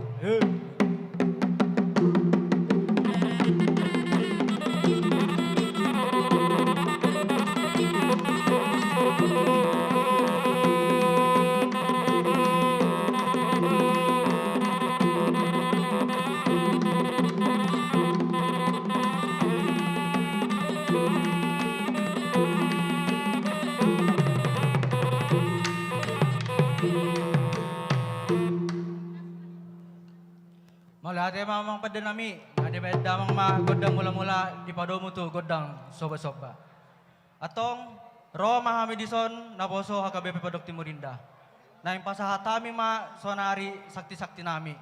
Mauliate ma amang pande nami, nga dibaen damang ma gondang mulamula, dipadomu tu gondang sombasomba. Antong, ro ma hami dison naposo H K B P Pondok Timur Indah. Naeng pasahat hami ma sonari sakti-sakti nami.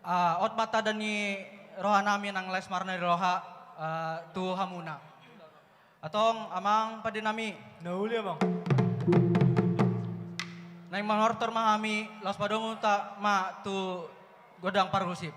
Ah, ot ma tanda ni roha nami nang las marna ni roha, ah, tu hamuna. Antong amang pande nami. Na uli amang. Naeng manortor ma hami, laos padomu ta ma tu gondang parhusip.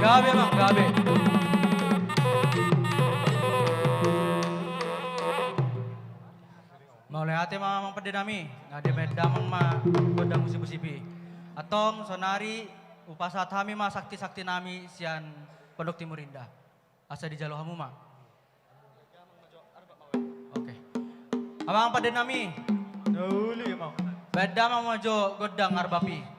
Gabe amang, gabe. Mauliate ma amang pande nami, nga dibaen damang ma gondang husipi-sipi. Antong sonari hupasahat hami ma sakti-sakti nami sian Pondok Timur Indah. Asa dijalo hamu ma. Oke. Amang pande nami. Na uli amang. Baen damang ma jo gondang arbapi.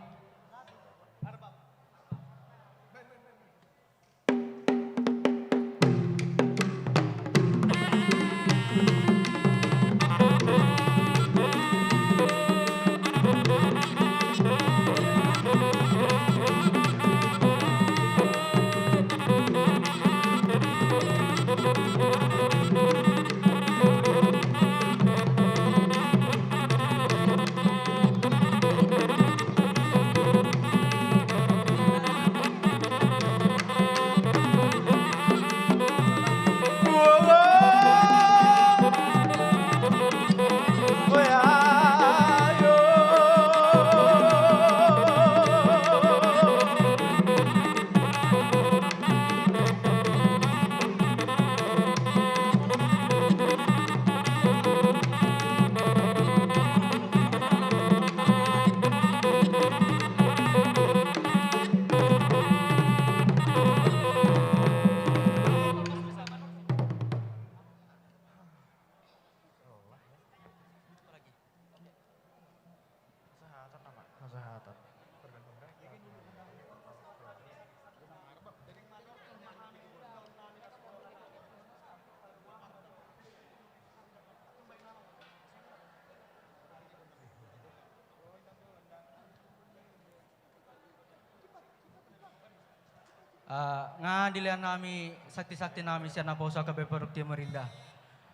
Ah, nga dilean nami sakti-sakti nami sian naposo H K B P Pondok Timur Indah.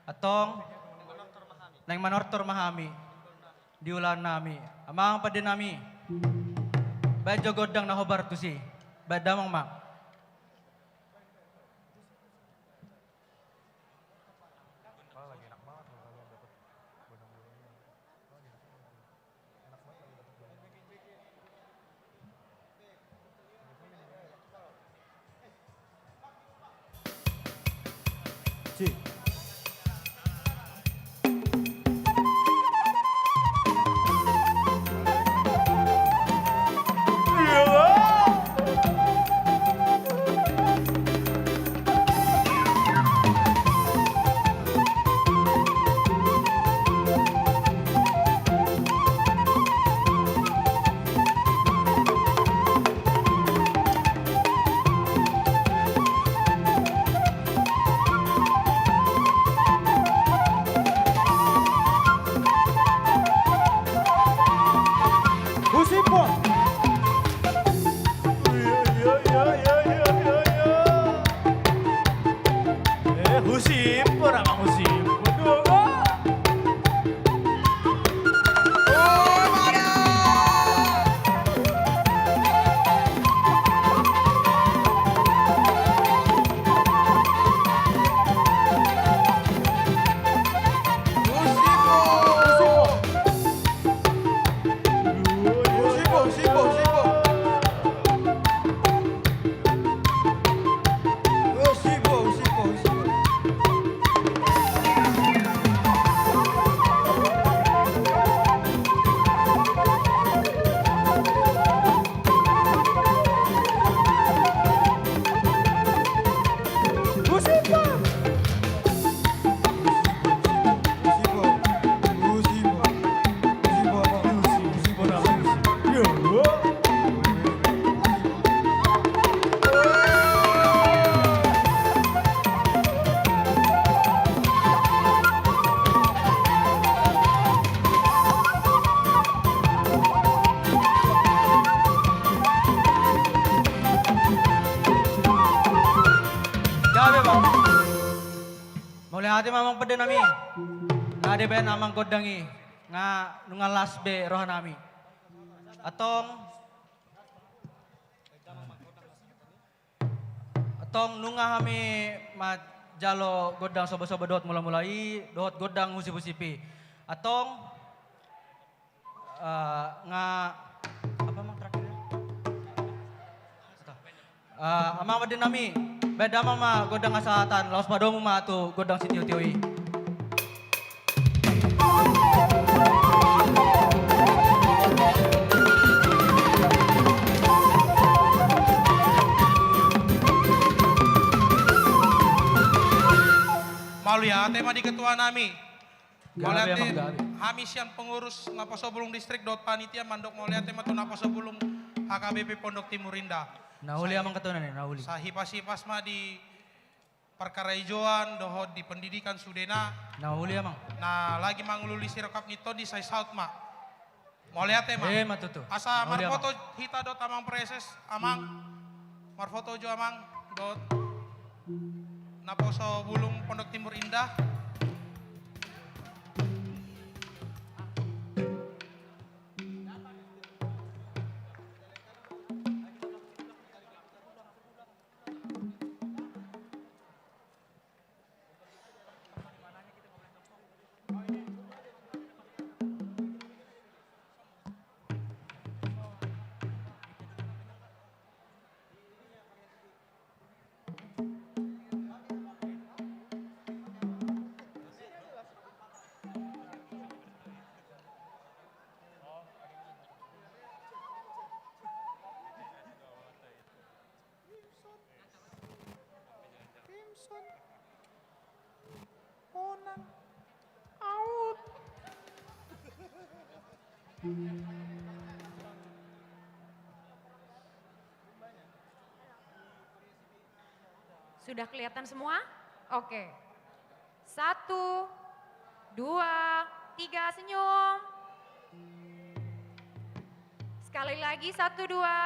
Antong naeng manortor ma hami di ulaon nami. Amang pande nami, baen jo gondang na hombar tusi. Baen damang ma. Husipo. Eh, husipo, nama husipo. Dua, dua. Gabe, Bang. Mauliate ma, Amang pande nami. Nga dibaen Amang gondang i, nga nunga las be roha nami. Antong, antong nunga hami manjalo gondang sobo-sobo dohot mula-mula i, dohot gondang husip-husip i. Antong, eh, nga, apa, Amang, terakhir? Eh, Amang pande nami, baen damang ma gondang hasahatan, laos padomu ma tu gondang sitio-tio i. Mauliate ma di ketua nami. Gabe, mauliate, Amang, gabe. Hami sian pengurus Naposo Bulung Distrik dohot panitia mandok mauliate ma tu Naposo Bulung H K B P Pondok Timur Indah. Na uli, Amang, ketua nami, na uli. Sai hipas-hipas ma di parkarejoan dohot di pendidikan sudena. Na uli, Amang. Na lagi mangulului sirongkap ni tondi, sai saut ma. Mauliate ma. Eh, ma tutu. Asa mauliate, Amang. Marfoto hita dohot Amang Praeses, Amang. Marfoto jo, Amang, dohot Naposo Bulung Pondok Timur Indah. Crimson. Crimson. Ponang. Out. Sudah kelihatan semua? Oke. Satu, dua, tiga, senyum. Sekali lagi, satu, dua.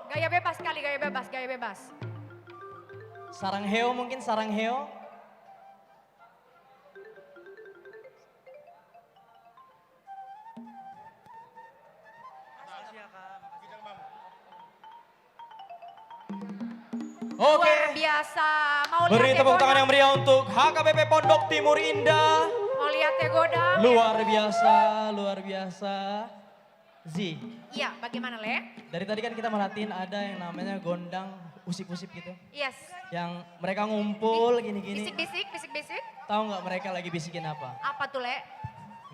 Gaya bebas kali, gaya bebas, gaya bebas. Sarang heo mungkin, sarang heo. Oke. Luar biasa. Mau lihat ya, Bang? Beri tepuk tangan yang meriah untuk H K B P Pondok Timur Indah. Mau lihat ya, Godang? Luar biasa, luar biasa. Zi. Iya, bagaimana, Le? Dari tadi kan kita merhatiin ada yang namanya gondang usip-usip gitu. Yes. Yang mereka ngumpul gini-gini. Bisik-bisik, bisik-bisik. Tahu nggak mereka lagi bisikin apa? Apa tuh, Le?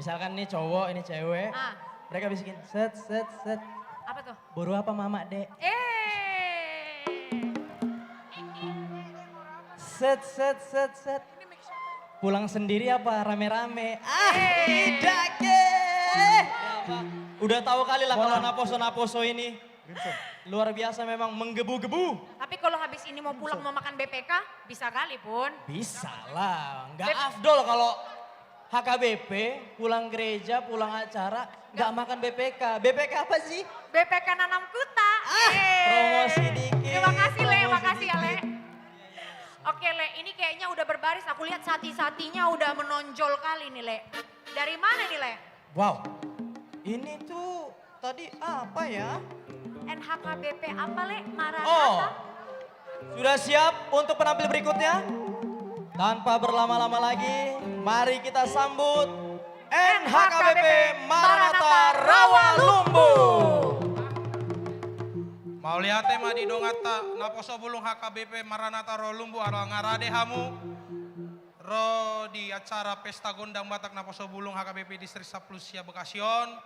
Misalkan nih cowok, ini cewek. Ah. Mereka bisikin, "Set, set, set." Apa tuh? "Boru apa mama, Dek?" Eh. "Set, set, set, set. Pulang sendiri apa rame-rame?" Ah, eh. Tidak, ke. Udah tahu kali lah kalau naposo-naposo ini. Luar biasa memang, menggebu-gebu. Tapi kalau habis ini mau pulang, mau makan B P K, bisa kali, Pun. Bisa lah, nggak afdol kalau H K B P, pulang gereja, pulang acara, nggak makan B P K. B P K apa sih? B P K Nanam Kuta. Ah, eh, promosi dikit, terima kasih, Le. Makasih ya, Le. Oke, Le, ini kayaknya udah berbaris. Aku lihat sati-satinya udah menonjol kali nih, Le. Dari mana nih, Le? Wow, ini tuh tadi apa ya? N H K B P apa, Le? Maranatha? Oh, sudah siap untuk penampil berikutnya? Tanpa berlama-lama lagi, mari kita sambut N H K B P Maranatha Rawalumbu. Mauliate ma di donganta, naposo bulung H K B P Maranatha Rawalumbu, ala nga rade hamu ro di acara Pesta Gondang Batak naposo bulung H K B P Distrik Sampulu Sia Bekasi on.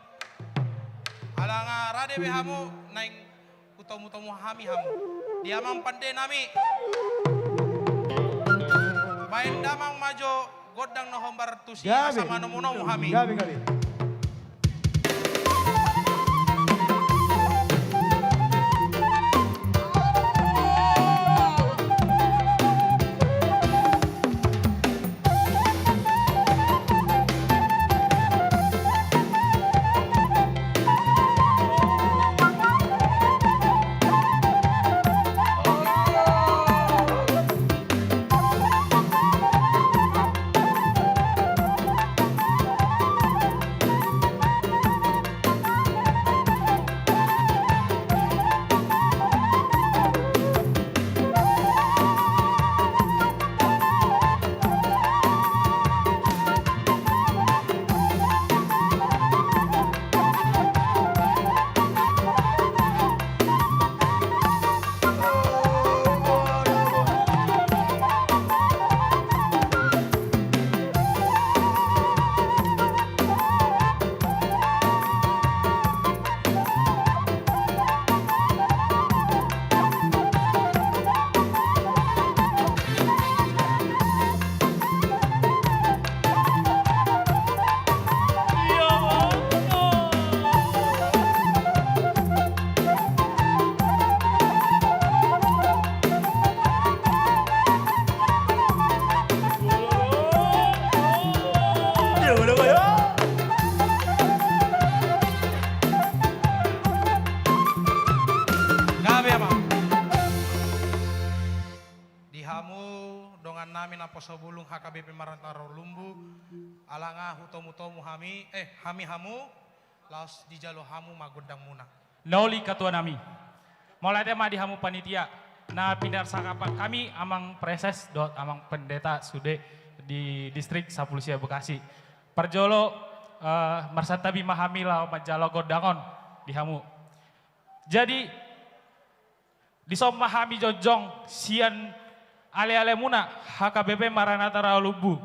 Ala nga rade be hamu naeng hutomu-tomu hami hamu di amang pande nami. Baen damang ma jo gondang na hombar tusi asa manomu-nomu hami. Gabe, gabe. Gabe, amang. Di hamu dongan nami naposo bulung H K B P Maranatha Rawalumbu, ala nga hutomu-tomu hami, eh, hami hamu, laos dijalo hamu ma gondangmuna. Na uli ketua nami. Mauliate ma di hamu panitia na pinarsangapan hami, amang praeses dohot amang pendeta sude di Distrik Sampulu Sia Bekasi. Parjolo, eh, marsantabi ma hami laho manjalo gondang on di hamu. Jadi, dison ma hami jongjong sian ale-alemuna H K B P Maranatha Rawalumbu.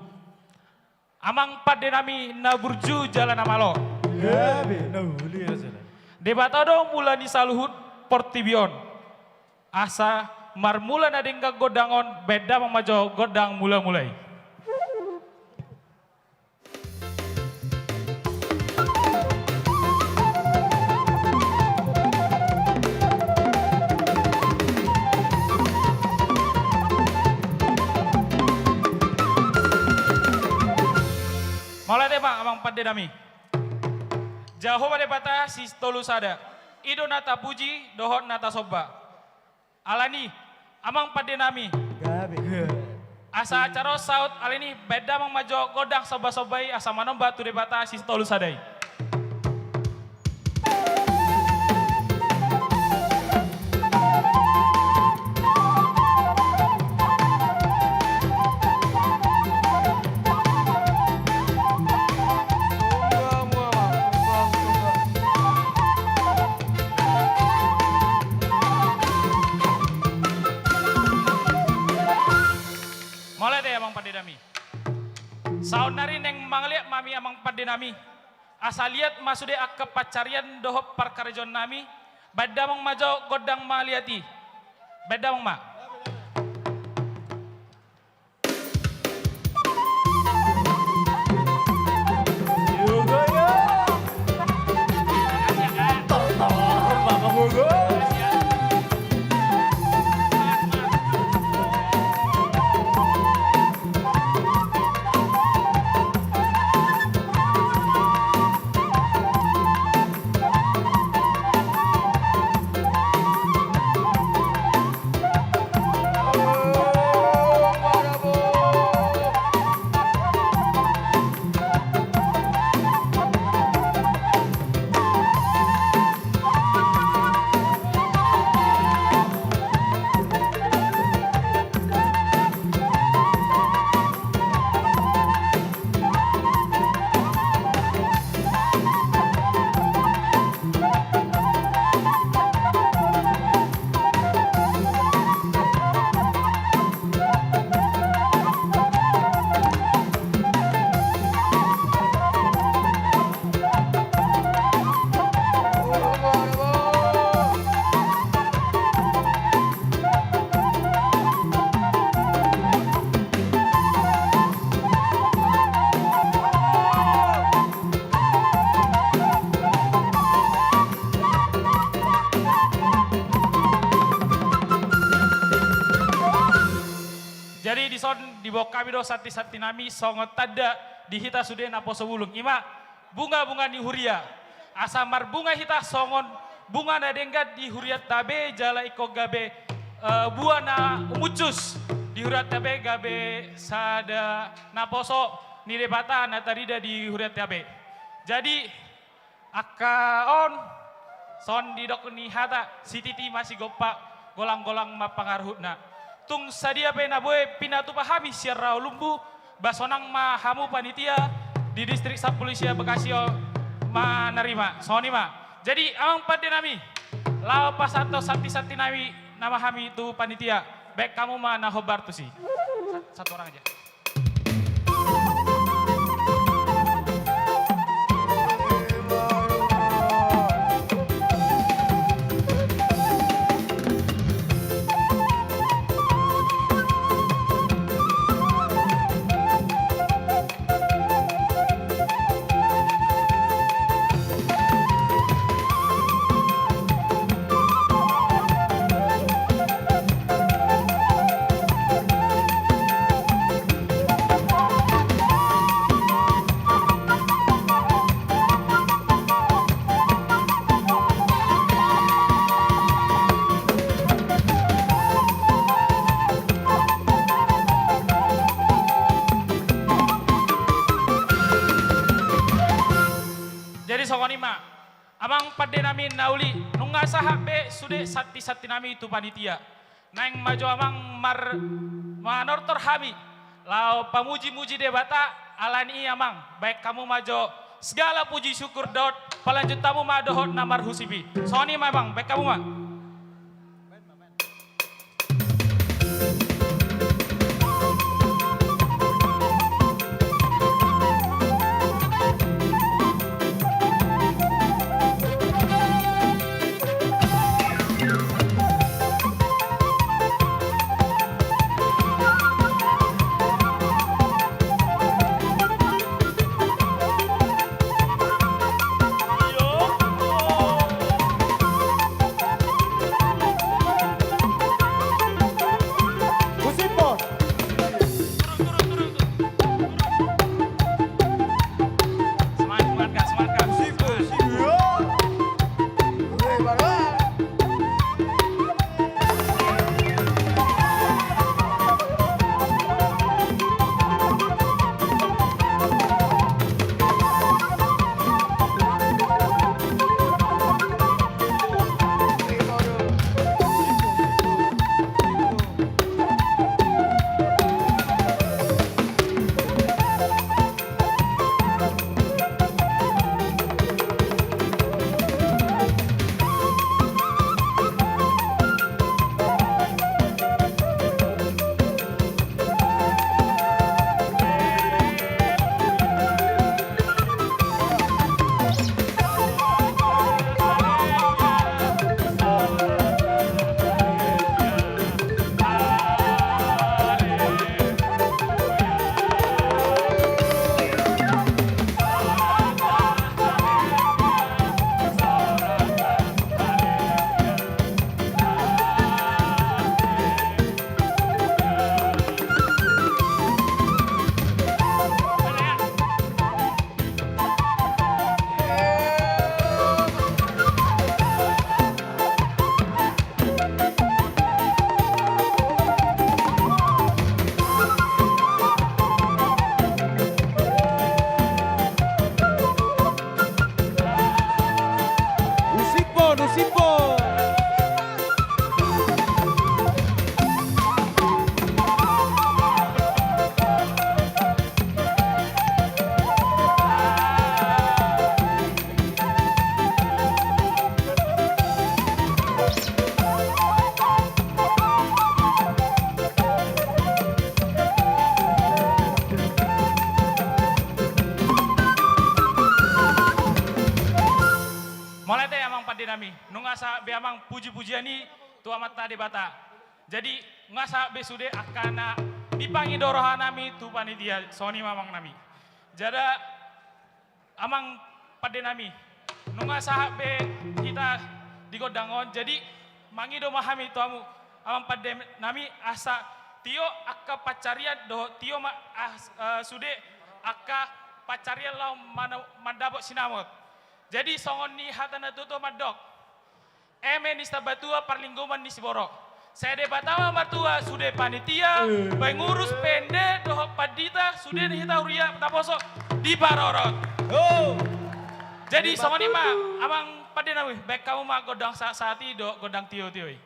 Amang pande nami na burju jala na malo. Gabe, na uli jala. Debata do mula ni saluhut portibi on. Asa marmula na denggan gondang on, baen damang ma jo gondang mula-mula i. Mauliate ma, amang pande nami. Jahowa Debata Sitolu Sada. I do na tapuji dohot na tasomba. Alani, amang pande nami. Gabe. Asa acara on saut alani, baen damang ma jo gondang somba-somba i asa manomba tu Debata sitolu sada i. Mauliate amang pande nami. Saonnari naeng mangaliat ma hami amang pande nami. Asa liat ma sude angka pansarian dohot parkarejoan nami. Baen damang ma jo gondang mangaliat i. Baen damang ma. Jadi dison diboan hami do santi-santi nami songon tanda di hita sude naposo bulung, i ma bunga-bunga ni huria. Asa marbunga hita songon bunga na denggan di hurianta be, jala ingkon gabe, eh, buah na umuncus di hurianta be, gabe sada naposo ni Debata na tarida di hurianta be. Jadi, angka on, songon didok ni hata, sititi ma sigompa, golang-golang ma pangarahutna. Tung sadia pe na boi pinatupa hami sian raolumbu, ba sonang ma hamu panitia di Distrik Sampulu Sia Bekasi on manarima. Songon i ma. Jadi, amang pande nami, laho pasahathon santi-santi nami nama hami tu panitia. Baen hamu ma na hombar tusi. Sa-, satu orang aja. Jadi songon i ma, amang pande nami na uli, nunga sahat be sude santi-santi nami tu panitia. Naeng ma jo amang mar-, manortor hami laho pamuji-muji Debata. Alani i amang, baen hamu ma jo segala puji syukur dohot palanjut hamu ma dohot na marhusip i. Songon i ma amang, baen hamu ma. Nusimbo, nusimbo. Mauliate amang pande nami, nunga sahat be amang puji-pujian i tu Amanta Debata. Jadi, nunga sahat be sude angka na dipangido roha nami tu panitia, songon i ma amang nami. Jala amang pande nami, nunga sahat be hita di gondang on. Jadi, mangido ma hami tu hamu amang pande nami, asa tio angka pansarian dohot tio ma as-, eh, sude angka pansarian laho mana-, mandapot sinamot. Jadi, songon ni hata na tuatua mandok, eme ni sabatua parlinggoman ni siborok. Sai Debata ma martua, sude panitia, eh, pengurus, pende, dohot pandita, sude ni hita huria taposo diparorot. Oh. Jadi, songon i ma, amang pande nami, baen hamu ma gondang sa-, sahat i dohot gondang tiotio i.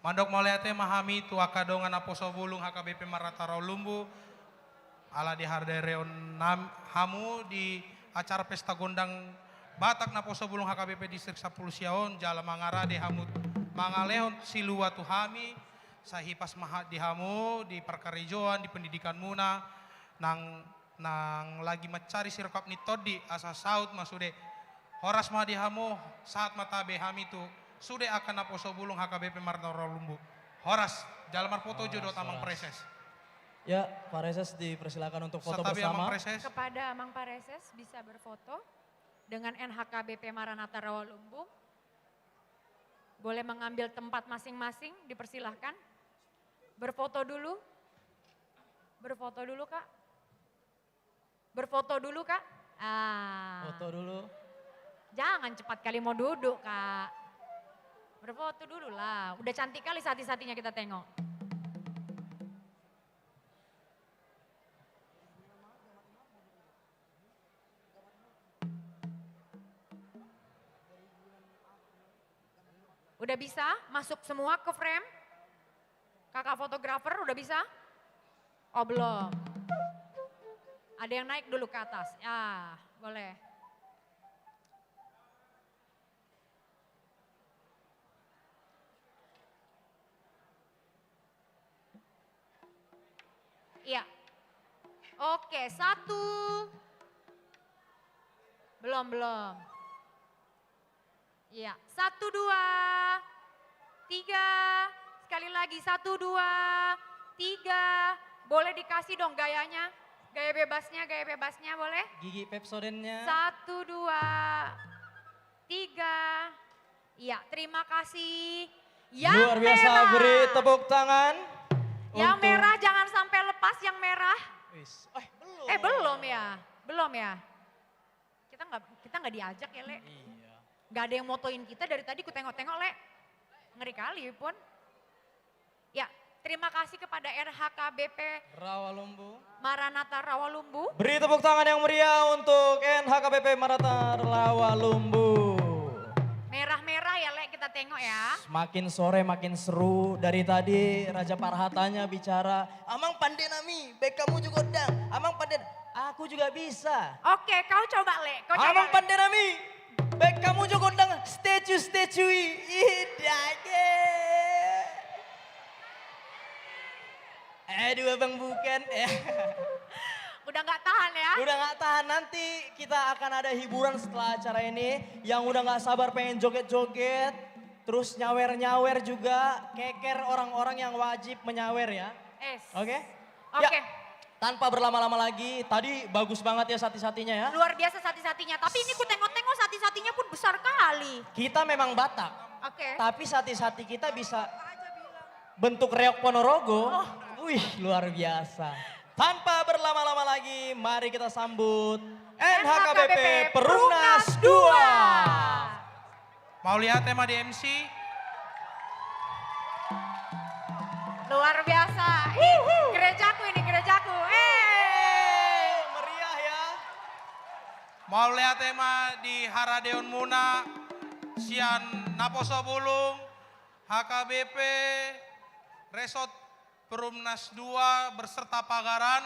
Mandok mauliate ma hami tu angka dongan naposo bulung H K B P Marnata Raolumbu, ala dihadirhon nam-, hamu di acara pesta gondang Batak naposo bulung H K B P Distrik Sampulu Sia on, jala mangarade hamu mangalehon silua tu hami, sai hipas ma di hamu di parkarejoan, di pendidikanmuna, nang nang lagi mancari sirokap ni tondi, asa saut ma sude. Horas ma di hamu, sahat ma tabe hami tu sude angka naposo bulung H K B P Marnata Raolumbu. Horas, jala marfoto jo dohot amang Praeses. Ya, Praeses dipersilakan untuk foto bersama. Santabi amang Praeses. Kepada amang Praeses bisa berfoto dengan N H K B P Marnata Raolumbu. Boleh mengambil tempat masing-masing, dipersilahkan. Berfoto dulu. Berfoto dulu, Kak. Berfoto dulu, Kak. Ah. Foto dulu. Jangan cepat kali mau duduk, Kak. Berfoto dulu lah. Udah cantik kali sehati-sehatinya kita tengok. Udah bisa masuk semua ke frame? Kakak fotografer, udah bisa? Oh, belum. Ada yang naik dulu ke atas. Ya, boleh. Iya. Oke, satu. Belum, belum. Iya, satu, dua, tiga. Sekali lagi, satu, dua, tiga. Boleh dikasih dong gayanya? Gaya bebasnya, gaya bebasnya boleh? Gigi Pepsodentnya. Satu, dua, tiga. Iya, terima kasih. Yang Luar biasa, merah. Beri tepuk tangan Yang untuk merah jangan sampai lepas yang merah. Wis. Eh, belum. Eh, belum ya? Belum ya? Kita nggak, kita nggak diajak ya, Le? Iya. Nggak ada yang motoin kita dari tadi, ku tengok-tengok, Le. Ngeri kali, Pon. Ya, terima kasih kepada R H K B P Rawalumbu. Maranatha Rawalumbu. Beri tepuk tangan yang meriah untuk N H K B P Maranatha Rawalumbu. Merah-merah ya, Le, kita tengok ya. Makin sore makin seru. Dari tadi Raja Parhatanya bicara, "Amang pande nami, baen hamu jo gondang. Amang pande, aku juga bisa." Oke, kau coba, Le. Kau coba, Amang Le. Pande nami, baen hamu jo gondang statue-statue i. Ih, dage. Aduh, Abang, bukan. Udah nggak tahan ya? Udah nggak tahan. Nanti kita akan ada hiburan setelah acara ini. Yang udah nggak sabar pengen joget-joget, terus nyawer-nyawer juga, keker orang-orang yang wajib menyawer ya. Es. Oke? Oke. Ya, tanpa berlama-lama lagi, tadi bagus banget ya sati-satinya ya. Luar biasa sati-satinya. Tapi ini ku tengok-tengok sati-satinya pun besar kali. Kita memang Batak. Oke. Tapi sati-sati kita bisa bentuk reok Ponorogo. Oh. Wih, luar biasa. Tanpa berlama-lama lagi, mari kita sambut N H K B P Perumnas dua. Mauliate ma di M C. Luar biasa. Ih, gerejaku ini, gerejaku. Eh. Meriah ya. Mauliate ma di haradeonmuna sian Naposobulung, H K B P, Resort Perumnas dua beserta Pagaran,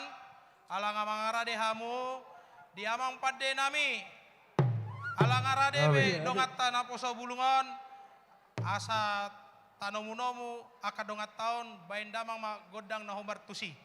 ala nga mangarade hamu di amang pande nami. Ala nga rade be donganta Naposobulung on, asa tanomu-nomu angka donganta on, baen damang ma gondang na hombar tusi.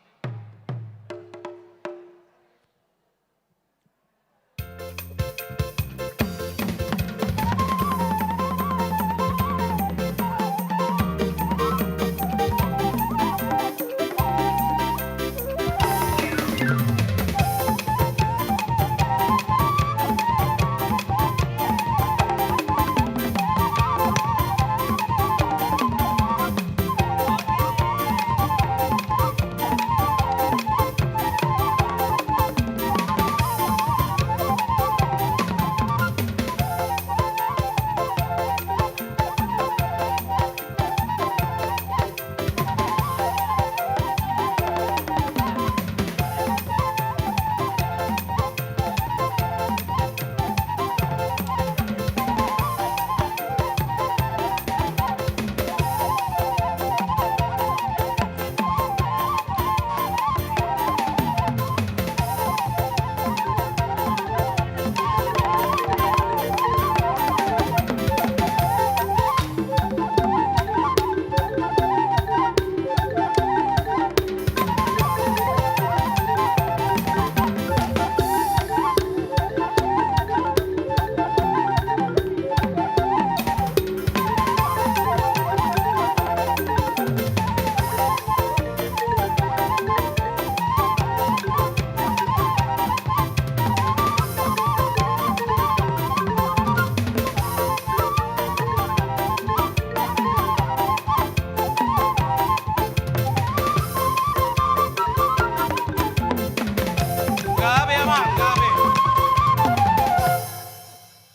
Gabe, Amang, gabe.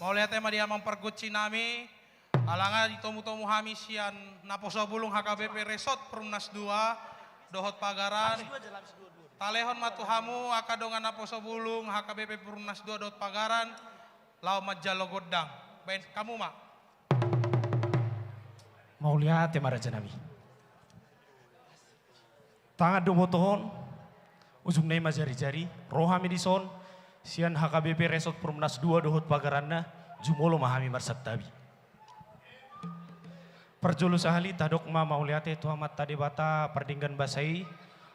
Mauliate ma di amang pargonsi nami, ala nga ditomu-tomu hami sian Naposobulung H K B P Resort Perumnas dua dohot Pagaran. Talehon ma tu hamu angka dongan Naposobulung H K B P Perumnas dua dohot Pagaran, laho manjalo gondang. Baen hamu ma. Mauliate ma raja nami. Tangan do botohon, ujungna i ma jari-jari, ro hami dison, sian H K B P Resort Perumnas dua dohot Pagaranna, jumolo ma hami marsantabi. Parjolo sahali tadok ma mauliate tu Amanta Debata pardenggan basa i,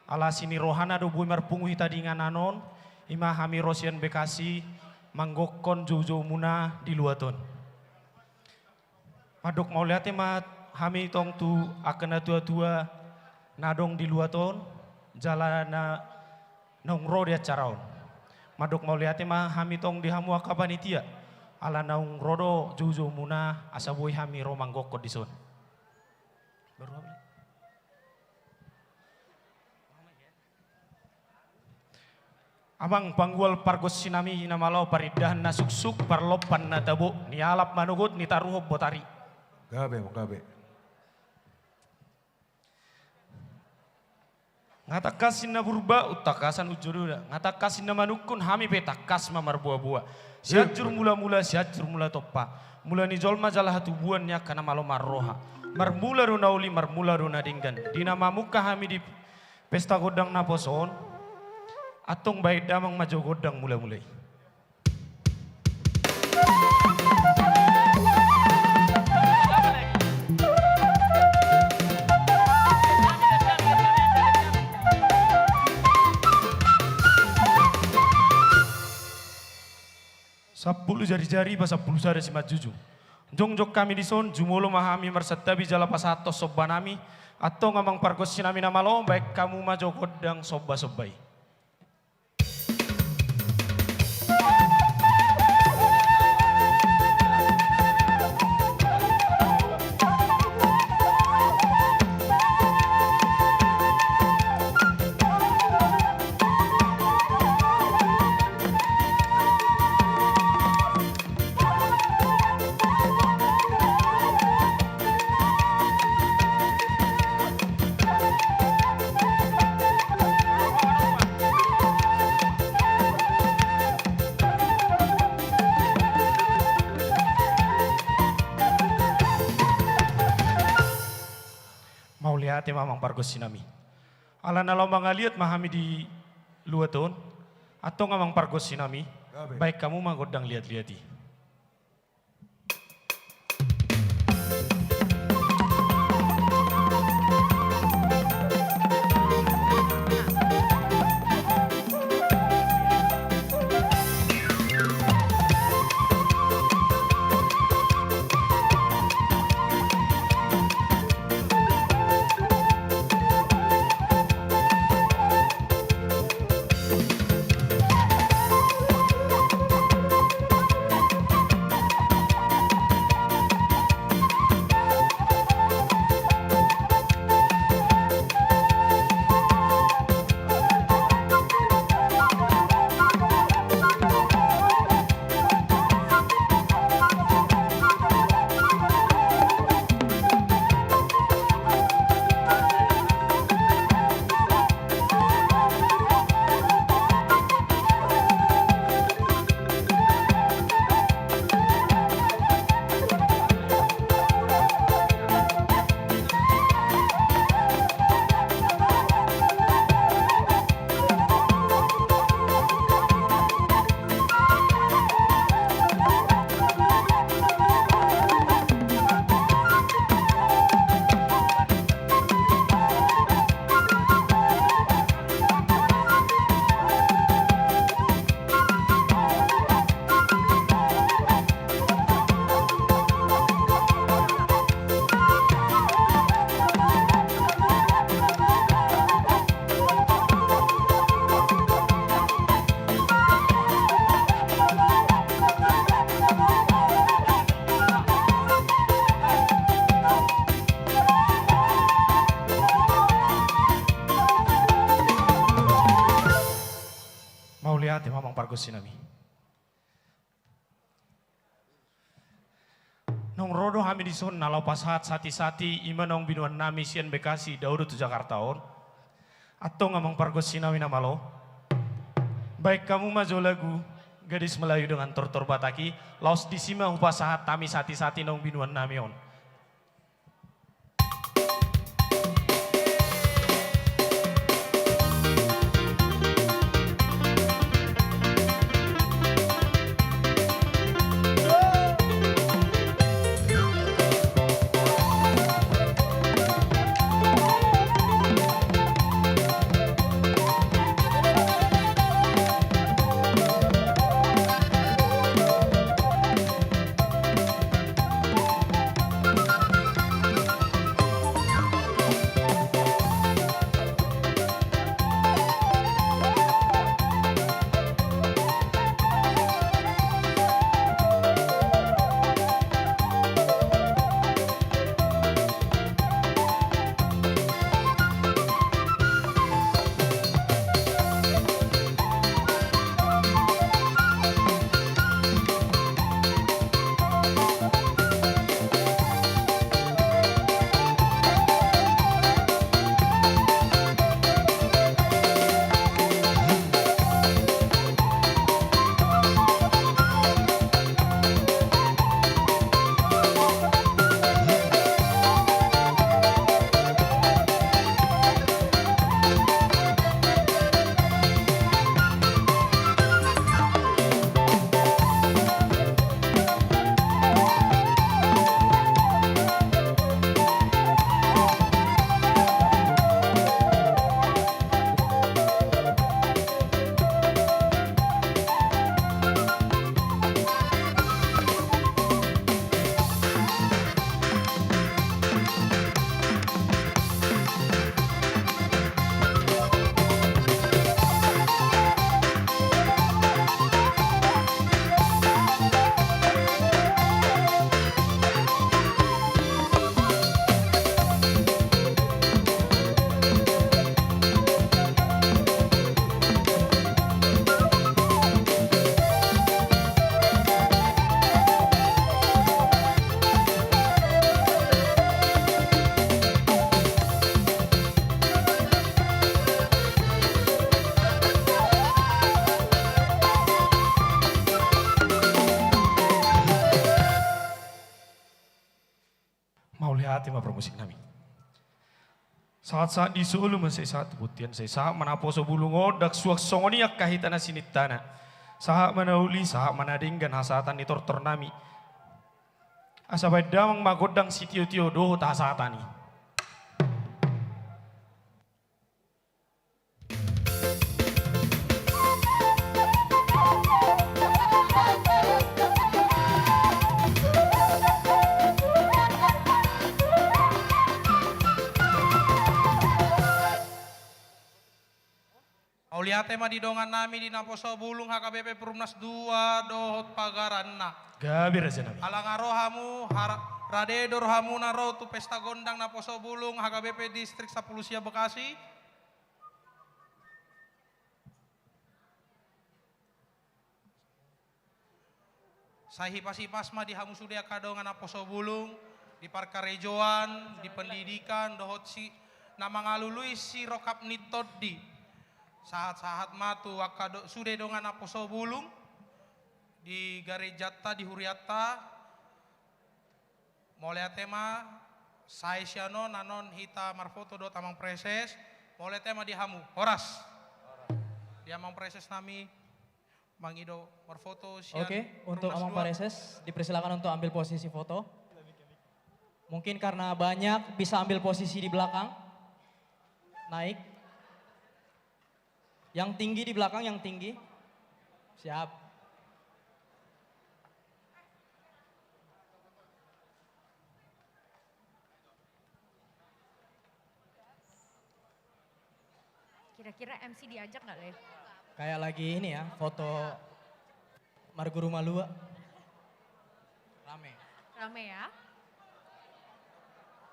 ala asi ni rohana do boi marpungu hita di inganan on, i ma hami ro sian Bekasi, manggokkon joujoumuna di luat on. Mandok mauliate ma hami tong tu angka natuatua na adong di luat on, jala na naung ro di acara on. Mandok mauliate ma hami tong di hamu angka panitia, ala naung ro do joujoumuna asa boi hami ro manggokkon dison. Baru apa? Amang panggual pargonsinami na malo, parindahan na suksuk, parlompan na tabo, nialap manogot, nitaruhon botari. Gabe, gabe. Nga tangkas ninna Purba, untangkasan unjolona. Nga tangkas ninna manungkun, hami pe tangkas ma marboaboa. Sianjur mulamula, sianjur mula tompa. Mula ni jolma jala hatubuan ni angka na malo marroha. Marmula do na uli, marmula do na denggan. Di na mamungka hami di pesta gondang na poso on, antong baen damang ma jo gondang mulamula i. Sampulu jarijari pasampulu sada simanjujung. Jongjong hami dison, jumolo ma hami marsantabi jala pasahathon sombanami. Antong amang pargonsinami na malo, baen hamu ma jo gondang sombasomba i. Mauliate ma amang pargonsinami. Ala na laho mangaliat ma hami di luat on, antong amang pargonsinami, baen hamu ma gondang liatliat i. Mauliate ma amang pargonsinami. Naung ro do hami dison na laho pasahat sati-sati, i ma naung binoannami sian Bekasi dao do tu Jakarta on. Antong amang pargonsinami na malo, baen hamu ma jo lagu Gadis Melayu dengan Tortor Batak i, laos disi ma hupasahat hami sati-sati naung binoannami on. Ate ma parmusik nami. Sahat-sahat ni solu ma sai sahat tu bontean, sai sahat ma naposo bulung on, ndang suang songon i angka hita na sinintana. Sahat ma na uli, sahat ma na denggan hasahatan ni tortor nami. Asa baen damang ma gondang sitio-tio dohot hasahatan i. Mauliate ma di dongan nami di naposo bulung H K B P Perumnas dua dohot pagaranna. Gabe raja nami. Ala nga ro hamu, har-, rade do rohamuna ro tu pesta gondang naposo bulung H K B P Distrik Sampulu Sia Bekasi. Sai hipas-hipas ma di hamu sude angka dongan naposo bulung, di parkarejoan, di pendidikan, dohot si na mangalului sirongkap ni tondi. Sahat-sahat ma tu angka do-, sude dongan naposo bulung, di garejanta, di hurianta. Mauliate ma, sai sian on, annon hita marfoto dohot Amang Praeses. Mauliate ma di hamu. Horas. Di Amang Praeses nami. Mangido marfoto sian. Oke, untuk Amang Praeses, dipersilakan untuk ambil posisi foto. Mungkin karena banyak, bisa ambil posisi di belakang. Naik. Yang tinggi di belakang, yang tinggi. Siap. Kira-kira M C diajak nggak, Le? Kayak lagi ini ya, foto marguru malua. Rame. Rame ya?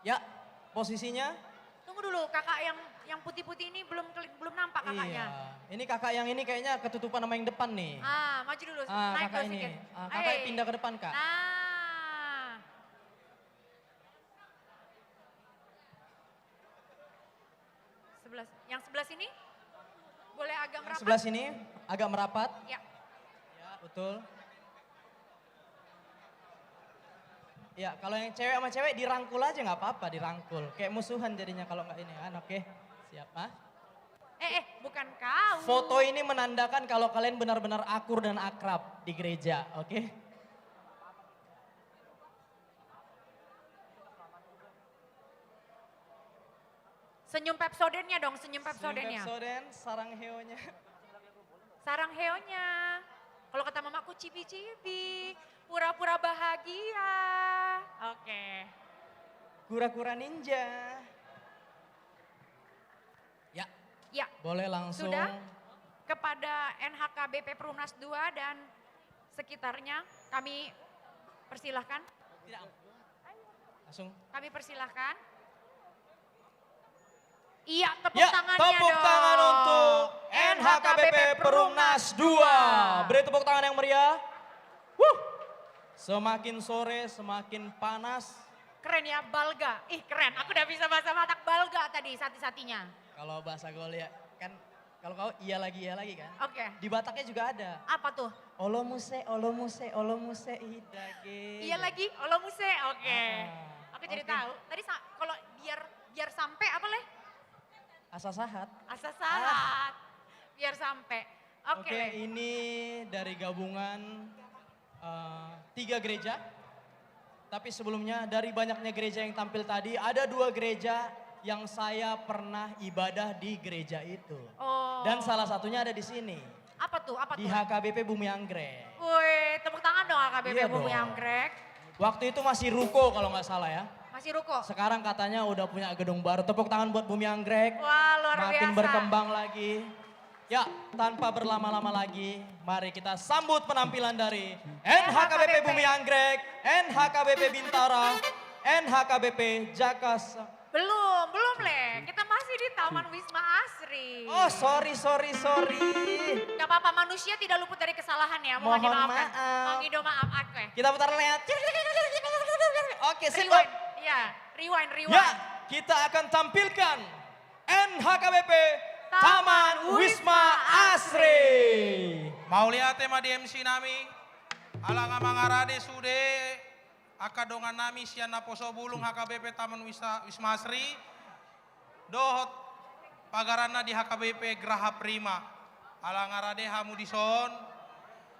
Ya, posisinya. Tunggu dulu, kakak yang, yang putih-putih ini belum keli-, belum nampak kakaknya. Iya. Ini kakak yang ini kayaknya ketutupan sama yang depan nih. Ah, maju dulu. Ah, naik kakak dulu ini. Sedikit. Ah, kakak pindah ke depan, Kak. Nah. Sebelah, yang sebelah sini boleh agak merapat? Sebelah sini agak merapat. Ya. Ya, betul. Ya, kalau yang cewek sama cewek dirangkul aja nggak apa-apa, dirangkul. Kayak musuhan jadinya kalau nggak ini kan, oke. Siap, ah. Eh, eh, bukan kau. Foto ini menandakan kalau kalian benar-benar akur dan akrab di gereja, oke? Senyum Pepsodentnya dong, senyum Pepsodentnya. Senyum Pepsodent, sarang heonya. Sarang heonya. Kalau kata mamaku, cibi-cibi, pura-pura bahagia. Oke. Kura-kura ninja. Ya. Ya. Boleh langsung. Sudah? Kepada N H K B P Perumnas dua dan sekitarnya, kami persilahkan. Tidak. Langsung. Kami persilahkan. Iya, tepuk tangannya dong. Ya, tepuk tangan untuk N H K B P Perumnas dua. Beri tepuk tangan yang meriah. Wuh. Semakin sore, semakin panas. Keren ya, balga. Ih, keren. Aku udah bisa bahasa Batak, balga tadi sati-satinya. Kalau bahasa Gaul ya, kan, kalau kau iya lagi, iya lagi kan? Oke. Di Bataknya juga ada. Apa tuh? Olo muse, olo muse, olo muse, ida ge. Iya lagi, olo muse. Oke. Ah, aku jadi tahu. Tadi sa-, kalau biar, biar sampai apa, Le? Asa sahat. Asa sahat. Biar sampai. Oke, oke, Le. Ini dari gabungan, eh, tiga gereja. Tapi sebelumnya, dari banyaknya gereja yang tampil tadi, ada dua gereja yang saya pernah ibadah di gereja itu. Oh. Dan salah satunya ada di sini. Apa tuh? Apa tuh? Di H K B P Bumi Anggrek. Woi, tepuk tangan dong H K B P Bumi Anggrek. Iya dong. Waktu itu masih ruko kalau nggak salah ya. Masih ruko. Sekarang katanya udah punya gedung baru. Tepuk tangan buat Bumi Anggrek. Wah, luar biasa. Makin berkembang lagi. Ya, tanpa berlama-lama lagi, mari kita sambut penampilan dari N H K B P Bumi Anggrek, N H K B P Bintara, N H K B P Jakarta. Belum, belum, Le. Kita masih di Taman Wisma Asri. Oh, sorry, sorry, sorry. Nggak apa-apa, manusia tidak luput dari kesalahan ya. Mohon dimaafkan. Mohon maaf. Mengido maaf, oke. Kita putar lihat. Oke, sip. Rewind. Iya, rewind, rewind. Ya, kita akan tampilkan N H K B P Taman Wisma Asri. Mauliate ma di M C nami. Ala nga mangarade sude. angka dongan nami sian Naposobulung H K B P Taman Wisa-, Wisma Asri, dohot pagaranna di H K B P Graha Prima. Ala nga rade hamu dison,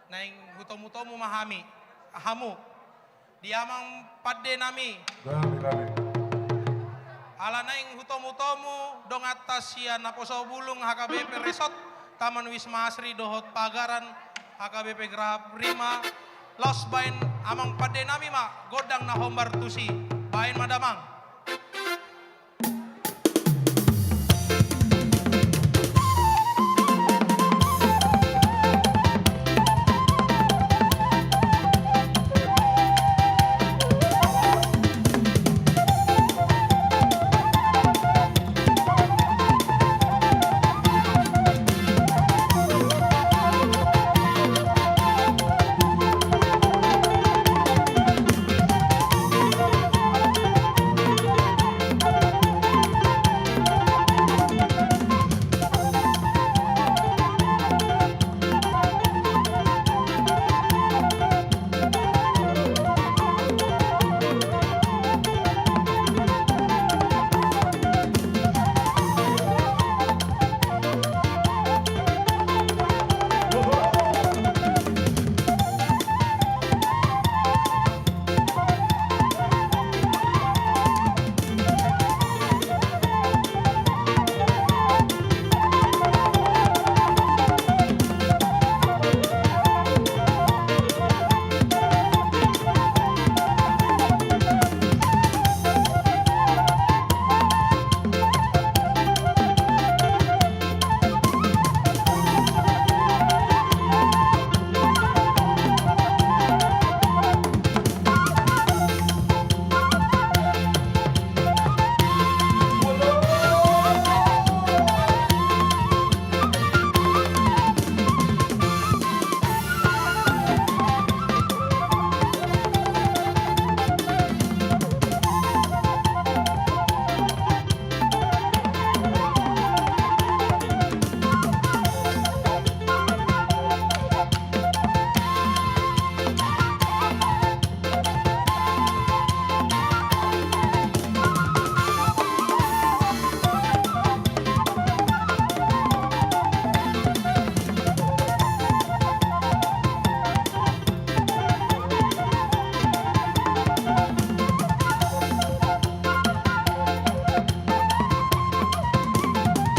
naeng hutomu-tomu ma hami, hamu. Di amang pande nami. Gabe, gabe. Ala naeng hutomu-tomu donganta sian Naposobulung H K B P Resort Taman Wisma Asri dohot pagaran H K B P Graha Prima. Laos baen amang pande nami ma gondang na hombar tusi. Baen ma damang.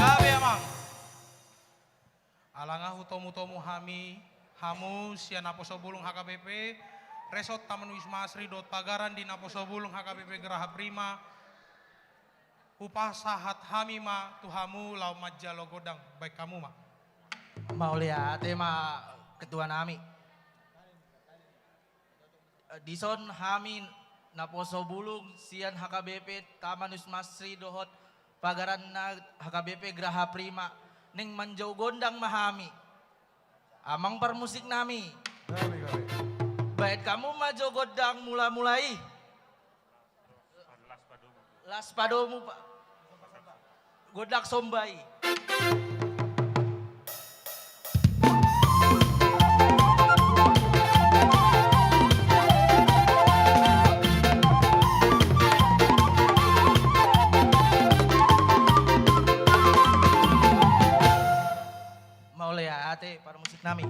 Gabe, Amang. Ala nga hutomu-tomu hami, hamu sian Naposobulung H K B P Resort Taman Wisma Asri dohot pagaran di Naposobulung H K B P Graha Prima, hupasahat hami ma tu hamu laho manjalo gondang, baen hamu ma. Mauliate ma ketua nami. Dison hami Naposobulung sian H K B P Taman Wisma Asri dohot pagaranna H K B P Graha Prima, naeng manjou gondang ma hami. Amang parmusik nami. Gabe, gabe. Baen hamu ma jo gondang mula-mula i. Las padomu, Pak. Gondang somba i. Mauliate parmusik nami.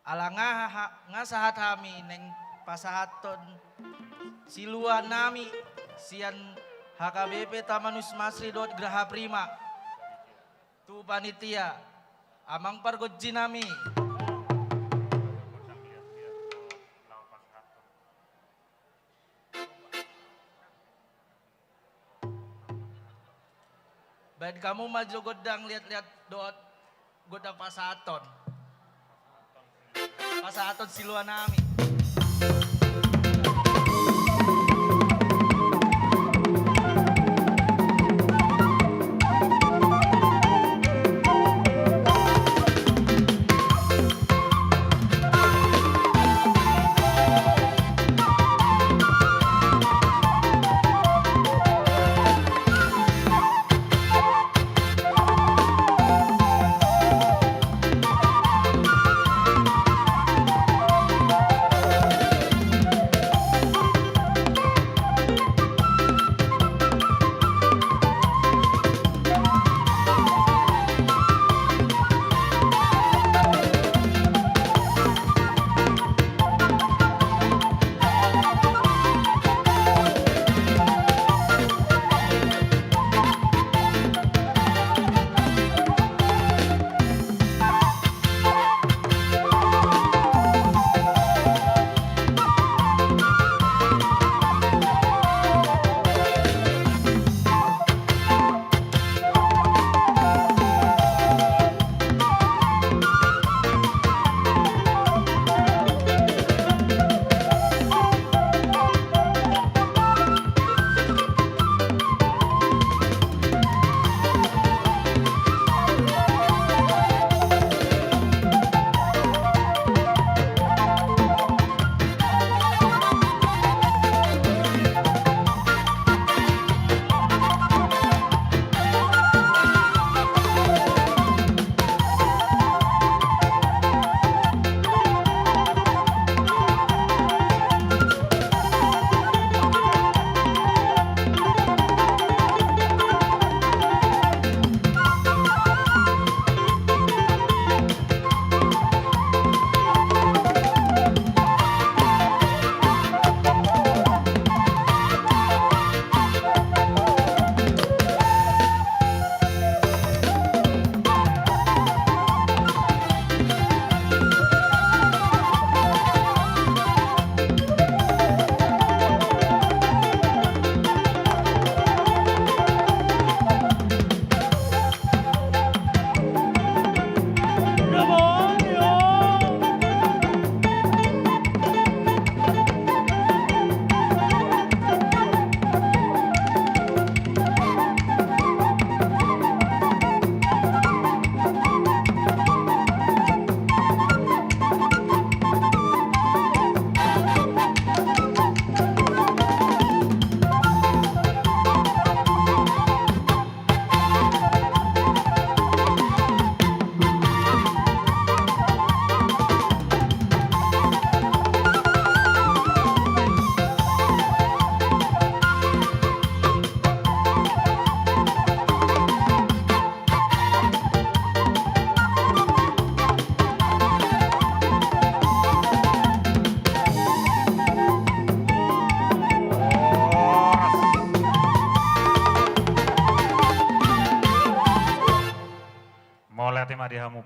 Ala nga ha-, nga sahat hami naeng pasahathon silua nami sian H K B P Taman Wisma Asri dohot Graha Prima tu panitia, amang pargonsi nami. Baen hamu ma jo gondang liat-liat dohot gondang pasahathon. Pasahathon silua nami.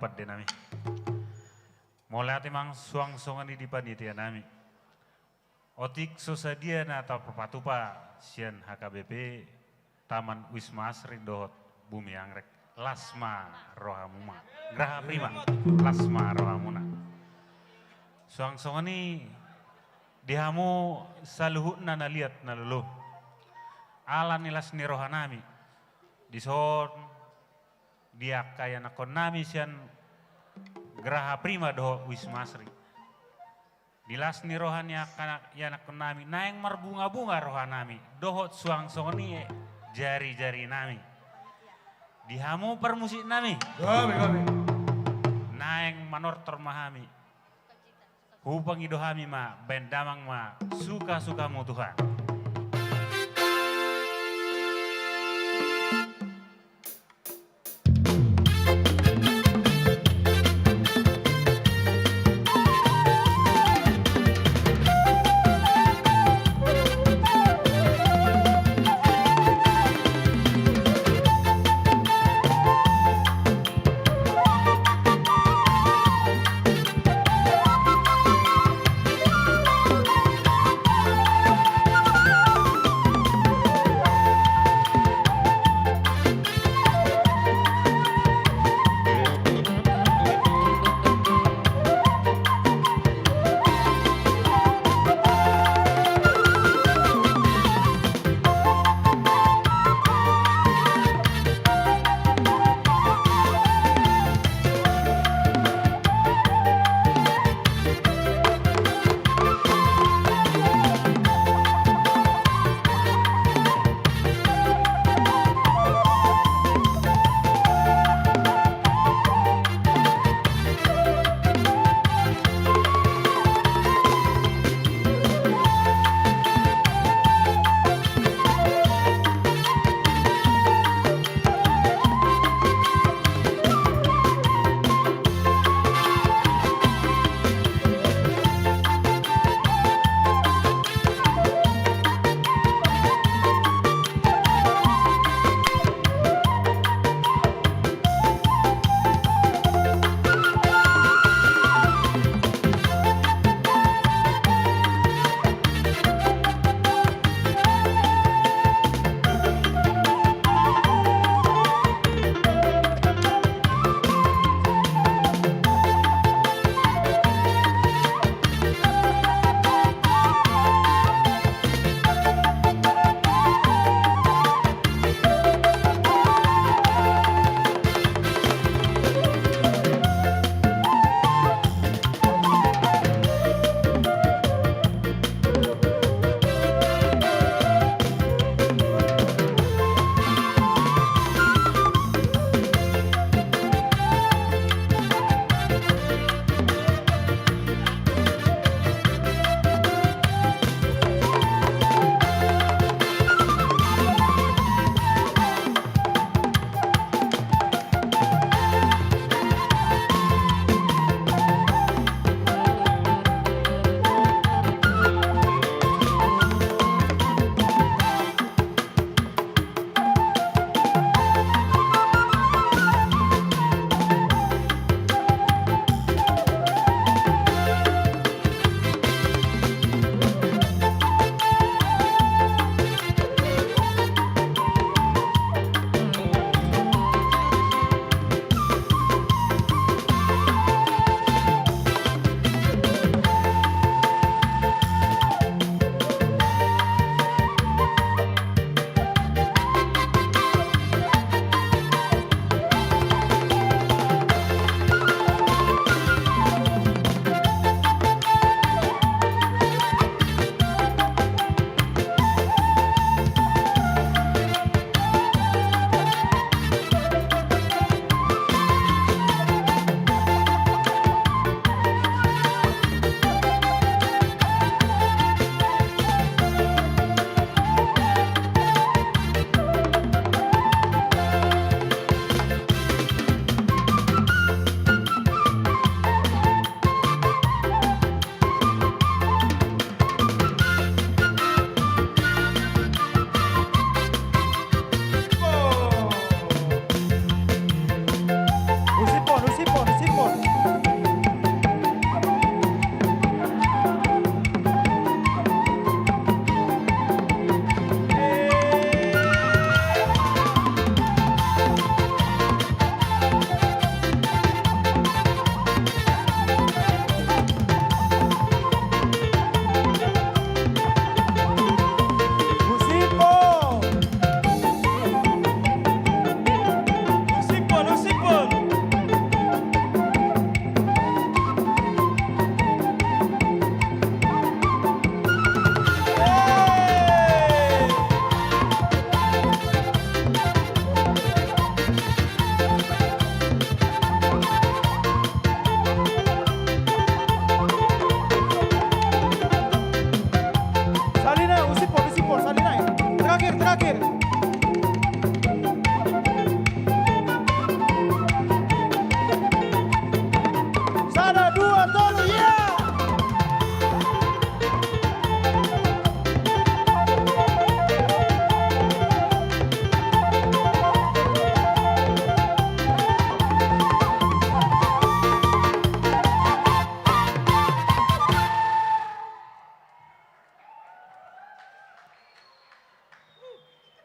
Pande nami. Mauliate ma suang songon i di panitia nami. Otik so sadia na tarpatupa sian H K B P Taman Wisma Asri dohot Bumi Anggrek. Las ma rohamuna. Graha Prima. Las ma rohamuna. Suang songon i di hamu saluhutna na liat na lolo. Ala ni las ni roha nami. Dison di angka ianakkon nami sian Graha Prima dohot Wisma Asri. Di las ni roha ni angka ianakkon nami, naeng marbunga-bunga roha nami, dohot suang songon i jari-jari nami. Di hamu parmusik nami. Gabe, gabe. Naeng manortor ma hami. Hupangido hami ma, baen damang ma, suka-sukamu Tuhan.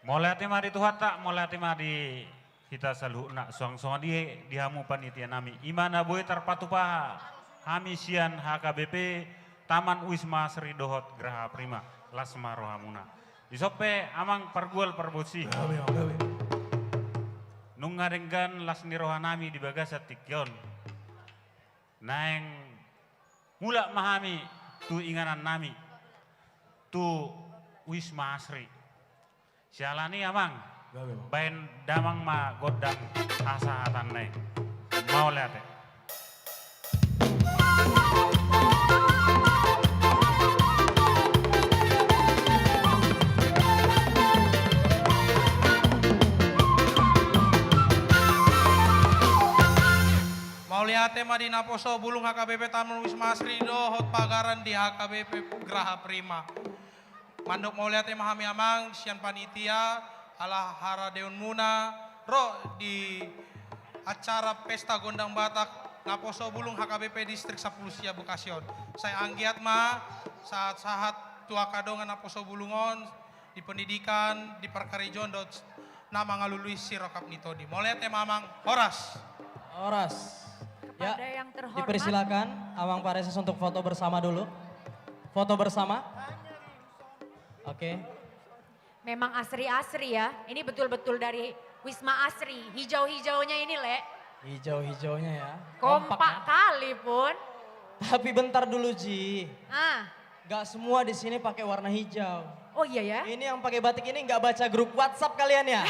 Mauliate ma di Tuhanta, mauliate ma di hita saluhutna, suang songon i di hamu panitia nami. I ma na boi tarpatupa hami sian H K B P Taman Wisma Asri dohot Graha Prima, las ma rohamuna. Dison pe amang pargual pargonsi. Gabe, gabe. Nunga denggan las ni roha nami di bagasan tingki on. Naeng mulak ma hami tu inganan nami, tu Wisma Asri. Siala ni amang, gabe, Bang. Baen damang ma gondang hasahatanna i. Mauliate. Mauliate ma di naposo bulung H K B P Taman Wisma Asri dohot pagaran di H K B P Graha Prima. Mandok mauliate ma hami amang sian panitia ala haradeonmuna ro di acara Pesta Gondang Batak naposo bulung H K B P Distrik Sampulu Sia Bekasi on. Sai anggiat ma sahat-sahat tu angka dongan naposo bulung on di pendidikan, di parkarejoan dohot na mangalului sirongkap ni tondi. Mauliate ma amang, horas. Horas. Ya, kepada yang terhormat, dipersilakan Amang Pareses untuk foto bersama dulu. Foto bersama. Oke. Memang asri-asri ya. Ini betul-betul dari Wisma Asri. Hijau-hijaunya ini, Le. Hijau-hijaunya ya. Kompak, kompak ya. Kali pun. Tapi bentar dulu, Ji. Ah. Nggak semua di sini pakai warna hijau. Oh iya ya? Ini yang pakai batik ini nggak baca grup WhatsApp kalian ya?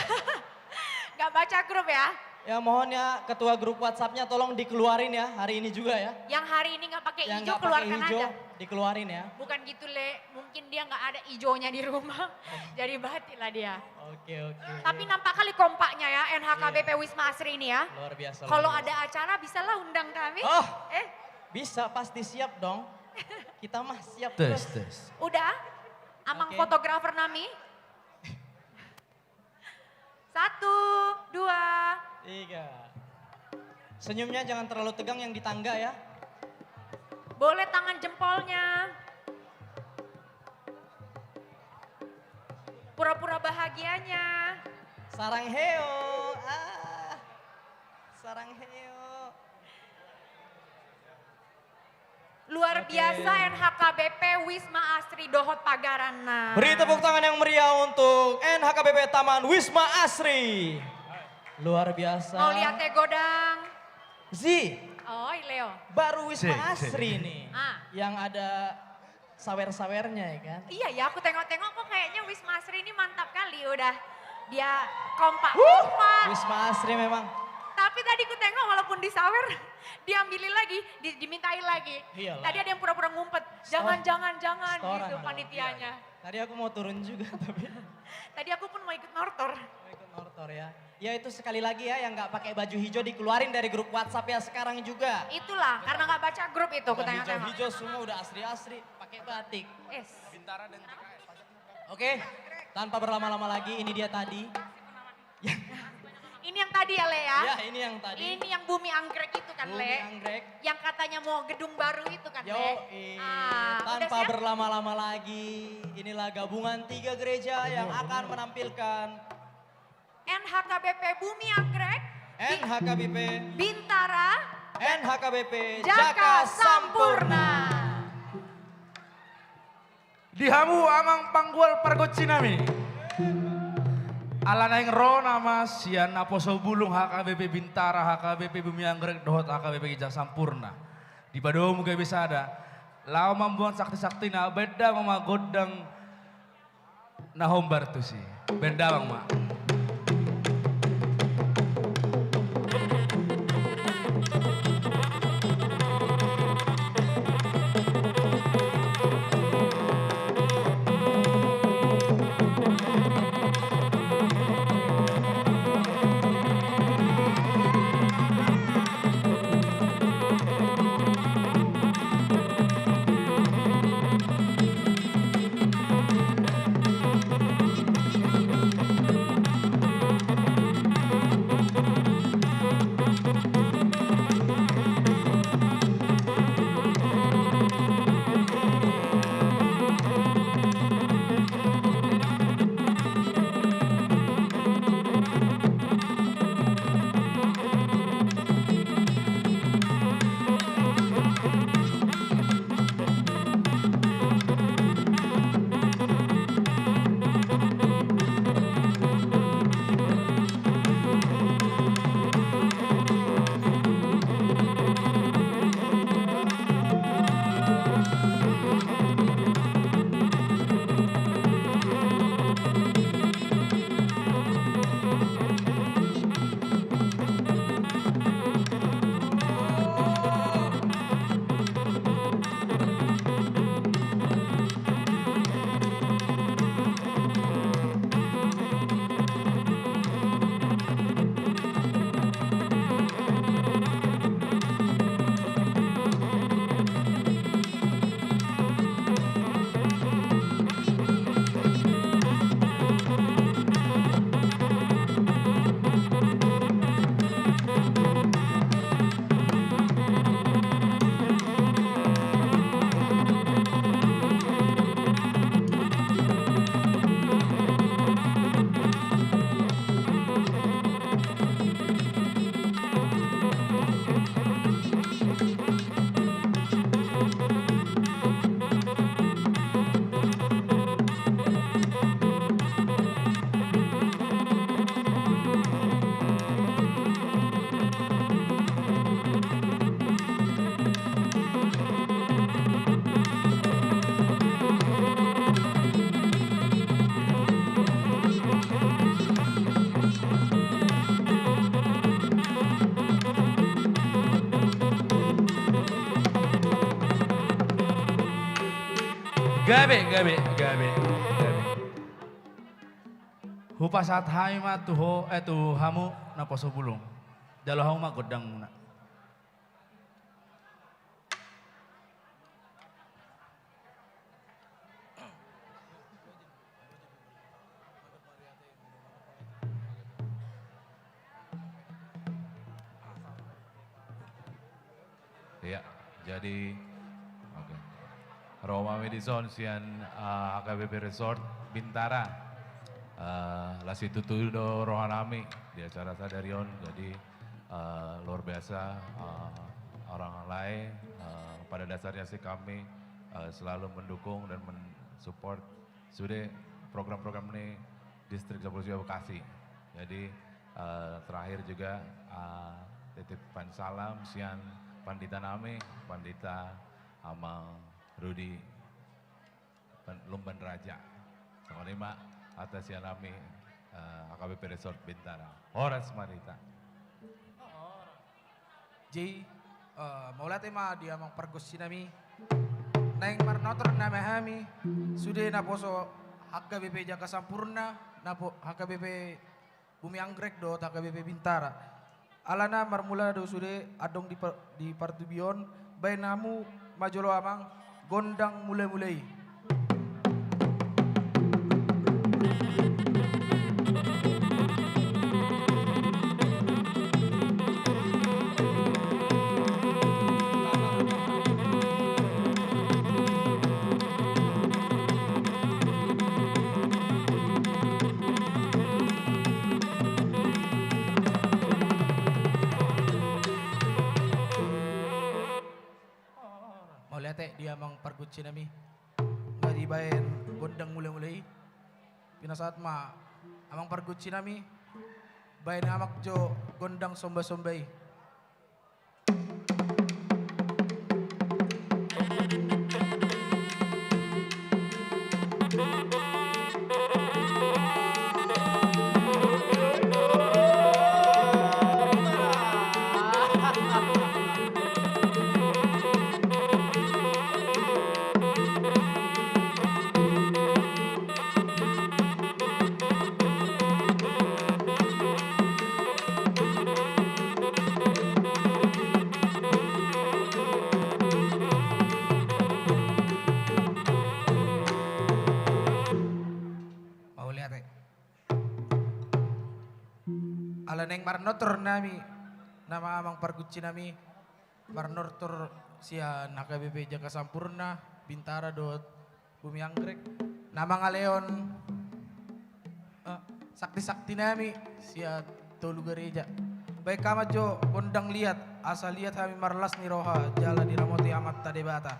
Nggak baca grup ya? Ya, mohon ya, ketua grup WhatsApp-nya tolong dikeluarin ya, hari ini juga ya. Yang hari ini nggak pakai hijau, keluarkan aja. Yang nggak pakai hijau, dikeluarin ya. Bukan gitu, Le. Mungkin dia nggak ada hijaunya di rumah. Oh. Jadi batik lah dia. Oke, oke. Tapi nampak kali kompaknya ya, N H K B P Wisma Asri ini ya. Iya. Luar biasa, luar biasa. Kalau ada acara, bisa lah undang kami. Oh, eh? Bisa, pasti siap dong. Kita mah siap terus. Tes, tes. Udah? Amang fotografer nami? Oke. Satu, dua. Tiga. Senyumnya jangan terlalu tegang yang di tangga ya. Boleh tangan jempolnya. Pura-pura bahagianya. Sarang heo. Ah. Sarang heo. Oke. Luar biasa N H K B P Wisma Asri dohot pagaranna. Beri tepuk tangan yang meriah untuk N H K B P Taman Wisma Asri. Luar biasa. Mauliate godang. Zi. Oi, Leo. Baru Wisma Asri nih. Ah. Yang ada sawer-sawernya, ya kan? Iya ya, aku tengok-tengok kok kayaknya Wisma Asri ini mantap kali, udah dia kompak-kompak. Wisma Asri memang. Tapi tadi ku tengok walaupun disawer, diambilin lagi, di-, dimintain lagi. Iyalah. Tadi ada yang pura-pura ngumpet. Jangan, jangan, jangan gitu panitianya. Iya, iya. Tadi aku mau turun juga, tapi. Tadi aku pun mau ikut nortor. Mau ikut nortor ya. Ya, itu sekali lagi ya, yang nggak pakai baju hijau dikeluarin dari grup WhatsApp ya sekarang juga. Itulah, karena nggak baca grup itu, aku tengok-tengok. Hijau-hijau semua udah asri-asri, pakai batik. Yes. Bintara dan J K S. Oke, tanpa berlama-lama lagi, ini dia tadi. Ini yang tadi ya, Le, ya? Ya, ini yang tadi. Ini yang Bumi Anggrek itu kan, Le? Bumi Anggrek. Yang katanya mau gedung baru itu kan, Le? Yoi. Ah, udah siap? Tanpa berlama-lama lagi, inilah gabungan tiga gereja yang akan menampilkan N H K B P Bumi Anggrek, N H K B P Bintara, N H K B P Jaka Sampurna. Di hamu amang panggual pargonsi nami. Ala naeng ro nama sian naposo bulung H K B P Bintara, H K B P Bumi Anggrek dohot H K B P Jaka Sampurna. Dipadomu gabe sada. Laho mamboan sakti-saktina, baen damang ma gondang na hombar tusi. Baen damang ma. Gabe, gabe, gabe, gabe. Hupasahat hami ma tu ho, eh, tu hamu naposo bulung. Jalo hamu ma gondangmuna. Iya, jadi, oke. Ro ma hami dison sian, eh, H K B P Resort Bintara. Eh, las situtu do rohanami di acara sadari on. Jadi, eh, luar biasa, eh, orang lae, eh, pada dasarnya sih kami, eh, selalu mendukung dan mensupport sude program-program ni Distrik Sapuluh Sia Bekasi. Jadi, eh, terakhir juga, eh, titipan salam sian pandita nami, Pandita Amang Rudi Pan-, Lumban Raja. Songon i ma hata sian hami, eh, H K B P Resort Bintara. Horas ma hita. Jadi, eh, mauliate ma di amang pargonsi nami. Naeng marnortor nama hami, sude naposo H K B P Jaka Sampurna, napo-, H K B P Bumi Anggrek dohot H K B P Bintara. Alana marmula do sude adong di par-, di partubion, baen hamu ma jolo amang gondang mula-mula i. Mauliate di amang pargonsi nami. Nga dibaen gondang mula-mula i. Pinasahat ma amang pargonsi nami. Baen hamu jo gondang somba-somba i. Mauliate. Ala naeng marnortor nami, nama amang pargonsi nami, marnortor sian H K B P Jaka Sampurna, Bintara dohot Bumi Anggrek, na mangalehon, eh, sakti-sakti nami sian tolu gareja. Baen hamu jo gondang liat, asa liat hami marlas ni roha jala diramoti Amanta Debata.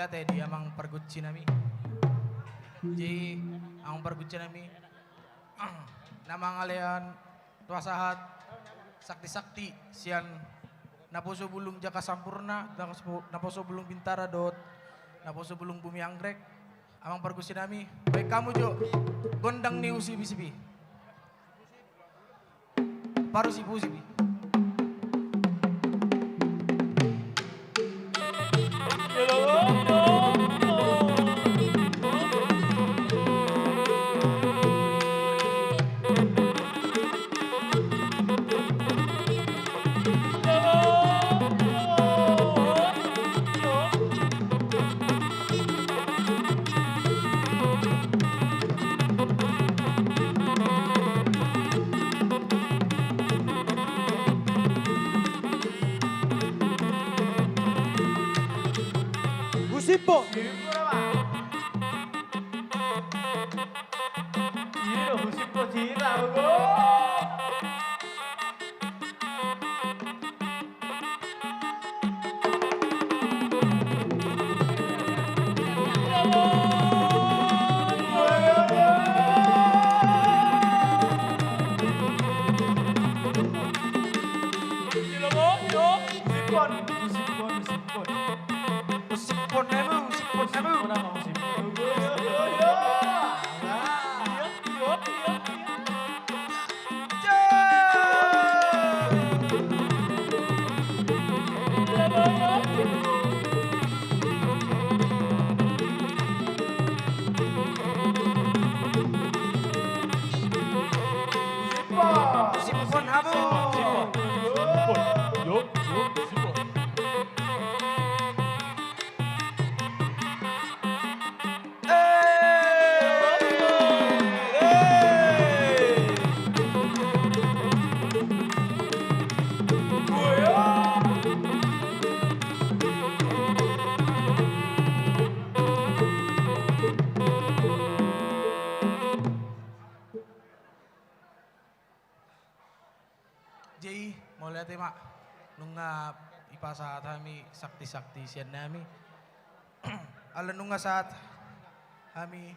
Ate di amang pargonsi nami. Jadi amang pargonsi nami na mangalean pasahat sakti-sakti sian naposo bulung Jaka Sampurna, naposo, naposo bulung Bintara dohot naposo bulung Bumi Anggrek. Amang pargonsi nami, baen hamu jo gondang ni husipi-sipi. Parhusip-husip i. Husipo. Iro husipo sira, ogo. Jadi mauliate ma, nunga dipasahat hami sakti-sakti sian nami. Ala nunga sahat hami,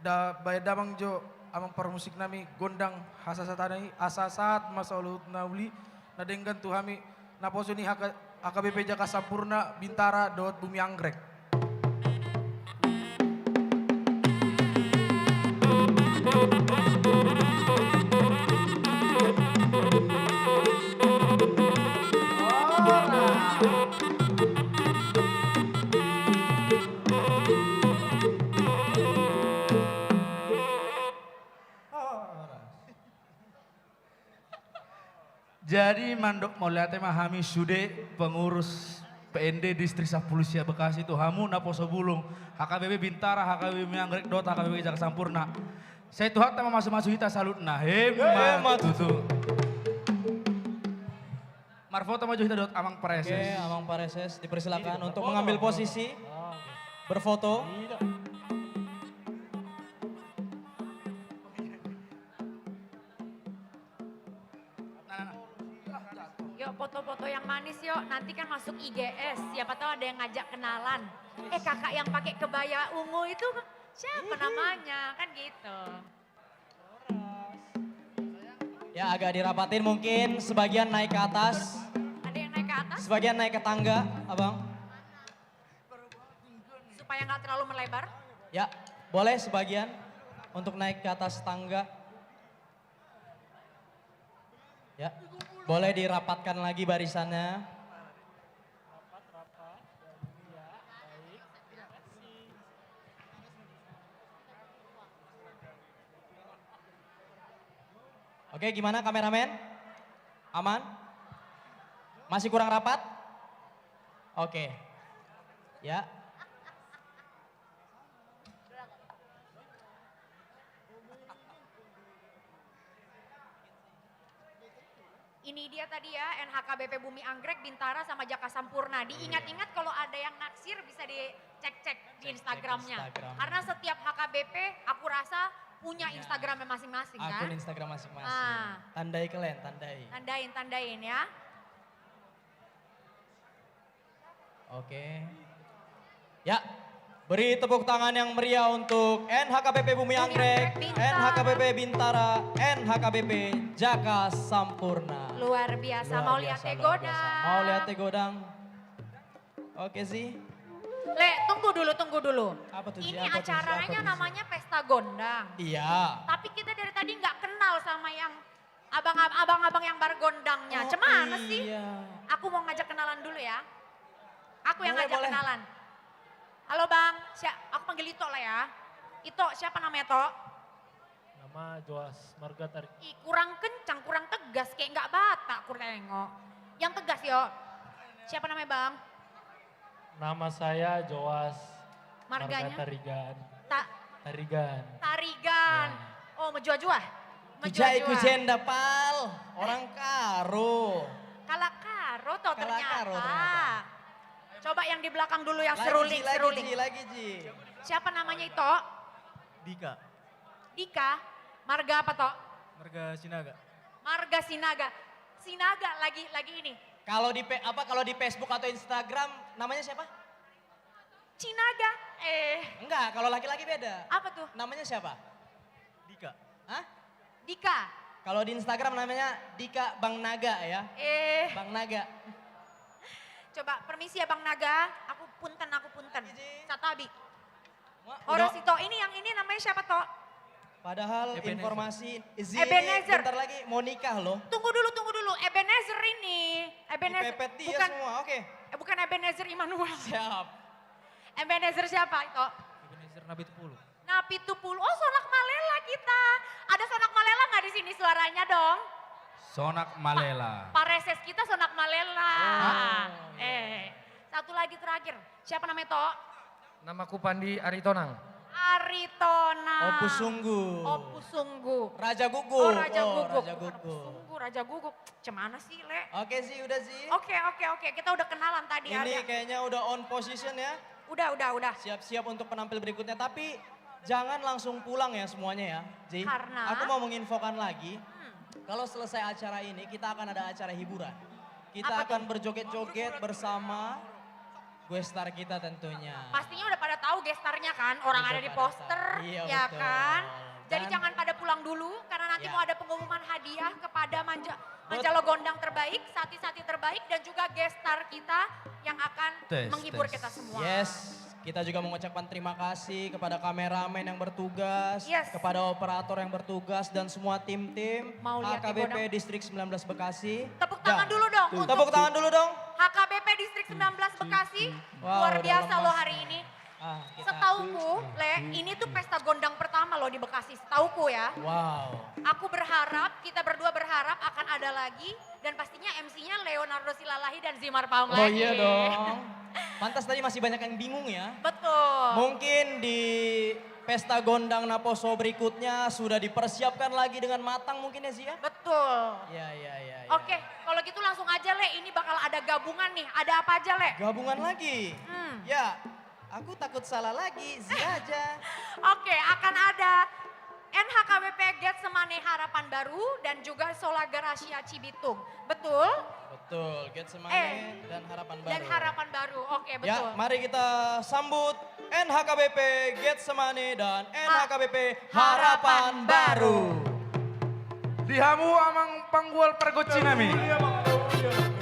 da baen damang jo amang parmusik nami gondang hasasatan i, asa sahat ma saluhut na uli na denggan tu hami naposo ni H K, H K B P Jaka Sampurna, Bintara dohot Bumi Anggrek. Jadi mandok mauliate ma hami sude pengurus P N D Distrik Sampulu Sia Bekasi tu hamu naposo bulung H K B P Bintara, H K B P Bumi Anggrek dohot H K B P Jaka Sampurna. Sai Tuhanta ma mamasumasu hita saluhutna. Emma tutu. Marfoto ma jo hita dohot Amang Praeses. Oke, Amang Praeses dipersilakan untuk mengambil posisi berfoto. Yuk, foto-foto yang manis yuk. Nanti kan masuk I G S, siapa tahu ada yang ngajak kenalan. Eh, kakak yang pakai kebaya ungu itu siapa namanya? Kan gitu. Ya, agak dirapatin, mungkin sebagian naik ke atas. Ada yang naik ke atas? Sebagian naik ke tangga, Abang. Supaya nggak terlalu melebar. Ya, boleh sebagian untuk naik ke atas tangga. Ya, boleh dirapatkan lagi barisannya. Oke, gimana kameramen? Aman? Masih kurang rapat? Oke. Ya. Ini dia tadi ya, N H K B P Bumi Anggrek, Bintara sama Jaka Sampurna. Diingat-ingat, kalau ada yang naksir bisa dicek-cek di Instagramnya. Karena setiap H K B P, aku rasa punya Instagramnya masing-masing, kan? Akun Instagram masing-masing. Ah. Tandai kalian, tandai. Tandain, tandain ya. Oke. Ya, beri tepuk tangan yang meriah untuk N H K B P Bumi Anggrek, Bumi Anggrek Bintara. N H K B P Bintara, N H K B P Jaka Sampurna. Luar biasa, luar biasa, luar biasa. Mauliate Godang. Mauliate Godang. Oke, Zi. Le, tunggu dulu, tunggu dulu. Apa tuh, Zi? Ini acaranya namanya Pesta Gondang. Iya. Tapi kita dari tadi nggak kenal sama yang abang-abang yang bergondangnya. Oh, cemana sih? Iya. Aku mau ngajak kenalan dulu ya. Aku yang ngajak kenalan. Boleh, boleh. Halo, Bang. Sia-, aku panggil Ito lah ya. Ito, siapa namanya, Tok? Nama Joas, marga Tari- Ih, kurang kencang, kurang tegas, kayak nggak Batak kutengok. Yang tegas, yo. Siapa namanya, Bang? Nama saya Joas, marga Tarigan. Marganya? Ta- Tarigan. Tarigan. Ya. Oh, mejuah-juah. Mejuah-juah. Kujai kujenda, pal. Orang Karo. Kalak Karo toh ternyata. Kalak Karo ternyata. Coba yang di belakang dulu, yang seruling, seruling. Lagi, Ji, lagi, Ji. Siapa namanya, Ito? Dika. Dika, marga apa, Tok? Marga Sinaga. Marga Sinaga. Sinaga lagi, lagi ini. Kalau di pe-, apa, kalau di Facebook atau Instagram, namanya siapa? Cinaga. Eh. Enggak, kalau laki-laki beda. Apa tuh? Namanya siapa? Dika. Hah? Dika. Kalau di Instagram namanya Dika Bang Naga, ya. Eh. Bang Naga. Coba, permisi ya, Bang Naga. Aku punten, aku punten. Izin. Satabi. Wah, Ora udah. Sito, ini yang ini namanya siapa, Tok? Padahal Ebenezer. Informasi, Zi, Ebenezer. Bentar lagi mau nikah, loh. Tunggu dulu, tunggu dulu. Ebenezer ini. Ebenezer. Dipepet dia semua, oke. Eh, bukan Ebenezer Immanuel. Siap. Ebenezer siapa, Ito? Ebenezer Napitupulu. Napitupulu. Oh, Sonak Malela kita. Ada Sonak Malela nggak di sini suaranya, dong? Sonak Malela. Pa-, pareses kita Sonak Malela. Oh, iya. Eh, satu lagi terakhir. Siapa namanya, Tok? Namaku Pandi Aritonang. Aritonang. Ompusunggu. Ompusunggu. Raja Guguk. Oh, Raja Guguk. Oh, Raja Guguk. Bukan Ompusunggu, Raja Guguk. Cemana sih, Le? Oke, Zi, udah, Zi. Oke, oke, oke. Kita udah kenalan tadi. Ini ada. Kayaknya udah on position, ya. Udah, udah, udah. Siap-siap untuk penampil berikutnya. Tapi jangan langsung pulang, ya, semuanya, ya, Zi. Karena? Aku mau menginfokan lagi. Hmm. Kalau selesai acara ini, kita akan ada acara hiburan. Apa tuh? Kita akan berjoget-joget bersama Guestar kita tentunya. Pastinya udah pada tahu gestarnya kan, orang ada di poster, ya kan? Udah pada tahu. Iya, betul. Jadi jangan pada pulang dulu, karena nanti mau ada pengumuman hadiah kepada manja-, manjalo gondang terbaik, sati-sati terbaik, dan juga gestar kita yang akan menghibur kita semua. Tes, tes. Yes. Kita juga mengucapkan terima kasih kepada kameramen yang bertugas, kepada operator yang bertugas, dan semua tim-tim H K B P Distrik sembilan belas Bekasi. Tepuk tangan dulu dong untuk H K B P Distrik sembilan belas Bekasi. Luar biasa loh hari ini. Setauku, Le, ini tuh pesta gondang pertama loh di Bekasi, setauku ya. Wow. Aku berharap, kita berdua berharap akan ada lagi, dan pastinya M C-nya Leonardo Silalahi dan Zimar Paung lagi. Oh iya dong. Pantas tadi masih banyak yang bingung ya. Betul. Mungkin di pesta gondang naposo berikutnya sudah dipersiapkan lagi dengan matang mungkin ya, Zi, ya? Betul. Iya, iya, iya, iya. Oke, kalau gitu langsung aja, Le. Ini bakal ada gabungan nih. Ada apa aja, Le? Gabungan lagi? Hmm. Ya, aku takut salah lagi, Zi aja. Oke, akan ada N H K B P Getsemane Harapan Baru dan juga Sola Gracia Cibitung. Betul? Betul, Getsemane dan Harapan Baru. Eh, dan Harapan Baru, oke, betul. Ya, mari kita sambut N H K B P Getsemane dan N H K B P Harapan Baru. Di hamu amang panggual pargonsi nami.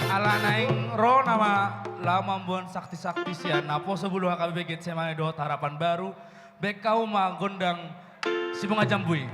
Ala naeng ro nama laho mamboan sakti-sakti sian naposo bulu H K B P Getsemane dohot Harapan Baru, baen hamu ma gondang Sibunga Jambu i.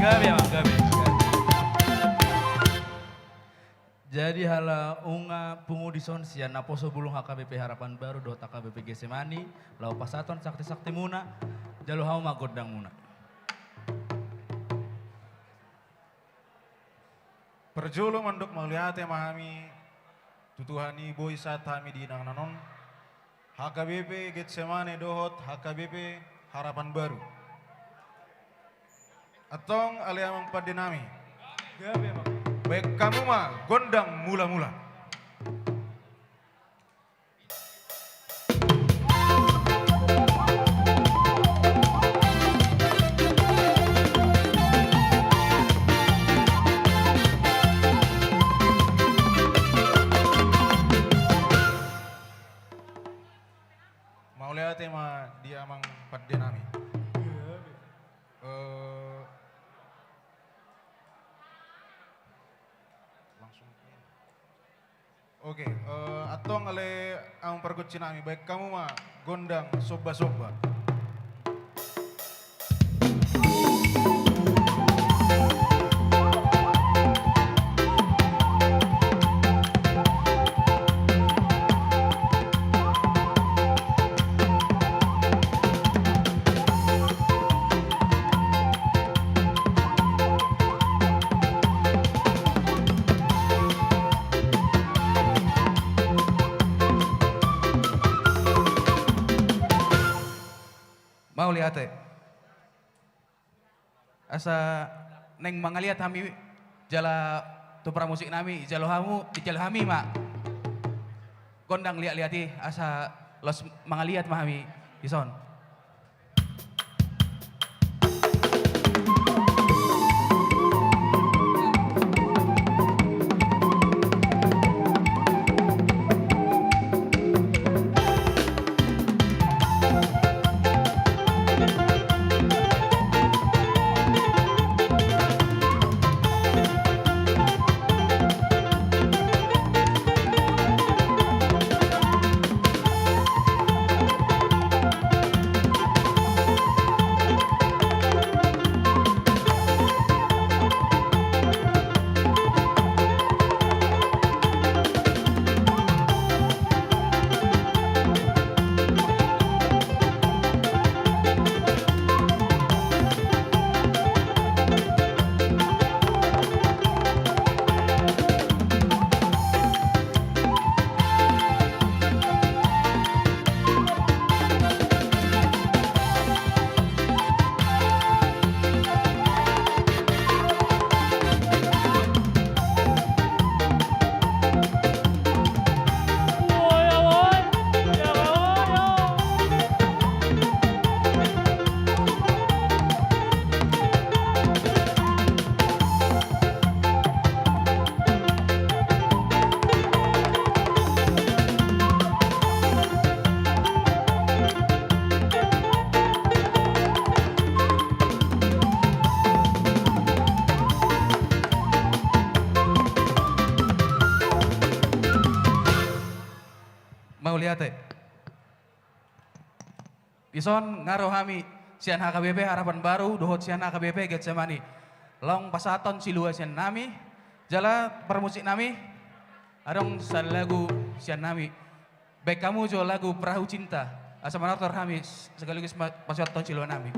Gabe, Amang, gabe. Jadi, ala nunga pungu dison sian naposo bulung H K B P Harapan Baru dohot H K B P Getsemani, laho pasahathon sakti-saktimuna, jalo hamu ma gondangmuna. Parjolo mandok mauliate ma hami tu Tuhan i boi sahat hami di inganan on, H K B P Getsemani dohot H K B P Harapan Baru. Antong ale amang pande nami. Gabe, Amang. Baen hamu ma gondang mula-mula. Mauliate ma di amang pande nami. Eh, langsung. Oke, eh, antong ale amang pargonsi nami, baen hamu ma gondang somba-somba. Mauliate. Asa naeng mangaliat hami jala tu parmusik nami, jalo hamu, dijalo hami ma gondang liat-liat i, asa laos mangaliat ma hami dison. Mauliate. Dison nga ro hami sian H K B P Harapan Baru dohot sian H K B P Getsemani. Laos pasahathon silua sian nami, jala parmusik nami, adong salagu sian nami. Baen hamu jo lagu Perahu Cinta, asa manortor hami sekaligus ma-, pasahathon silua nami.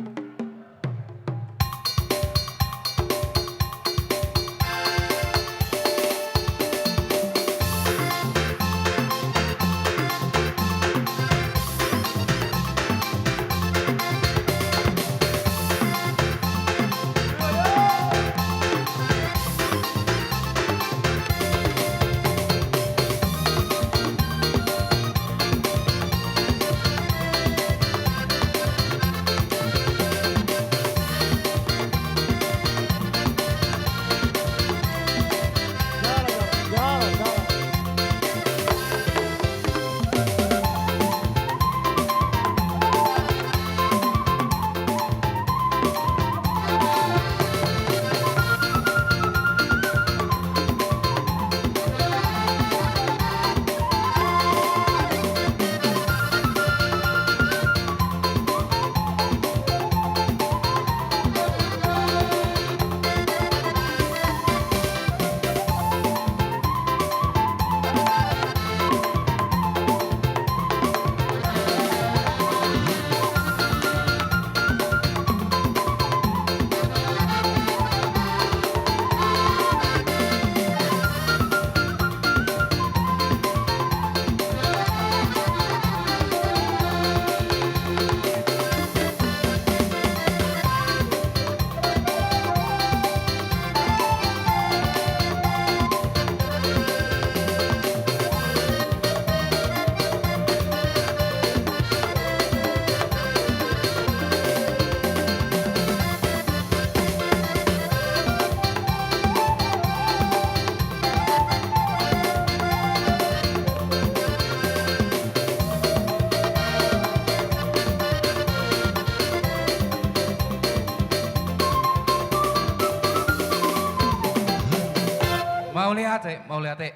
Mauliate, mauliate.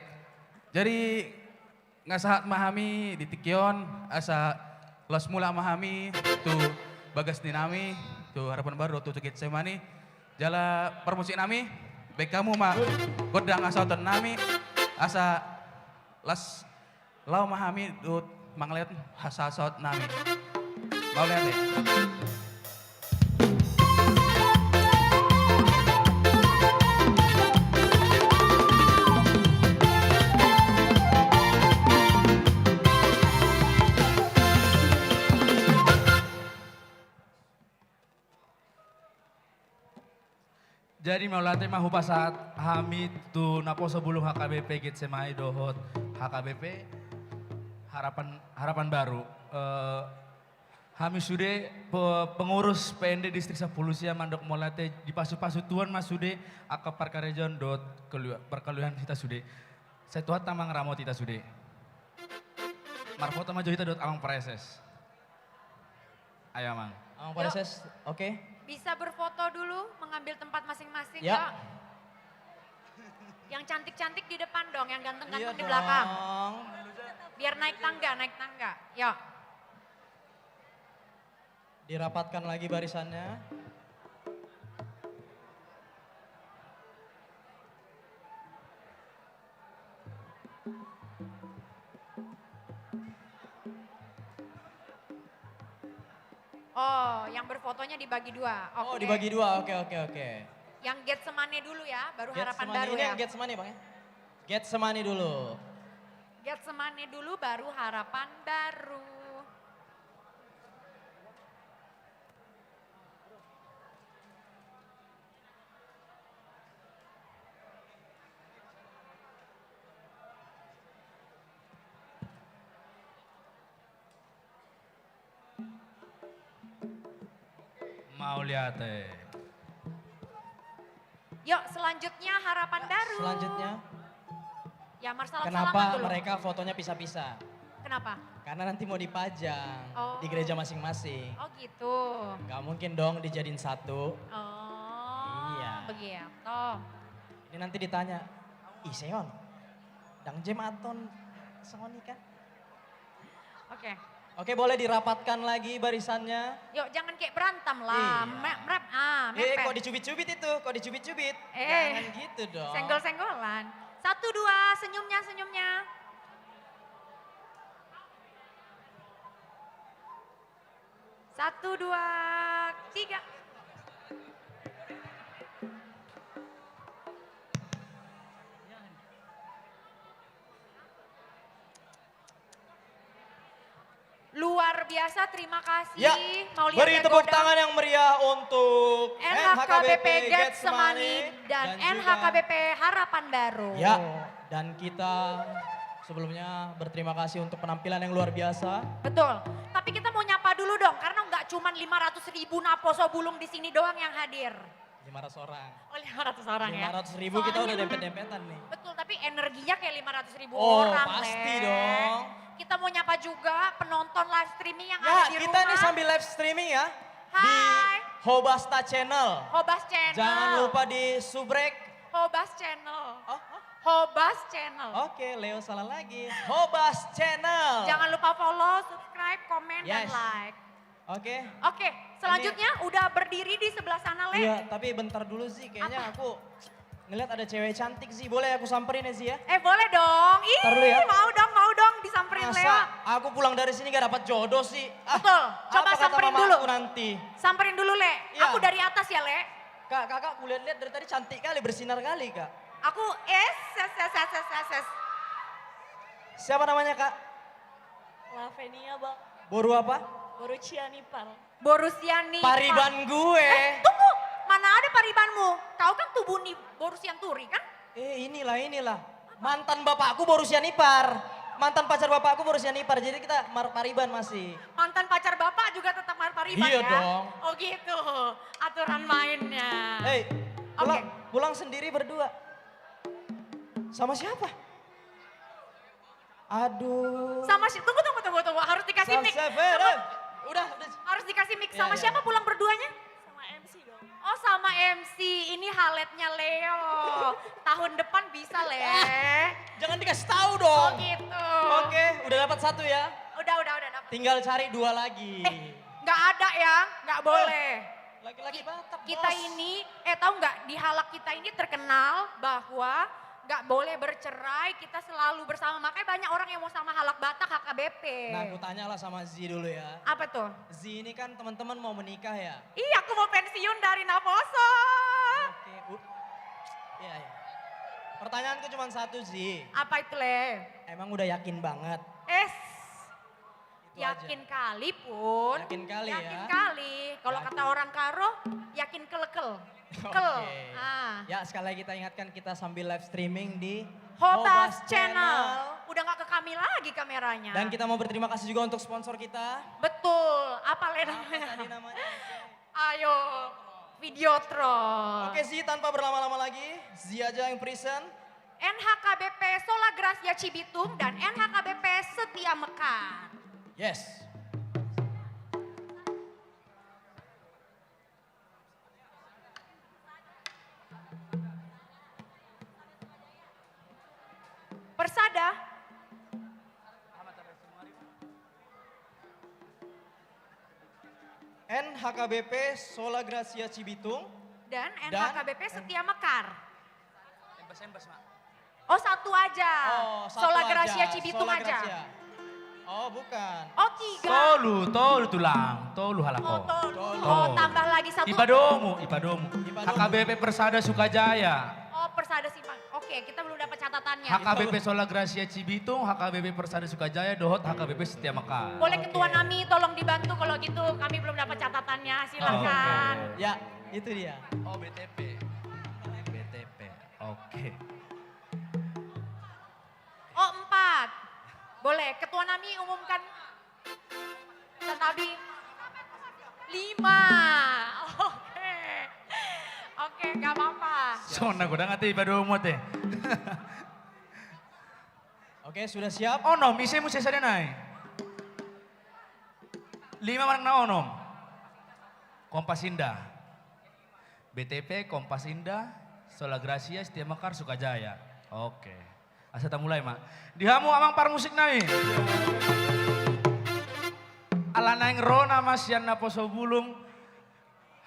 Jadi, nga sahat ma hami di tingki on, asa laos mulak ma hami tu bagas ni nami, tu Harapan Baru, tu, tu Getsemani. Jala parmusik nami, baen hamu ma gondang hasahaton nami, asa laos laho ma hami dohot mangalehon hasahaton nami. Mauliate. Jadi mauliate ma hupasahat hami tu naposo bulung H K B P Getsemani dohot H K B P Harapan, Harapan Baru. Eh, hami sude pe-, pengurus P N D Distrik Sampulu Sia mandok mauliate, dipasupasu Tuhan ma sude angka parkarejoan dohot kalua-, parkaluasan hita sude. Sai Tuhanta ma mangaramoti hita sude. Marfoto ma jo hita dohot Amang Praeses. Ayo, Amang. Amang Praeses, oke. Bisa berfoto dulu, mengambil tempat masing-masing, yuk. Yang cantik-cantik di depan dong, yang ganteng-ganteng di belakang. Biar naik tangga, naik tangga. Yuk. Dirapatkan lagi barisannya. Oh, yang berfotonya dibagi dua. Oh, oke. Dibagi dua. Oke, oke, oke. Yang Getsemani dulu ya, baru Harapan Baru ya. Ini yang Getsemani, Bang, ya? Getsemani dulu. Getsemani dulu, baru Harapan Baru. Mauliate. Yuk, selanjutnya Harapan Baru. Selanjutnya. Ya, Marsalam-salaman dulu. Kenapa mereka fotonya pisah-pisah? Kenapa? Karena nanti mau dipajang di gereja masing-masing. Oh, gitu. Nggak mungkin dong dijadiin satu. Oh, iya. Begitu. Ini nanti ditanya, "Ise on, ndang jematon songon i kan?" Oke. Oke, boleh dirapatkan lagi barisannya. Yuk, jangan kayak berantem lah. Iya. Me-, merep-, ah, eh, mepet. Kok dicubit-cubit itu? Kok dicubit-cubit? Eh. Jangan gitu dong. Senggol-senggolan. Satu, dua, senyumnya, senyumnya. Satu, dua, tiga. Luar biasa, terima kasih. Ya, mau lihat beri tepuk tangan yang meriah untuk N H K B P Getsemani dan N H K B P Harapan Baru. Ya, dan kita sebelumnya berterima kasih untuk penampilan yang luar biasa. Betul. Tapi kita mau nyapa dulu dong, karena nggak cuma lima ratus ribu naposo bulung di sini doang yang hadir. Lima ratus orang. Oh, lima ratus orang ya. Lima ratus ribu, kita udah dempet-dempetan nih. Betul, tapi energinya kayak lima ratus ribu orang, pasti dong. Kita mau nyapa juga penonton live streaming yang ada di rumah. Ya, kita nih sambil live streaming ya. Hai. Di Hobasta Channel. Hobas Channel. Jangan lupa di subrek. Hobas Channel. Oh, oh. Hobas Channel. Oke, Leo salah lagi. Hobas Channel. Jangan lupa follow, subscribe, komen, dan like. Oke. Oke, selanjutnya udah berdiri di sebelah sana, Le. Iya, tapi bentar dulu, Zi. Kayaknya aku ngeliat ada cewek cantik, Zi. Boleh aku samperin ya, Zi, ya? Eh, boleh dong. Ih, mau dong, mau dong disamperin, Leo. Masa aku pulang dari sini gak dapat jodoh, sih? Ah, betul. Coba samperin dulu. Apa kata mamaku nanti? Samperin dulu, Le. Iya. Aku dari atas ya, Le. Kak, kakak kulihat-lihat dari tadi cantik kali, bersinar kali, Kak. Aku, es, es, es. Siapa namanya, Kak? Lavenia, Bang. Boru apa? Boru Cianipar. Boru Sianipar. Pariban gue. Eh, tunggu. Mana ada paribanmu? Kau kan tubuh ni Boru Sianturi, kan? Eh, inilah, inilah. Apa? Mantan bapakku Boru Sianipar. Mantan pacar bapakku Boru Sianipar. Jadi kita mar-, pariban masih. Mantan pacar bapak juga tetap mar-, pariban ya? Iya dong. Oh gitu. Aturan mainnya. Hei, pulang, pulang sendiri berdua. Sama siapa? Aduh. Sama si-, tunggu, tunggu, tunggu, tunggu. Harus dikasih mic. Tunggu. Udah, udah. Harus dikasih mic. Sama siapa pulang berduanya? Sama M C dong. Oh, sama M C, ini haletnya Leo. Tahun depan bisa, Le. Ah, jangan dikasih tahu dong. Oh, gitu. Oke, udah dapat satu ya. Udah, udah, udah dapat. Tinggal cari dua lagi. Eh, nggak ada ya, nggak boleh. Laki-laki Ki-, Batak, kita Bos. Ini, eh, tahu nggak, di Halak kita ini terkenal bahwa nggak boleh bercerai, kita selalu bersama. Makanya banyak orang yang mau sama Halak Batak, H K B P. Nah, aku tanyalah sama Zi dulu ya. Apa tuh? Zi ini kan teman-teman mau menikah ya? Iya, aku mau pensiun dari Navoso. Oke, u-, iya, iya. Pertanyaanku cuma satu, Zi. Apa itu, Le? Emang udah yakin banget? Es. Itu aja. Yakin kali, Pun. Yakin kali, ya? Yakin kali. Kalau kata orang Karo, yakin kelekel. Kel. Oke. Ah. Ya, sekali lagi kita ingatkan, kita sambil live streaming di Hobas Channel. Udah nggak ke kami lagi kameranya. Dan kita mau berterima kasih juga untuk sponsor kita. Betul. Apa, Le, namanya? Apa tadi namanya? Ayo, Videotron. Oke, Zi, tanpa berlama-lama lagi, Zi aja yang present. N H K B P Sola Gracia Cibitung dan N H K B P Setia Mekar. Yes. Persada. N H K B P Sola Gracia Cibitung. Dan N H K B P Setia Mekar. Embas-embas, Mak. Oh, satu aja. Oh, satu aja. Sola Gracia Cibitung aja. Sola Gracia. Oh, bukan. Oh, tiga. Tolu, tolu, Tulang. Tolu halak. Oh, tolu. Tolu. Oh, tambah lagi satu. Ipadomu, ipadomu. Ipadomu. H K B P Persada Sukajaya. Oh, Persada Simpang. Oke, kita belum dapat catatannya. H K B P Sola Gracia Cibitung, H K B P Persada Sukajaya, dohot H K B P Setia Mekar. Boleh, oke. Ketua nami tolong dibantu kalau gitu, kami belum dapat catatannya, silakan. Oh, oke. Ya, itu dia. Oh, B T P. B T P. Oke. Oh, empat. Boleh, ketua nami umumkan. Tetapi lima. Oke. Oke, nggak apa-apa. Songon na godang ate ipadomu ate. Oke, sudah siap? Onom, ise muse sada nai. Lima manang na onom. Kompas Indah. B T P, Kompas Indah, Sola Gracia, Setia Mekar, Sukajaya. Oke. Asa tamulai ma. Di hamu amang parmusik nami. Ala naeng ro nama sian naposo bulung,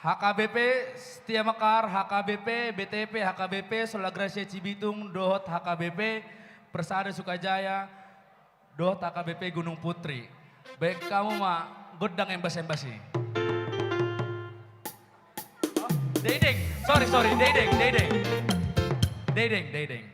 H K B P Setia Mekar, H K B P B T P, H K B P Sola Gracia Cibitung, dohot H K B P Persada Sukajaya, dohot H K B P Gunung Putri. Baen hamu ma gondang embas-embas i. Deideng. Sorry, sorry. Deideng, deideng. Deideng, deideng.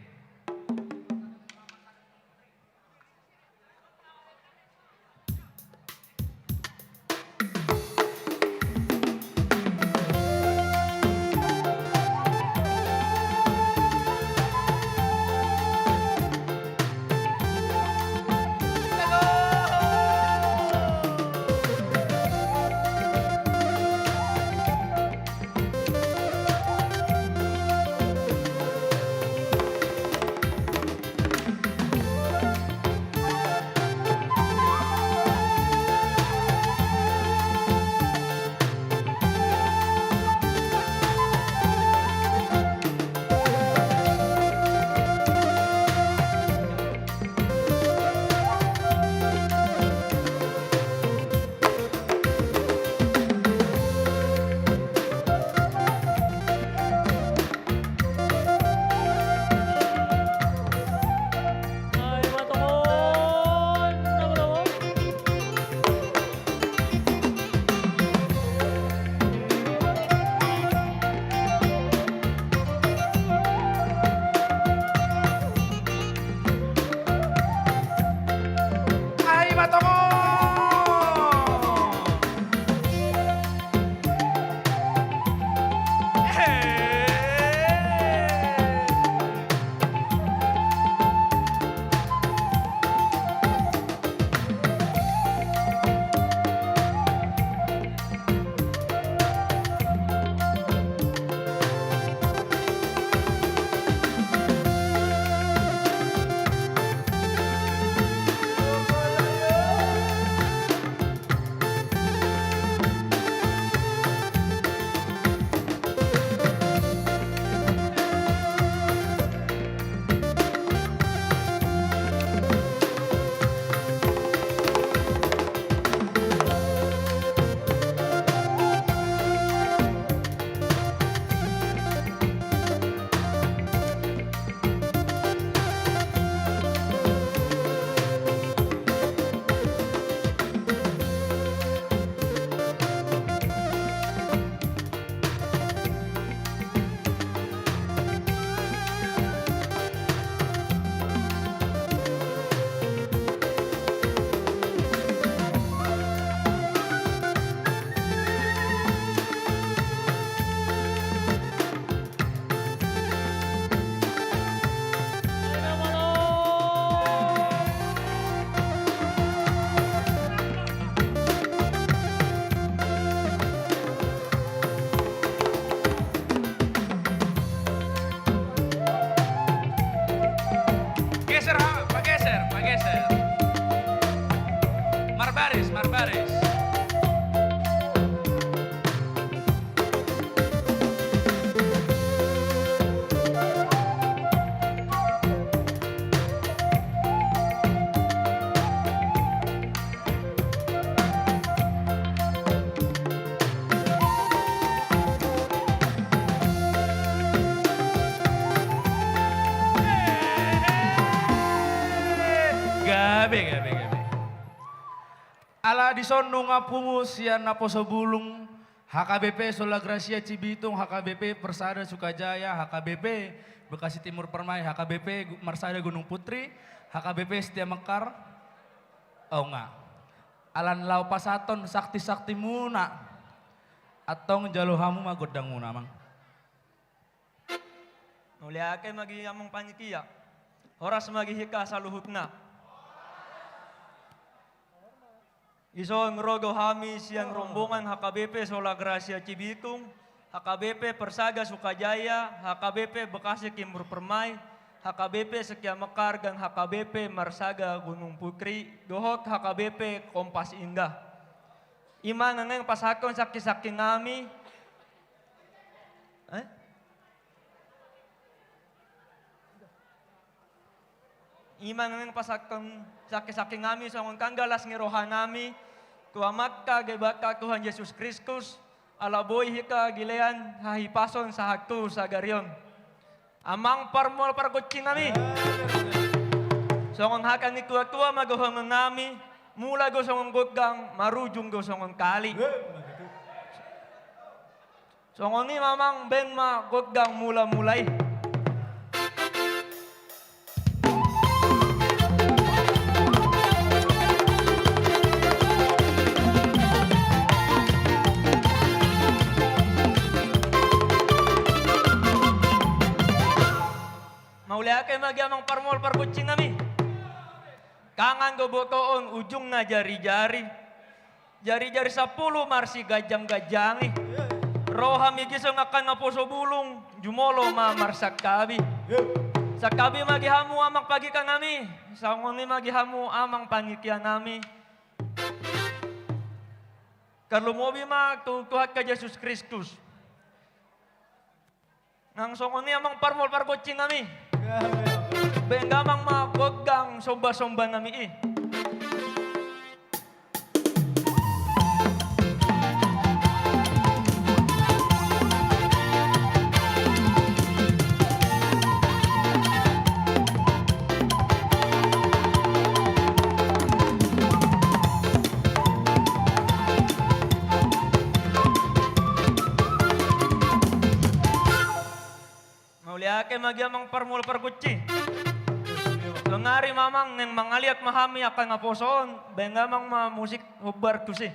Pageser, pageser. Marbaris, marbaris. Gabe, gabe, gabe. Ala dison nunga pungu sian naposo bulung, H K B P Sola Gracia Cibitung, H K B P Persada Sukajaya, H K B P Bekasi Timur Permai, H K B P Gu-, Marsada Gunung Putri, H K B P Setia Mekar. O nga. Ala laho pasahathon sakti-saktimuna. Antong jalo hamu ma gondangmuna, Amang. Mauliate ma di Amang Panitia. Horas ma di hita saluhutna. Dison ro do hami sian rombongan H K B P Sola Gracia Cibitung, H K B P Persada Sukajaya, H K B P Bekasi Timur Permai, H K B P Setia Mekar dan H K B P Marsada Gunung Putri, dohot H K B P Kompas Indah. I ma na naeng pasahathon sakti-sakti nami. Eh? I ma na naeng pasahathon sakti-sakti nami songon tanda las ni roha nami tu Amanta Debata Tuhan Jesus Kristus, ala boi hita dilehon hahipason sahat tu sadari on. Amang parmual pargonsi nami. Songon hata ni tua-tua ma dohonon nami, mula do songon gondang, marujung do songon tali. Songon i ma, Amang, baen ma gondang mula-mula i. Mauliate ma di Amang parmual pargonsi nami. Tangan do botoon, ujungna jari-jari. Jari-jari sampulu marsiganjang-ganjangi. Ro hami dison angka naposo bulung, jumolo ma marsantabi. Santabi ma di hamu Amang Panitia nami, songon i ma di hamu Amang Panitia nami. Tarlumobi ma tu Tuhanta Jesus Kristus. Nang songon i Amang parmual pargonsi nami. Baen damang ma gondang somba-somba nami i. Mauliate ma di Amang parmual pargonsi. Sonari ma Amang naeng mangaliat ma hami angka naposo on, baen damang ma musik hombar tusi.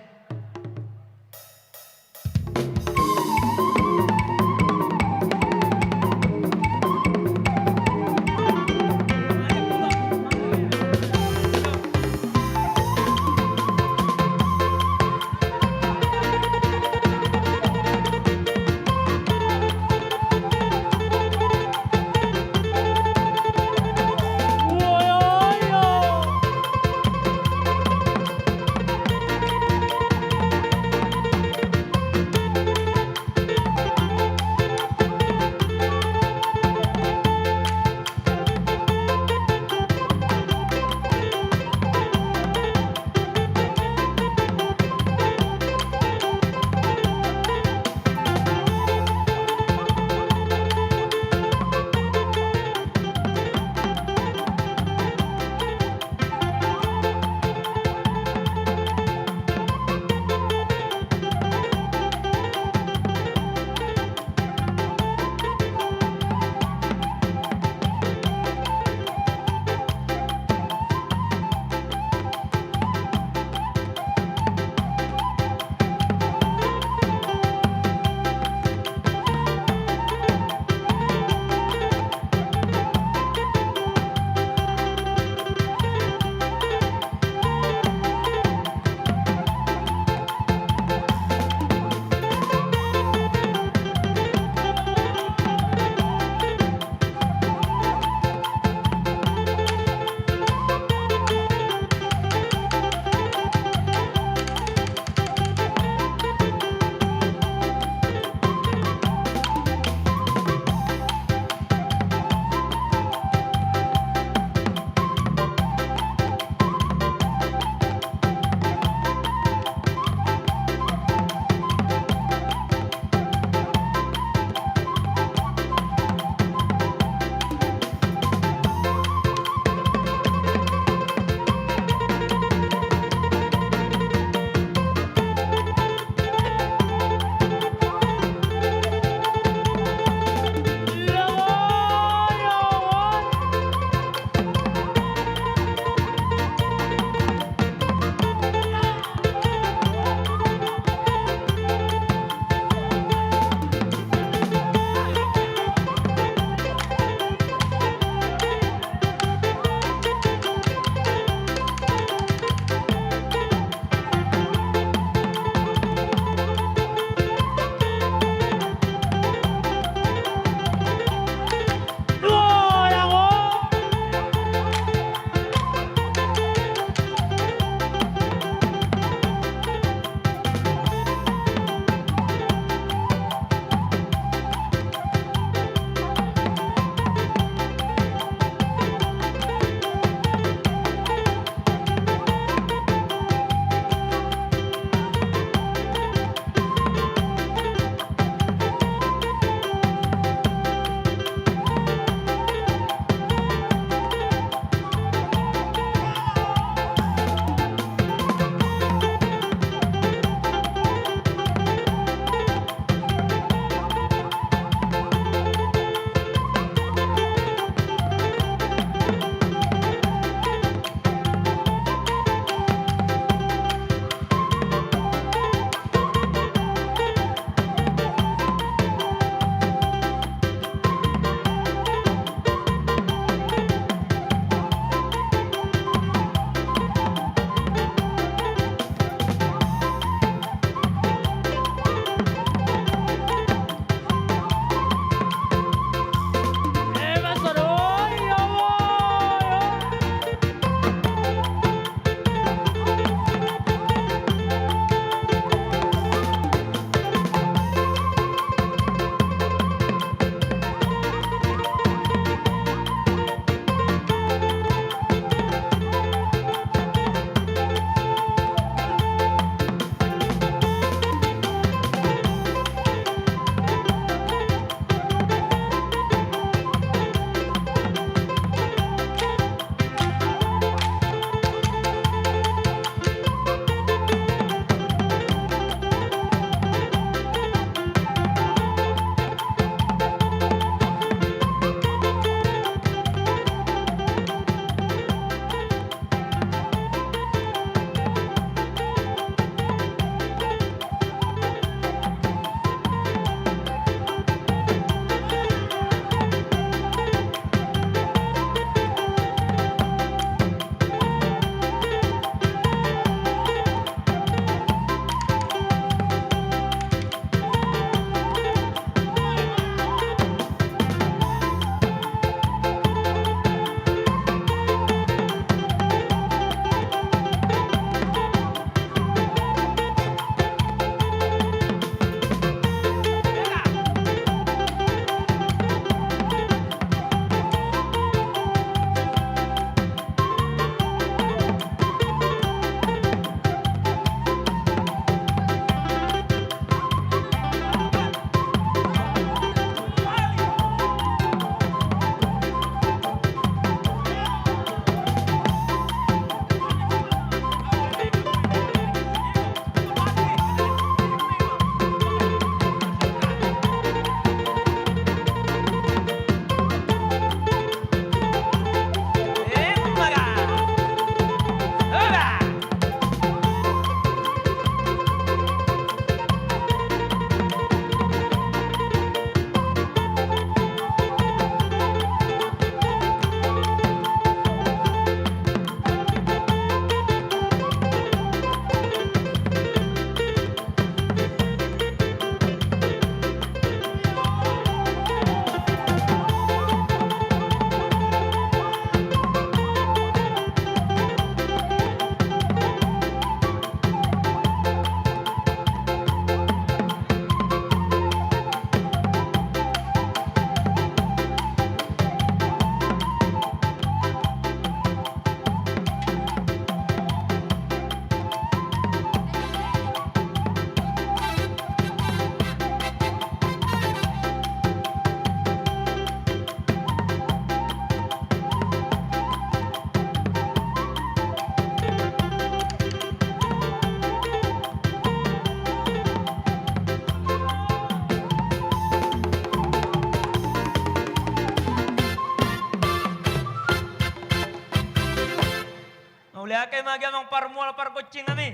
Angka i ma amang parmual pargonsi nami.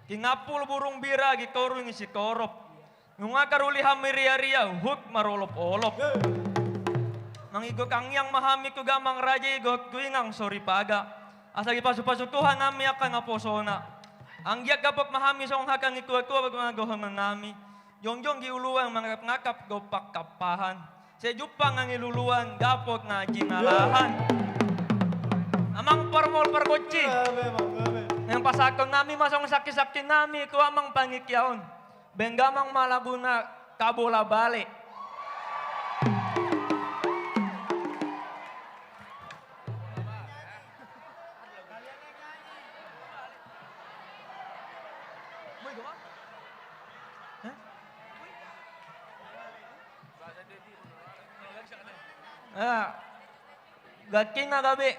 Gingampul burung bira, gintoru ni sitorop. Nunga taruli hami riaria, huhut marolopolop. Mangigot tangiang ma hami tu damang raja, igot tu inang soripada. Asa dipasupasu Tuhan hami angka naposona. Anggiat dapot ma hami songon hata ni tuatua, bagaimana dohonon nami. Jongjong di uluan, manatapnatap dompak tampahan. Sai jumpang na niluluan, dapot na jinalahan. Amang parmual pargonsi. Gabe, amang, gabe. Naeng pasahaton nami ma songon saksisakti nami tu amang panitia on. Baen damang ma laguna Tabola Bale. Ah, ganti na gabe.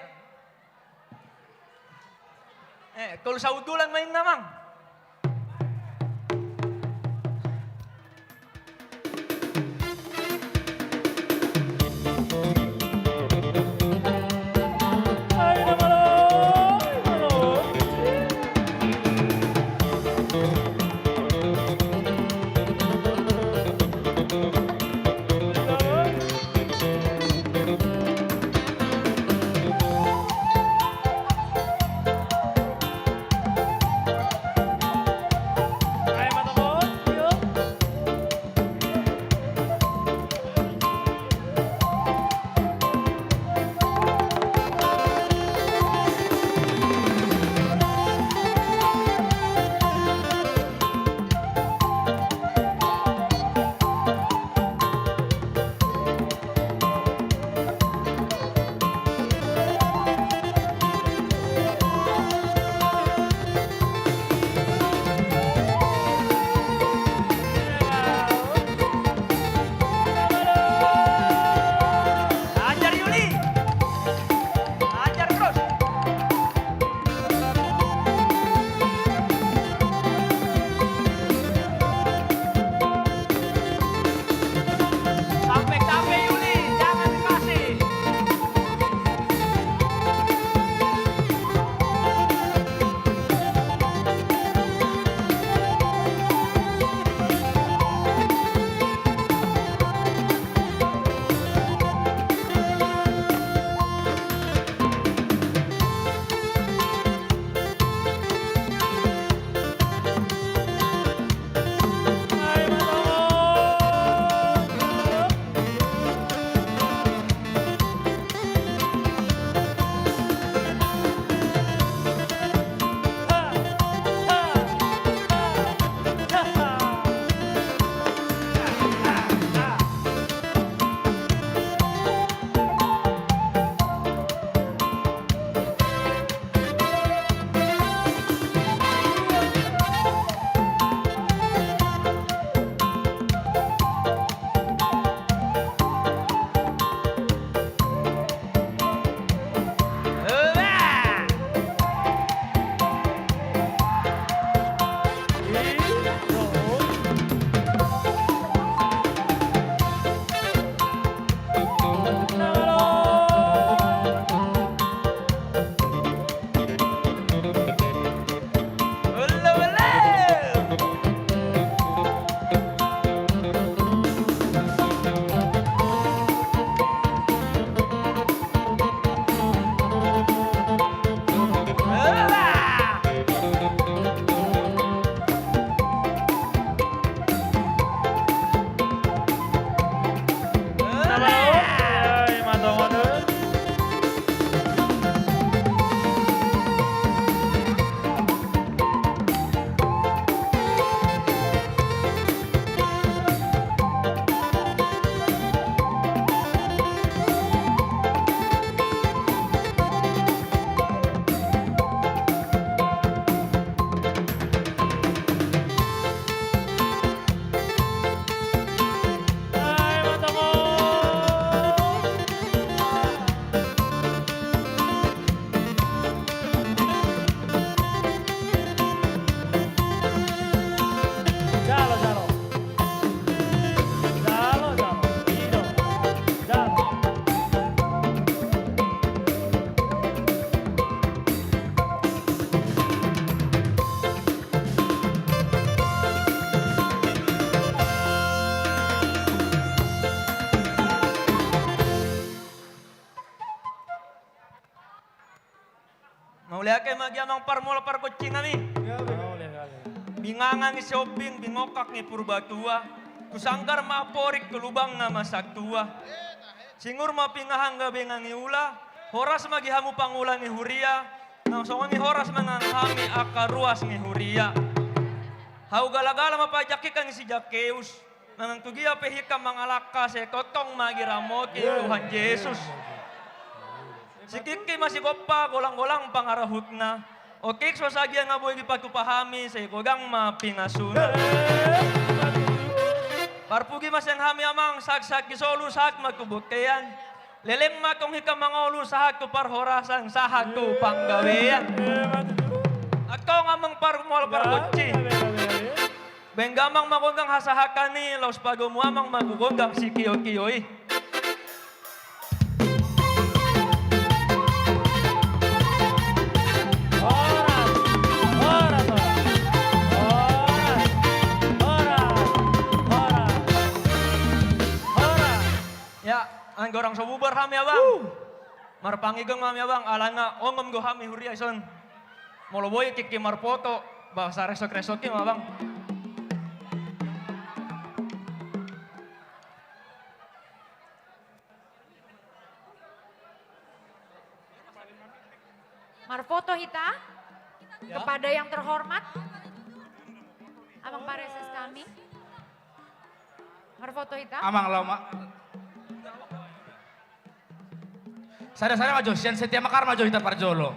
Eh, tolu saundulan ma inna, amang. Mauliate ma di amang parmula pargonsinami. Bingangan ni Siombing, bingokak ni Purbatua. Tu sanggar ma amporik, tu lubang na masa tua. Sinur ma pinahangga benga ni ula. Horas ma di hamu pangula ni huria. Nang songon i horas ma nang hami angka ruas ni huria. Hau galagala ma pajakikan ni si Jakeus. Manang tu dia pe hita mangalangka, sai tongtong ma diramoti Tuhan Jesus. Sitingki ma sigompa, golanggolang pangarahutna. Otik so sadia na boi dipatupa hami, sai godang ma pinasuna. Parpugi ma sian hami amang, sahat sahat di solu, sahat ma tu bontean. Leleng ma tong hita mangolu, sahat tu parhorasan, sahat tu panggabean. Antong amang parmula pargonsi. Baen damang ma gondang hasahatan i, laos padomu amang ma tu gondang sitiotio i. Horas, horas, horas. Horas, horas, horas. Horas. Ya, andorang so bubar hami abang. Marpangido ma hami abang, alana onom do hami huria ison. Molo boi tingki marpoto, ba saresok-resok i ma abang. Marfoto hita. Ya. Kepada yang terhormat Amang Pareses kami. Marfoto hita. Amang laho ma. Sada-sada ma jo, sian Setia Mekar ma jo hita parjolo.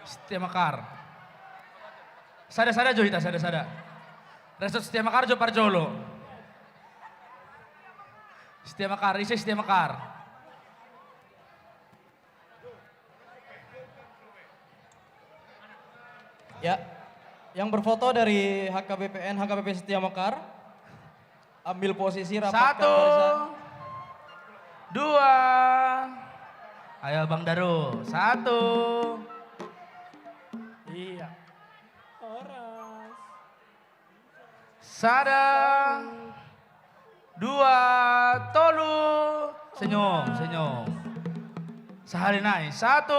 Setia Mekar. Sada-sada jo hita, sada-sada. Resort Setia Mekar jo parjolo. Setia Mekar, ise Setia Mekar? Ya, yang berfoto dari H K B P N, H K B P Setia Mekar. Ambil posisi, rapatkan barisan. Satu, dua. Ayo Bang Daru, satu. Iya. Horas. Sada, dua, tolu. Senyum, senyum. Sahali nai. Satu,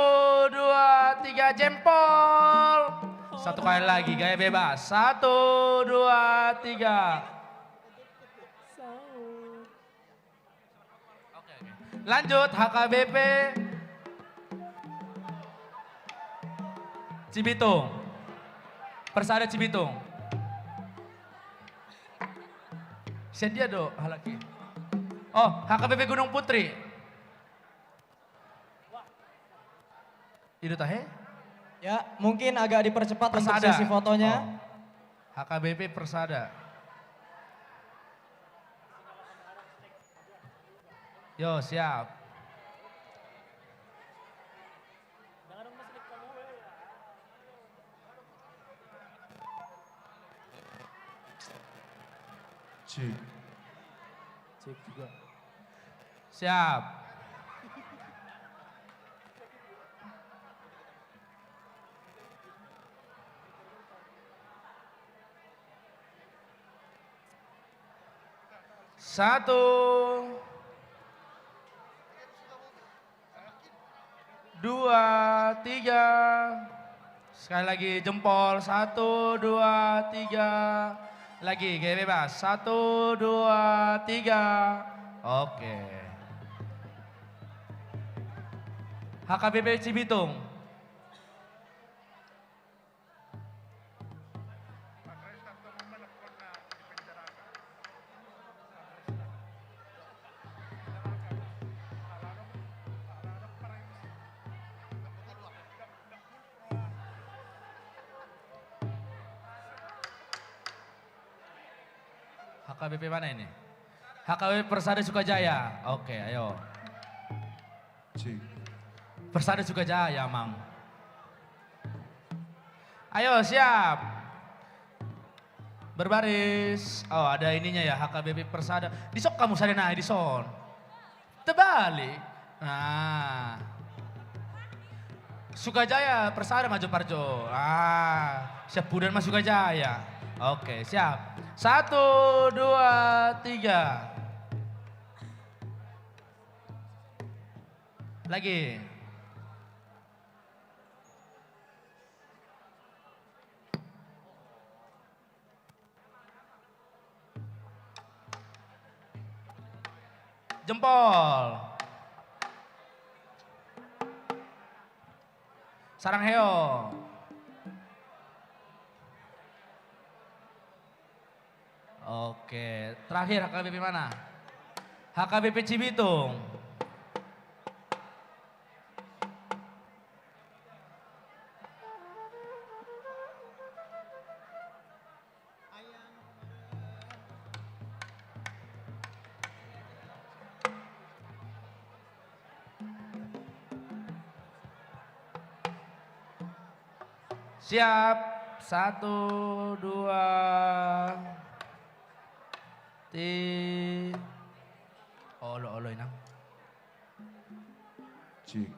dua, tiga, jempol. Satu kali lagi, gaya bebas. Satu, dua, tiga. Oke, oke. Lanjut, H K B P Cibitung. Persada Cibitung. Sian dia do, halak i. Oh, H K B P Gunung Putri. I do tahe? Ya, mungkin agak dipercepat untuk sesi fotonya. Persada. Oh. H K B P Persada. Yo, siap. Cek. Cek juga. Siap. Satu, dua, tiga. Sekali lagi jempol. Satu, dua, tiga. Lagi, gaya bebas. Satu, dua, tiga. Oke. H K B P Cibitung. H K B P mana ini? H K B P Persada Sukajaya. Oke, ayo. Cik. Persada Sukajaya, Mang. Ayo, siap. Berbaris. Oh, ada ininya ya, H K B P Persada. Dison hamu sada nai, dison. Terbalik. Nah. Sukajaya, Persada ma jo parjolo. Ah, Siampudan ma Sukajaya. Oke, siap. Satu, dua, tiga. Lagi. Jempol. Sarang heo. Oke, terakhir H K B P mana? H K B P Cibitung. Siap. Satu, dua, ti-, olo, olo, Inang. Cik.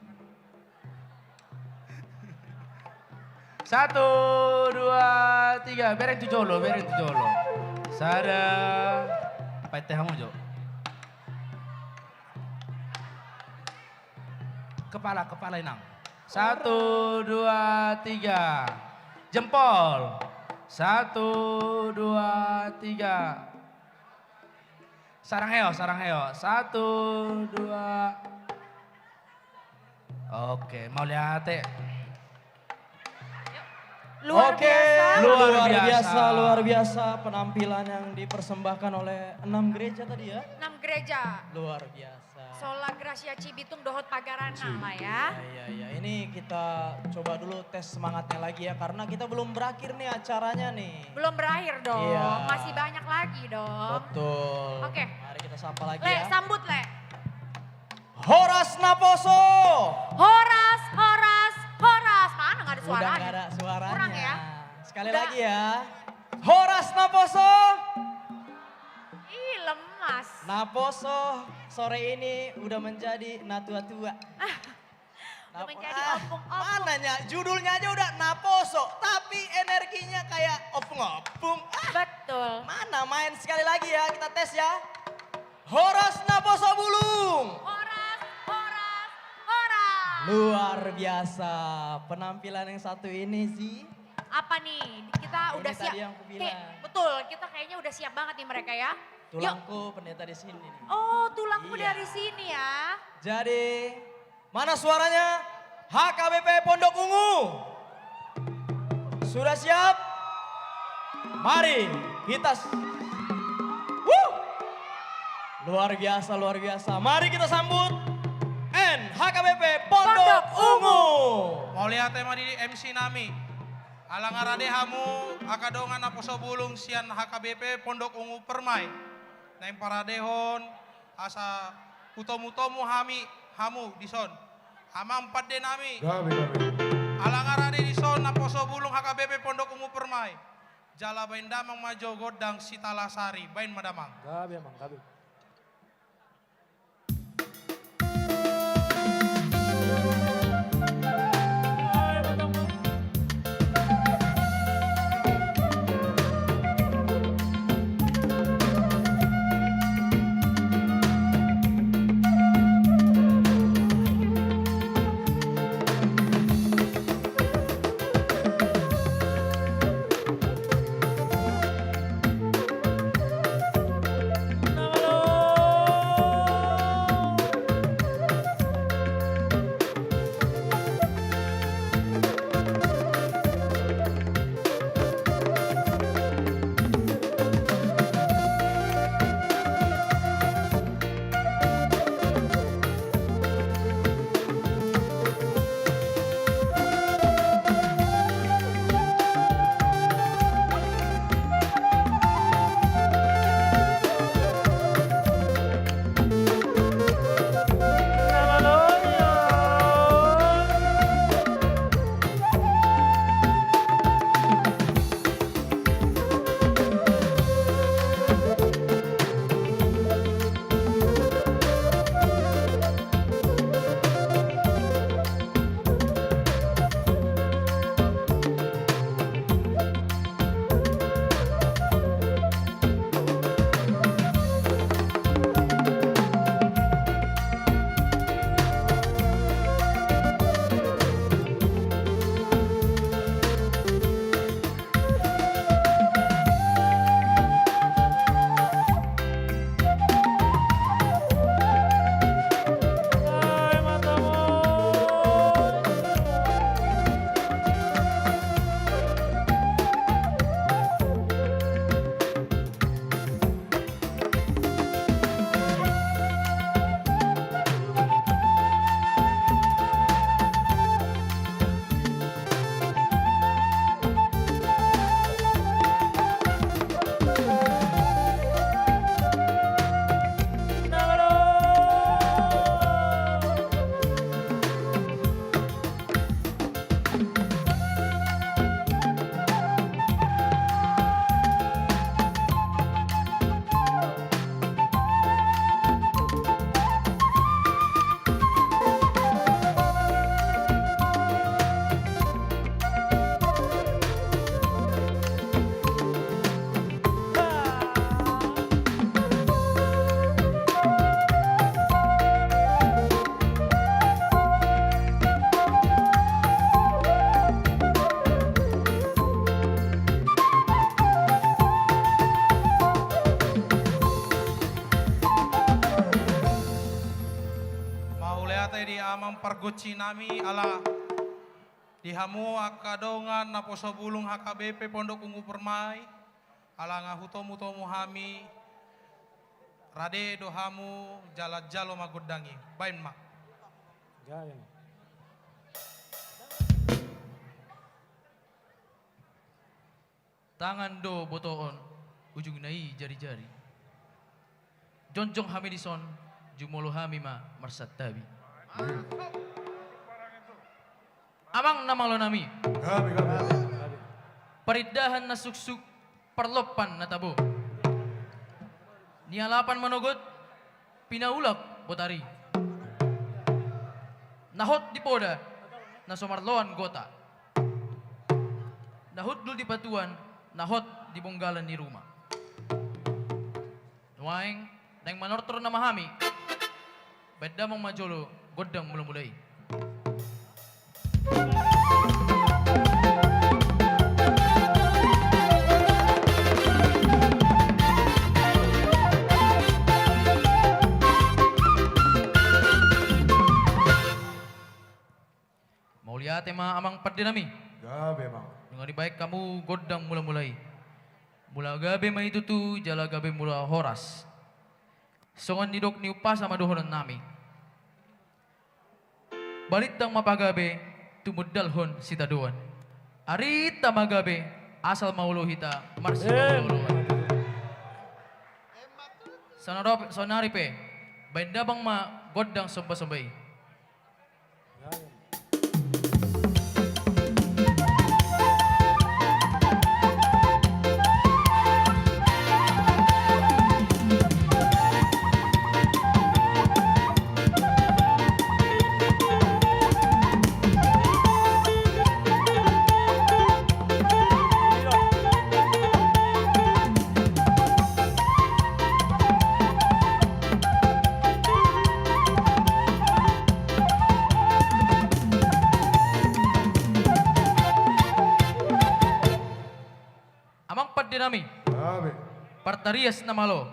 Satu, dua, tiga. Bereng tu jolo, bereng tu jolo. Sada. Paite hamu jo. Kepala, kepala, Inang. Satu, dua, tiga. Jempol. Satu, dua, tiga. Sarang heo, sarang heo. Satu, dua. Oke, mauliate. Luar Oke, biasa. Luar Luar biasa. biasa, luar biasa penampilan yang dipersembahkan oleh enam gereja tadi ya. Enam gereja. Luar biasa. Sola Gracia Cibitung dohot Pagarana lah ya. Iya, iya, iya. Ini kita coba dulu tes semangatnya lagi ya, karena kita belum berakhir nih acaranya nih. Belum berakhir dong, Iya. masih banyak lagi dong. Betul. Oke. Mari kita sapa lagi Le, ya. sambut, Le. Horas naposo. Horas, horas, horas. Mana nggak ada Udah suaranya? nggak ada suaranya. Kurang ya? Sekali Udah. lagi ya. Horas naposo. Ih, lemas. Naposo sore ini udah menjadi natua-tua. Udah Napo-, menjadi ah, opung-opung. Mana ya? Judulnya aja udah naposo, tapi energinya kayak opung-opung. Ah, Betul. mana main sekali lagi ya, kita tes ya. Horas naposo bulung. Horas, horas, horas. Luar biasa penampilan yang satu ini sih. Apa nih? Kita Ini udah siap. tadi yang aku bilang. Ki-, betul, kita kayaknya udah siap banget nih mereka ya. Yuk. Tulangku pendeta di sini nih. Oh, tulangmu Iya. dari sini ya. Jadi, mana suaranya? H K B P Pondok Ungu. Sudah siap? Mari kita s-, Wuh! Luar biasa, luar biasa. Mari kita sambut N H K B P Pondok Pondok Ungu. Ungu. Mauliate ma di M C nami. Ala nga rade hamu angka dongan naposo bulung sian H K B P Pondok Ungu Permai. Naeng paradehon asa hutomu-tomu hami hamu dison. Amang pande nami. Gabe, gabe. Ala nga rade dison naposo bulung H K B P Pondok Ungu Permai. Jala baen damang ma jo gondang sitala sari, baen ma damang. Gabe, amang, gabe. Mauliate di amang pargonsi nami, ala di hamu angka dongan naposo bulung H K B P Pondok Ungu Permai, ala nga hutomu-tomu hami, rade do hamu jala jalo ma gondang i. Baen ma. Gabe ma. Tangan do botoon, ujungna i jari-jari. Jongjong hami dison, jumolo hami ma marsantabi. Amang na malo nami. Gabe, gabe. Parindahan na suksuk, parlompan na tabo. Nialapan manogot, pinaulak botari. Na hot di poda, na so marloan gota. Na hundul di batuan, na hot di bonggalan ni ruma. Nuaeng, naeng manortor nama hami. Baen damang ma jolo gondang mula-mula i. Mauliate ma amang pande nami. Gabe, amang. Nunga dibaen hamu gondang mula-mula i. Mula gabe ma i tutu, jala gabe mula horas. Songon nidok ni umpasa ma dohonon nami. Balintang ma pagabe, tumundalhon sitadoan. Arinta ma gabe, asal ma olo hita marsipaolo-oloan. Saonari pe, baen damang ma gondang somba-somba i. Amang pande nami. Gabe. Partarias na malo.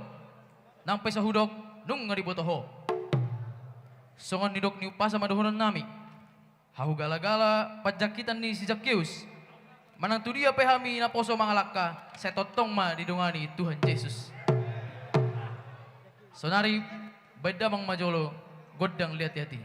Nang pe so hudok, nunga diboto ho. Songon nidok ni umpasa ma dohonon nami. Hahu gala-gala panjangkitan ni si Zakkeus. Manang tu dia pe hami naposo mangalangka, sai tongtong ma didongani Tuhan Jesus. Saonari, baen damang ma jolo gondang liat-liat i.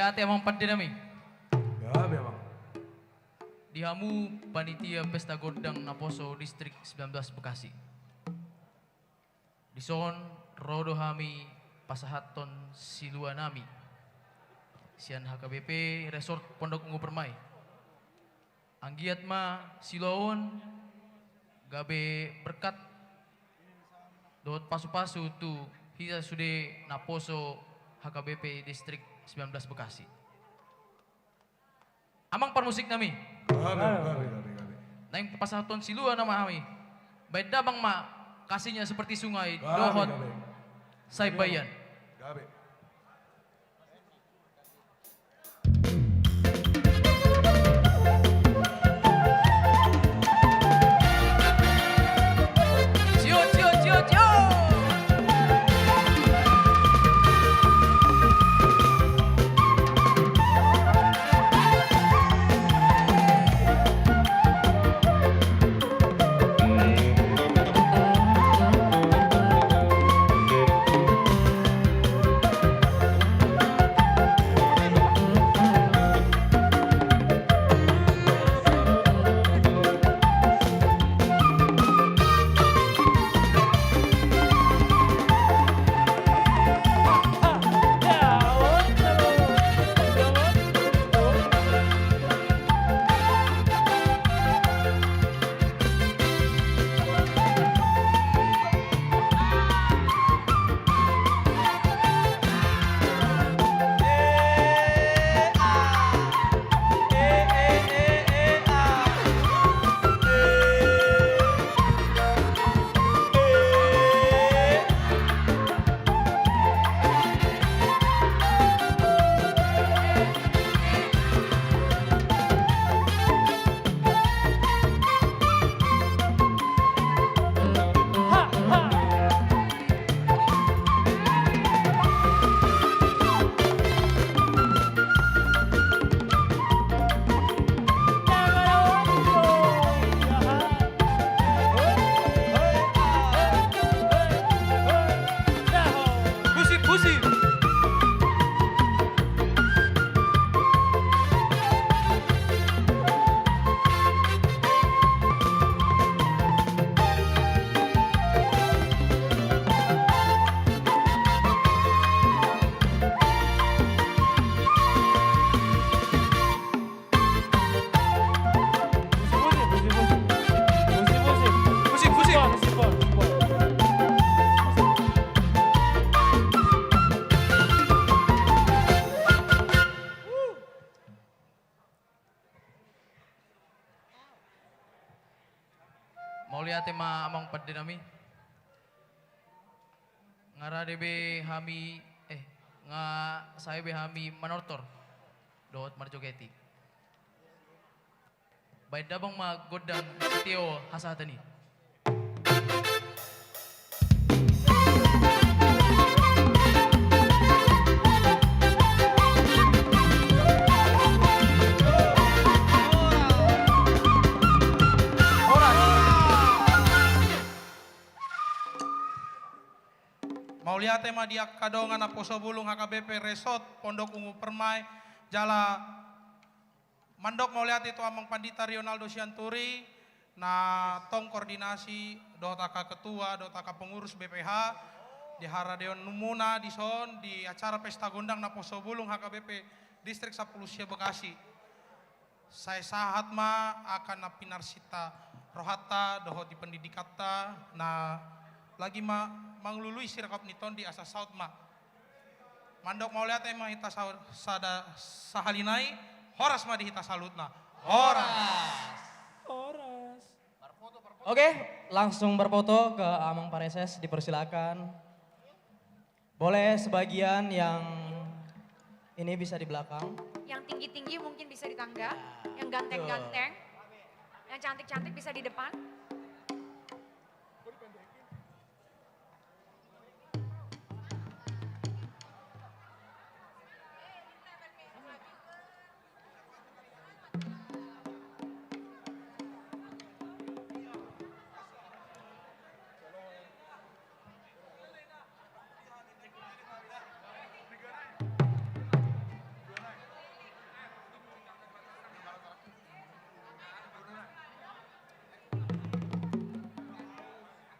Ate amang pande nami. Gabe, amang. Di hamu panitia Pesta Gondang Naposo Distrik sembilan belas Bekasi. Dison ro do hami pasahathon silua nami sian H K B P Resort Pondok Ungu Permai. Anggiat ma silua on gabe berkat dohot pasu-pasu tu hita sude naposo H K B P Distrik sembilan belas Bekasi. Amang parmusik nami. Gabe, gabe, gabe, gabe. Naeng pasahathon silua nama hami. Baen damang ma kasihnya seperti sungai, gabe, dohot gabe. Sai bayan. Gabe. Ciut, ciut, ciut, ciut. Mauliate ma amang pande nami. Nga rade be hami, eh, nga sae be hami manortor dohot marjogeti. Baen damang ma gondang sitio hasahatan i. Mauliate ma di angka dongan naposo bulung H K B P Resort Pondok Ungu Permai, jala mandok mauliate tu amang pandita Rionaldo Sianturi, na tong koordinasi dohot angka ketua dohot angka pengurus B P H di haradeon muna dison di acara pesta gondang naposo bulung H K B P Distrik sampulu sia Bekasi. Sai sahat ma angka na pinarsinta rohanta dohot di pendidikanta, na lagi ma manglului sirgap ni tondi, asa saut ma. Mandok mauliate ma hita sa-, sada sahali nai, horas ma di hita saluhutna. Horas. Horas. Oke, langsung berfoto ke Amang Pareses, dipersilakan. Boleh sebagian yang ini bisa di belakang. Yang tinggi-tinggi mungkin bisa di tangga, ya, yang ganteng-ganteng, betul, yang cantik-cantik bisa di depan.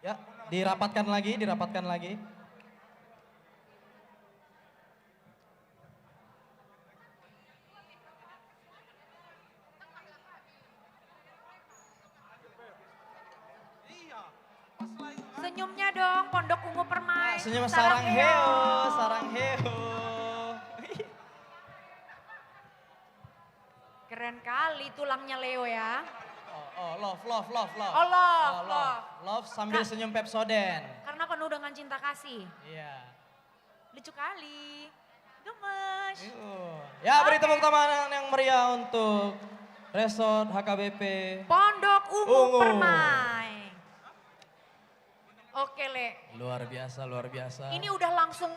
Ya, dirapatkan lagi, dirapatkan lagi. Senyumnya dong, Pondok Ungu Permai. Senyum, sarang heo, sarang heo. Keren kali tulangnya Leo ya. Oh, oh, love, love, love, love. Oh, love, love. Love sambil senyum Pepsodent. Karena penuh dengan cinta kasih. Iya. Lucu kali. Gemes. Iya. Ya, beri tepuk tangan yang meriah untuk Resort H K B P Pondok Ungu Permai. Oke, Le. Luar biasa, luar biasa. Ini udah langsung,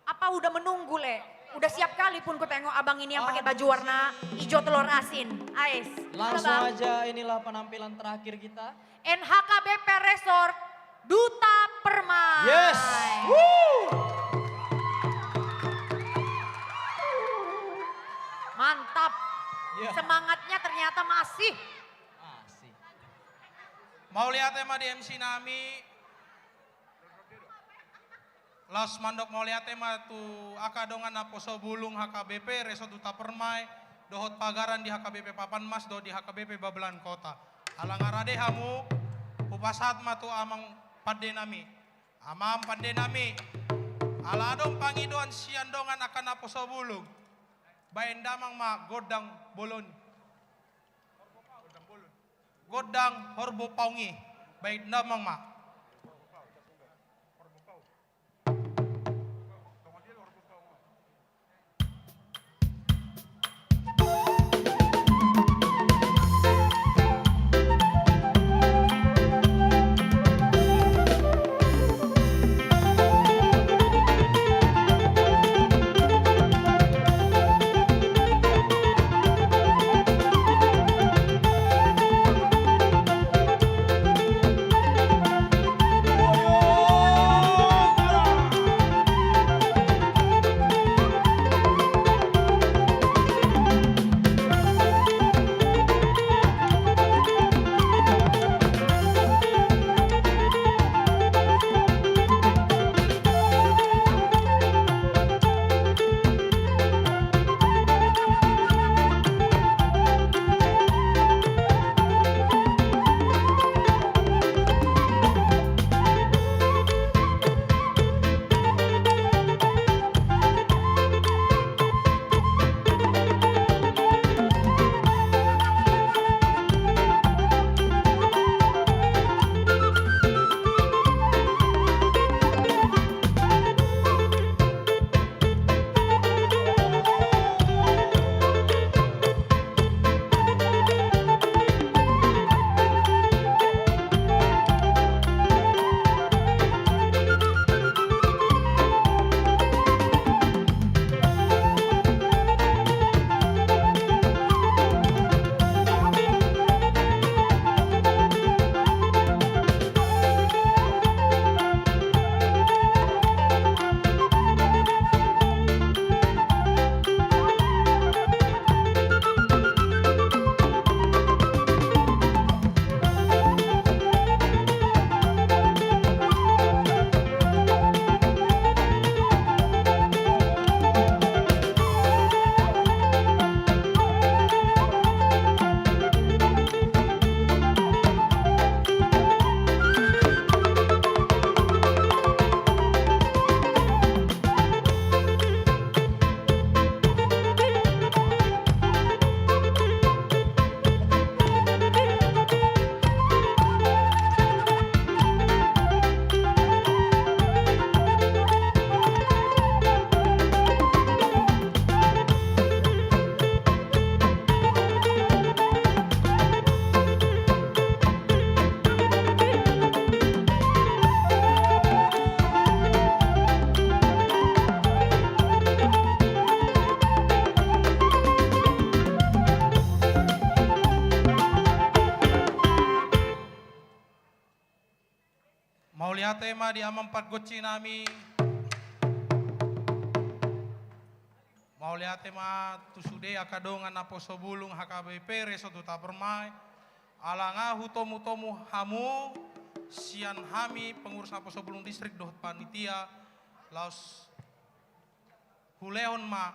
apa, udah menunggu, Le? Udah siap kali pun kutengok abang ini yang pakai baju warna hijau telur asin. Ais. Langsung aja, inilah penampilan terakhir kita. N H K B P Resort Duta Permai. Yes. Woo. Mantap. Iya. Semangatnya ternyata masih. Masih. Mauliate ma di M C nami. Laos mandok mauliate ma tu angka dongan naposo bulung H K B P Resort Duta Permai, dohot pagaran di H K B P Papan Mas dohot di H K B P Babelan Kota. Ala nga rade hamu, hupasahat ma tu amang pande nami. Amang pande nami, ala adong pangidoan sian dongan angka naposo bulung, baen damang ma gondang bolon. Gondang horbo paung i, baen damang ma. Mauliate ma di amang pargonsi nami. Mauliate ma tu sude angka dongan naposo bulung H K B P Resort Duta Permai. Ala nga hutomutomu hamu, sian hami pengurus Naposobulung Distrik dohot panitia, laos hulehon ma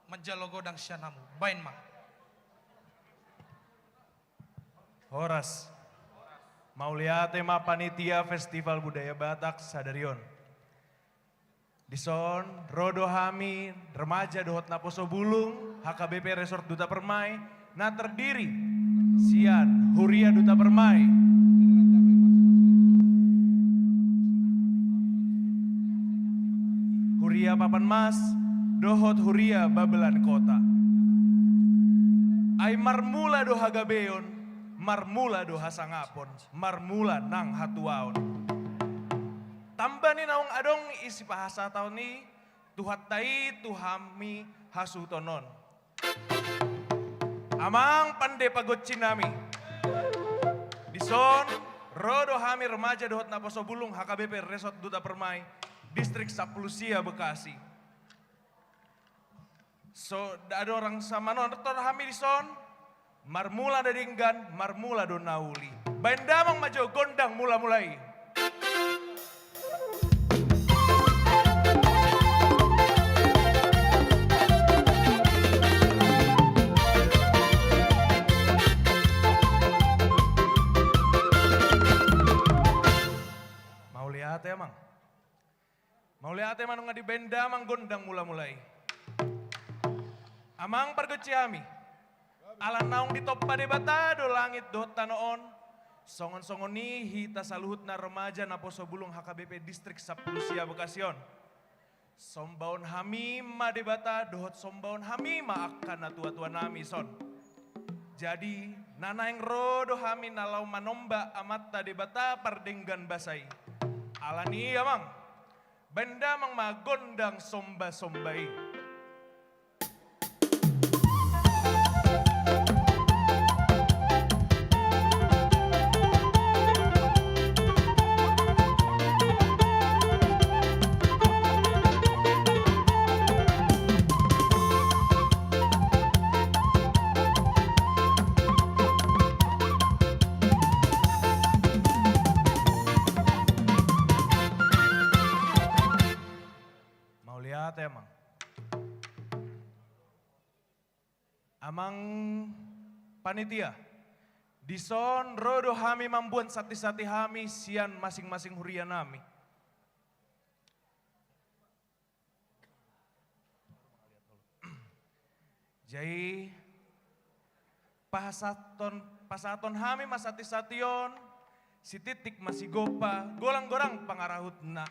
manjalo godang sian hamu. Baen ma. Horas. Mauliate ma panitia Festival Budaya Batak sadari on. Dison, ro do hami remaja dohot naposobulung H K B P Resort Duta Permai, na terdiri sian Huria Duta Permai, Huria Papan Mas, dohot Huria Babelan Kota. Ai marmula do hagabeon, marmula do hasangapon, marmula nang hatuaon. Tamba ni naung adong isi pasahaton i, Tuhanta i tu hami hasuhuton on. Amang pande pagonsi nami. Dison, ro do hami remaja dohot naposobulung H K B P Resort Duta Permai, Distrik Sampulu Sia Bekasi. So, da adong rang samanortor hami dison, marmula do denggan, marmula do na uli. Baen damang ma jo gondang mula-mula i. Mauliate, Amang. Mauliate ma nunga dibaen damang gondang mula-mula i. Amang pargonsi hami. Ala naung ditompa Debata do langit dohot tano on. Songon-songon i hita saluhutna remaja naposobulung H K B P Distrik Sampulu Sia Bekasi on. Sombaon hami ma Debata dohot sombaon hami ma angka natua-tua nami son. Jadi, na naeng ro do hami na laho manomba Amanta Debata pardenggan basa i. Alani i, Amang, baen damang ma gondang somba-somba i. Mauliate, Amang. Amang panitia, dison ro do hami mamboan santi-santi hami sian masing-masing huria nami. Jadi, pasahaton, pasahaton hami ma santi-santi on, sititik ma sigompa, golang-golang pangarahutna.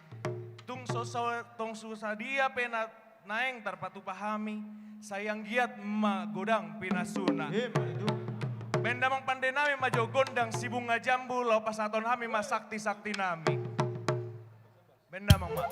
Tung so, so, tung so sadia pe na naeng tarpatupa hami, sai anggiat ma godang pinasuna. Ima itu. Baen damang pande nami ma jo gondang sibunga jambu, laho pasahaton hami ma sakti-sakti nami. Baen damang ma.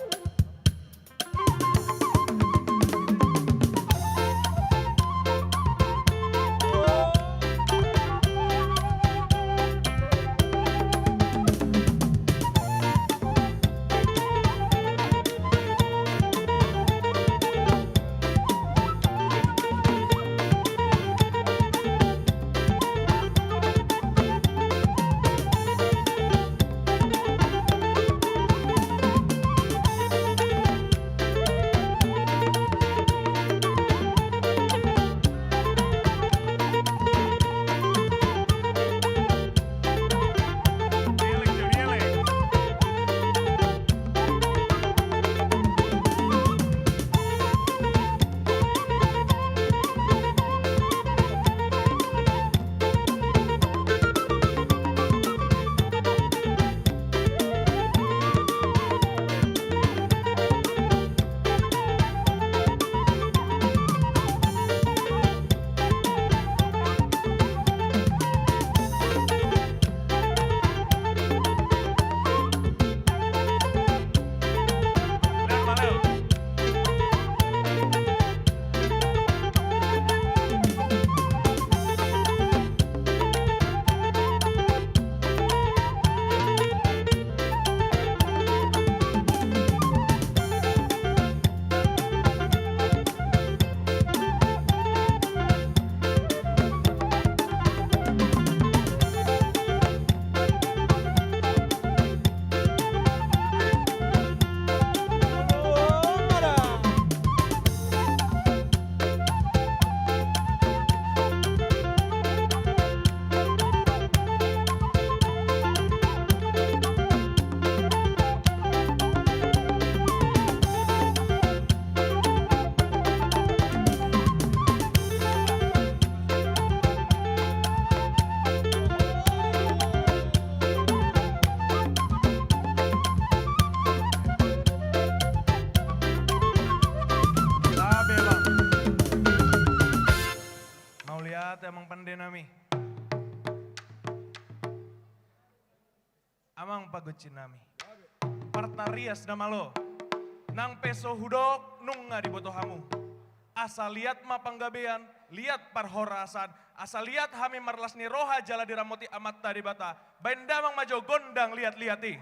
Amang pagonsi nami, partarias na malo, nang pe so hudok nunga diboto hamu. Asa liat ma panggabean, liat parhorasan, asa liat hami marlas ni roha jala diramoti Amanta Debata. Baen damang ma jo gondang liat-liat i.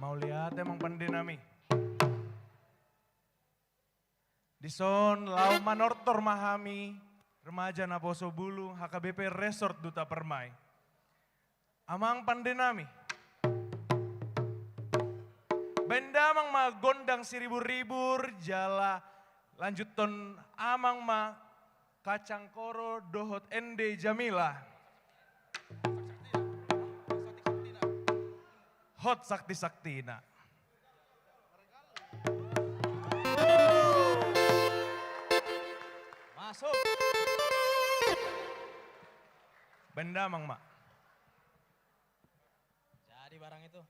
Mauliate amang pande nami. Dison laho manortor ma hami, remaja naposobulung H K B P Resort Duta Permai. Amang pande nami, baen damang ma gondang siribur-ribur jala lanjuthon amang ma kacang koro dohot ende Jamila. Hot sakti-saktina. Masuk. Baen damang ma. Jadi barang itu.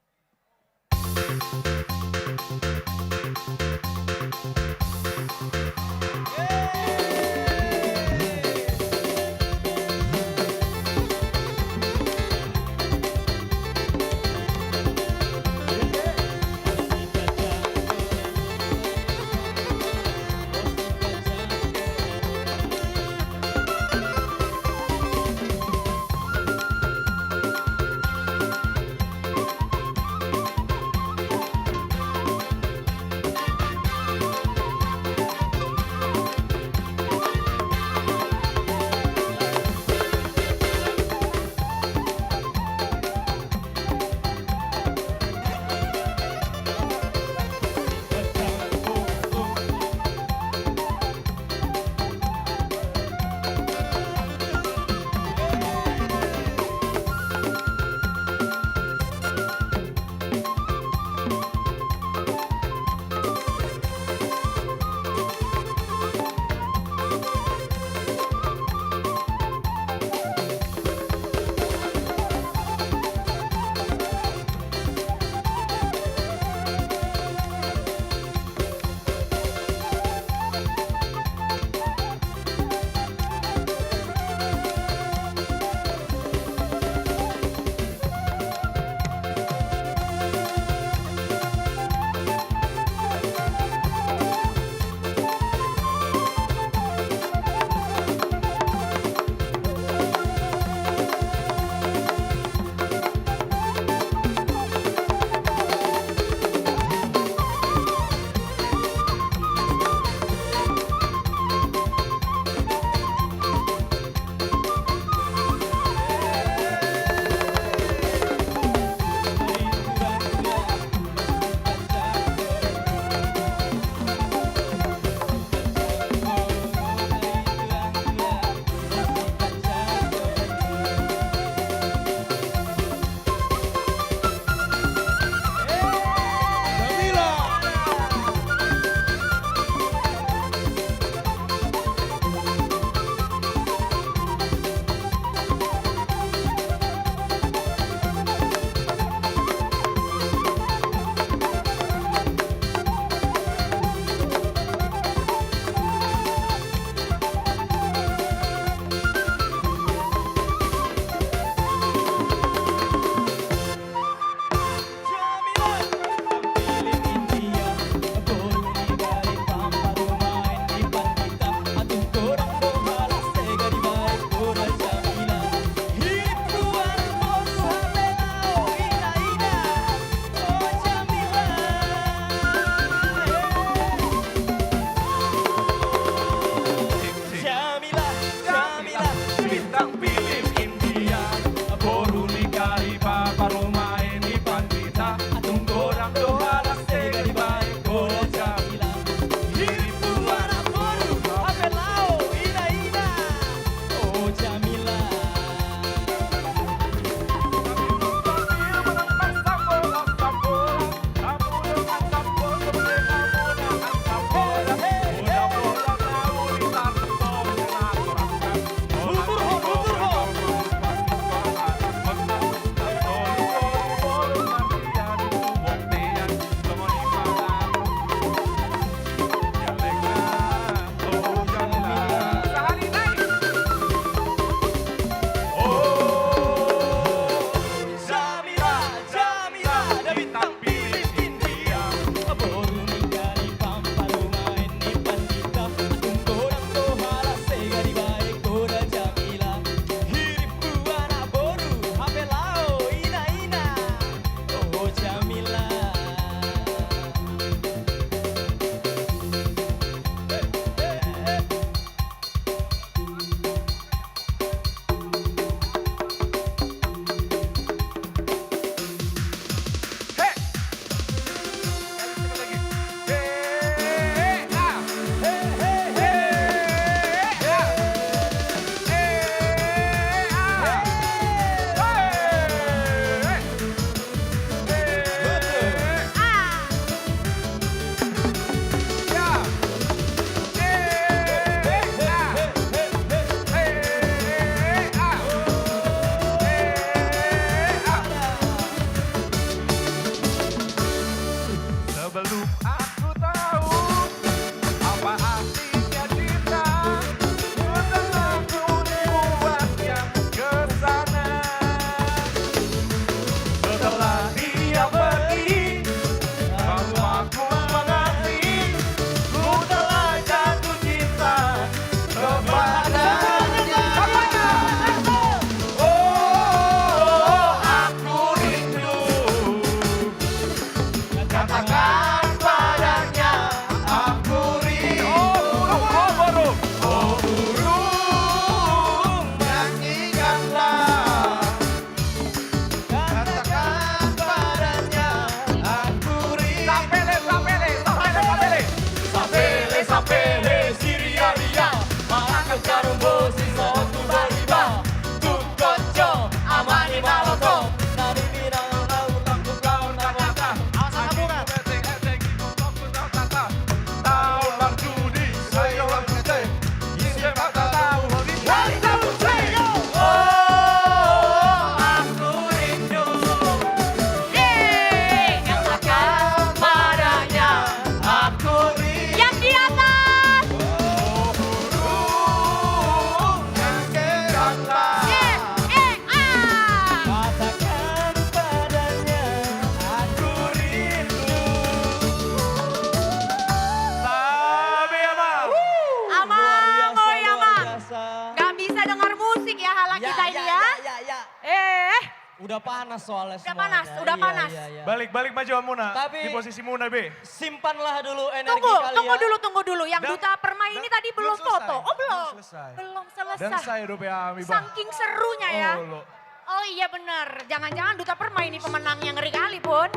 Udah panas soalnya. Udah semuanya panas, udah. Iya, panas. Iya, iya. Balik, balik ma jawabmuna. Tapi di posisi muna be. Simpanlah dulu energi kalian. Tunggu, tunggu dulu, tunggu dulu. Yang duta permai ini tadi belum foto. Oh, belum. Belum selesai. Dan saya dope ami, Bang. Saking serunya ya. Oh, lo. Oh iya benar. Jangan-jangan duta permai ini pemenangnya, ngeri kali, Pun.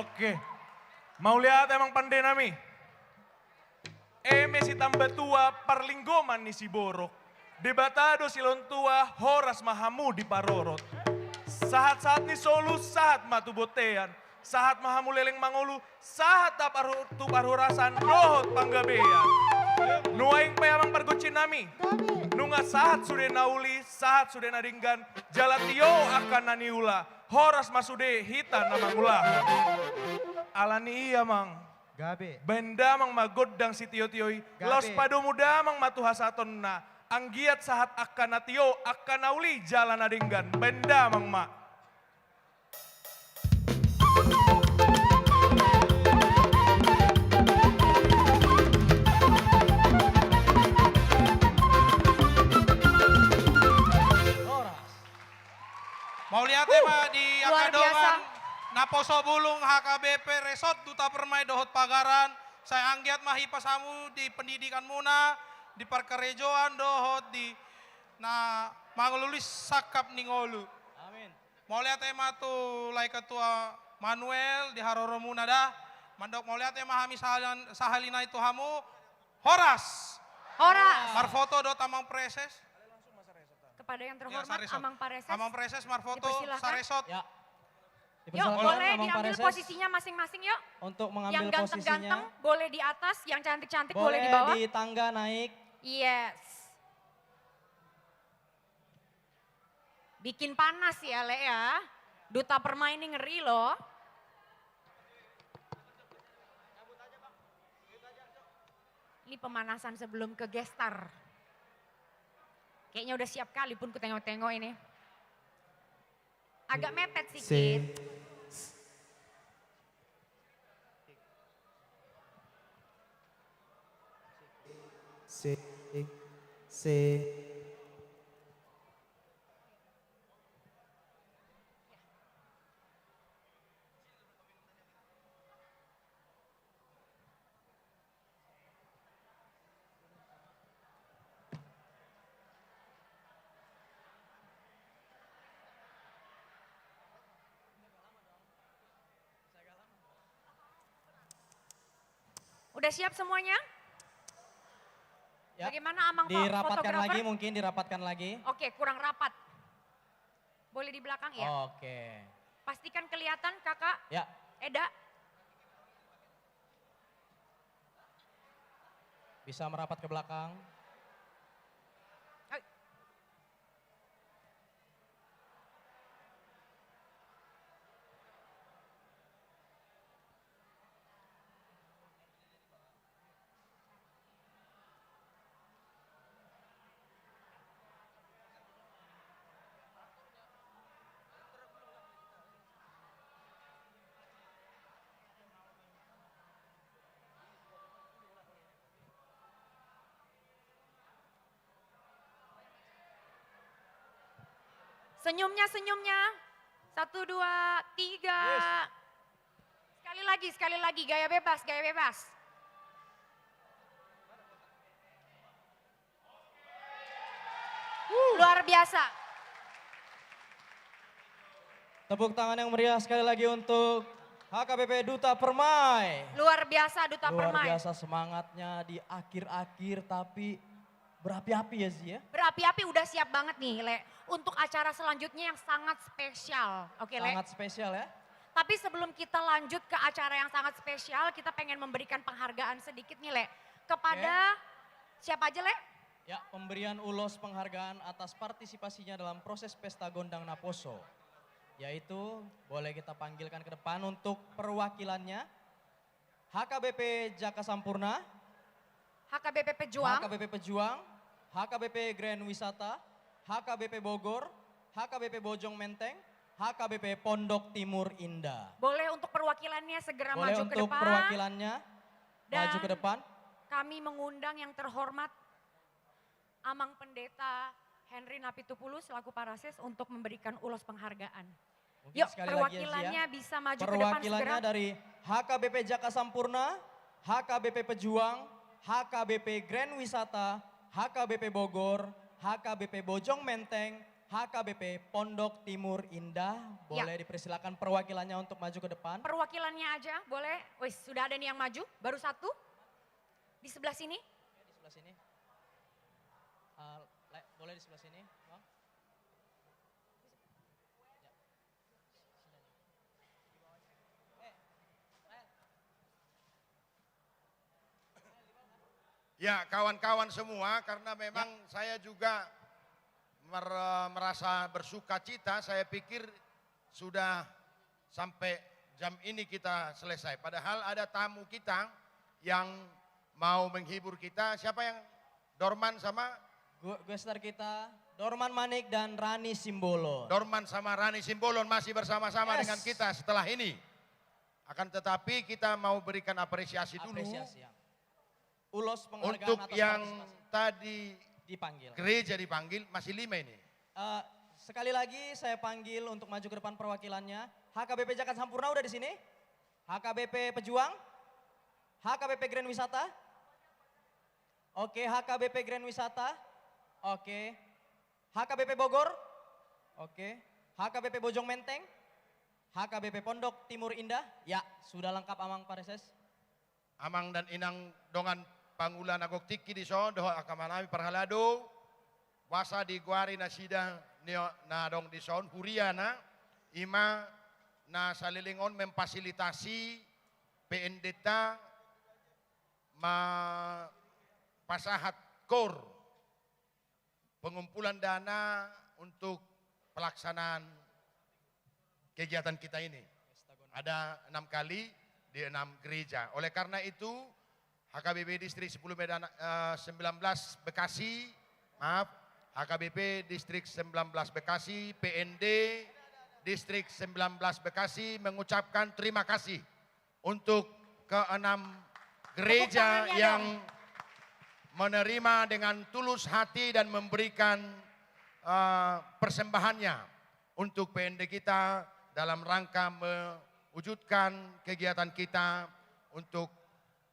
Oke. Mauliate amang pande nami. Eme sitamba tua parlinggoman ni siborok. Debata do silehon tua, horas ma hamu diparorot. Sahat-sahat ni solu, sahat ma tu bontean. Sahat ma hamu leleng mangolu, sahat tu parhorasan dohot panggabean. Nuaeng pe amang pargonsi nami. Nunga sahat sude na uli, sahat sude na denggan. Jala tio angka na niula. Horas ma sude hita na mangulahon. Alani i amang. Gabe. Baen damang ma gondang sitio-tio i. Gabe. Laos padomu damang ma tu hasahatonna. Anggiat sahat angka na tio, angka na uli jala na denggan. Baen damang ma. Horas. Mauliate ma di angka dongan naposo bulung H K B P Resort Duta Permai dohot Pagaran, sai anggiat ma hipas hamu di pendidikanmuna, di parkarejoan dohot di na mangulului sangkap ni ngolu. Amin. Mauliate ma tu lae ketua Manuel di haroromuna da. Mandok mauliate ma hami sahali-, sahali nai tu hamu. Horas. Horas. Marfoto dohot amang preses. Kepada yang terhormat, Amang Pareses. Amang Preses marfoto, dipersilakan. Saresot. Ya. Yuk, boleh diambil posisinya masing-masing, yuk. Untuk mengambil posisinya. Yang ganteng-ganteng boleh di atas, yang cantik-cantik boleh di bawah. Boleh di tangga naik. Yes. Bikin panas ya, Le, ya. Duta Permai ini ngeri, loh. Ini pemanasan sebelum ke gestar. Kayaknya udah siap kali Pun, kutengok-tengok ini. Agak mepet sedikit. Sik, sik. Udah siap semuanya? Ya. Bagaimana Amang fotografer? Dirapatkan lagi, mungkin dirapatkan lagi. Oke, kurang rapat. Boleh di belakang ya? Oke. Pastikan kelihatan, Kakak. Ya. Eda. Bisa merapat ke belakang. Hai. Senyumnya, senyumnya. Satu, dua, tiga. Yes. Sekali lagi, sekali lagi. Gaya bebas, gaya bebas. Luar biasa. Tepuk tangan yang meriah sekali lagi untuk H K B P Duta Permai. Luar biasa, Duta Permai. Luar biasa semangatnya di akhir-akhir, tapi berapi-api ya, Zi, ya? Berapi-api, udah siap banget nih, Le. Untuk acara selanjutnya yang sangat spesial. Oke, Le? Sangat spesial, ya? Tapi sebelum kita lanjut ke acara yang sangat spesial, kita pengen memberikan penghargaan sedikit nih, Le. Kepada siapa aja, Le? Ya, pemberian ulos penghargaan atas partisipasinya dalam proses Pesta Gondang Naposo. Yaitu, boleh kita panggilkan ke depan untuk perwakilannya. H K B P Jaka Sampurna, H K B P Pejuang, H K B P Pejuang, H K B P Grand Wisata, H K B P Bogor, H K B P Bojong Menteng, H K B P Pondok Timur Indah. Boleh untuk perwakilannya segera maju ke depan. Boleh untuk perwakilannya maju ke depan. Dan kami mengundang yang terhormat Amang Pendeta Henry Napitupulu selaku Parases untuk memberikan ulos penghargaan. Mungkin. Yuk, sekali lagi, Elsia, perwakilannya bisa maju ke depan segera. Perwakilannya dari H K B P Jaka Sampurna, H K B P Pejuang, H K B P Grand Wisata, H K B P Bogor, H K B P Bojong Menteng, H K B P Pondok Timur Indah. Ya. Boleh dipersilakan perwakilannya untuk maju ke depan? Perwakilannya aja, boleh. Wis, sudah ada nih yang maju, baru satu. Di sebelah sini. Di sebelah sini. Eh, le-, boleh di sebelah sini, Bang? Ya. Ya, kawan-kawan semua, karena memang, ya, saya juga mer-, merasa bersuka cita, saya pikir sudah sampai jam ini kita selesai. Padahal ada tamu kita yang mau menghibur kita. Siapa yang Dorman sama? Gu-, guest star kita, Dorman Manik dan Rani Simbolon. Dorman sama Rani Simbolon masih bersama-sama, yes, dengan kita setelah ini. Akan tetapi kita mau berikan apresiasi dulu. Apresiasi, ya. Ulos penghargaan untuk atas yang partisipasi. Tadi dipanggil. Gereja dipanggil, masih lima ini. Eh, sekali lagi saya panggil untuk maju ke depan perwakilannya. H K B P Jaka Sampurna udah di sini? H K B P Pejuang? H K B P Grand Wisata? Oke, H K B P Grand Wisata. Oke. H K B P Bogor. Oke. H K B P Bojong Menteng. H K B P Pondok Timur Indah. Ya, sudah lengkap, Amang Parases. Amang dan inang dongan pangula na gok tingki dison, dohot angka amanami parhalado, boasa digoari nasida ni-, na adong dison, huriana, ima na saleleng on memfasilitasi P N D-ta ma-, pasahat KOR, pengumpulan dana untuk pelaksanaan kegiatan kita ini. Ada enam kali di enam gereja. Oleh karena itu, H K B P Distrik sepuluh Medan, eh, sembilan belas Bekasi, maaf, H K B P Distrik sembilan belas Bekasi, P N D Distrik sembilan belas Bekasi mengucapkan terima kasih untuk keenam gereja, tepuk tangannya dong, yang menerima dengan tulus hati dan memberikan, eh, persembahannya untuk P N D kita dalam rangka mewujudkan kegiatan kita untuk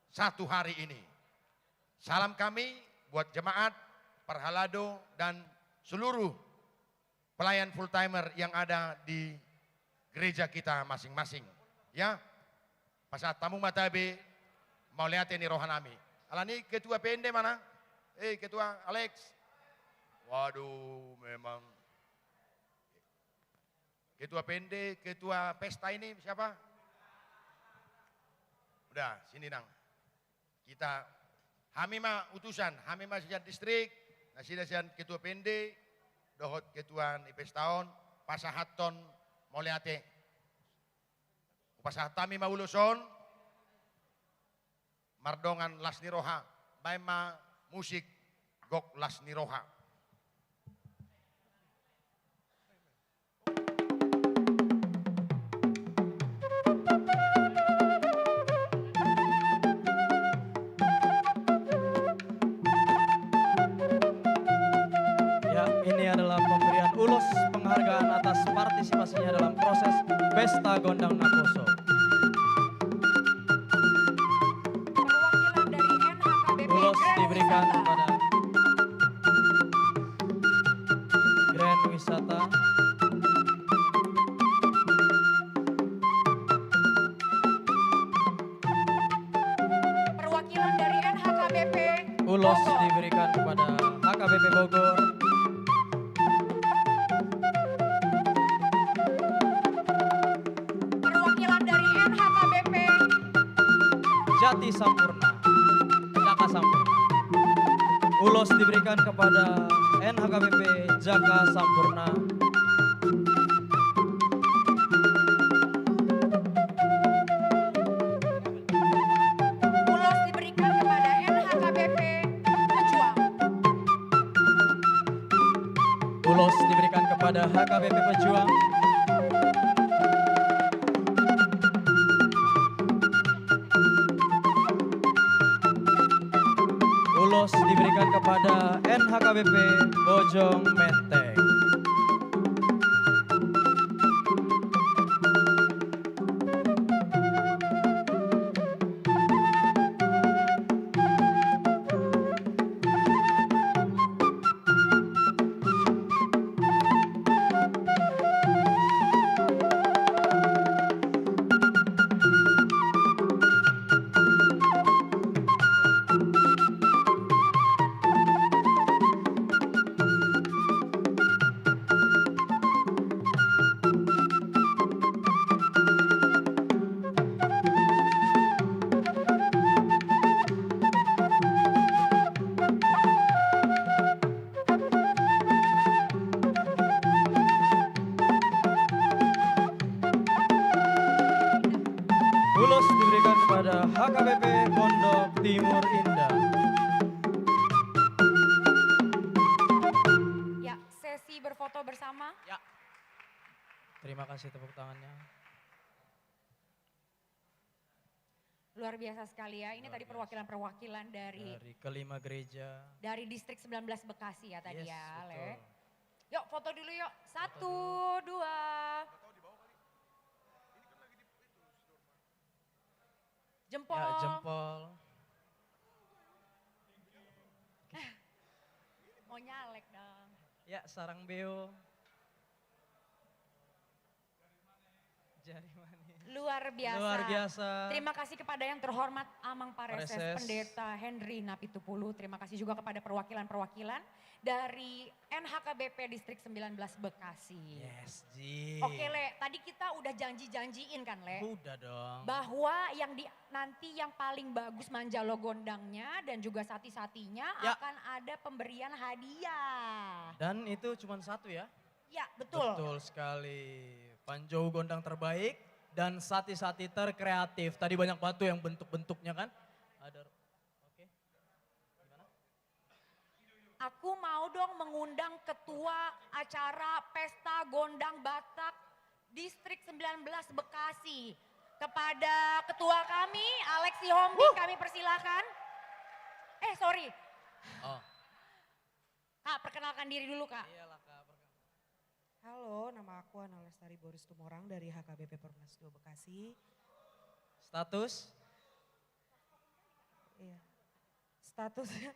satu hari ini. Salam kami buat jemaat, parhalado, dan seluruh pelayan full timer yang ada di gereja kita masing-masing. Ya, pasahat hamu ma tabe mauliate ni rohanami. Alani ketua P N D mana? Eh, ketua Alex. Waduh, memang. Ketua P N D, ketua pesta ini siapa? Udah, sini nang. Kita, hami ma utusan, hami ma sian distrik, nasida sian ketua P N D, dohot ketua ni pesta on, pasahathon mauliate. Hupasahat hami ma ulos on, mardongan las ni roha, baen ma musik gok las ni roha. Ya, ini adalah pemberian ulos penghargaan atas partisipasinya dalam proses Pesta Gondang Naposo. Perwakilan dari N H K B P Ulos Grand diberikan Wisata. Kepada Grand Wisata. Perwakilan dari N H K B P Ulos Bogor. Diberikan kepada H K B P Bogor. Perwakilan dari N H K B P Jati Sampurna. Jaka Sampurna. Ulos diberikan kepada N H K B P Jaka Sampurna. Ulos diberikan kepada N H K B P Pejuang. Ulos diberikan kepada H K B P Pejuang. Ulos diberikan kepada H K B P Bojong Menteng. Ulos diberikan kepada H K B P Pondok Timur Indah. Ya, sesi berfoto bersama. Ya. Terima kasih tepuk tangannya. Luar biasa sekali ya. Ini tadi perwakilan-perwakilan dari, dari kelima gereja. Dari Distrik sembilan belas Bekasi ya tadi ya, Le. Yes, betul. Yuk, foto dulu yuk. Satu, dua. Jempol. Ya, jempol. Mau nyalek dong. Ya, sarang beo. Jari manis. Luar biasa. Luar biasa. Terima kasih kepada yang terhormat Amang Pareses, Pareses. Pendeta Henry Napitupulu. Terima kasih juga kepada perwakilan-perwakilan dari N H K B P Distrik sembilan belas Bekasi. Yes, Ji. Oke, Le, tadi kita udah janji-janjiin kan, Le? Udah dong. Bahwa yang di, nanti yang paling bagus manjalo gondangnya dan juga sati-satinya, ya, akan ada pemberian hadiah. Dan itu cuma satu ya? Ya, betul. Betul sekali. Panjou gondang terbaik dan sati-sati terkreatif. Tadi banyak banget tuh yang bentuk-bentuknya kan. Ada, oke. Gimana? Aku mau dong mengundang ketua acara Pesta Gondang Batak Distrik sembilan belas Bekasi. Kepada ketua kami, Alex Sihombing, kami persilakan. Eh, sorry. Oh. Kak, perkenalkan diri dulu, Kak. Iyalah, Kak, perkenalkan. Halo, nama aku Ana Lestari Borus Tumorang dari H K B P Perumnas dua Bekasi. Status? Iya. Statusnya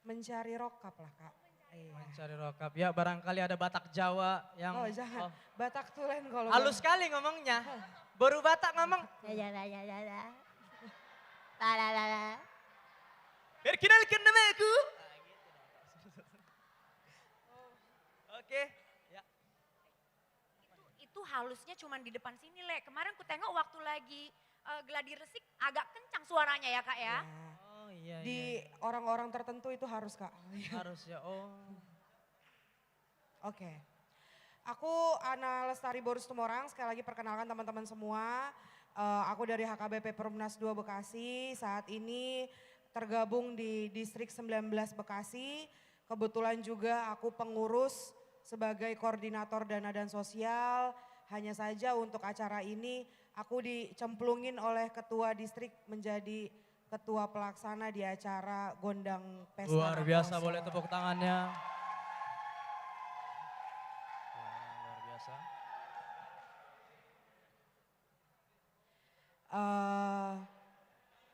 mencari rokap lah, Kak. Iya. Mencari rokap. Ya, barangkali ada Batak Jawa yang, oh, jangan. Oh. Batak Tulen kalau halus sekali ngomongnya. Baru Batak ngomong. Ya, ya, ya, ya, ya, ya. La, la, la, la. Perkenalkan nama aku. Oke, ya. Itu, itu halusnya cuma di depan sini, Le. Kemarin ku tengok waktu lagi, eh, gladi resik agak kencang suaranya ya, Kak, ya? Ya. Oh, iya, iya. Di orang-orang tertentu itu harus, Kak. Harus ya, oh. Oke. Aku Ana Lestari Borus Tumorang, sekali lagi perkenalkan teman-teman semua. Eh, aku dari H K B P Perumnas dua Bekasi, saat ini tergabung di Distrik sembilan belas Bekasi. Kebetulan juga aku pengurus sebagai koordinator dana dan sosial. Hanya saja untuk acara ini, aku dicemplungin oleh ketua distrik menjadi ketua pelaksana di acara Gondang Pesta Naposo. Luar biasa, boleh tepuk tangannya. Wah, luar biasa. Eh,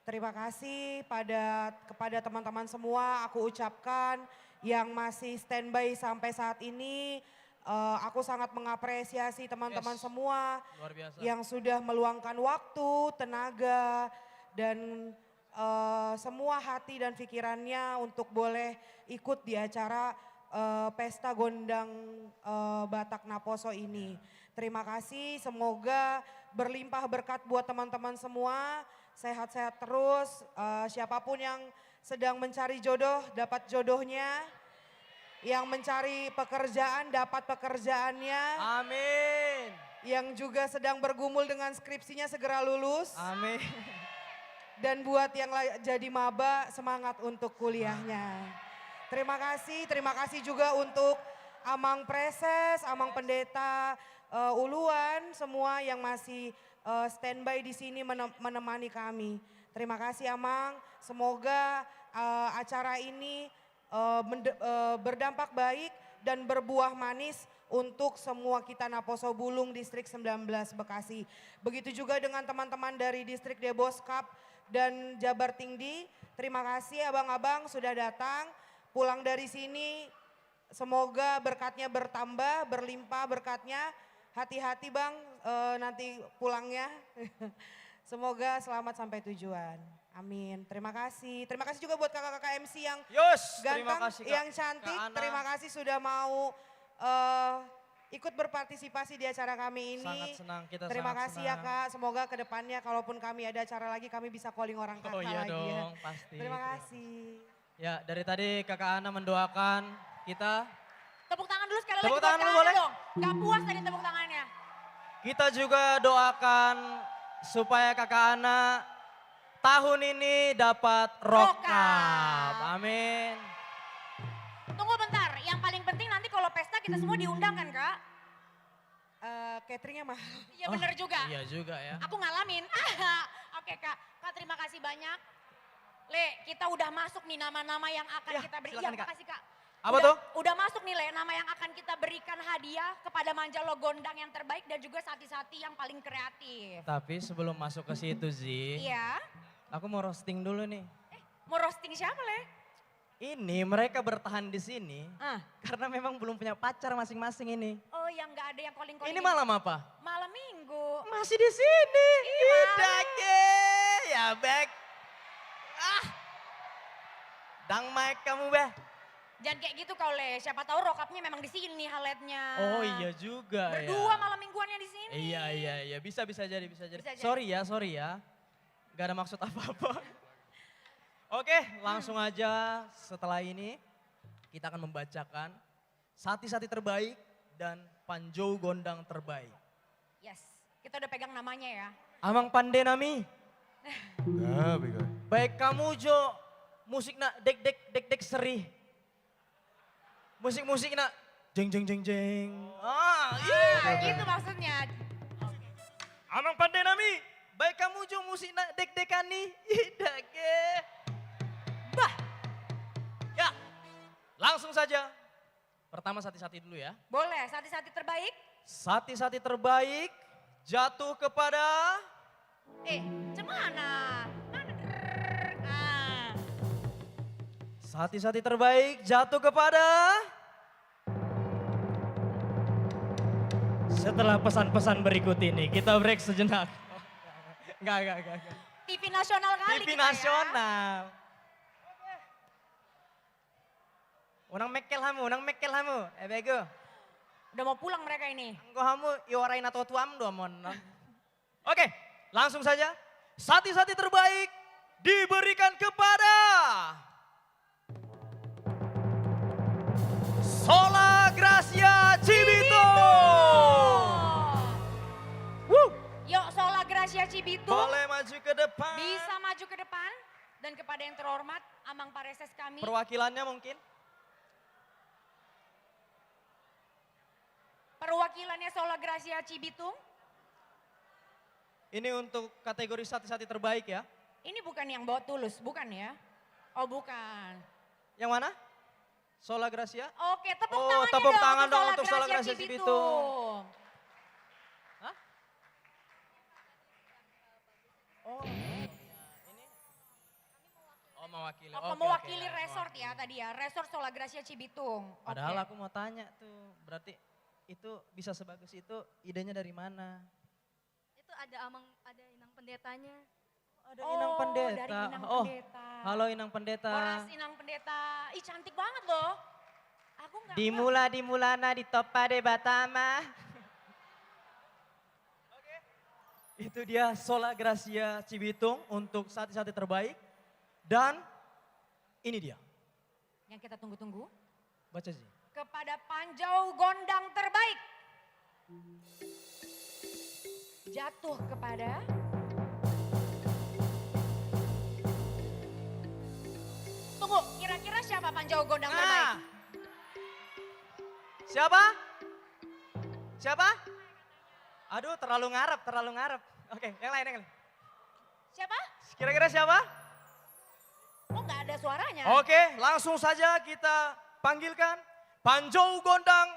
terima kasih pada, kepada teman-teman semua, aku ucapkan yang masih standby sampai saat ini. Eh, aku sangat mengapresiasi teman-teman semua yang sudah meluangkan waktu, tenaga, dan, eh, semua hati dan pikirannya untuk boleh ikut di acara, eh, Pesta Gondang, eh, Batak Naposo ini. Terima kasih, semoga berlimpah berkat buat teman-teman semua, sehat-sehat terus. Eh, siapapun yang sedang mencari jodoh, dapat jodohnya. Yang mencari pekerjaan, dapat pekerjaannya. Amin. Yang juga sedang bergumul dengan skripsinya, segera lulus. Amin. Dan buat yang la-, jadi maba, semangat untuk kuliahnya. Terima kasih, terima kasih juga untuk Amang Preses, Amang Pendeta, eh, Uluan, semua yang masih, eh, standby di sini menem-, menemani kami. Terima kasih, Amang. Semoga, eh, acara ini, eh, mende- eh, berdampak baik dan berbuah manis untuk semua kita Naposo Bulung Distrik sembilan belas Bekasi. Begitu juga dengan teman-teman dari Distrik Deboskap dan Jabar Tingdi. Terima kasih abang-abang sudah datang. Pulang dari sini semoga berkatnya bertambah, berlimpah berkatnya. Hati-hati bang, eh, nanti pulangnya. Semoga selamat sampai tujuan. Amin. Terima kasih. Terima kasih juga buat kakak-kakak M C yang Yos, terima ganteng, kasih, Kak. yang cantik. Kak Ana. Terima kasih sudah mau eh, ikut berpartisipasi di acara kami ini. Sangat senang, kita Terima sangat kasih ya senang. Kak. Semoga kedepannya kalaupun kami ada acara lagi kami bisa calling orang kakak Oh iya lagi ya. Dong, pasti. Terima Terima kasih. Ya, dari tadi Kakak Ana mendoakan kita. Tepuk tangan dulu sekali Tepuk lagi tangan buat dulu, Kak Ana boleh? Dong. Gak puas tadi tepuk tangannya. Kita juga doakan supaya Kakak Ana tahun ini dapat rokap. Rokap. Amin. Tunggu bentar, yang paling penting nanti kalau pesta kita semua diundang kan Kak? Eh, cateringnya mahal. Iya bener juga. Iya juga ya. Aku ngalamin. Oke Kak, Kak terima kasih banyak. Le, kita udah masuk nih nama-nama yang akan Ya, kita beri. silakan, Iya, Kak. Makasih Kak. Apa Udah- tuh? Udah masuk nih Le, nama yang akan kita berikan hadiah kepada Manjalo Gondang yang terbaik dan juga sati-sati yang paling kreatif. Tapi sebelum masuk ke situ Zi, Iya. Aku mau roasting dulu nih. Mau roasting siapa Le? Ini mereka bertahan di sini Ah. karena memang belum punya pacar masing-masing ini. Oh yang nggak ada yang calling-calling. Ini malam apa? Malam minggu. Masih di sini. Iya. Idake, ya bek. Ah. Dang mic kamu beh. Jangan kayak gitu kau Le. Siapa tahu rokapnya memang di sini haletnya. Oh iya juga Berdua ya. Malam mingguannya di sini. Iya iya iya bisa bisa jadi bisa jadi. Bisa jadi. Sorry ya sorry ya. Gak ada maksud apa-apa. Oke langsung aja setelah ini kita akan membacakan sati-sati terbaik dan panjou gondang terbaik. Yes. Kita udah pegang namanya ya. Amang pande nami. Nah, bego. Baik kamu jo musik nak dek dek dek dek seri. Musik-musik nak jeng jeng jeng jeng. Ah, iya. Ah, gitu maksudnya. Amang pande nami. Baik kamu jo musik nak dek dekan nih. Idake. Bah, Ya, langsung saja. Pertama sati-sati dulu ya. Boleh, sati-sati terbaik. Sati-sati terbaik jatuh kepada Eh, cemana? Mana? Drrrr. Ah. Sati-sati terbaik jatuh kepada setelah pesan-pesan berikut ini kita break sejenak. Enggak, enggak, enggak. enggak. T V nasional kali T V kita ya. nasional. Unang mekkel hamu, unang mekkel hamu. Eh bego. Udah mau pulang mereka ini. Anggo hamu iorai na tuam do amon. Oke, langsung saja. Sati-sati terbaik diberikan kepada Sola Gracia Cibitung. Oh. Wuh. Yuk, Sola Gracia Cibitung. Boleh maju ke depan. Bisa maju ke depan dan kepada yang terhormat Amang Pareses kami. Perwakilannya mungkin? Perwakilannya Sola Gracia Cibitung. Ini untuk kategori sati-sati terbaik ya. Ini bukan yang bawa tulus, bukan ya? Oh bukan. Yang mana? Sola Gracia? Oke, tepuk Oh, tangannya tepuk dong tangan untuk dong Sola untuk Sola Gracia Gracia Cibitung. Cibitung. Hah? Oh, ini? Oh, mewakili. Oh, Oke, mewakili oke, resort mewakili. Ya tadi ya, Resort Sola Gracia Cibitung. Padahal Oke. Aku mau tanya tuh, berarti itu bisa sebagus itu idenya dari mana? Itu ada amang, ada inang pendetanya. Ada Oh, inang pendeta. Dari inang Oh, pendeta. Halo inang pendeta. Horas inang pendeta. Ih cantik banget loh. Aku nggak Dimula dimulana ditopa de batama. Itu dia Sola Gracia Cibitung untuk sati-sati terbaik. Dan ini dia. Yang kita tunggu-tunggu. Baca sih. Kepada panjau gondang terbaik. Jatuh kepada. Tunggu, kira-kira siapa panjau gondang terbaik? Ah. Siapa? Siapa? Aduh, terlalu ngarep, terlalu ngarep. Oke, yang lain, yang lain. Siapa? Kira-kira siapa? Oh, nggak ada suaranya. Oke, langsung saja kita panggilkan panjou gondang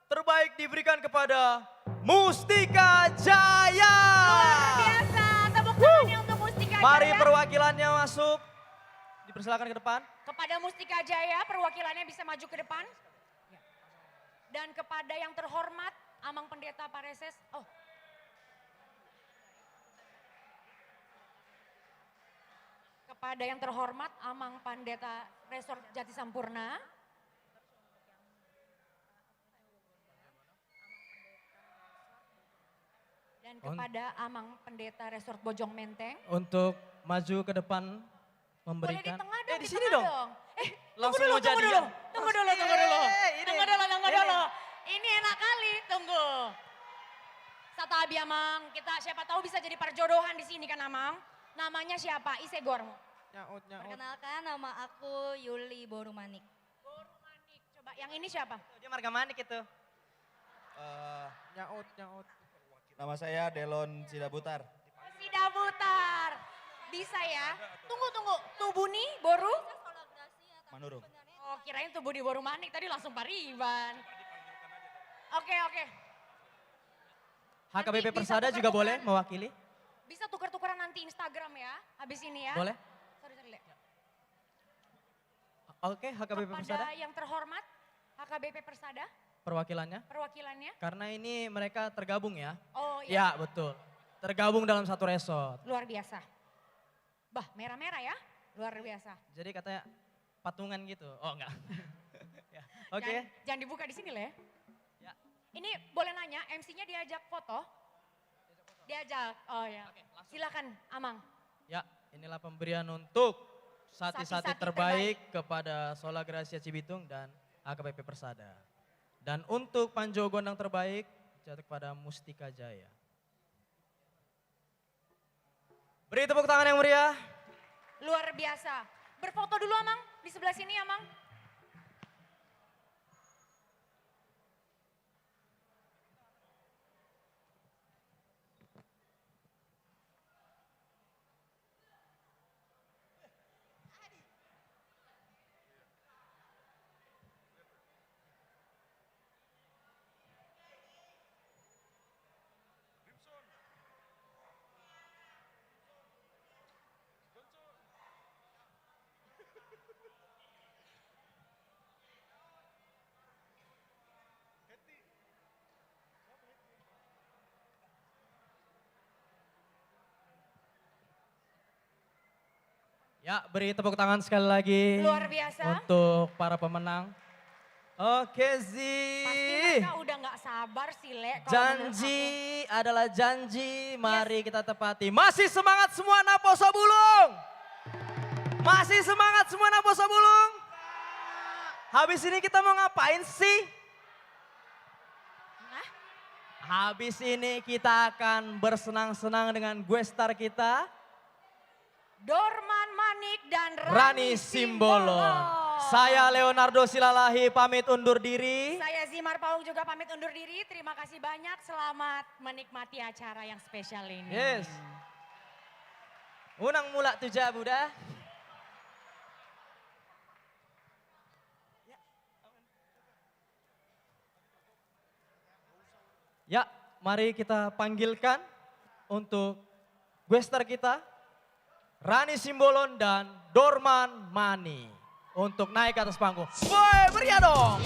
terbaik diberikan kepada Mustika Jaya. Luar biasa. Tepuk tangannya untuk Mustika Jaya. Mari perwakilannya masuk. Dipersilakan ke depan. Kepada Mustika Jaya, perwakilannya bisa maju ke depan. Dan kepada yang terhormat Amang Pendeta Pareses, oh. Kepada yang terhormat Amang Pendeta Resort Jati Sampurna. Dan kepada Amang Pendeta Resort Bojong Menteng. Untuk maju ke depan memberikan. Boleh di tengah dong, eh, di sini dong. Eh, langsung mau jadi ya? Tunggu dulu, tunggu dulu, tunggu dulu. Eh, ini. Tunggu dulu, tunggu dulu. Ini enak kali, tunggu. Satabi, Amang, kita siapa tahu bisa jadi perjodohan di sini kan, Amang? Namanya siapa? Ise goarmu? Nyaut, nyaut. Perkenalkan, nama aku Yuli Boru Manik. Boru Manik. Coba, yang ini siapa? Dia marga Manik itu. Eh, nyaut, nyaut. Nama saya Delon Sidabutar. Oh, Sidabutar. Bisa ya? Tunggu, tunggu. Tubu ni boru? Manurung. Oh, kirain tubu ni boru Manik, tadi langsung Pariban. Oke, oke. H K B P Persada juga boleh mewakili. Bisa tuker-tukeran nanti Instagram ya, habis ini ya. Boleh. Sorry, sorry, Le. Oke, H K B P Persada. Kepada yang terhormat, H K B P Persada. Perwakilannya? Perwakilannya. Karena ini mereka tergabung ya. Oh, iya. Ya, betul. Tergabung dalam satu resort. Luar biasa. Bah, merah-merah ya. Luar biasa. Jadi katanya patungan gitu. Oh, enggak. Ya, oke. Jangan, jangan dibuka di sini, Le. Ya. Ini boleh nanya, M C-nya diajak foto? Diajak. Oh ya. Oke, langsung. Silakan, Amang. Ya, inilah pemberian untuk sati-sati terbaik kepada Sola Gracia Cibitung dan H K B P Persada. Dan untuk panjou gondang terbaik jatuh kepada Mustika Jaya. Beri tepuk tangan yang meriah. Luar biasa. Berfoto dulu, Amang. Di sebelah sini, Amang. Ya, beri tepuk tangan sekali lagi. Luar biasa. Untuk para pemenang. Oke, Zi. Pasti mereka udah nggak sabar sih, Le, kalau menurut aku. Janji adalah janji, mari kita tepati. Masih semangat semua naposo bulung? Masih semangat semua naposo bulung? Habis ini kita mau ngapain sih? Hah? Habis ini kita akan bersenang-senang dengan guest star kita. Dorman Manik dan Rani Simbolon. Saya Leonardo Silalahi pamit undur diri. Saya Zimar Paung juga pamit undur diri. Terima kasih banyak. Selamat menikmati acara yang spesial ini. Yes. Unang mulak tu jabu da. Ya, mari kita panggilkan untuk guest star kita, Rani Simbolon dan Dorman Manik, untuk naik ke atas panggung. Woi, meriah dong!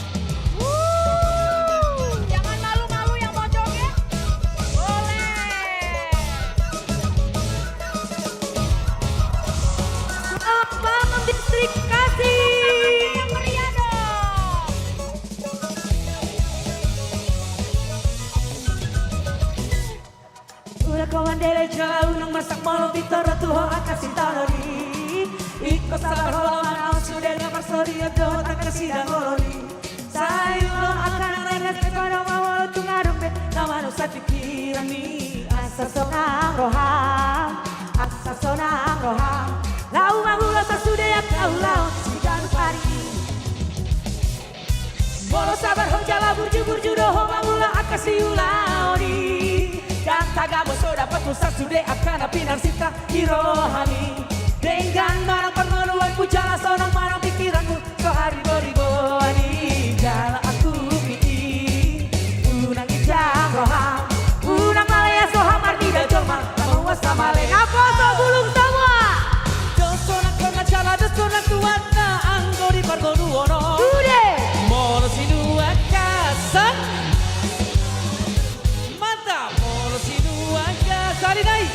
Wuh, jangan malu-malu yang mau joget. Boleh. Selamat Distrik Kasih. Yang meriah dong. Ula ko mandele jala unang masak molo pintor tu ho angka sitaon i. Ingkon sabar ho laho manaon sude na marsorion dohot angka sidangolon i. Sai olo angka na lain na sai pada molo tu ngadong be na manusa pikiran i. Asa sonang roham, asa sonang roham. Laho mangulos sude angka ulaon siganup ari i. Molo sabar ho jala burju-burju do ho mangula angka siulaon i. Ndang tagamon so dapot husa sude angka na pinarsinta di roham i. Denggan manang parngoluan puja Sonang manang pikiranmu, so hariboriboan i jala aku piti. Unang ginjang roham, unang maleas roham, marnida jolma na mauas na male. Naposobulung semua. Dos sonang hona jala dos sonang tuatna anggo di parngoluon on. Sude. Molo sinuan gasan. Mantap, molo sinuan gasan, sari nai.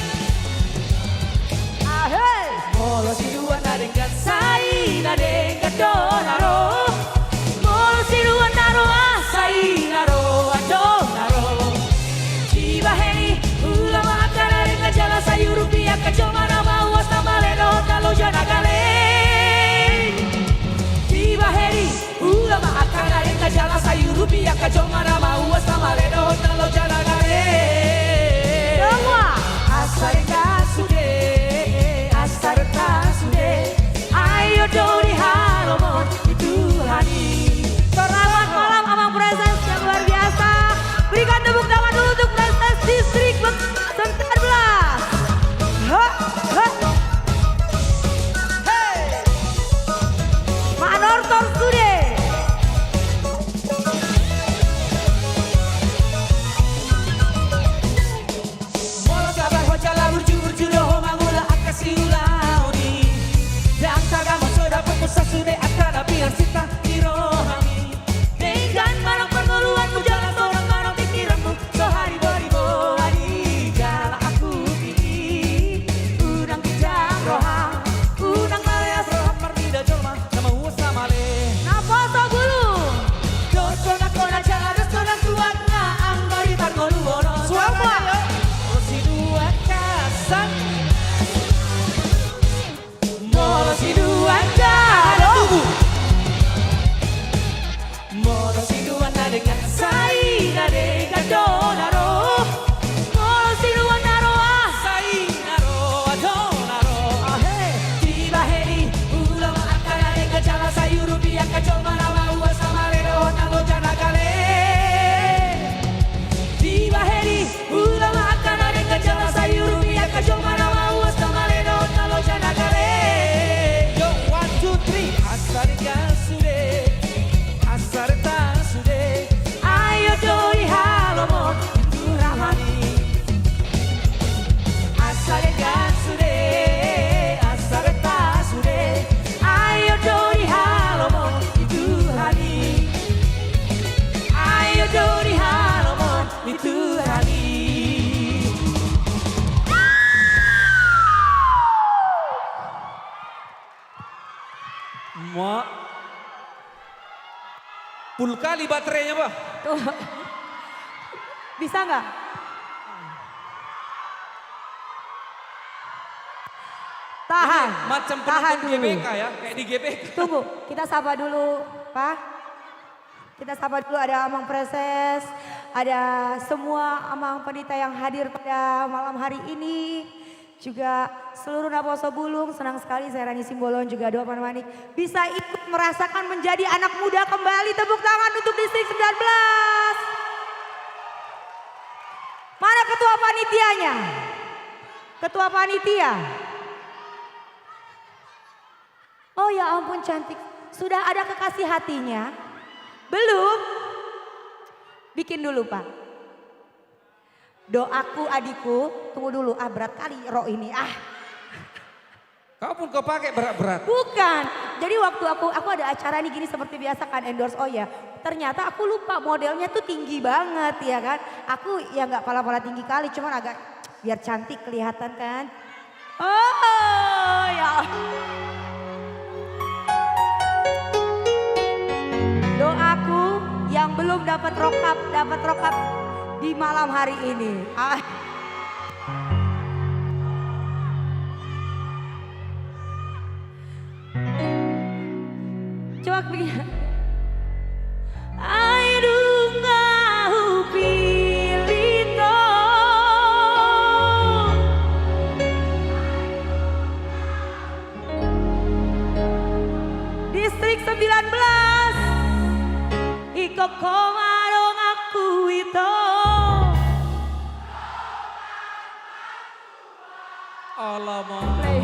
Ahe. Molo sinuan na denggan sai na denggan do na ro. Molo sinuan na roa sai na roa do na ro. Dibahen i ula ma angka na denggan jala sai urupi angka jolma na mauas na male dohot na loja na gale. Dibahen i ula ma angka na denggan jala sai urupi angka jolma na mauas na male dohot na loja na gale. Semua. Asa denggan sude, asa renta sude. Ayo do di halomon ni Tuhan i. Selamat malam Amang Presence yang luar biasa. Berikan tepuk tangan dulu untuk Presence Distrik sembilan belas. He, he. Hei. Manortor sude. Molo sabar ho jala burju-burju do ho mangula angka siulaon i. Ndang tagamon so dapotmu sasude angka na pinarsinta di rohami. Denggan manang parngoluanmu jala sonang manang pikiranmu. So hariboriboan i jala aku piti. Unang ginjang roham, unang maleas roham, marnida jolma na mauas na male. Naposobulung. Dos sonang hona jala dos sonang tuatna anggo di parngoluon on. Suara. Molo sinuan gasan. Molo sinuan gasan. Molo sinuan na denggan sai na denggan do na ro. Molo sinuan na roa sai na roa do na ro. Ahe. Dibahen i ula ma angka na denggan jala sai urupi angka jolma na mauas na male dohot na loja na gale. Dibahen i ula ma angka na denggan jala sai urupi angka jolma na mauas na male dohot na loja na gale. Yo, one, two, three. Asa denggan sude, asa renta sude. Ayo do di halomon ni Tuhan i. Asa denggan sude, asa renta sude. Ayo do di halomon ni Tuhan i. Ayo do di halomon ni Tuhan i. Ma. Full kali baterainya, bah. Tuh. Bisa nggak? Tahan. Ini macam penonton G B K ya, kayak di G B K. Tunggu, kita sapa dulu, Pak. Kita sapa dulu, ada Amang Preses, ada semua Amang Pendeta yang hadir pada malam hari ini, juga seluruh Naposobulung. Senang sekali saya, Rani Simbolon, juga Doa Panamanik, bisa ikut merasakan menjadi anak muda kembali. Tepuk tangan untuk Distrik sembilan belas. Mana ketua panitianya? Ketua panitia. Oh ya ampun, cantik. Sudah ada kekasih hatinya? Belum? Bikin dulu, Pak. Doaku, adikku, tunggu dulu. Ah, berat kali ro ini. Ah. Kau pun kau pakai berat-berat. Bukan. Jadi waktu aku, aku ada acara nih gini seperti biasa kan, endorse, oh ya. Ternyata aku lupa modelnya tuh tinggi banget, ya kan. Aku ya nggak pala-pala tinggi kali, cuman agak biar cantik kelihatan kan. Oh, ya. Doaku yang belum dapat rokap, dapat rokap di malam hari ini. Ah. Coba begini. Ai dung hupillit ho. Distrik sembilan belas. Ingkon ho ma donganku ito. Alamak. Play.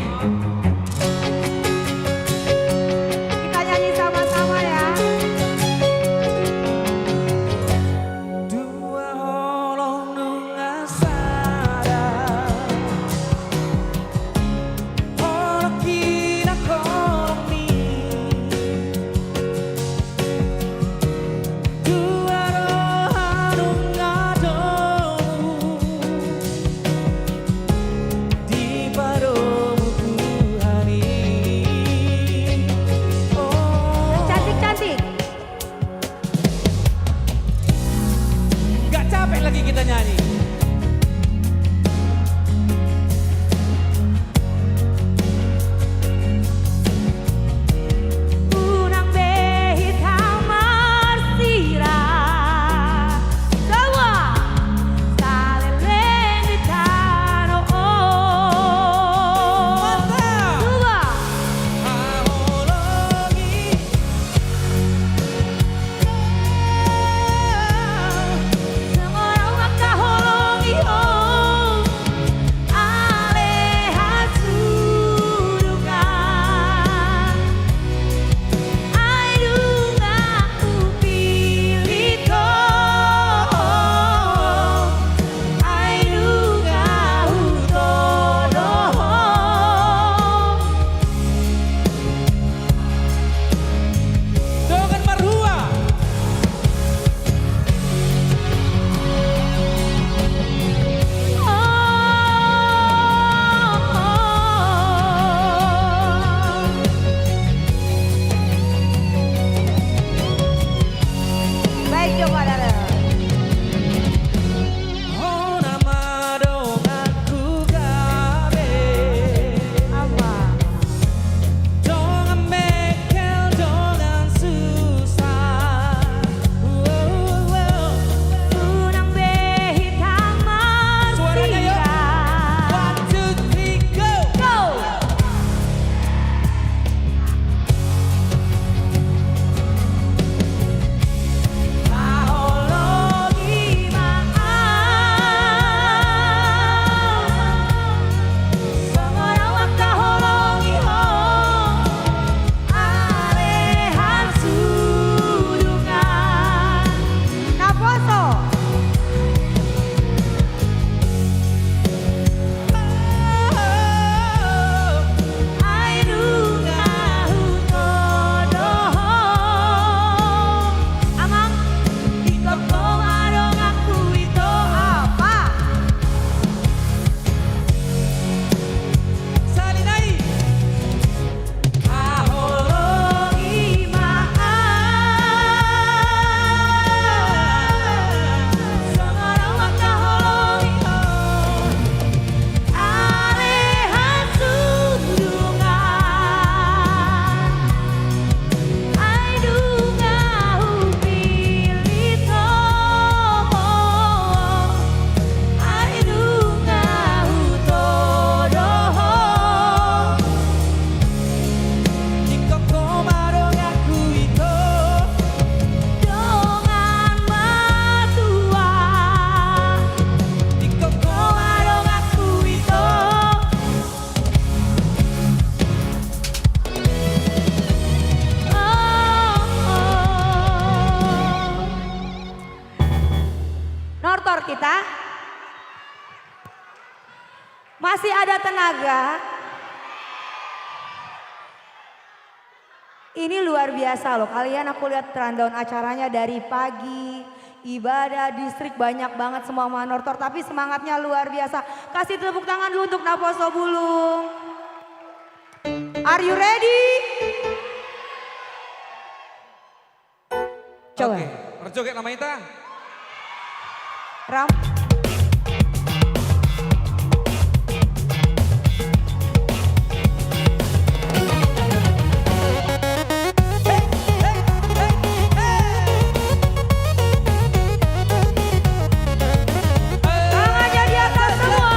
Ada tenaga. Ini luar biasa loh. Kalian, aku lihat rundown acaranya dari pagi, ibadah, distrik, banyak banget semua manortor. Tapi semangatnya luar biasa. Kasih tepuk tangan dulu untuk Naposobulung. Are you ready? Coba. Oke, marjoget nama ita. Ram. Tangannya di atas semua.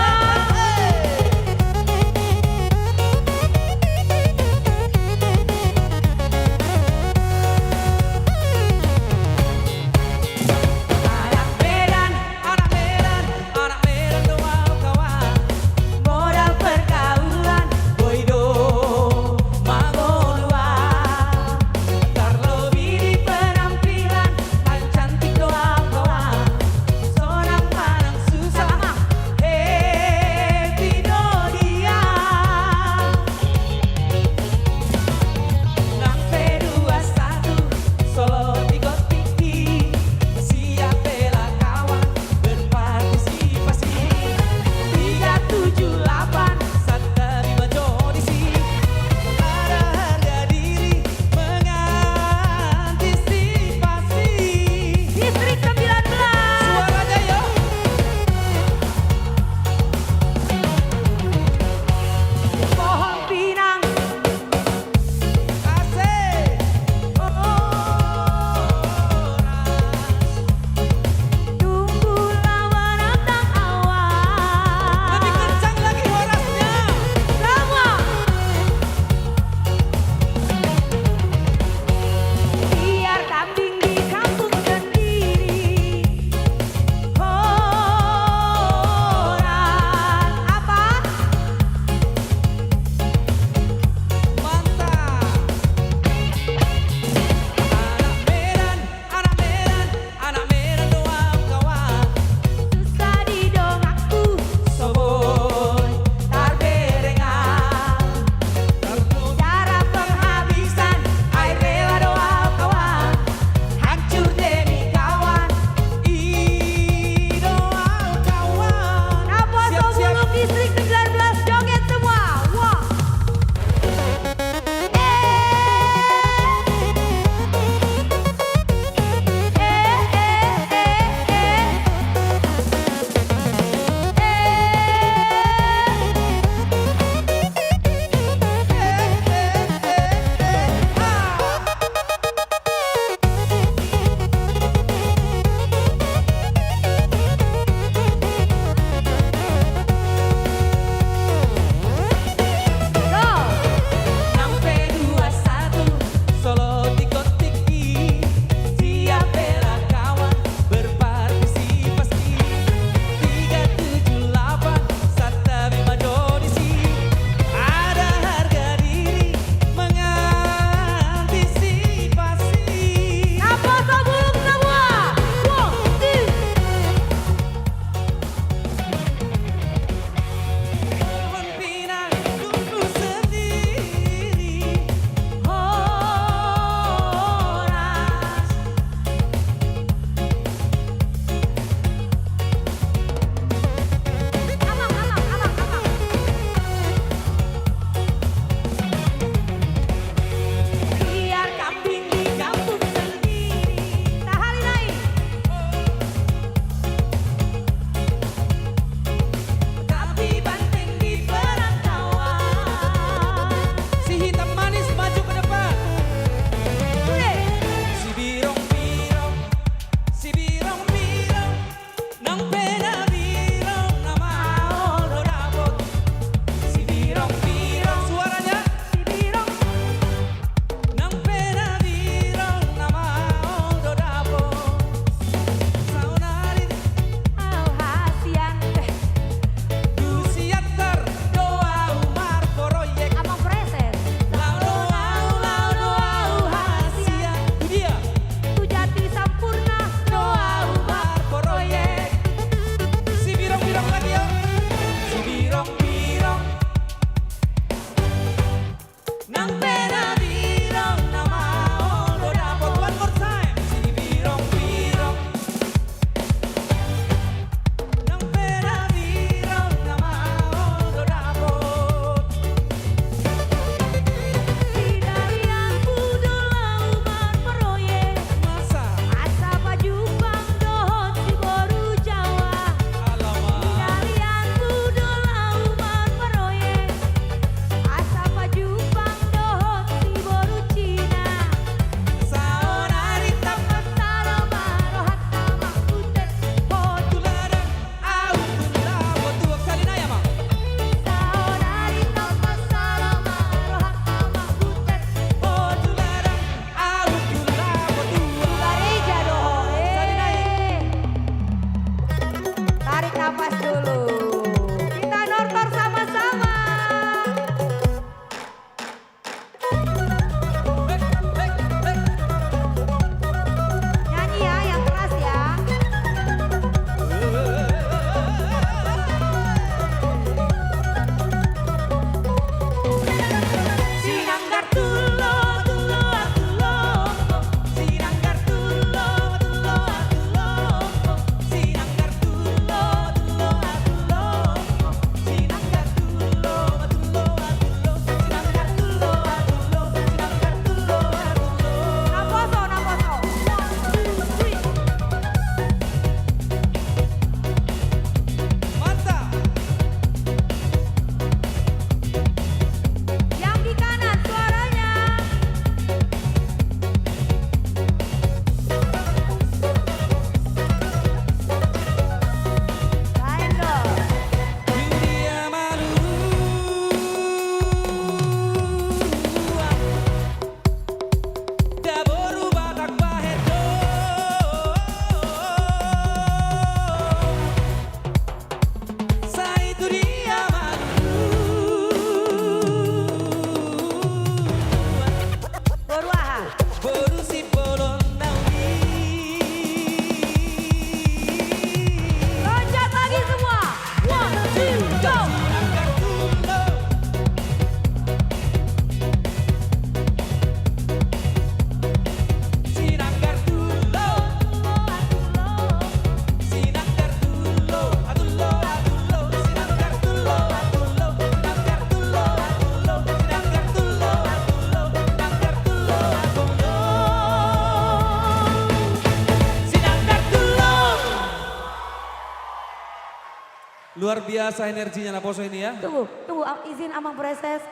Luar biasa energinya naposo ini ya. Tunggu, tunggu, am-, izin Amang Praeses.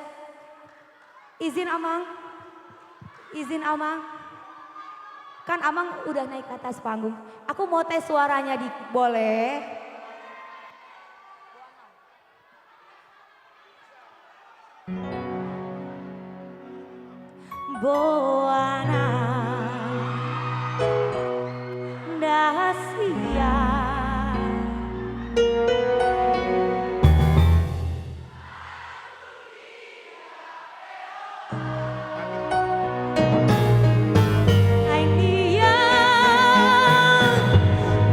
Izin Amang. Izin Amang. Kan Amang udah naik ke atas panggung. Aku mau tes suaranya dikit, boleh? Boana da sian. Aing dia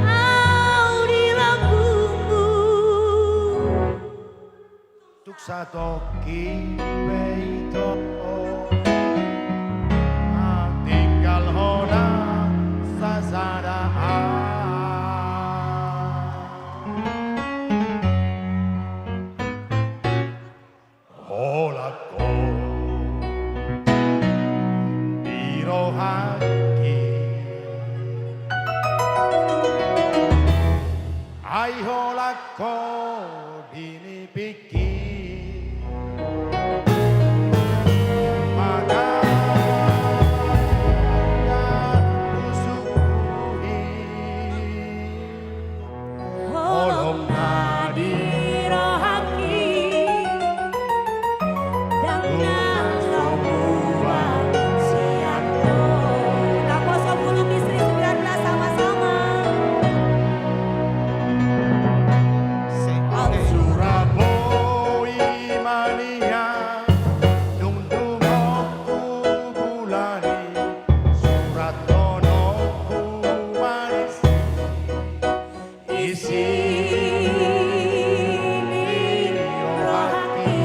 au di lambungmu. Tung satongkin pe ito, tinggal hona sasada. Holan ho di rohangki, ai holan ho di nipingki. Maka husungkun i. Holong na di rohangki, ndang na so hubuat sian ho. Naposo Bulung Istri sembilan belas sama-sama. Au sura boi ma nian, dung dumengku bulan i, surat tonokku manis. Isi ni rohangki.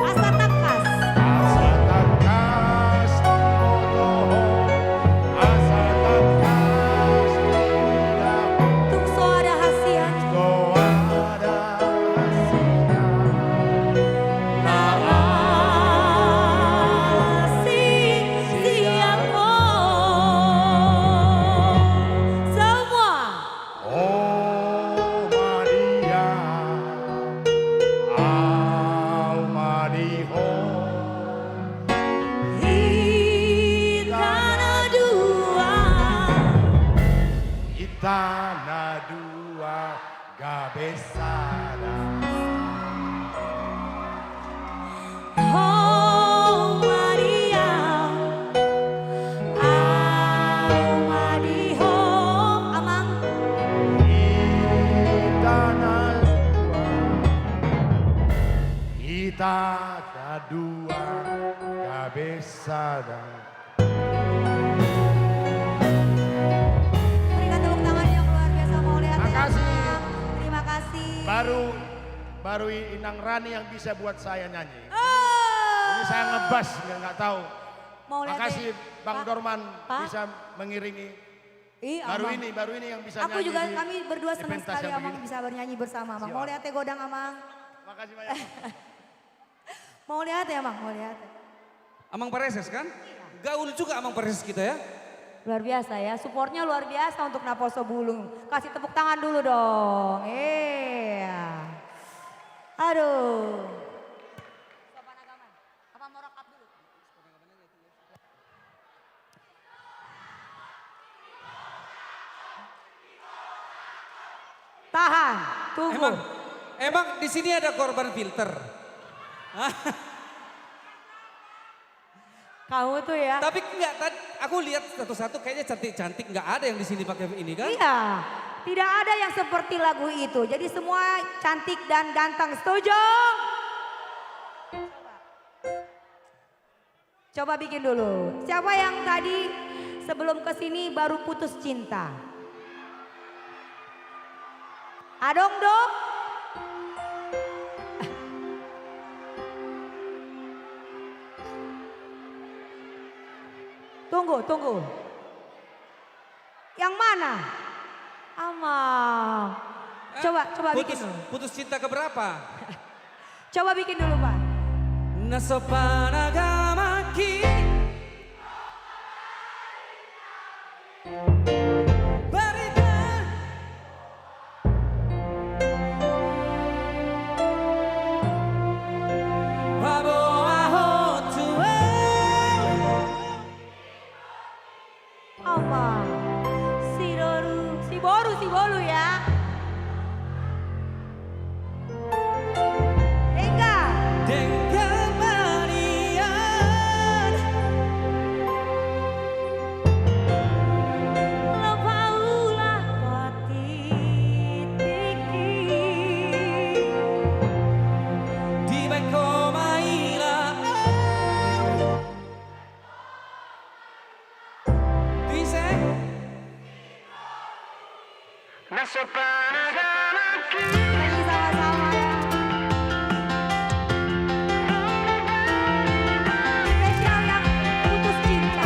Asa tangkas. Asa tangkas botohon, asa tangkas didahon. Tung so ada hasian. Tung so ada hasian. Na asing sian ho. Semua. O Maria, au ma di ho. Hita na dua. Hita na dua gabe sada. Ho Maria, au ma di ho, Amang. Hita na dua, hita na dua gabe sada. Berikan tepuk tangan yang luar biasa, mauliate, Amang. Makasih. Terima kasih. Baru, baru Inang Rani yang bisa buat saya nyanyi. Oh. Ini saya ngebas, nggak, nggak tahu. Makasih, Bang Dorman, bisa mengiringi. Ih, baru ini, baru ini yang bisa nyanyi di pentas yang begini. Aku juga, kami berdua senang sekali, Amang, bisa bernyanyi bersama, Amang. Siap. Mauliate godang, Amang. Makasih banyak. Mauliate, Amang, mauliate. Amang Pareses, kan? Iya. Gaul juga Amang Pareses kita, ya. Luar biasa, ya. Supportnya luar biasa untuk Naposo Bulung. Kasih tepuk tangan dulu dong. Iya. Aduh. Apa mau rekap dulu? Tahan, tunggu. Emang, emang di sini ada korban filter? Kamu tuh ya. Tapi enggak, tad-, aku lihat satu-satu kayaknya cantik-cantik, enggak ada yang di sini pakai ini kan? Iya, tidak ada yang seperti lagu itu. Jadi semua cantik dan ganteng, setuju? Coba bikin dulu. Siapa yang tadi sebelum ke sini baru putus cinta? Adong do? Tunggu, tunggu. Yang mana? Amang. Eh, coba, coba bikin dulu. Putus cinta keberapa? Coba bikin dulu, Pak. Na so panagamahi. Berikan. Nyanyi sama-sama ya. Spesial yang putus cinta.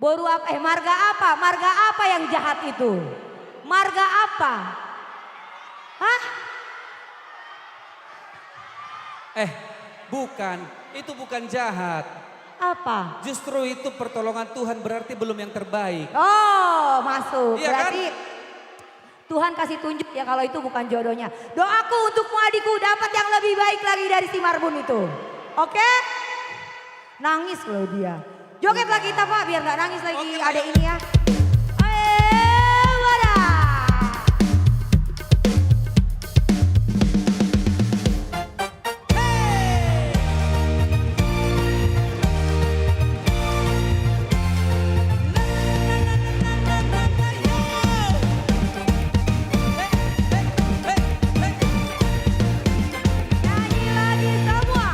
Boru apa, eh, marga apa? Marga apa yang jahat itu? Marga apa? Hah? Eh, bukan. Itu bukan jahat. Apa? Justru itu pertolongan Tuhan, berarti belum yang terbaik. Oh, masuk. Iya, kan? Berarti Tuhan kasih tunjuk ya kalau itu bukan jodohnya. Doaku untukmu adikku, dapat yang lebih baik lagi dari si Marbun itu. Oke? Nangis loh dia. Joget lagi kita, Pak, biar nggak nangis lagi adek ini ya. Ayo, wadah. Nyanyi lagi semua.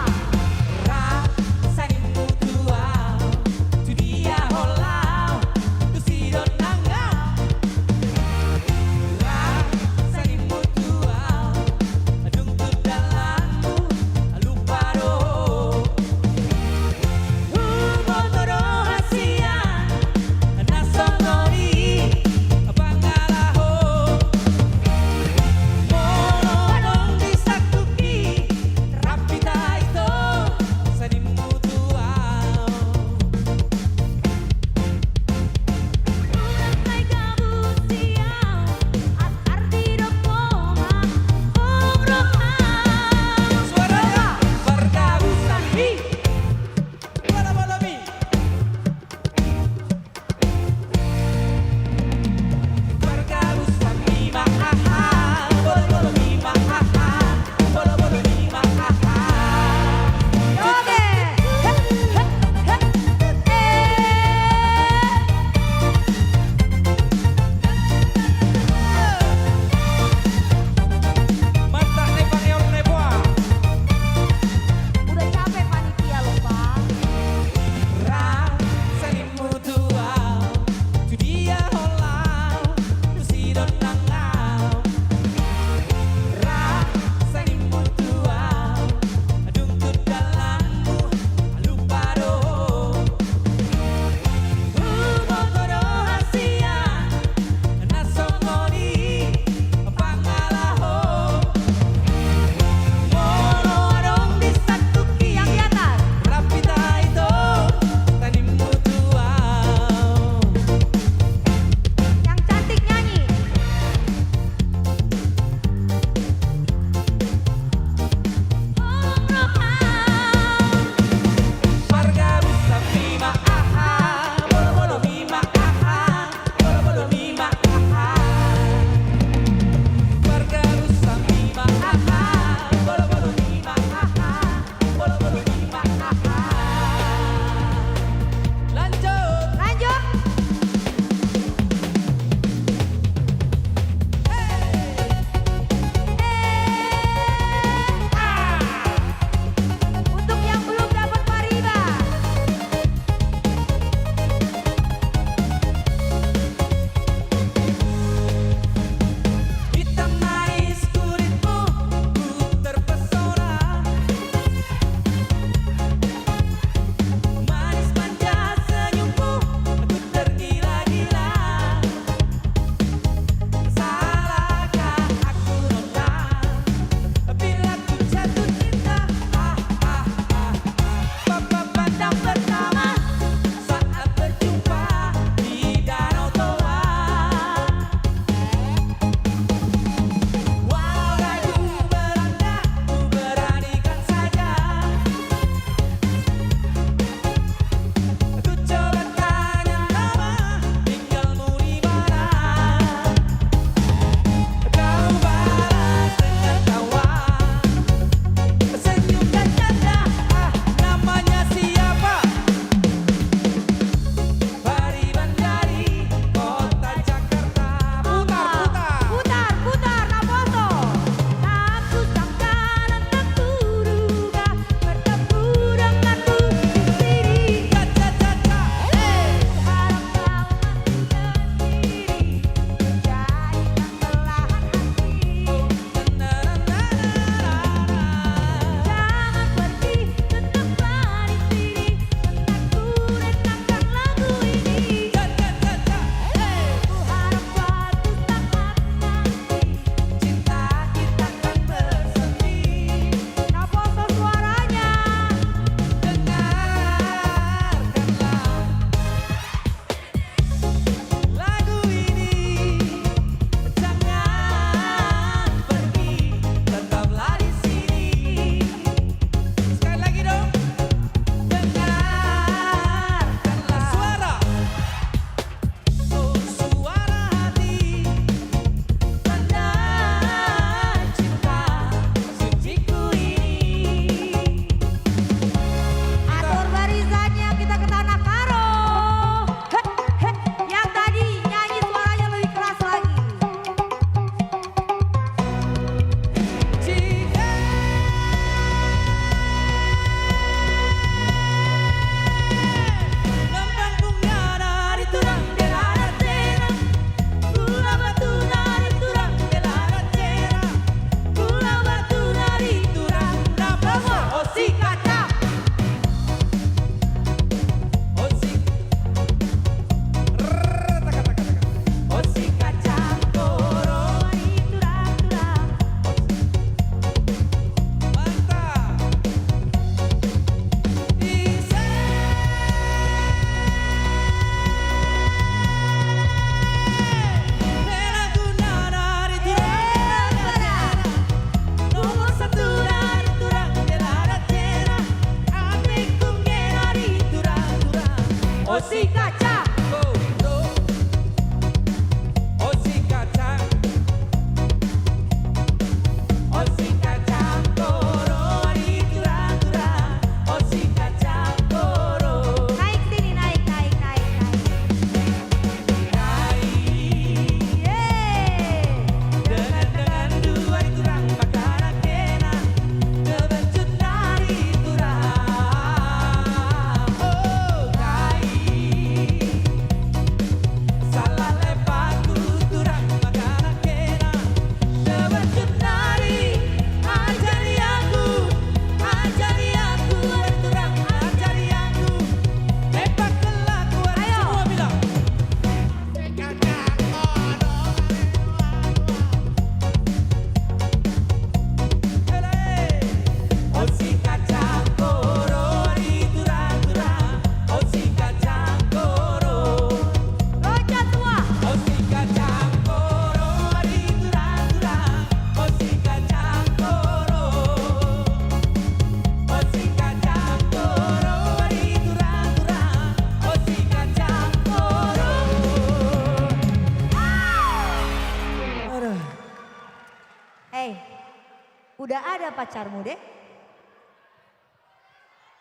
Udah ada pacarmu, Dek?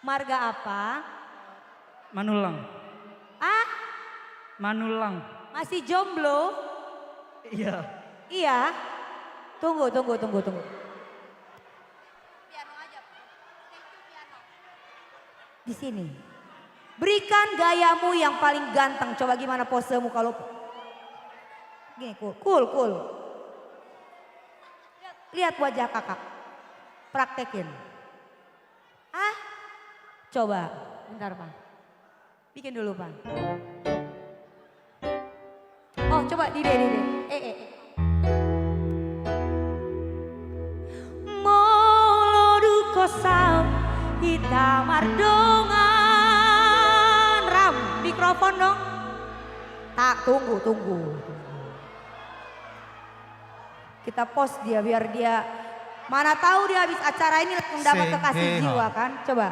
Marga apa? Manulang. Ah? Manulang. Masih jomblo? Iya. Iya? Tunggu, tunggu, tunggu, tunggu. Di sini. Berikan gayamu yang paling ganteng. Coba gimana posemu kalau gini, cool, cool, cool. Lihat wajah kakak. Praktekin. Ah? Coba, bentar, Pak. Bikin dulu, Pak. Oh, coba di D, di D. Eh, eh, eh. Molo dung saut hita mardongan. Ram, mikrofon dong. Tak, tunggu, tunggu, tunggu. Kita pause dia, biar dia, mana tahu dia habis acara ini langsung dapat kekasih jiwa, kan? Coba.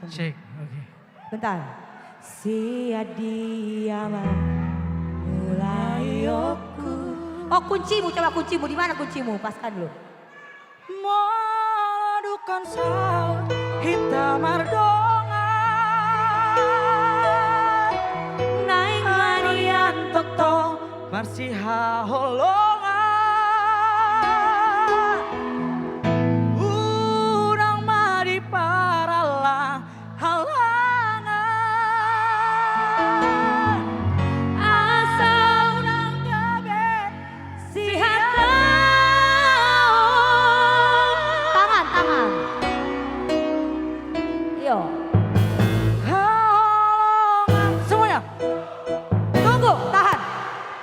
Cek, oke. Bentar. Sian dia ma mulai oku. Oh, kuncimu, coba kuncimu. Di mana kuncimu? Paskan dulu. Molo dung saut hita mardongan, naeng ma nian tongtong marsihaholongan. Unang ma diparallang halangan, asa unang gabe sihaholongan. Tangan, tangan. Yo. Haholongan. Semuanya. Tunggu, tahan.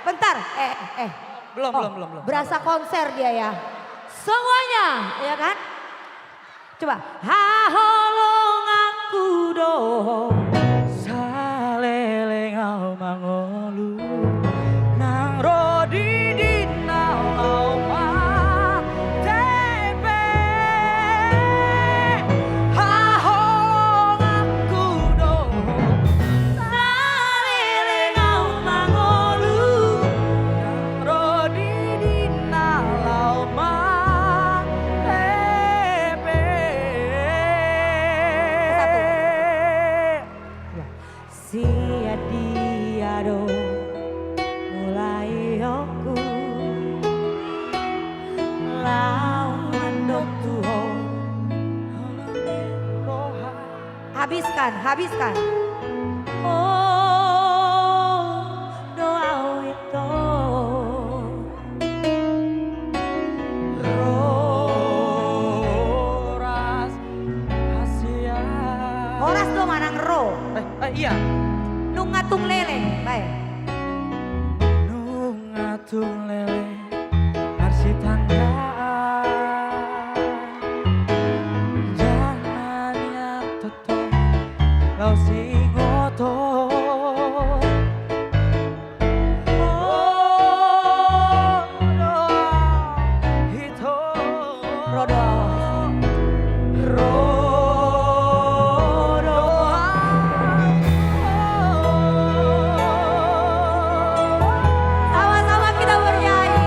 Bentar. Eh, eh, eh. Belum, oh, belum, belum, belum. Berasa konser dia ya. Semuanya, ya kan? Coba. Haholonganku do saleleng au mangolu, nang ro di dina laho mate pe. Haholonganku do saleleng au mangolu, nang ro di dina laho mate pe. Sian dia do mulai oku laho mandok tu ho. Habiskan, habiskan. Ho do au ito. Ro ras hasian. Horas do manang ro? Eh, eh, iya. Nunga tung leleng, bae. Nunga tung leleng marsitandaan. Jala nian tongtong laho singoton. Sama-sama kita bernyanyi.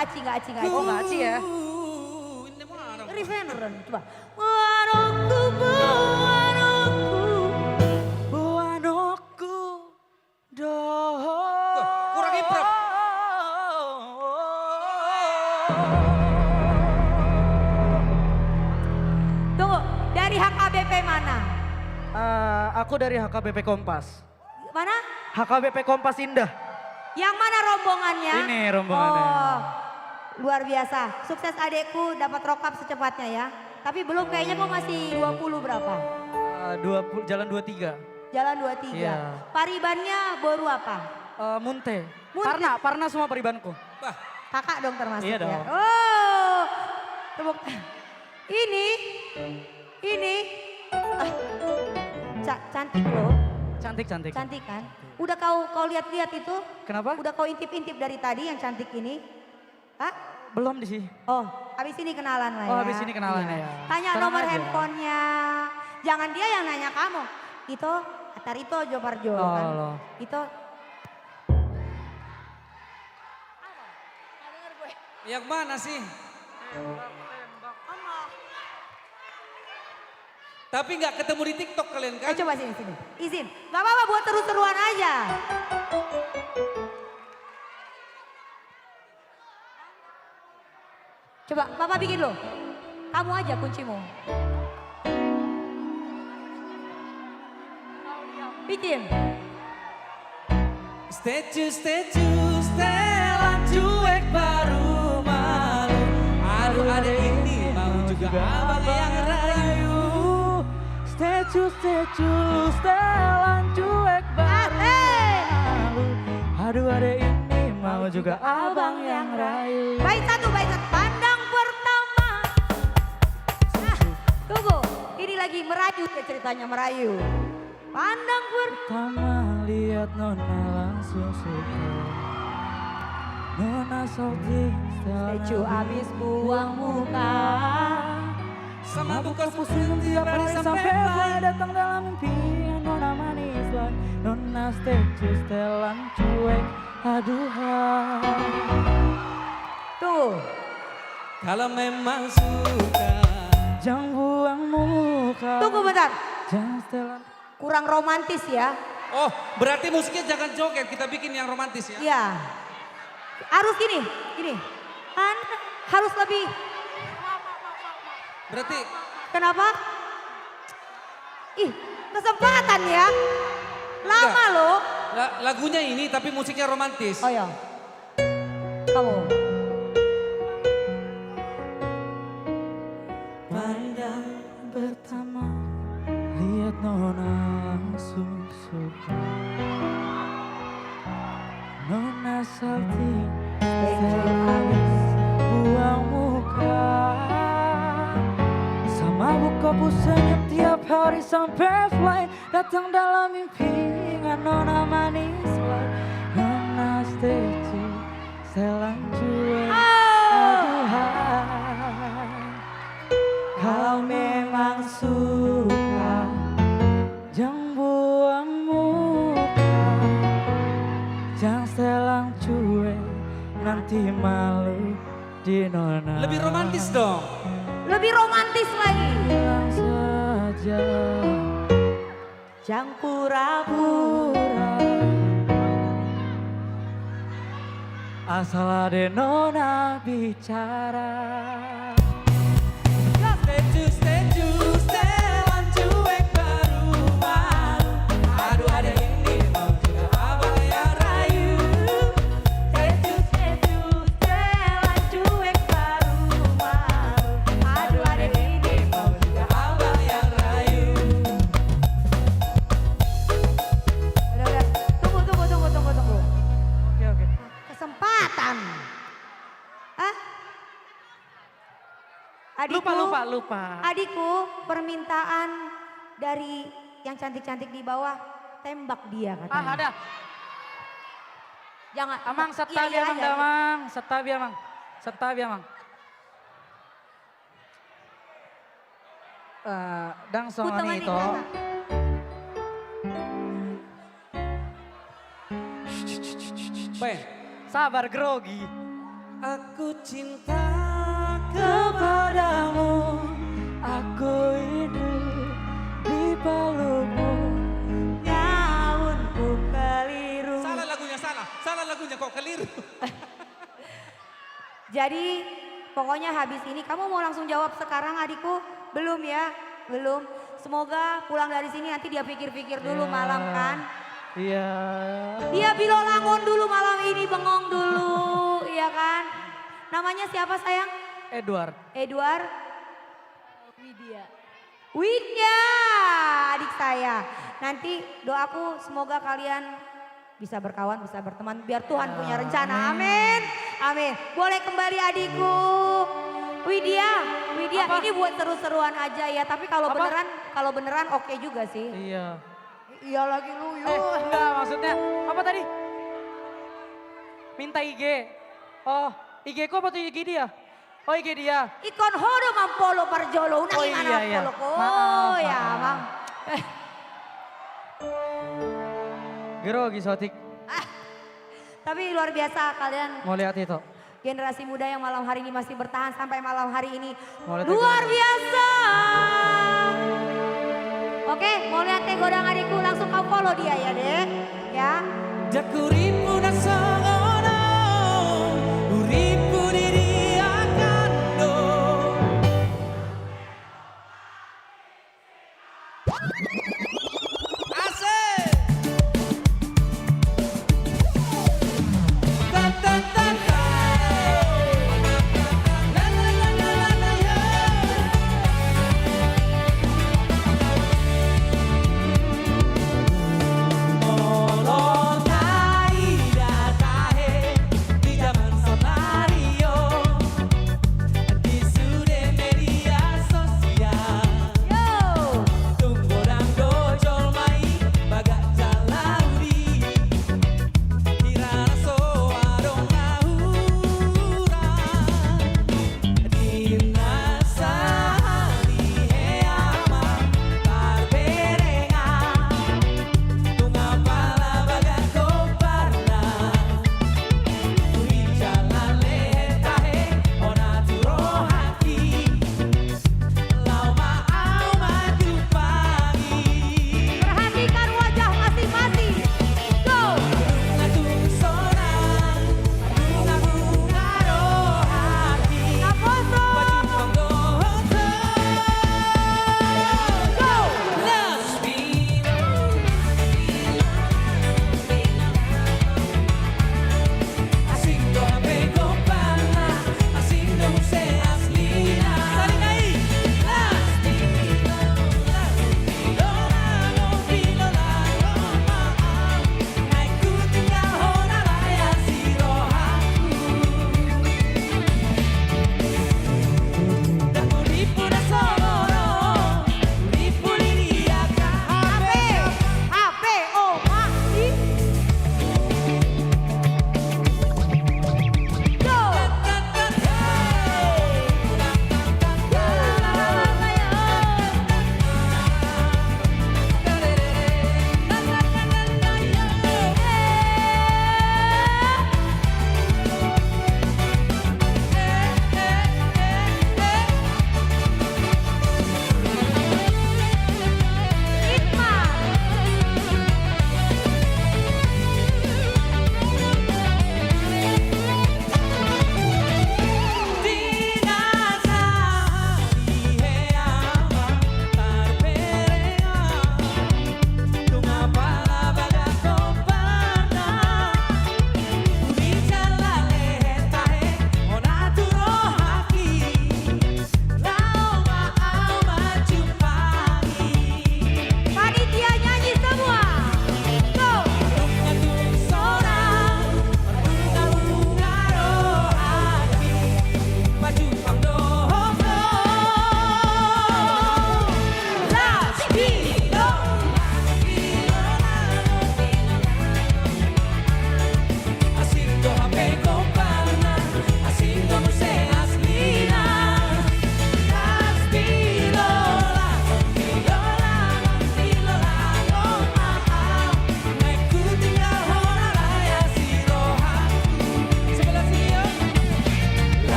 Aci, nggak aci, nggak aci. Oh, nggak aci ya? Ini mana? Reveren, coba. Boanokku, boanokku, boanokku. Dohot. Loh, kurang improv. Tunggu, dari H K B P mana? Eh, aku dari H K B P Kompas. Mana? H K B P Kompas Indah. Yang mana rombongannya? Ini rombongannya. Oh, luar biasa. Sukses adekku, dapat rokap secepatnya ya. Tapi belum, kayaknya kau masih dua puluh berapa? Eh, dua puluh, jalan dua tiga. Jalan dua tiga. Iya. Paribannya boru apa? Eh, Munte. Munte. Parna, Parna semua paribanku. Bah. Kakak dong termasuk. Iya ya dong. Oh, tepuk. Ini, ini. Ah, ca-, cantik loh. Cantik, cantik. Cantik kan? Udah kau, kau lihat-lihat itu? Kenapa? Udah kau intip-intip dari tadi yang cantik ini? Hah? Belum di sini. Oh, habis ini kenalan lah ya. Oh, habis ini kenalan ya. Iya. Tanya nomor handphonenya. Tenang aja. Jangan dia yang nanya kamu. Ito, atar ito jo parjo, kan? Oh, lo. Ito. Yang mana sih? Tapi nggak ketemu di TikTok kalian, kan? Eh, coba sini, sini. Izin. Nggak apa-apa, buat seru-seruan aja. Coba, Papa bikin lo. Kamu aja kuncimu. Bikin. Statue, statue, setelan cuek baru malu. Aduh, adek ini mau juga abang yang rayu. Statue, statue, setelan cuek baru malu. Aduh, adek ini mau juga abang yang rayu. Bait satu, bait satu. Pandang pertama. Nah, tunggu. Ini lagi merayu ya ceritanya, merayu. Pandang pertama lihat nona langsung suka. Nona salting, statue abis buang muka. Sama buka pusing tiap hari sampai datang dalam mimpi. Nona manis lagi, nona statue setelan cuek. Aduh, hai. Tuh. Kalau memang suka, jangan buang muka. Tunggu bentar. Jangan setelan. Kurang romantis ya. Oh, berarti musiknya jangan joget, kita bikin yang romantis ya. Iya. Harus gini, gini. Kan harus lebih. Berarti. Kenapa? Ih, kesempatan ya. Lama loh. Enggak. La-, lagunya ini tapi musiknya romantis. Oh ya. Kamu. Pandang pertama lihat nona langsung suka. Nona salting, statue abis buang muka. Sama buka pusing tiap hari sampai fly. Datang dalam mimpi dengan nona manis lagi. Nona statue setelan cuek. Oh. Aduh, hai. Kalau memang suka, jangan buang muka. Jangan setelan cuek, nanti malu di nona. Lebih romantis dong. Lebih romantis lagi. Bilang saja. Jangan pura-pura. Asal adek nona bicara. Statue, statue, setelan cuek baru malu. Aduh, adek ini mau juga abang yang rayu. Statue, statue, setelan cuek baru malu. Aduh, adek ini mau juga abang yang rayu. Udah, udah. Tunggu, tunggu, tunggu, tunggu, tunggu. Oke, oke. Kesempatan. Hah? Adikku, lupa, lupa, lupa. Adikku, permintaan dari yang cantik-cantik di bawah, tembak dia katanya. Ah, ada. Jangan. Amang, iya, santabi, iya, amang, iya, iya. Damang. Santabi, amang. Santabi, amang. Eh, ndang songon i, Ito. Baen. Sabar, grogi. Aku cinta kepadamu, aku hidup di pelukmu, namun ku keliru. Salah lagunya, salah. Salah lagunya, kok keliru? Jadi, pokoknya habis ini, kamu mau langsung jawab sekarang, adikku? Belum, ya? Belum. Semoga pulang dari sini nanti dia pikir-pikir dulu malam, kan? Iya. Dia bilolangon dulu malam ini, bengong dulu, iya kan? Namanya siapa, sayang? Edward. Edward? Widya. Widya, adik saya. Nanti doaku semoga kalian bisa berkawan, bisa berteman, biar Tuhan punya rencana. Amin. Amin. Boleh kembali, adikku. Widya, Widya, ini buat seru-seruan aja ya, tapi kalau beneran, kalau beneran oke juga sih. Iya. Iya lagi lu, yuk. Eh, enggak, maksudnya, apa tadi? Minta I G. Oh, I G-ku apa tuh I G dia? Oh, I G dia. Ingkon ho do mampolo parjolo, unang. Oh, iya, iya. Maaf, ya, maaf. Mang. Eh. Grogi, sotik. Ah. Tapi luar biasa kalian. Mau lihat itu. Generasi muda yang malam hari ini masih bertahan sampai malam hari ini. Luar biasa. Oke, mau lihat Teh Godang adikku, langsung kau follow dia ya, Dek. Ya. Jaka uripmu na songon on, uripmu didiakan do. Asik.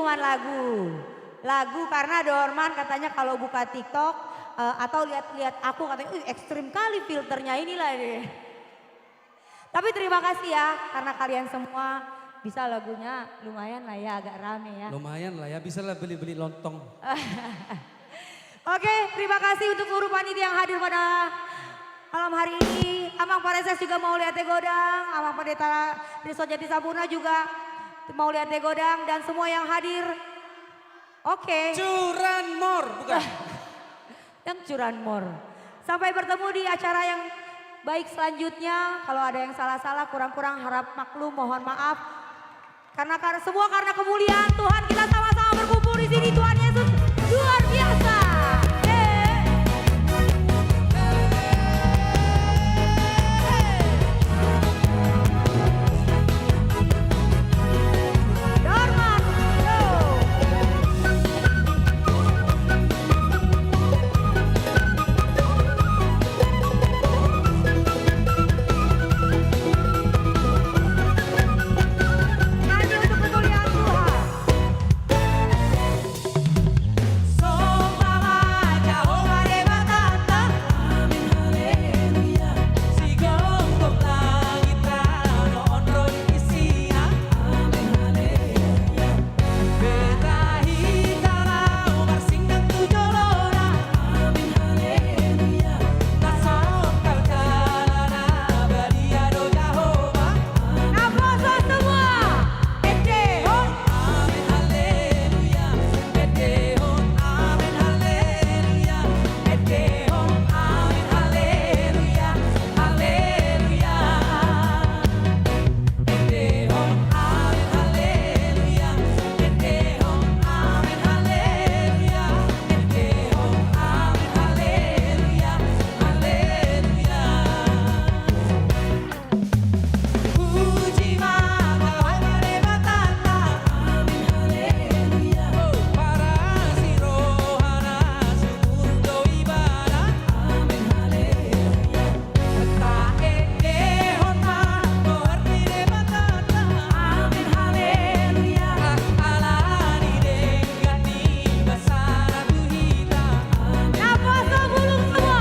Dorman lagu. Lagu karena Dorman katanya kalau buka TikTok, eh, atau lihat-lihat aku katanya, "Wih, ekstrim kali filternya inilah," deh. Tapi terima kasih ya, karena kalian semua bisa lagunya lumayan lah ya, agak rame ya. Lumayan lah ya, bisa lah beli-beli lontong. Oke, terima kasih untuk seluruh panitia yang hadir pada malam hari ini. Amang Pareses juga mauliate godang, Amang Pendeta Rizal Jati Sampurna juga mauliate godang, dan semua yang hadir. Oke. Curanmor, bukan? Yang curanmor. Sampai bertemu di acara yang baik selanjutnya. Kalau ada yang salah-salah, kurang-kurang, harap maklum, mohon maaf. Karena, karena semua karena kemuliaan Tuhan, kita sama-sama berkumpul di sini. Tuhan Yesus luar biasa. Eh. Dorman, yo. Nyanyi untuk kemuliaan Tuhan. Naposo semua.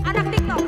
Anak TikTok.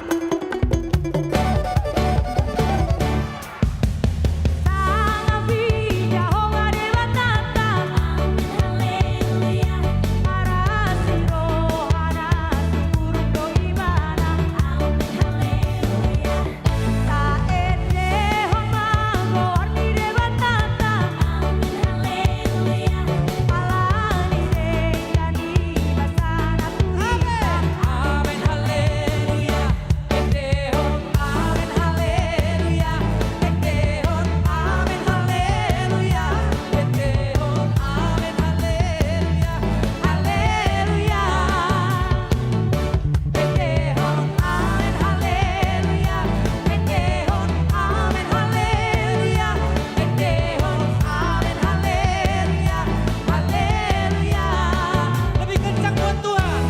Lebih kencang buat Tuhan.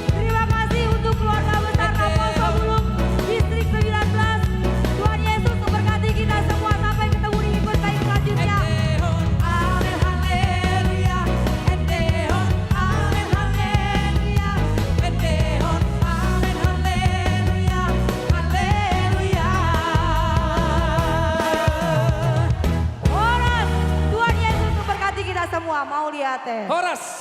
Terima kasih untuk keluarga besar Naposo Bulung Distrik sembilan belas. Tuhan Yesus memberkati kita semua. Sampai ketemu di event baik selanjutnya. Horas. Tuhan Yesus memberkati kita semua. Mauliate. Horas.